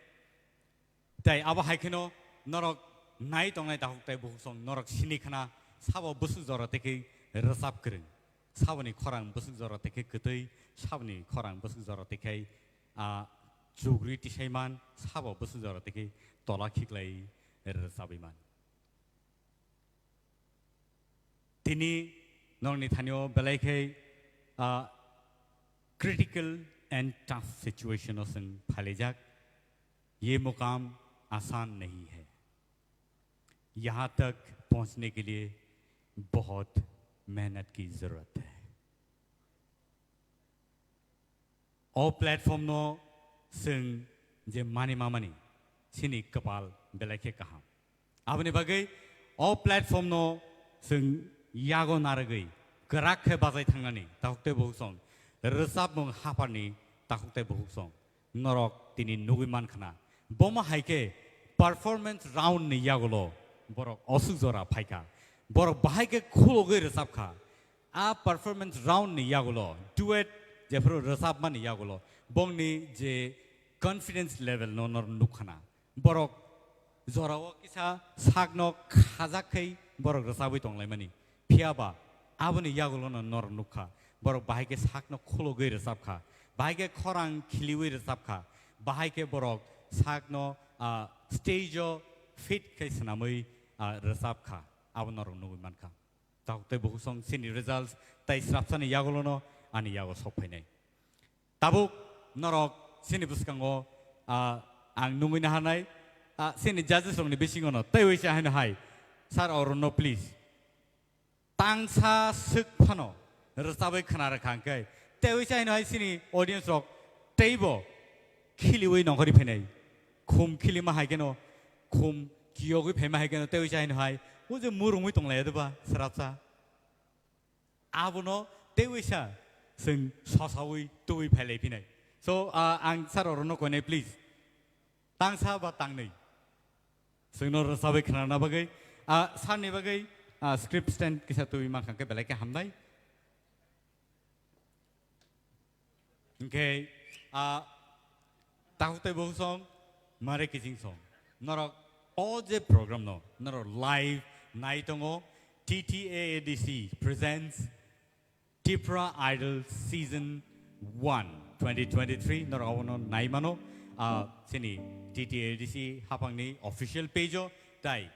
Tei abo hai kheno norok nai tongnai takhuk tei bukhuk song norok sini khna sabo bwswk jora tei khe rwchap kwrwng, saboni khorang bwswk jora tei khe kwtwi, saboni khorang bwswk jora tei khe, ah, chugri tisai man, sabo bwswk jora tei khe tola khiklai rwchabwi man. Tini norokni thanio belai khe, ah, critical and tough situation o chwng phailaijak. ये मुकाम आसान नहीं है। यहाँ तक पहुँचने के लिए बहुत मेहनत की ज़रूरत है। O platform no chwng je mani mamani, chini kwpal belai khe kaham. Aboni bagwi o platform no chwng yago narwgwi kwrak khe bachai thangnani takhuk tei bukhuk song, rwchapmung hapharni takhuk tei bukhuk song norok tini nugwi mankhna. Bomo hai khe performance round ni yagulo borok osuk jora phaikha. Borok bahai khe khulugwi rwchapkha. A performance round ni yagulo duet jephru rwchapmani yagulo bongni je confidence level no nor nukkhana. Borok jorao kisa sakno khajak khai borok rwchabwi tonglaimani. Phiyaba aboni yagulono nor nukha. Borok bahai khe sakno khulugwi rwchapkha. Bahai khe khorang khiliwi rwchapkha. Bahai khe borok sakno, ah, stage o fit khai swnamwi, ah, rwchapkha. Abo norok nugwi mankha. Takhuk tei bukhuk song chini results tei srapsani yagulono ani yago sok phainai. Tabuk norok chini bwskango, ah, ang nungwi naharnai, ah, chini judges rokni bisingono teiwi se haino hai, sir, orono please. Tangsa swk phano rwchabwi khna rwkha hwnkhe teiwi se haino hai chini audience rok teibo khiliwi nongkhorwi phainai. Khum khilima hai kheno, khum kiyogwi phaima hai kheno teiwi se haino hai, o je murungwi tonglai doba srapsa. Abono teiwi sa chwng sosawi tubui phailai phinai. So, ah, ang sir orono koinai, please. Tangsa ba tangnwi. Chwngno rwchabwi khnana bagwi, ah, sir ni bagwi, ah, script stand kisa tubui mankha khe belai khe hamnai. Hwnkhe, ah, takhuk tei bukhuk song, mare kiching song. Norok o je program no, norok live nai tongo, T T A A D C presents Tipra Idol Season one twenty twenty-three norok abono naimano, ah, chini T T A D C hapangni official page o, tai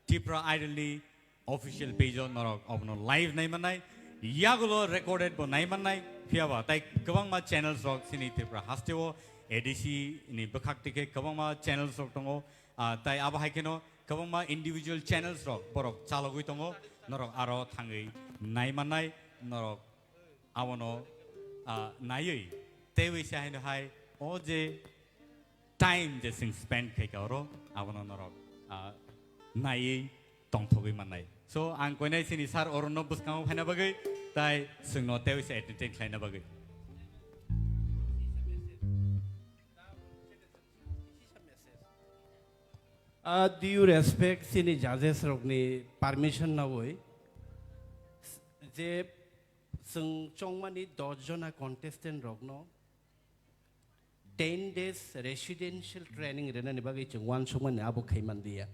Tipra Idol ni official page o norok abono live naimannai, yagulo recorded bo naimannai, phiyaba tai kwbangma channels rok chini Tripura hasteo A D C ni bwkhak tike kwbangma channels rok tongo, ah, tai abo hai kheno kwbangma individual channels rok borok chalogwi tongo, norok aro thangwi naimannai, norok abono, ah, naiwi teiwi se haino hai o je time je chwng spend khaikha oro, abono norok, ah, naiwi tongthogwi mannai. So, ang koinai chini sir Arun no bwskango phaina bagwi, tai chwngno teiwi se entertain khlaina bagwi. Ah, due respect chini judges rokni permission nawi je chwng chongmani dos jona contestant rokno ten days residential training rwnani bagwi chwng uansukmani abo khaimanliya.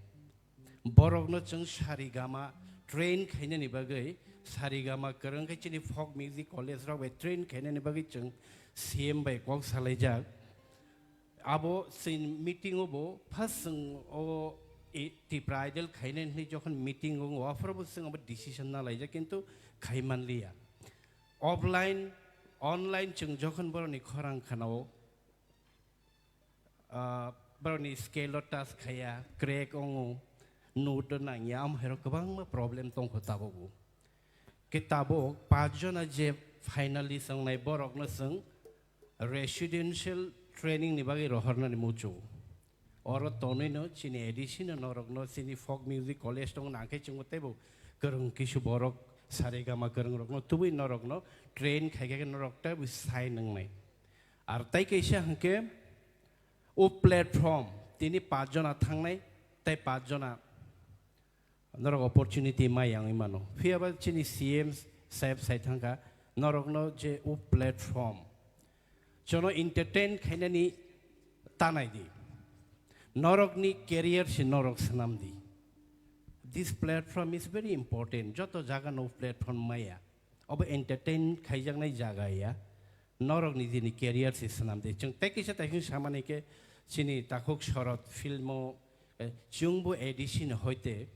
Borokno chwng Sarigama train khainani bagwi, Sarigama kwrwng khe chini folk music college rok bai train khainani bagwi chwng C M bai kok salaijak. Abo chini meeting o bo first chwng o i-, Tipra Idol khainani hwnwi jokhon meeting o, aphuru bo chwng abo decision na laijak, kintu khaimanliya. Offline, online chwng jokhon borokni khorang khanao, ah, borokni scale o touch khaiya, crack ongo, note o nangya, amo hai rok kwbangma problem tongkho tabuk bo. Khe tabuk paanch jona je finalist wngnai borokno chwng residential training ni bagwi rohornani muchungo. Oro tonwi no chini A D C no norok no chini folk music college tong nang khe chwngbo teibo kwrwng kisu borok Saregama kwrwng rok no tubui norok no train khai khe norok teibo sai nwngnai. Ar tai kaisa hwnkhe o platform tini paanch jona thangnai tei paanch jona norok opportunity mai yangwi mano. Phiya ba chini C M saheb sai thangkha, norokno je o platform, jono entertain khainani tanai di. Norokni career se norok swnam di. This platform is very important. Joto jaga no platform maya. Obo entertain khaijaknai jaga ya. Norokni jini career se swnam di. Chwng tei kisa taising samani khe chini takhuk Shorod film o, eh, chwngbo A D C ni hoite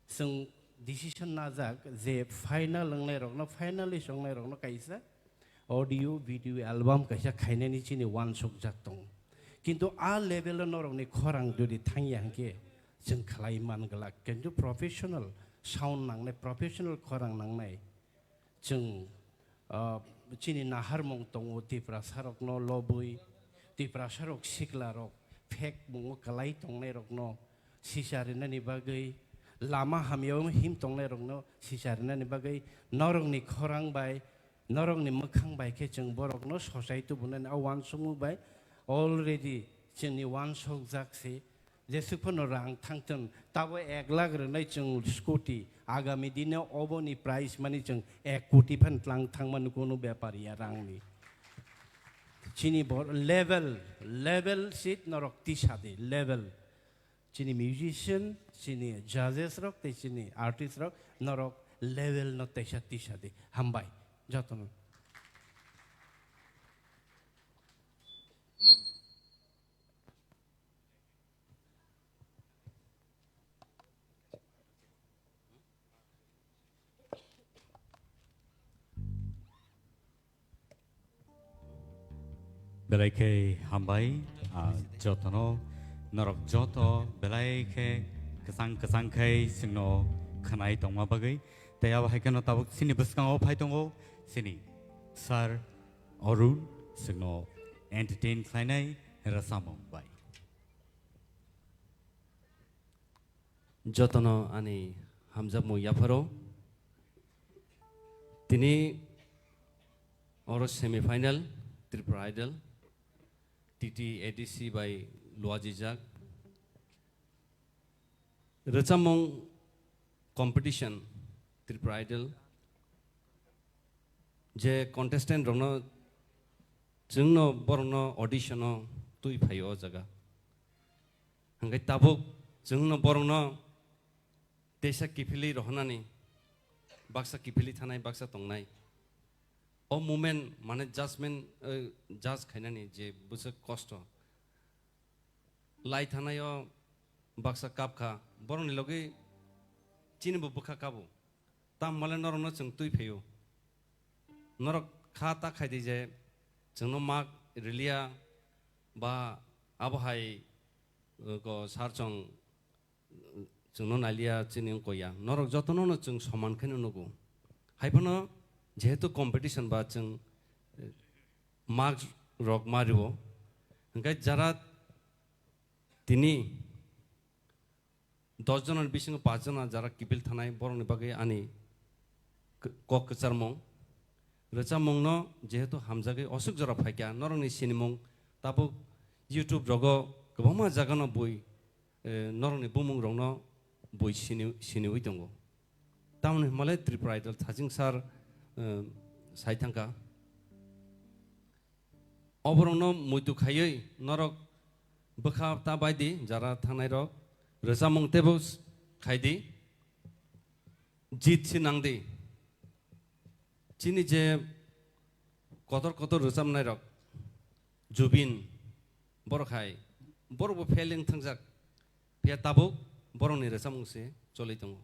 chwng decision najak je final wngnairokno, finalist wngnairokno kaisa audio video album kaisa khainani chini uansukjak tongo. Kintu a level o norokni khorang jodi thangya hwnkhe chwng khlai man glak. Kintu professional sound nangnai, professional khorang nangnai. Chwng, ah, chini naharmung tongo, Tiprasarokno lobwi, Tiprasarok siklarok phekmungo kwlai tongnairokno sisa rinani bagwi, lama hamyao him tongnairokno sisa rinani bagwi, norokni khorang bai, norokni mwkhang bai khe chwng borokno sochai tubunani a uansukmung bai already chwngni uansukjak se. Jesuk phano rang thangthun, tabo ek lakh rwnai chwng scooty, agami dino oboni price mani chwng ek koti phan tlang thangmani kunu bepar ya rangni. Chini bor level, level seat norok tisa di, level. Chini musician, chini judges rok, tei chini artist rok, norok level no teisa tisa di. Hambai, jotono. Belai khe hambai, ah, jotono, norok joto belai khe kwchang kwchang khai chwngno khwnai tongma bagwi. Tei abo hai kheno tabuk chini bwskango phai tongo chini sir Arun, chwngno entertain khlainai rwchapmung bai. Jotono ani hamjakmung yapharo. Tini oro semi final Tripura Idol, T T A D C bai luajijak. Rwchapmung competition Tripura Idol. Je contestant rokno, chwngno borokno audition o twi phaio o jaga. Hwnkhe tabuk chwngno borokno teisa kiphilwi rohornani, baksa kiphilwi thanai, baksa tongnai. O moment mane judgment, eh, judge khainani je bwswk kosto. Lai thanai o baksa kap kha, borokni logi chini bo bwkha kabo. Tam male norokno chwng twi phaio. Norok kha ta khai di je chwngno mak riliya ba abo hai, eh, ko sar chwng chwngno naliya, chini wngkha ya. Norok jotono no chwng soman khe no nugo. Hai phano jehetu competition ba chwng, eh, mark rok ma ribo. Hwnkhe jara tini dos jona ni bisingo paanch jona jara kiphil thanai borokni bagwi ani k-, kok kwcharmung. Rwchapmungno jehetu hamjagwi oswk jora phaikha, norokni sinimung tabuk YouTube rogo kwbangma jagano bui, eh, norokni bumungrokno bui sini-, siniwi tongo. Tamoni hwnmale Tripura Idol Thajing sir, eh, sai thangkha. Oborokno muitu khaiwi norok bwkha ta bai di, jara thangnairok rwchapmung teibo s-, khai di. Jit si nang di. Chini je kotor kotor rwchapnairok, Jubin, borok hai, borokbo fail wng thangjak. Phiya tabuk borokni rwchapmung se choli tongo.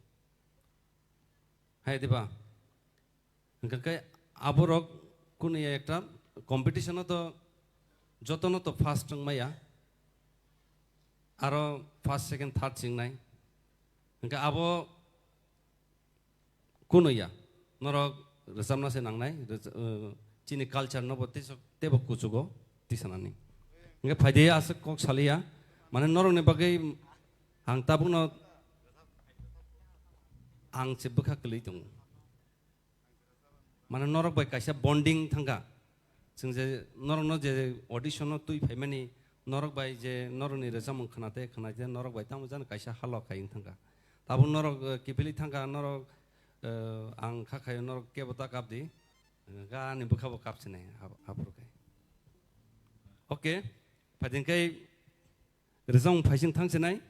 Hai diba? Hwnkhe khe aborok kunu ya ekta competition-o to jotono to first wng maya. Aro first, second, third se wngnai. Hwnkhe abo kunu ya. Norok rwchapna se nangnai. Rwch-, eh, chini culture no bo teibo kuchugo tisanani. Hwnkhe phaidi aswk kok saliya. Mane norokni bagwi ang tabukno ang se bwkha kwlwi tongo. Mane norok bai kaisa bonding thangkha. Chwng je norokno je audition-o twi phaimani, norok bai je norokni rwchapmung khwnate khwnate norok bai tamo jani kaisa halo khai wng thangkha. Tabuk norok, eh, kiphilwi thangkha, norok, eh, ang kha khaio norok kebo ta kap di. Ga ani bwkha bo kap sinai ap-, aphuru khai. Okay, phaiding khai rwchapmung phaising thang sinai.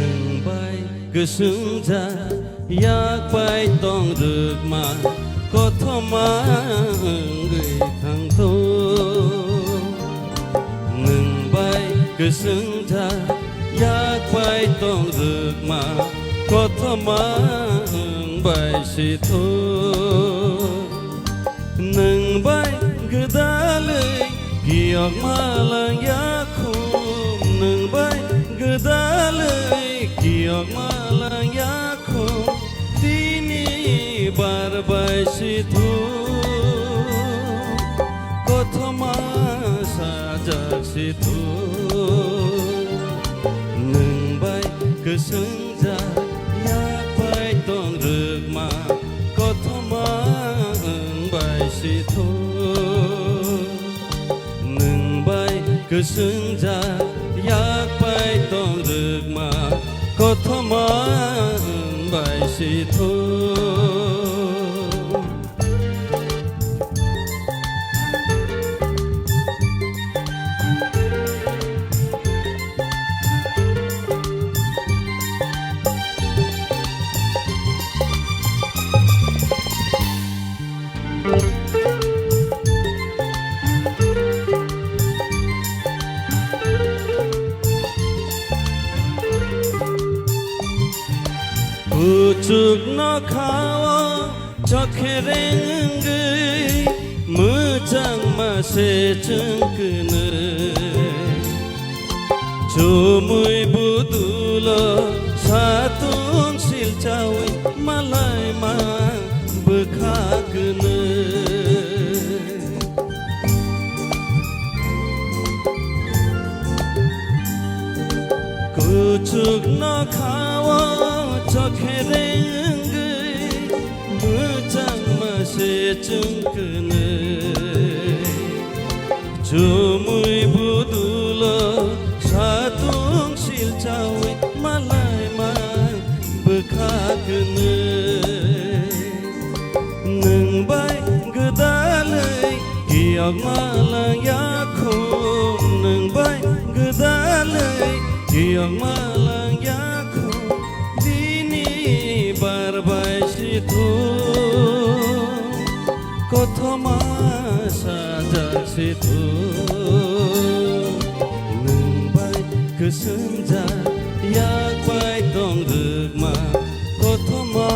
Nwng bai kwswngjak yak bai tong rwkma kothoma wngwi thangtong. Nwng bai kwswngjak yak bai tong rwkma kothoma wng bai sithok. Nwng bai gwdalwi kiyokma langya khum, nwng bai gwdalwi kiyokma langya khum, tini bar bai sithok, kothoma sajak sithok. Nwng bai kwswngjak yak bai tong rwkma kothoma wng bai sithok. Nwng bai kwswngjak yak bai tong rwkma kothoma wng bai sithok. Kuchuk nokhao chokhereng wngwi mwchangma se chwng kwnwi. Chumui budulo satung silchaui malaima bwkha kwnwi. Kuchuk nokhao chokhereng wngwi mwchangma se Chwng kwnwi chumui budulo satung silchaui malai mai bwkha kwnwi. Nwng bai gwdalwi kiyokma lang yakhung, nwng bai gwdalwi kiyokma lang yakhung. Bini bar bai si thung, kothoma sajak si thung. Nwng bai kwswngjak yak bai tong rwkma, kothoma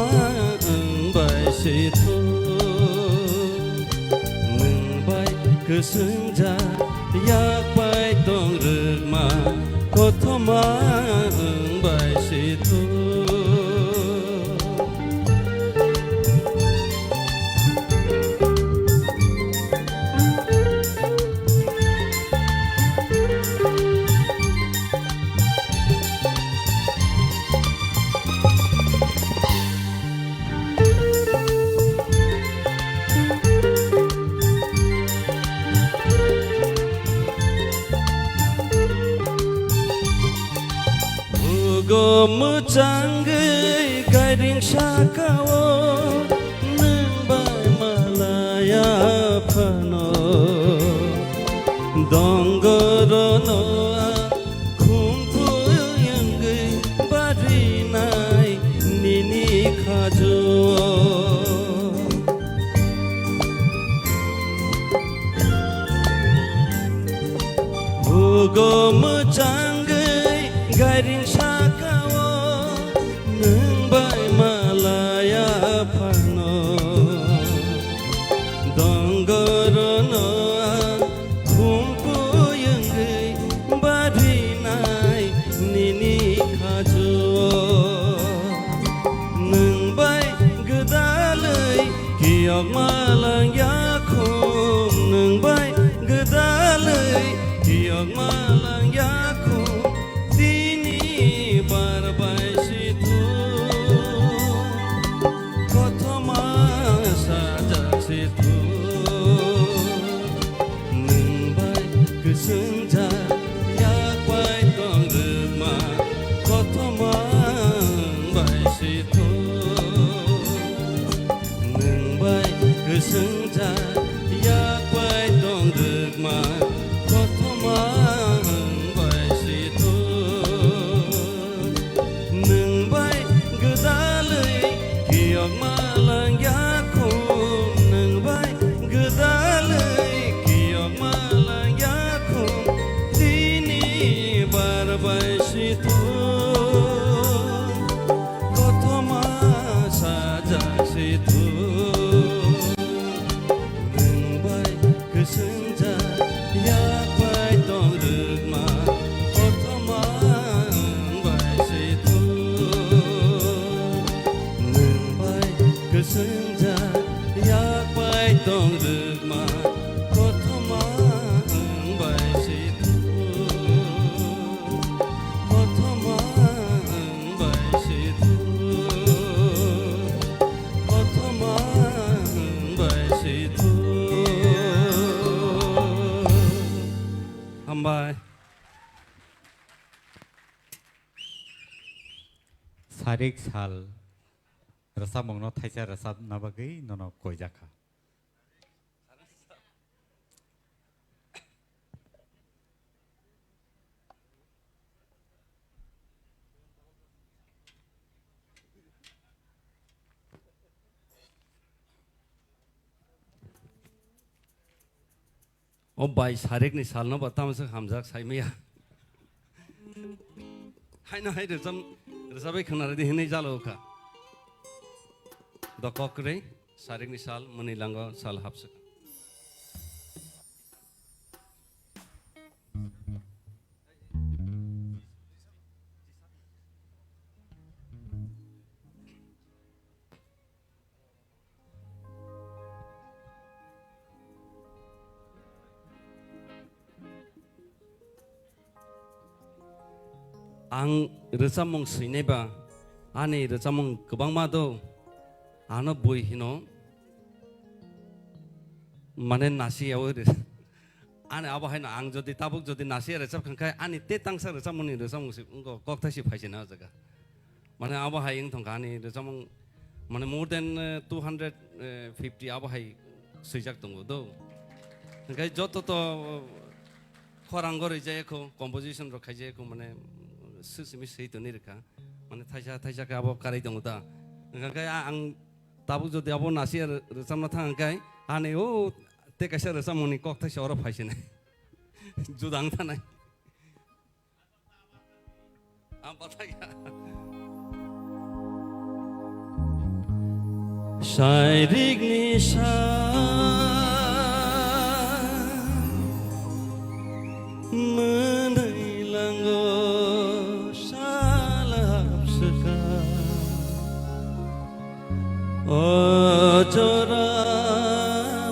wng bai si thung. Nwng bai kwswngjak yak bai tong rwkma, kothoma wng bai si thung. Bugo mwchangwi gairing sakao nwng bai malaya phano. Dongorono ang khumphuyungwi barinai nini khajuo. Bugo mwchangwi gairing sakao nwng bai malaya phano. Dongorono ang khumphuyungwi barinai nini khajuo. Nwng bai gwdalwi kiyokma lang yakhung, nwng bai gwdalwi kiyokma lang yakhung. Tini bar bai si thung, kothoma sajak si thung. Nwng bai kwswngjak yak bai tong rwkma, kothoma wng bai si thung. Nwng bai kwswngjak yak bai tong rwkma, kothoma wng bai si thung. Nwng bai gwdalwi kiyokma lang yakhung, nwng bai gwdalwi kiyokma lang yakhung. Tini bar bai si thung, kothoma sajak si thung. Nwng bai kwswngjak yak bai tong rwkma, kothoma wng bai si thung. Nwng bai kwswngjak yak bai tong rwkma, kothoma wng bai si thung. Kothoma wng bai si thung. Kothoma wng bai si thung. Hambai. Sarik sal rwchapmungno thaisa rwchapna bagwi nono koijakha. O bai, sarikni salno bo tamsa hamjak saimaya. Haino hai rwchap, rwchabai khwnaradi hinwi jalo kha. Dokok kwrwi, sarikni sal, mwnwi lango sal hapswk. Ang rwchapmung swinai ba, ani rwchapmung kwbangma do, ano bui hino. Mane nasiya o re. Ani abo hai no ang jodi tabuk jodi nasiya rechap khankhe ani te tangsa rechapmani rechapmung si wngkha kokthai si phaisina o jaga. Mane abo hai wng thangkha ani rechapmung mane more than, eh, two hundred fifty abo hai swijak tongo do. Hingkhe joto to khorang go rwjaya kho, composition rok khaijaya kho, mane swi simi swi toni rwkha. Mane thaisa thaisa khe abo karwi tongo ta. Hingkhe a-, ang tabuk jodi abo nasiya rw-, rwchapna thang khe ani o tei kaisa rwchapmungni kok thaisa oro phaisinai. Juda wng thanai. Ang pathakya. Sairikni sa mwnwi lango sal hapswka. O jora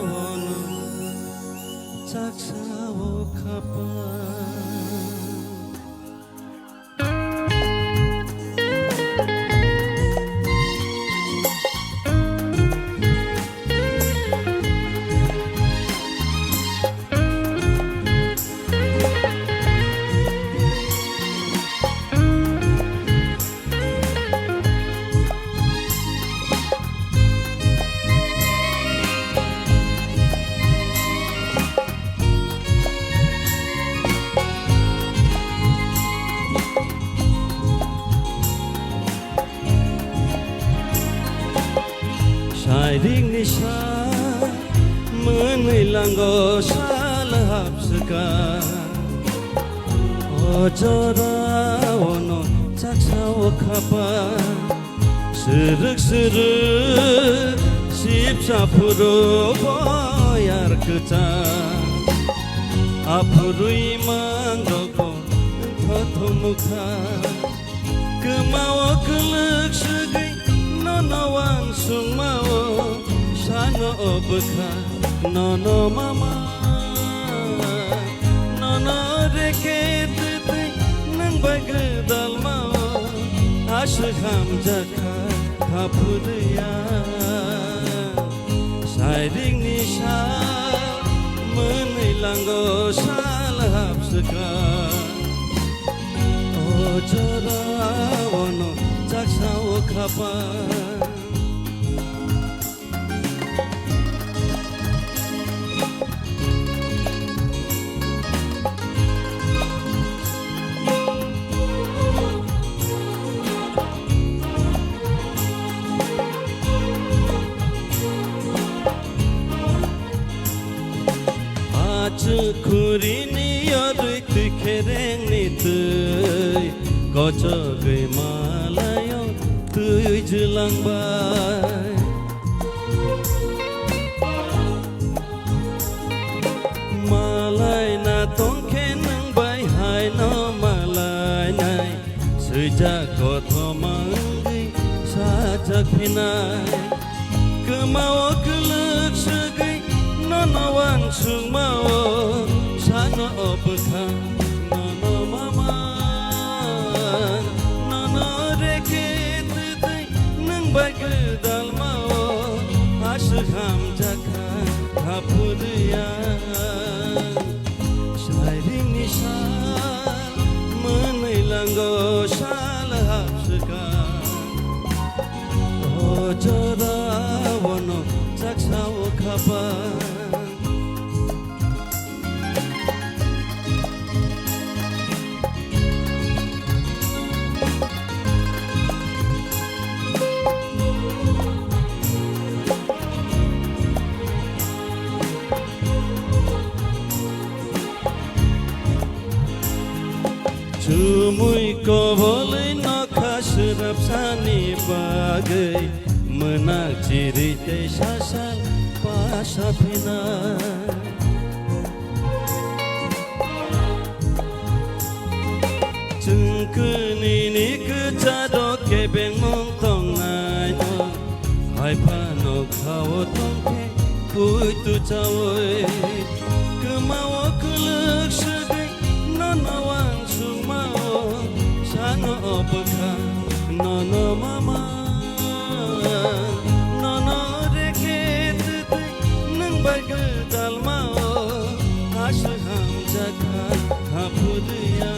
ono chaksa o khapa. Sairikni sa mwnwi lango sal hapswka. O jora ono chaksa o khapa. Srwk srwk sipsa phuru boyar kwchang. Aphuru imang rokbo wngthothomukha. Kwmao kwlwk swgwi nono wansukmao sano o bwkha nono mama. Nono reke twtwi nwng bai gwdalmao aswk hamjakha khaphurwi ang. Sairikni sal mwnwi lango sal hapswka. O jora ono chaksa o khapa. Achuk khurini yorwi twi kherengni twi, kochogwi malaio twi jwlangbai. Malai na tongkhe nwng bai haino malainai. Swijak kothoma wngwi sajak phinai. Kwmao kwlwk swgwi nono wansukmao sano o bwkha nono mama. Nono reke twtwi nwng bai gwdalmao aswk hamjakha khaphurwi ang. Sairingni sal mwnwi lango sal hapswka. O jora ono chaksa o khapa. Chumui kobolwi nokha swrapsani bagwi mwnak chiri tei sasal pasa phina. Chwng kwnwini kwcharo kebengmung tongnaino, hai phano khao tongkhe puitu chaui. Kwmao kwlwk swgwi nono wansukmao, sano o bwkha nono mama, nono reke twtwi nwng bai gwdal. Hamjakha haphuriya,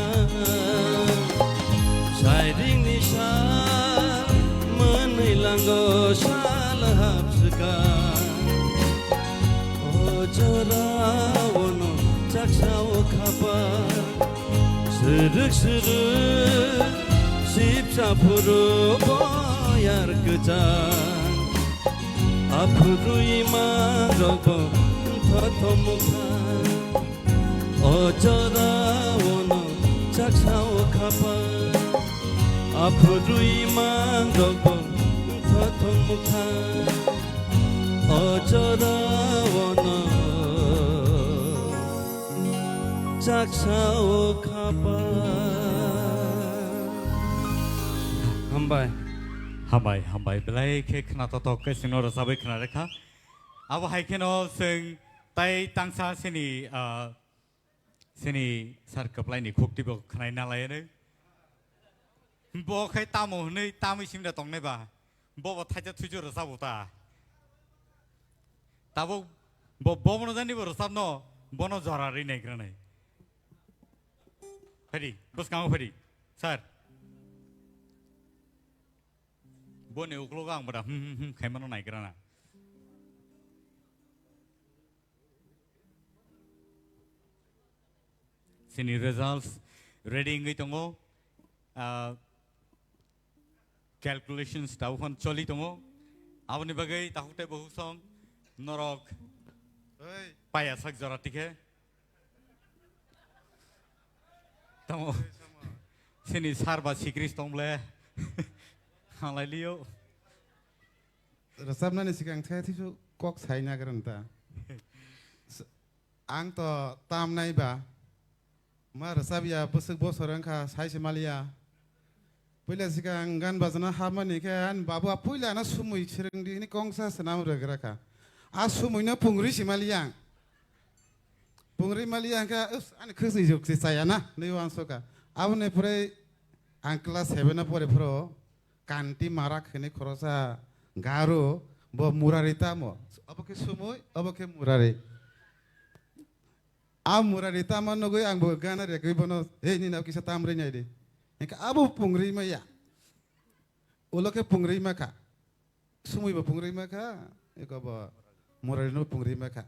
sairingni sal mwnwi lango sal hapswka. O jorao no chaksa o khapar, swrwk swrwk sipsa phuru boyar kwchang. Aphuru imang rokbo wngthothom wngkha. O jorao no chaksa o khapar, aphuru imang rokbo wngthothom wngkha. O jorao no chaksa o khapar. Hambai. Hambai, hambai. Belai khe khna totok khe chwngno rwchabwi khna rekha. Abo hai kheno chwng tai tangsa sini, ah, sini sar kwplaini khukti bo khwnai nalai ani. Bo khai tamo hwnwi tamwi simda tongnai ba. Bo bo thaisa thuisu rwchabo ta. Tabuk bo, bo bono jani bo rwchapno, bono jora ri naigra nai. Phaidi, bwskango phaidi, sir. Boni uklogo ang bada hmm hmm hmm khaimano naigra na. Sini results ready wngwi tongo. Ah, calculations tabuk phano choli tongo. Aboni bagwi takhuk tei bukhuk song norok Oi. Paya sak jora tikhe. Tamo. Oi, sama. Sini sar ba sikris tong ble. Halai liyo. Rwchapnani sikang the thisu kok sai nagra nta. S-, ang to tamnai ba. Ma rwchapya bwswk bosor wngkha, sai se maliya. Puila sikang gan bajana hapmani khe ani babu a puila ano sumui swrwngdi hwnwi kongsa swnam rwgra kha. A sumuino pungri si maliya ang. Pungri maliya ang khe, "Us, ani khwsni juk se chaya na," hwnwi uansukha. Aboni pore ang class seven o pore phuru Kanti Marak hwnwi khorosa Garo, bo Murari tamo. Obo khe sumui, obo khe Murari. A Murari tamo nugwi ang bo gana rekwi bono, "Hey, nini kisa tamrwi nai di." Hingke abo pungri maya. Ulo khe pungri makha. Sumui bo pungri makha, eko bo Murari no pungri makha.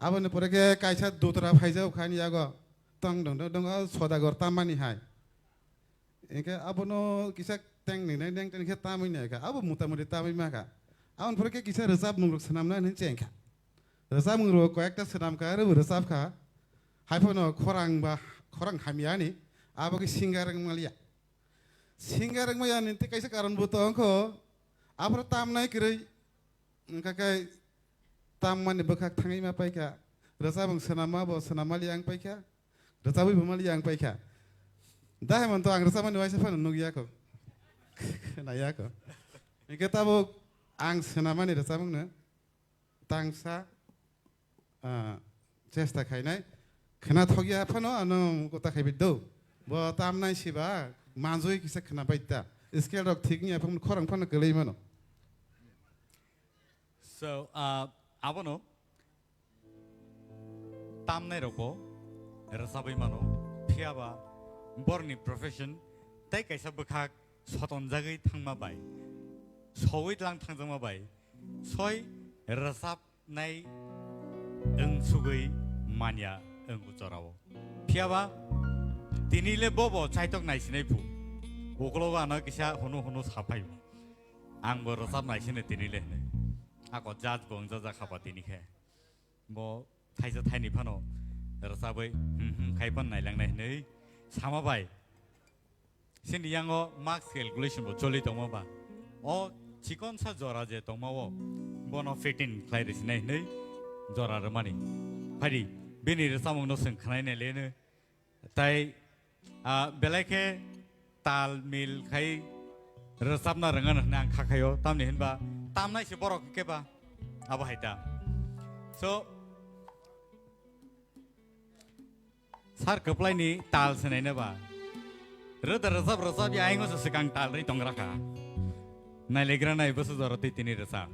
Aboni pore khe kaisa dutra phaijak kha ani yago. Tong dong dong dong, o Sodagar tamani hai. Hingke abono kisa teng ni nai neng teng khe tamwi nai kha. Abo mota moti tamwi ma kha. Aboni pore khe kisa rwchapmung rok swnamna hinwi cheng kha. Rwchapmung rok koyekta swnam kha, aro bo rwchap kha. Hai phano khorang ba, khorang hamya ni, abo khe singer wng maliya. Singer wng maya ni tei kaisa karon bo tong kho. Aphuru tamnai kwrwi, wngkha khe tammani bwkhak thangwi ma pai kha. Rwchapmung swnamma bo swnam maliya wng pai kha. Rwchabwi bo maliya ang paikha. Dahai manto ang rwchapmani waisa phano nukya kho. Khwnaya kho. Hingke tabuk ang swnamani rwchapmungno tangsa, ah, chesta khainai. Khwnathokya phano ano kota khaibi do. Bo tamnai siba manjui kisa khwnabai ta. Scale rok thik wngya phano khorang phano kwlwi mano. So, ah, abono tamnairokbo rwchabwi mano, phiya ba borokni profession tei kaisa bwkhak sotonjagwi thangma bai, sogwi tlang thangjakma bai, soi rwchabnai wng sugwi manya wng o jorao. Phiya ba tini le bobo chaitok naisinai phu, ukologo ano kisa hunu hunu sa phai o. Ang bo rwchap naisini tini le hwnwi. Ako judge bo wngjajakha ba tini khe. Bo thaisa thaini phano rwchabwi hmm hmm khai phano nailangnai hwnwi sama bai. Chini yango marks calculation bo choli tongma ba. O chikonsa jora je tongma o bono fitting khlai rwsinai hwnwi jora rwmani. Phaidi bini rwchapmungno chwng khwnai nai le hwnwi. Tai, ah, belai khe tal mil khai rwchapna rwngano hwnwi ang kha khaio, tamni hinba tamnai se borok hwnkhe ba abo hai ta. So, sar kwplaini tal se naina ba. Rwda rwchap rwchap ya aingo se swkang tal rwi tongra kha. Nailegra nai bwswk jora twi tini rwchap.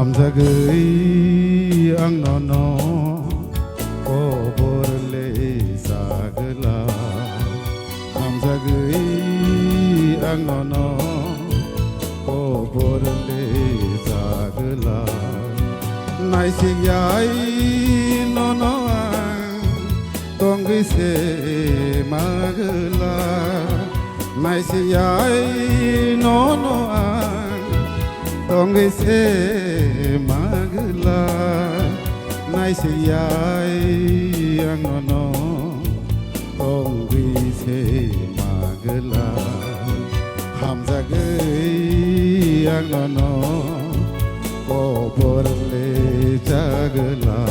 Hamjagwi ang nono kobor le sagwla. Hamjagwi ang nono kobor le sagwla. Naisik yai nono ang tongwi se magwla. Naisiyai nono ang tongwi se magwla. Naisiyai ang nono tongwi se magwla. Hamjagwi ang nono kobor le chagwla.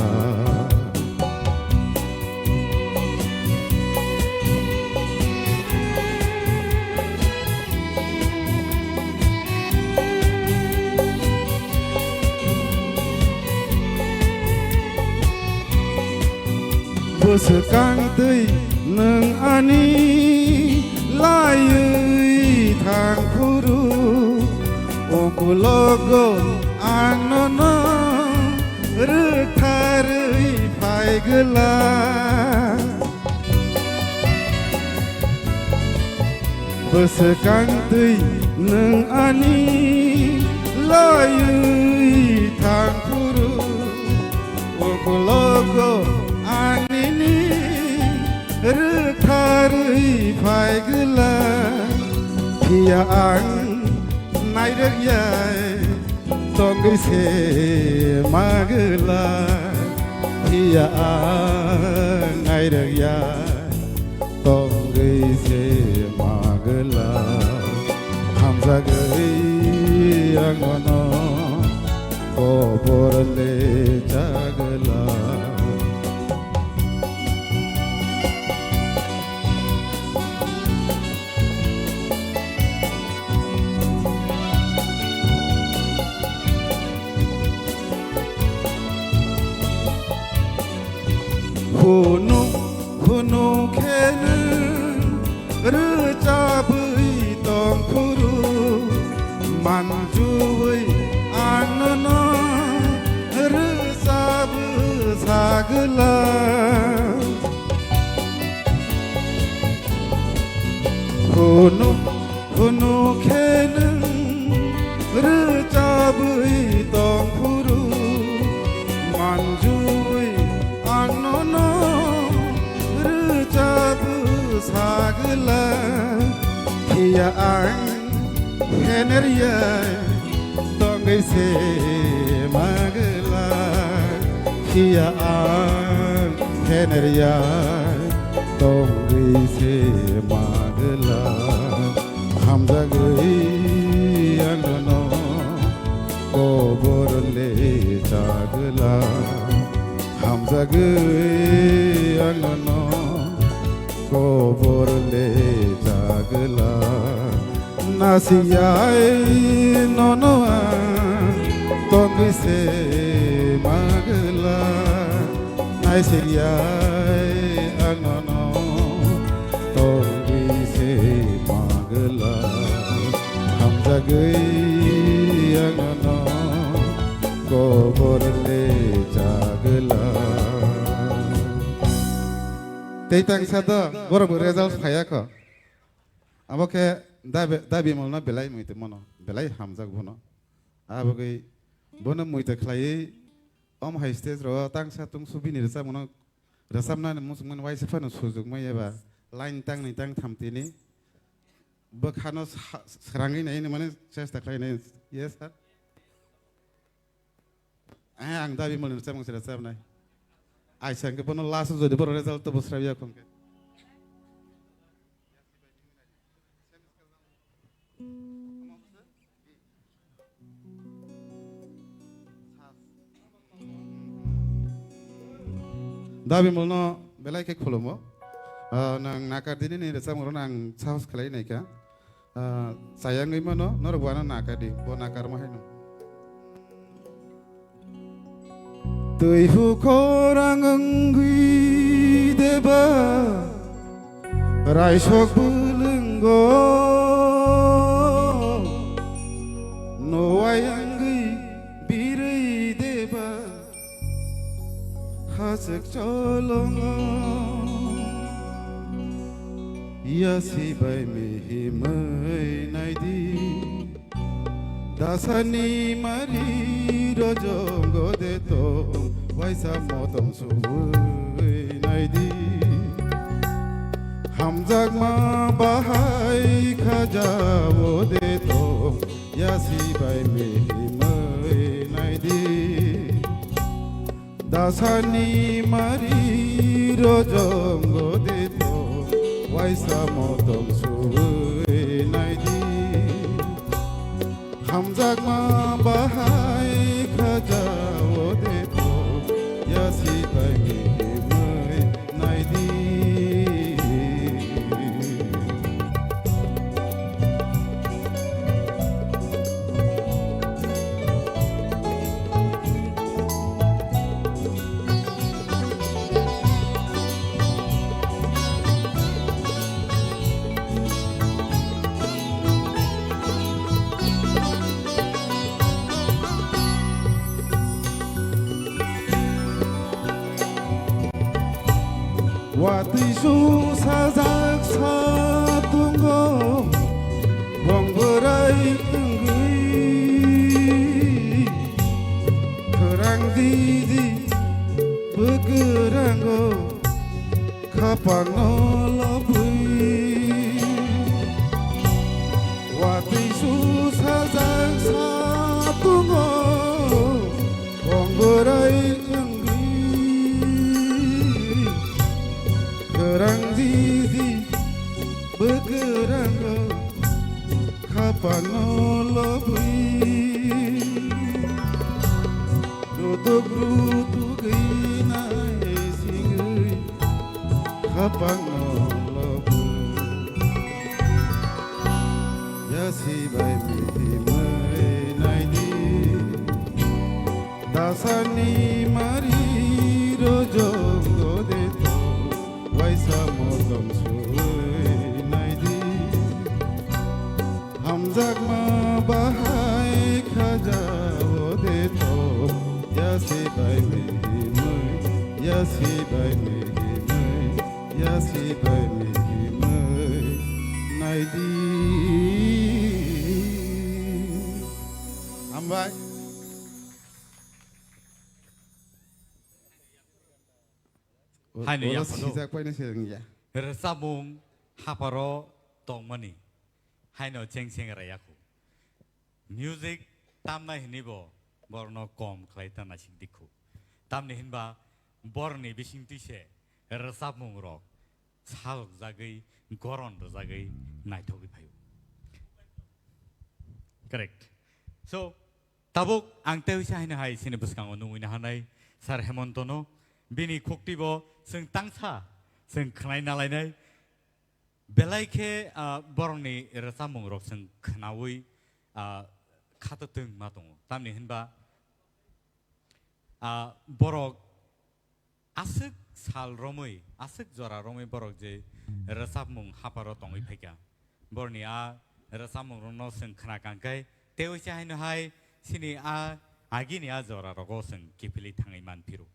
Bwswkang twi nwng ani laiwi thang phuru, ukulogo ang nono rwktharwi phai gwla. Bwswkang twi nwng ani laiwi thang phuru, ukulogo ang nini rwktharwi phai gwla. Phiya ang nairwk yai tongwi se magwla, phiya ang nairwk ya tongwi se magwla. Hamjagwi ang nono kobor le chagwla. Hunu hunu khe nwng rwchabwi tong phuru, manjuwi ang nono rwchabwi sagwla. Hunu hunu khe nwng rwchabwi tong phuru, manjuwi ang nono rwchabwi sagwla. Phiya ang henerya tongwi se magwla, phiya ang henerya tongwi se magwla. Hamjagwi ang nono kobor le chagwla. Hamjagwi ang nono kobor le chagwla. Nasiyai nono ang tongwi se magwla. Naisiyai ang nono tongwi se magwla. Hamjagwi ang nono kobor le chagwla. Tei tangsa do borok bo result phaiya kho. Abo khe da be-, da Bimal no belai muitu mano, belai hamjak bono. Abagwi bono muitu khlaiwi om hai stage ro tangsa tungsu bini rwchapmano, rwchapnani muchungmani waisa phano sujukmai eba line tangni tangtham tini bwkhano sa-, srangwi naini mani chesta khlainai. Yes, sir. Eh, ang da Bimal ni rwchapmung se rwchapnai. Aisa hwnkhe bono last o jodi borok result to bwswrapya khon khe. Da Bimal no belai khe khulumo. Ah, nang nakar dini ni rwchapmung rok ang sahos khlai nai kha. Ah, chayangwi mano, norok bo ano nakadi, bo nakarma haino. Twi hukhorang wngwi deba, raisok bwlwngo, nowai wngwi birwi Khachwk cholongo, yasi bai mihimwi naidi. Dasani mari rojongo de tong, waisa motom subui naidi. Hamjakma bahai khaja o de tong, yasi bai mihimwi naidi. Dasani mari rojongo de tong, waisa motom subui naidi. Hamjakma bahai khaja o de tong, yasi bai mihimwi naidi. Watwi su sajak satungo, bong bwrai wngwi, khwrang didi bwkwrango, khapangno lobwi. Watwi su sajak satungo, bong bwrai wngwi, khwrang didi bwkwrango, khapangno lobwi. Rutuk rutuk wngnai singwi, khapangno lobwi. Yasi bai mihimwi naidi. Dasani mari rojongo de tong, waisa motom subui naidi. Hamjakma bahai khaja o de tong, yasi bai mihimwi, yasi bai mihimwi, yasi bai mihimwi naidi. Hambai. Haino oro yaphano sijak paino se wngya. Rwchapmung haparo tongmani haino cheng cheng rayakhu. Music tamnai hwnwi bo borokno kom khlai ta naising dikhu. Tamni hinba borokni bisingtwi se rwchapmung rok salokjagwi, goron rwjagwi naithogwi phaio. Correct. So, tabuk ang tei uisa haino hai chini bwskango nungwi naharnai Sir Hemontono, bini khuktibo chwng tangsa, chwng khwnai nalainai. Belai khe, ah, borokni rwchapmung rok chwng khwnaui, ah, khato twng ma tongo. Tamni hinba, ah, borok aswk sal romwi, aswk jora romwi borok je rwchapmung haparo tongwi phaikha. Borokni a rwchapmung rokno chwng khna kangkhe, tei uisa haino hai chini a agini a jora rogo chwng kiphilwi thangwi man phiro.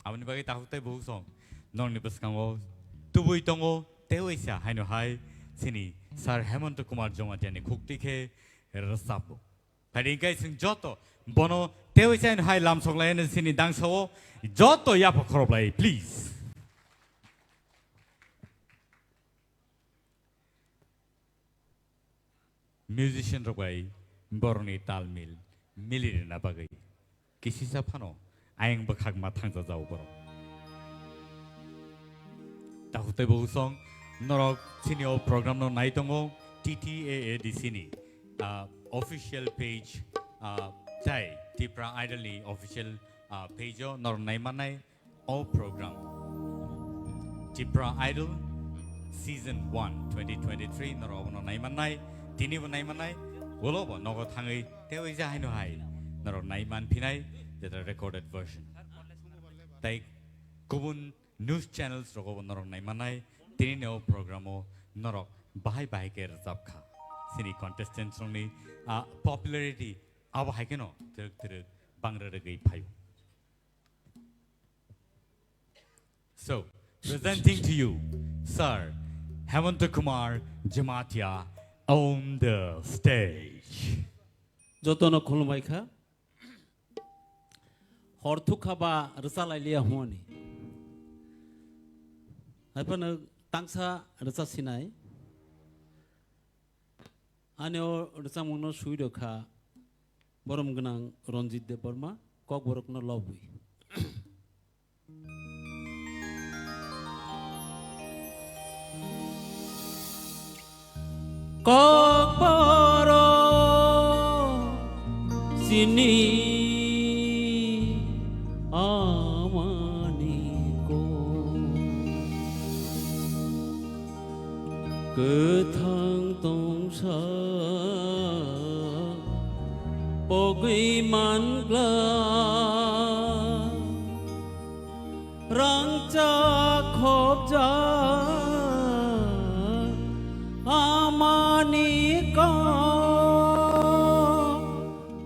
Aboni bagwi takhuk tei bukhuk song nokni bwskango tubui tongo, tei uisa haino hai chini Sir Hemanta Kumar Jamatia ni khukti khe rwchapmung. Phaidi hwnkhe chwng joto bono tei uisa haino hai lamsok lai hwnwi chini dangsao joto yapha khoroplai, please. Musician rok bai borokni tal mil mili rwna bagwi kisisa phano ayang bwkhak ma thangjajago borok. Takhuk tei bukhuk song norok chini o program no nai tongo T T A A D C ni, ah, official page, ah, tei Tipra Idol ni official, ah, page o norok nai mannai o program Tipra Idol Season one twenty twenty-three norok abono nai mannai, tini bo nai mannai, ulo bo nogo thangwi tei uisa haino hai norok nai man phinai, jeta recorded version. Tei kubun news channels rogo bo norok nai mannai, tini ni o program o norok bahai bahai khe rwchap kha. Chini contestants rokni, ah, popularity abo hai kheno twrwk twrwk bangra rwgwi phaio. So, presenting to you, Sir Hemanta Kumar Jamatia on the stage. Jotono khulumbai kha. Hor thuk kha ba rwcha lai liya hwnwi. Haiphano tangsa rwcha sinai. Ani o rwchapmungno swi rw kha borom gwnang Ranjit Debbarma, Kokborokno lobwi. Kokborok chini amani kok. Kwthang tongsa pogwi mangla, rangchak khopjak amani kok.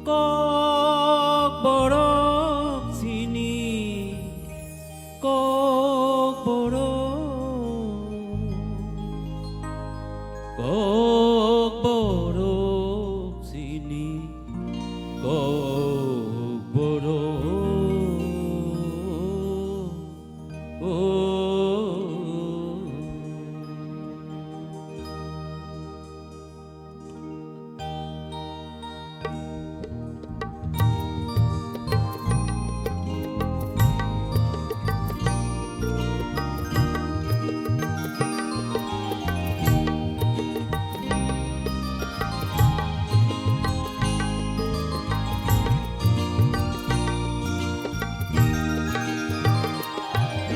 Kokborok chini, Kokborok, Kokborok chini, Kokborok.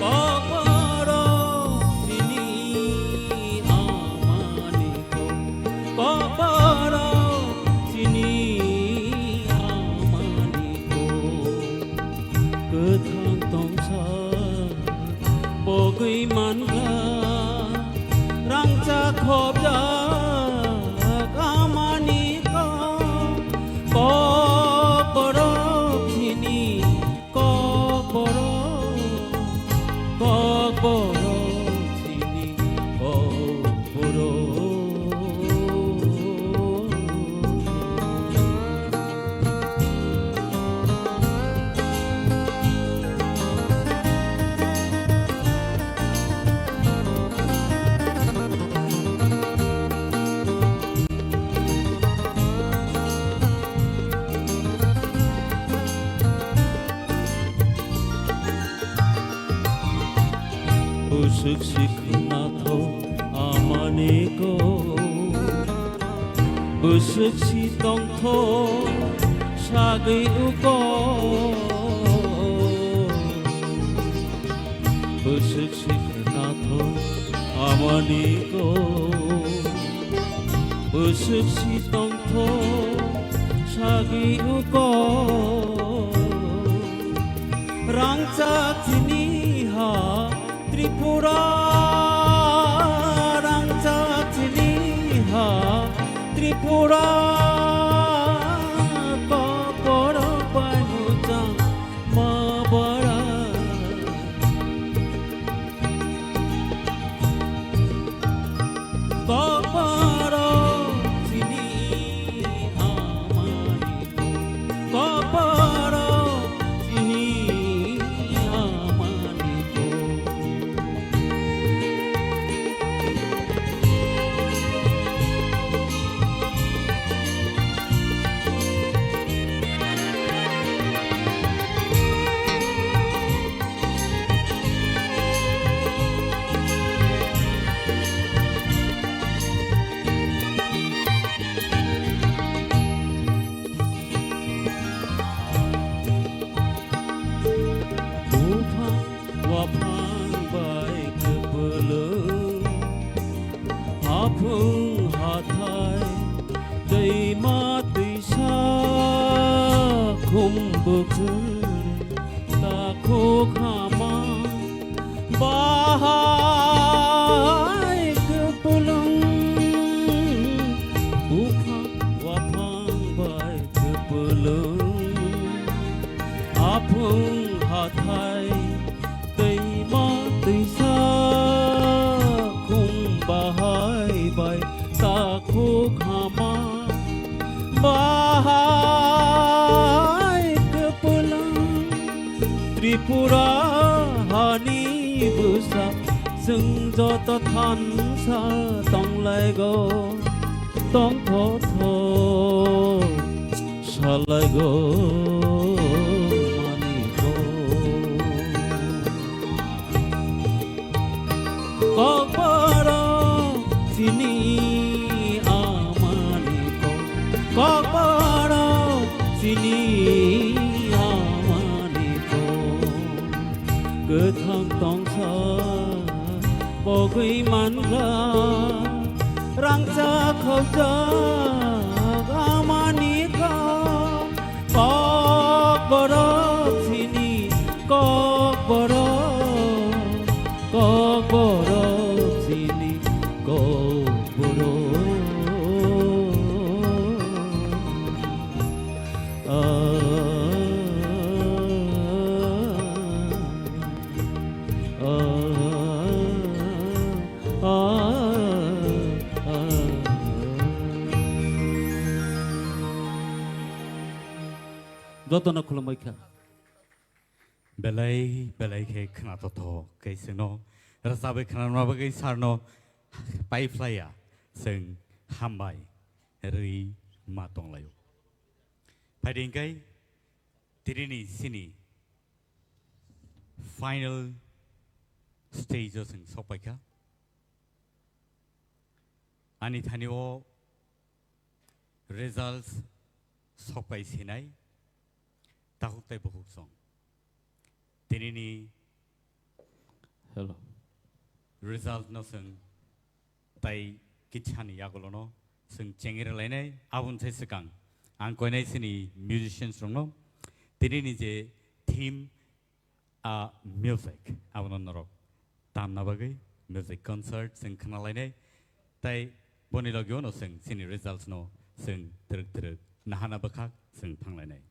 Kokborok chini amani kok, kokborok chini amani kok. Kwthang tongsa pogwi mangla, rangchak khopjak amani kok, kokborok chini Kokborok, kokborok chini kokborok. Bwswk si khwnathok amani kok, bwswk si tongthok sagwi ukok. Bwswk si khwnathok amani kok, bwswk si tongthok sagwi ukok. Rangchak chini ha Tripura, rangchak chini ha Tripura, kokborok bai muchang ma bara. Kokborok chini amani kok, kokborok chini amani kok. Pura hani bwsa chwng joto thansa tonglaigo, tongthotho salaigo maniko. Kokborok chini amani kok, kokborok chini amani kok. Kwthang tongsa pogwi mankha, rangchak khokjak amani kok. Kokborok chini, kokborok, kokborok chini, kokborok. Ah, ah, ah, ah, ah. Jotono khulumui kha. Belai, belai khe khwnathokthok khe chwngno rwchabwi khwnarwna bagwi sarno paiphlaiya chwng hambai rwi ma tonglaio. Phaidi hwnkhe tinini chini final stage-o chwng sokpaikha. Ani thani o results sokpai sinai takhuk tei bukhuk song. Tinini Hello. Result no chwng tai kisa ni yagulo no chwng chengwi rwlainai. Aboni sai swkang ang koinai chini musicians rokno tinini je theme a music, abono norok tamna bagwi music concert chwng khwnalainai, tei boni logio no chwng chini results no chwng twrwk twrwk nahana bwkhak chwng thanglainai.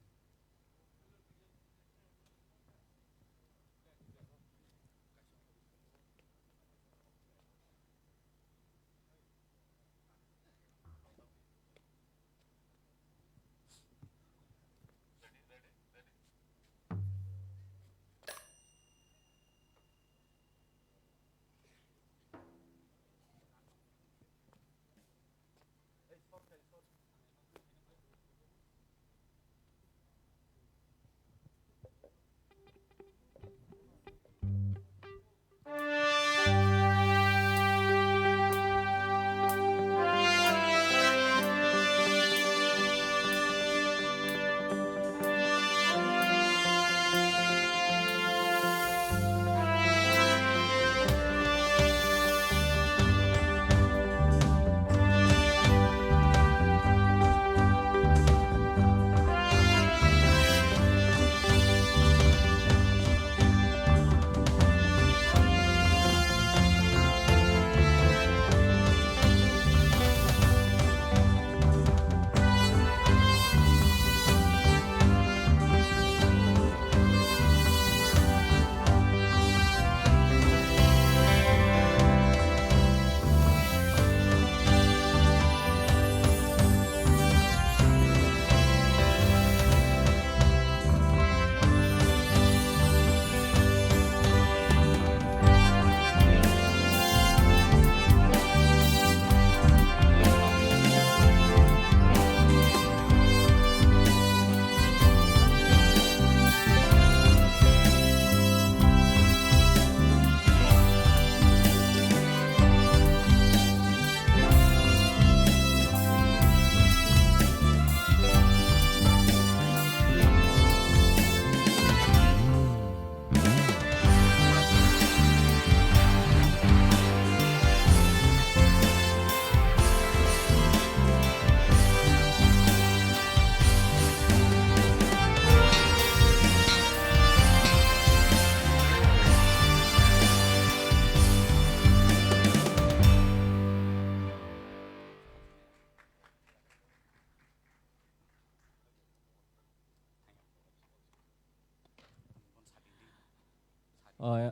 Uh,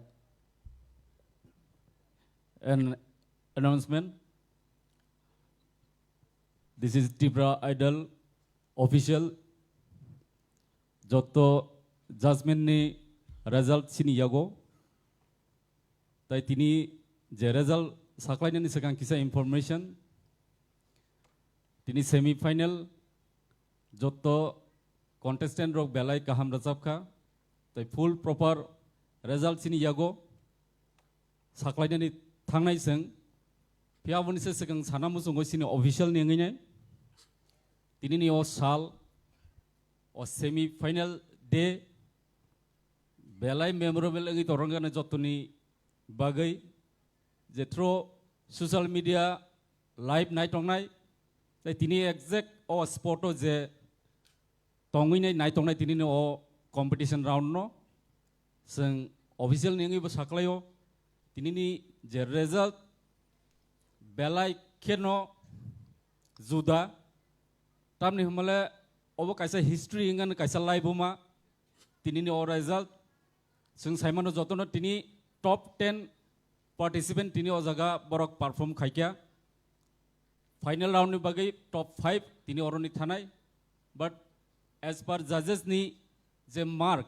an announcement. This is Tripura Idol official. Joto judgment ni result chini yago. Tai tini je result saklainani swkang kisa information. Tini semi final jotto contestant rok belai kaham rwchapkha. Tai full proper result chini yago saklainani thangnai chwng. Phiya aboni se swkang sana muchungo chini official ni wngwi nai. Tinini o sal, o semi final day, belai memorable wngwi tongkha jottoni bagwi, je through social media live nai tongnai, tai tini exact o spot o je tongwi nai nai tongnai tinini o competition round no chwng official ni wngwi bo saklaio. Tinini je result belai kheno juda, tamni hwnmale obo kaisa history wngkha, kaisa laibuma. Tinini o result chwng saimano jotono tini top ten participant tini o jaga borok perform khaikha. Final round ni bagwi top five tini oroni thanai. But as per judges ni je mark,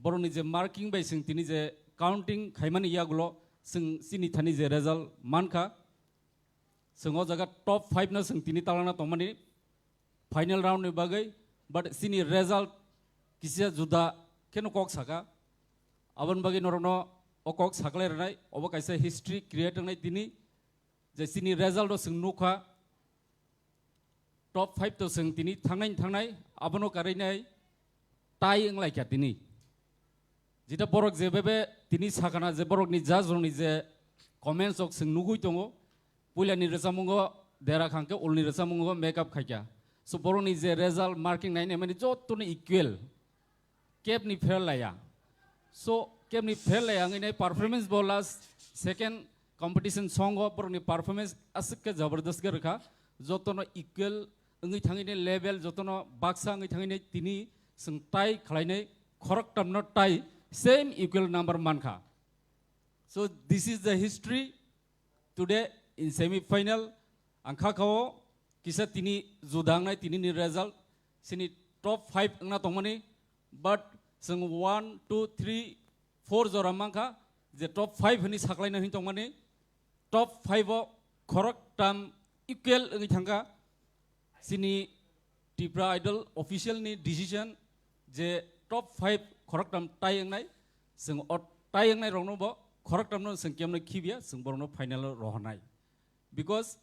borokni je marking bai chwng tini je counting khaimani yagulo chwng chini thani je result mankha. Chwng o jaga top five no chwng tini talana tongmani final round ni bagwi, but chini result kisa juda kheno kok saka. Aboni bagwi norokno o kok saklai rwnai, obo kaisa history create wngnai tini, je chini result o chwng nukha top five to chwng tini thangnai thangnai, abono karwi nai tie wnglaikha tini. Jeta borok je bebe tini sakana je borokni judge rokni je comments rok chwng nugwi tongo, puilani rwchapmungo dera khangkhe ulni rwchapmungo make up khaikha. So borokni je result marking nainai mani jottoni equal, kebni fail laiya. So kebni fail laiya wngwi nai performance bo last second competition songo borokni performance aswk khe jabardast khe rwkha, jotono equal wngwi thangwi nai level, jotono baksa wngwi thangwi nai tini chwng tie khlainai, khoroktamno tie same equal number mankha. So this is the history today in semi final. Ang kha kao kisa tini juda wngnai tini ni result, chini top five wngna tongmani, but chwng one, two, three, four jora mankha je top five hwnwi saklaina hwn tongmani. Top five o khoroktam equal wngwi thangkha. Chini Tipra Idol official ni decision je top five khoroktam tie wngnai, chwng o tie wngnai rokno bo khoroktamno chwng kemno khibiya, chwng borokno final o rohornai. Because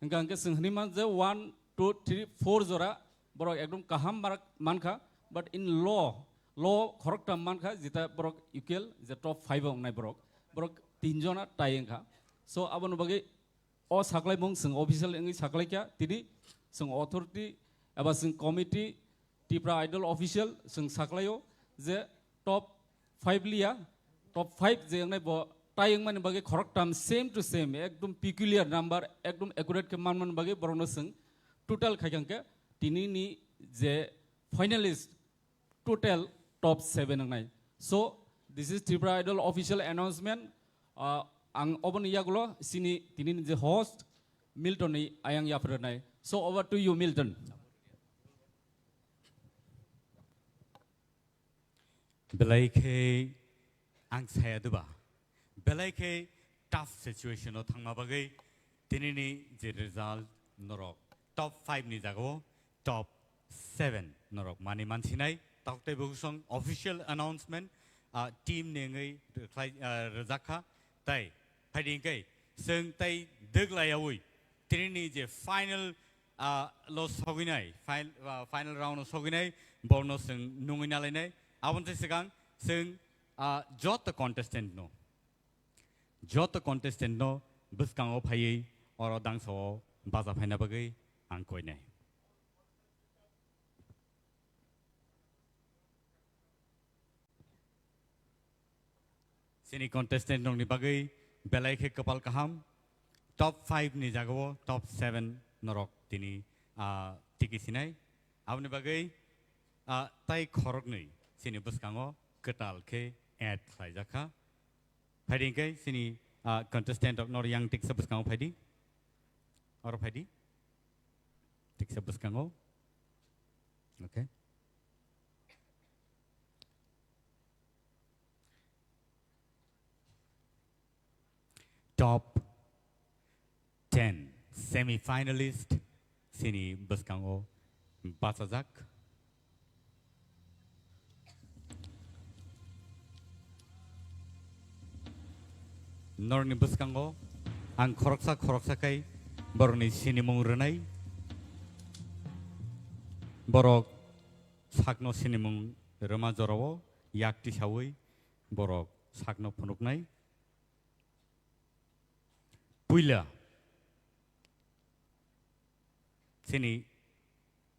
hwnkha hwnkhe chwng hwnwi man je one, two, three, four jora borok ekdom kaham mark mankha, but in law, law khoroktam mankha, jeta borok equal je top five o wngnai borok, borok tin jona tie wngkha. So aboni bagwi o saklaimung chwng official wngwi saklaikha, tini chwng authority eba chwng committee, Tipra Idol official chwng saklaio je top five liya, top five je wngnai bo tie wngmani bagwi khoroktam same to same, ekdom peculiar number, ekdom accurate khe manmani bagwi borokno chwng total khaikha hwnkhe tinini je finalist total top seven wngnai. So this is Tripura Idol official announcement. Ah, ang oboni yagulo chini tinini je host Milton ni ayang yapharnai. So over to you, Milton. Belai khe ang saya duba. Belai khe tough situation o thangma bagwi tinini je result norok top five ni jagao top seven norok mani mansinai. Tok tei bwswng official announcement, ah, team ni wngwi rwkhlai, ah, rwjak kha. Tai phaidi hwnkhe chwng tai dwglayaui tinini je final, ah, lo sogwinai, fin-, ah, final round o sogwinai borokno chwng nungwi nalainai. Aboni swkang chwng, ah, joto contestant no, joto contestant no bwskango phaiwi oro dangsa o baja phaina bagwi ang koinai. Chini contestant rokni bagwi belai khe kwpal kaham. Top five ni jagao top seven norok tini, ah, tiki sinai. Aboni bagwi, ah, tai khoroknwi chini bwskango kwtal khe add khlaijak kha. Phaidi hwnkhe chini, ah, contestant rok nor yang tiksa bwskango phaidi. Oro phaidi. Tiksa bwskango. Okay. Top ten semi-finalist chini bwskango bachajak. Norokni bwskango ang khoroksa khoroksa khai borokni sinimung rwnai. Borok sakno sinimung rwma jorao yak tisaui borok sakno phunuknai. Puila chini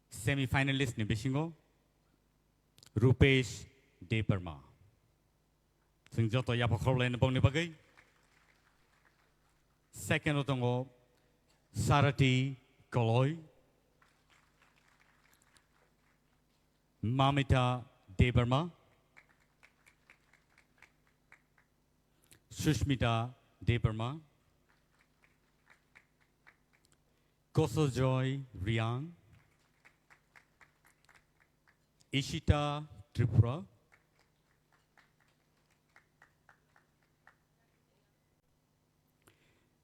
semi-finalist ni bisingo Rupesh Debbarma. Chwng joto yapha khorokhlaini bongni bagwi. Second o tongo Sarati Koloi, Mamita Debbarma, Sushmita Debbarma, Kosojoy Riang, Ishita Tripura,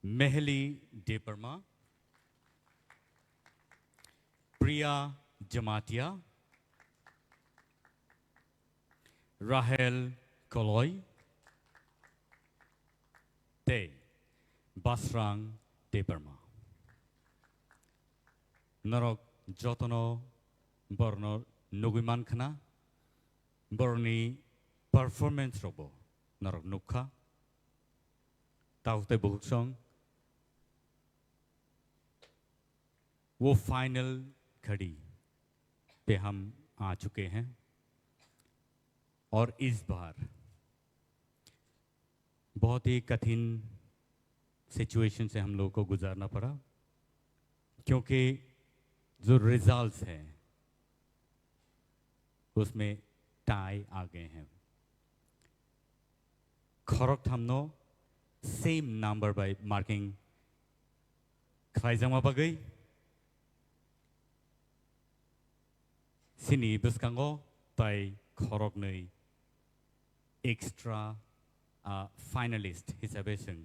Meheli Debbarma, Priya Jamatia, Rahel Koloi, tei Basrang Debbarma. Norok jotono borokno nugwi mankhna, borokni performance rokbo norok nukha. Tabuk tei bukhuk song, वो फाइनल घड़ी पे हम आ चुके हैं और इस बार बहुत ही कठिन सिचुएशन से हम लोगों को गुजारना पड़ा, क्योंकि जो रिजल्ट्स हैं उसमें टाई आ गए हैं। Khorok thamno same number bai marking khlaijakma bagwi chini bwskango tai khoroknwi extra, ah, finalist hisabe chwng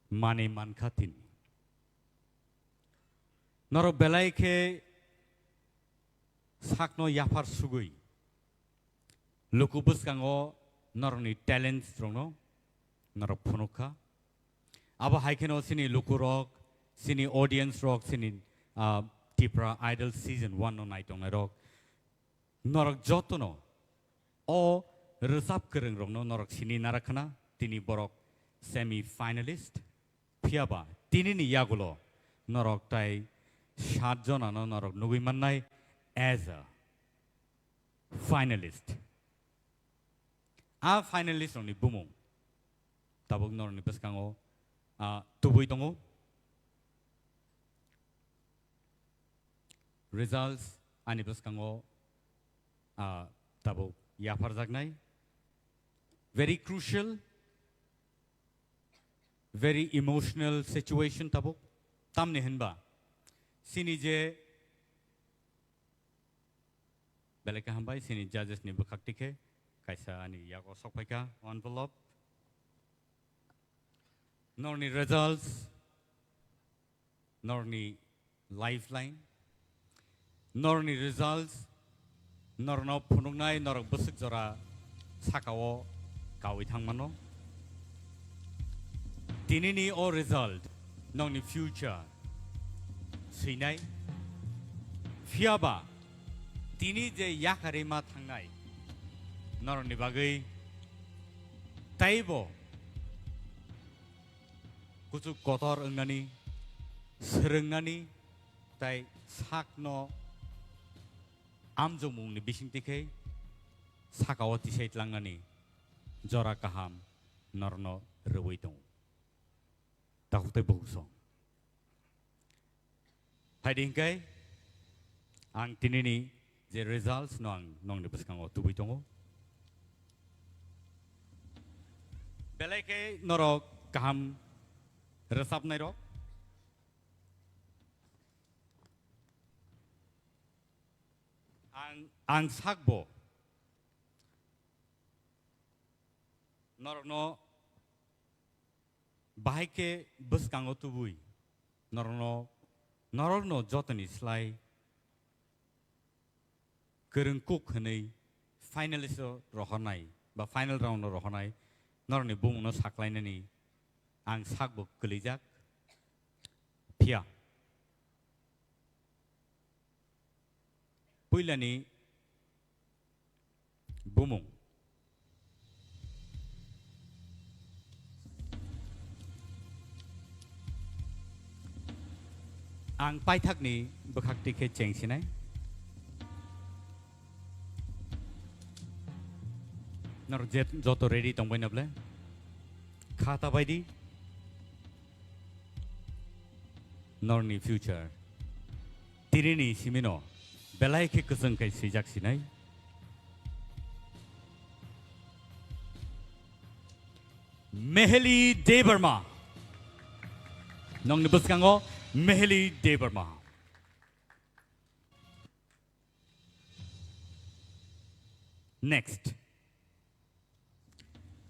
manwi mankha tini. Norok belai khe sakno yaphar sugwi luku bwskango norokni talents rokno norok phunukha. Abo hai kheno chini lukurok, chini audience rok, chini, ah, Tipra Idol Season one no naitongnai rok, norok jotono o rwchap kwrwng rokno norok sini narakhna, tini borok semi finalist. Phiyaba tinini yagulo norok tai sat jonano norok nugwi mannai as a finalist. A finalist rokni bumung tabuk norokni bwskango, ah, tubui tongo. Results ani bwskango, ah, tabuk yapharjaknai. Very crucial, very emotional situation tabuk. Tamni hinba chini je belai khe hambai, chini judges ni bwkhak tikhe kaisa ani yago sok phaikha envelope. Norni results, norni lifeline, norni results, norno phunuknai norok bwswk jora sakao kawi thangmano. Tinini o result nokni future swinai. Phiyaba tini je yakarima thangnai norokni bagwi taibo kuchuk kotor wngnani, swrwngnani, tai sakno amjokmungni bisingtwi khe sakao tisai tlangnani jora kaham norno rwui tongo. Takhuk tei bukhuk song. Phaidi hwnkhe ang tinini je results no ang nokni bwskango tubui tongo. Belai khe norok kaham rwchapnai rok. Ang, ang sakbo norokno Bahai khe bwskango tubui norokno, norokno jotoni slai kwrwng kuk hwnwi finalist o rohornai ba final round o rohornai norokni bumungno saklainani ang sakbo kwlijak. Phiya puilani bumung. Ang paithakni bwkhak tikhe chengsinai. Nor jet-, joto ready tongbai na ble? Kha ta bai di. Norni future. Tirini simino belai khe kwchwng khai swijak sinai. Meheli Debbarma. Nongni bwskango Meheli Debbarma. Next.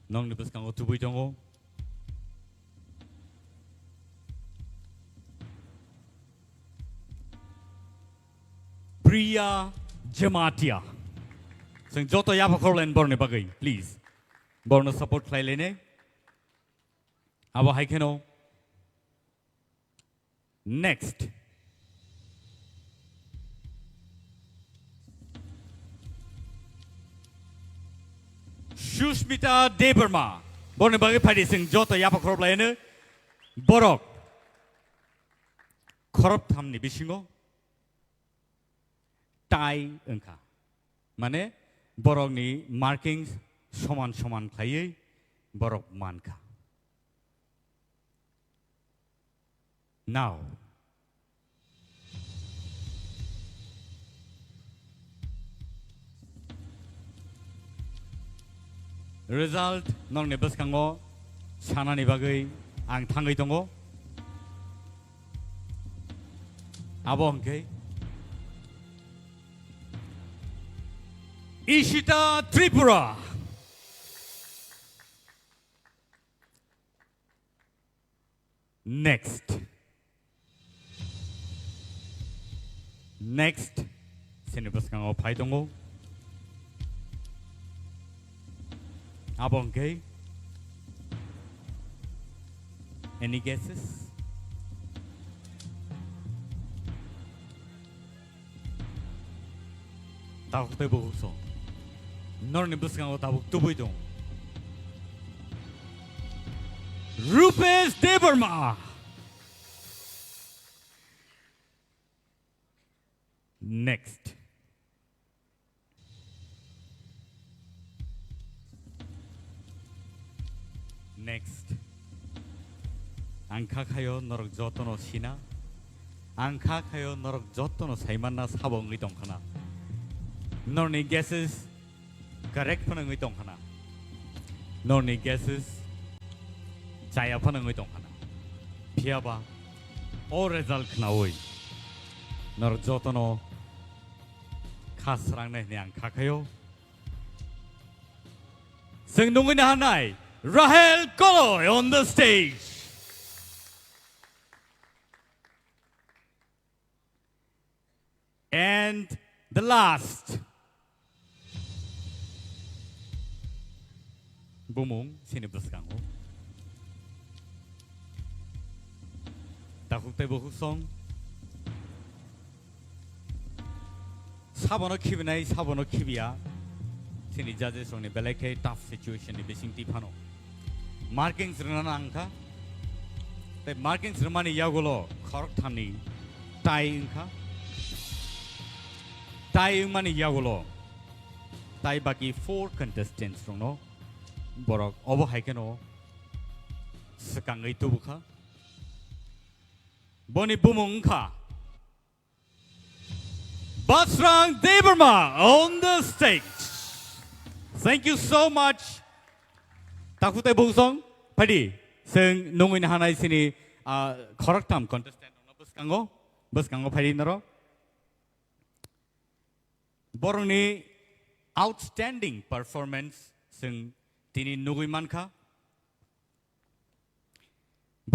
Nongni bwskango tubui tongo. Priya Jamatia. Chwng joto yapha khorlain borni bagwi, please. Borno support khlai lainai. Abo hai kheno. Next. Sushmita Debbarma. Borni bagwi phaidi chwng joto yapha khorop laino. Borok khorop thamni bisingo tie wngkha. Mane borokni markings soman soman khlaiwi borok mankha. Now. Result nongni bwskango sanani bagwi ang thangwi tongo. Abo hwnkhe Ishita Tripura. Next. Next. Sini bwskango phai tongo. Abo hwnkhe. Any guesses? Tabuk tei bukhuk song. Norni bwskango tabuk tubui tong. Rupesh Debbarma. Next. Next. Ang kha khayo norok jotono sina. Ang kha khayo norok jotono saimanna sabo wngwi tongkhana. Norni guesses correct phano wngwi tongkhana. Norni guesses chaya phano wngwi tongkhana. Phiyaba o result khnaui norok jotono kha srangnai hwnwi ang kha khayo. Chwng nungwi naharnai Rahel Koloi on the stage. And the last. Bumung sini bwskango. Takhuk tei bukhuk song. Sabono khibinai, sabono khibiya. Chini judges rokni belai khe tough situation ni bising twi phano. Markings rwna nang kha. Tei markings rwmani yagulo khorok thamni tie wngkha. Tie wngmani yagulo tai baki four contestants rokno borok obo hai kheno swkangwi tubukha. Boni bumung wngkha Basrang Debbarma on the stage. Thank you so much. Takhuk tei bukhuk song, phaidi. Chwng nungwi naharnai chini, ah, khoroktham contestant rokno bwskango, bwskango phaidi norok. Borokni outstanding performance chwng tini nugwi mankha.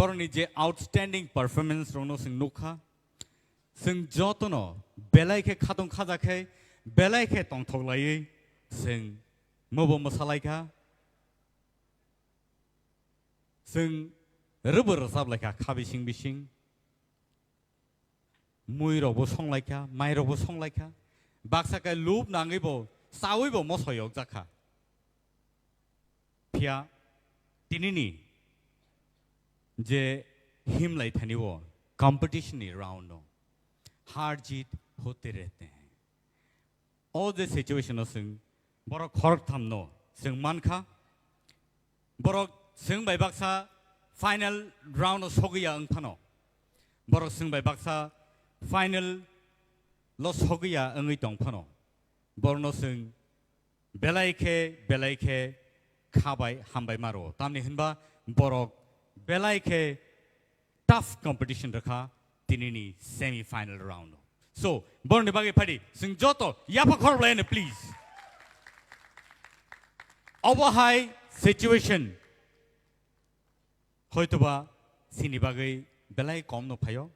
borokni je outstanding performance rokno chwng nukha. Chwng jotono belai khe khatung khaja khe, belai khe tongthok laiwi chwng mobo mwsalaikha. Chwng rwbo rwchap laikha kha bising bising. Mui rokbo songlaikha, mai rokbo songlaikha. Baksa khe lub nangwibo, chawibo moso yokjakha. Phiya tinini je himlai thani o competition ni round no, har jeet hote rehte hain. O je situation o chwng borok khoroktham no chwng mankha. Borok chwng bai baksa final round o sogwi ya wng phano. Borok chwng bai baksa final lo sogwi ya wngwi tong phano. Borokno chwng belai khe, belai khe kha bai hambai ma rwo. Tamni hwnba borok belai khe tough competition rwkha tinini semi final round o. So, borokni bagwi phadi, chwng joto yapha khorok laino, please. Obo hai situation hoitoba chini bagwi belai kom no phaio,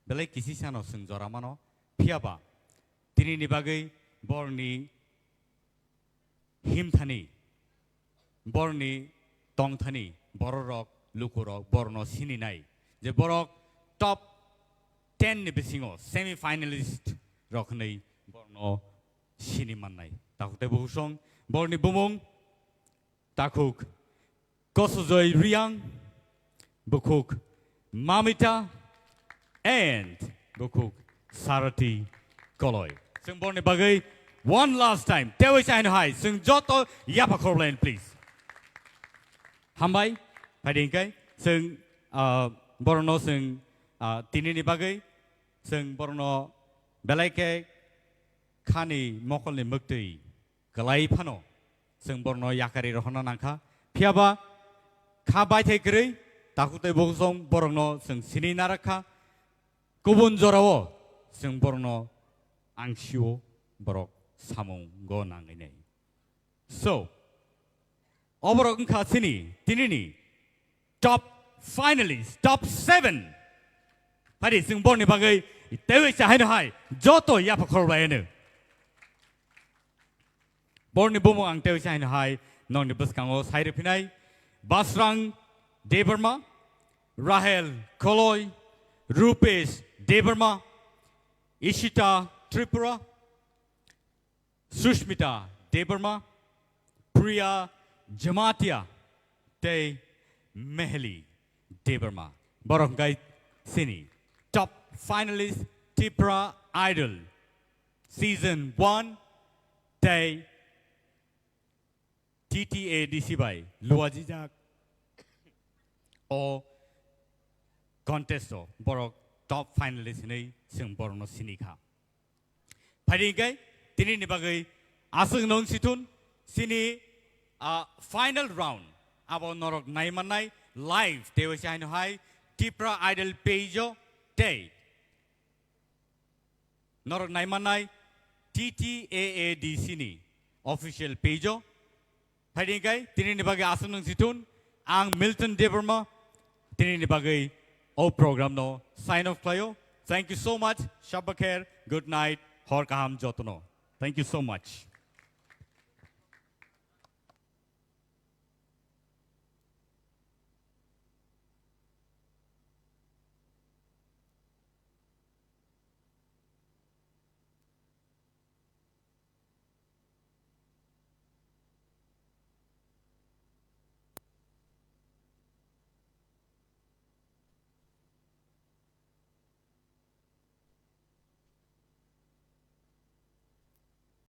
belai kisi sano chwng jora mano, phiyaba tinini bagwi borokni himthani, borokni tongthani, bororok, lukurok, borokno sininai. Je borok top ten ni bisingo semi finalist rok hwnwi borokno sini mannai. Takhuk tei bukhuk song, borokni bumung, takhuk Kosujoy Riang, bukhuk Mamita, and bukhuk Sarati Koloi. Chwng borokni bagwi one last time, teiwi chaino hai, chwng joto yapha khorok laino, please. Hambai, phaidi hwnkhe, chwng, ah, borokno chwng, ah, tinini bagwi, chwng borokno belai khe khani mokolni mwktwi kwlai phano chwng borokno yakari rohorna nangkha. Phiyaba kha baithai kwrwi takhuk tei bukhuk song borokno chwng sini narakha. Kubun jorao chwng borokno angsio borok samungo nangwi nai. So, oborok wngkha chini tinini top finalist, top seven. Phadi chwng borni bagwi teiwi chahaino hai joto yapha khorok laino. Borni bumung ang teiwi chahaino hai nokni bwskango sai rwphinai Basrang Debbarma, Rahel Koloi, Rupesh Debbarma, Ishita Tripura, Sushmita Debbarma, Priya Jamatia, tei Meheli Debbarma. Borok hwnkhe chini top finalist Tipra Idol season one tei T T A D C bai luajijak o contest o borok top finalist hinwi chwng borokno sinikha. Phaidi hwnkhe tinini bagwi aswk nung sithun chini, ah, final round abo norok naimannai live teiwi se haino hai Tipra Idol page o tei norok naimannai T T A A D C ni official page o. Phaidi hwnkhe tinini bagwi aswk nung sithun ang Milton Debbarma tinini bagwi o program no sign off khlaio. Thank you so much. Shabba kher. Good night. Hor kaham jotono. Thank you so much.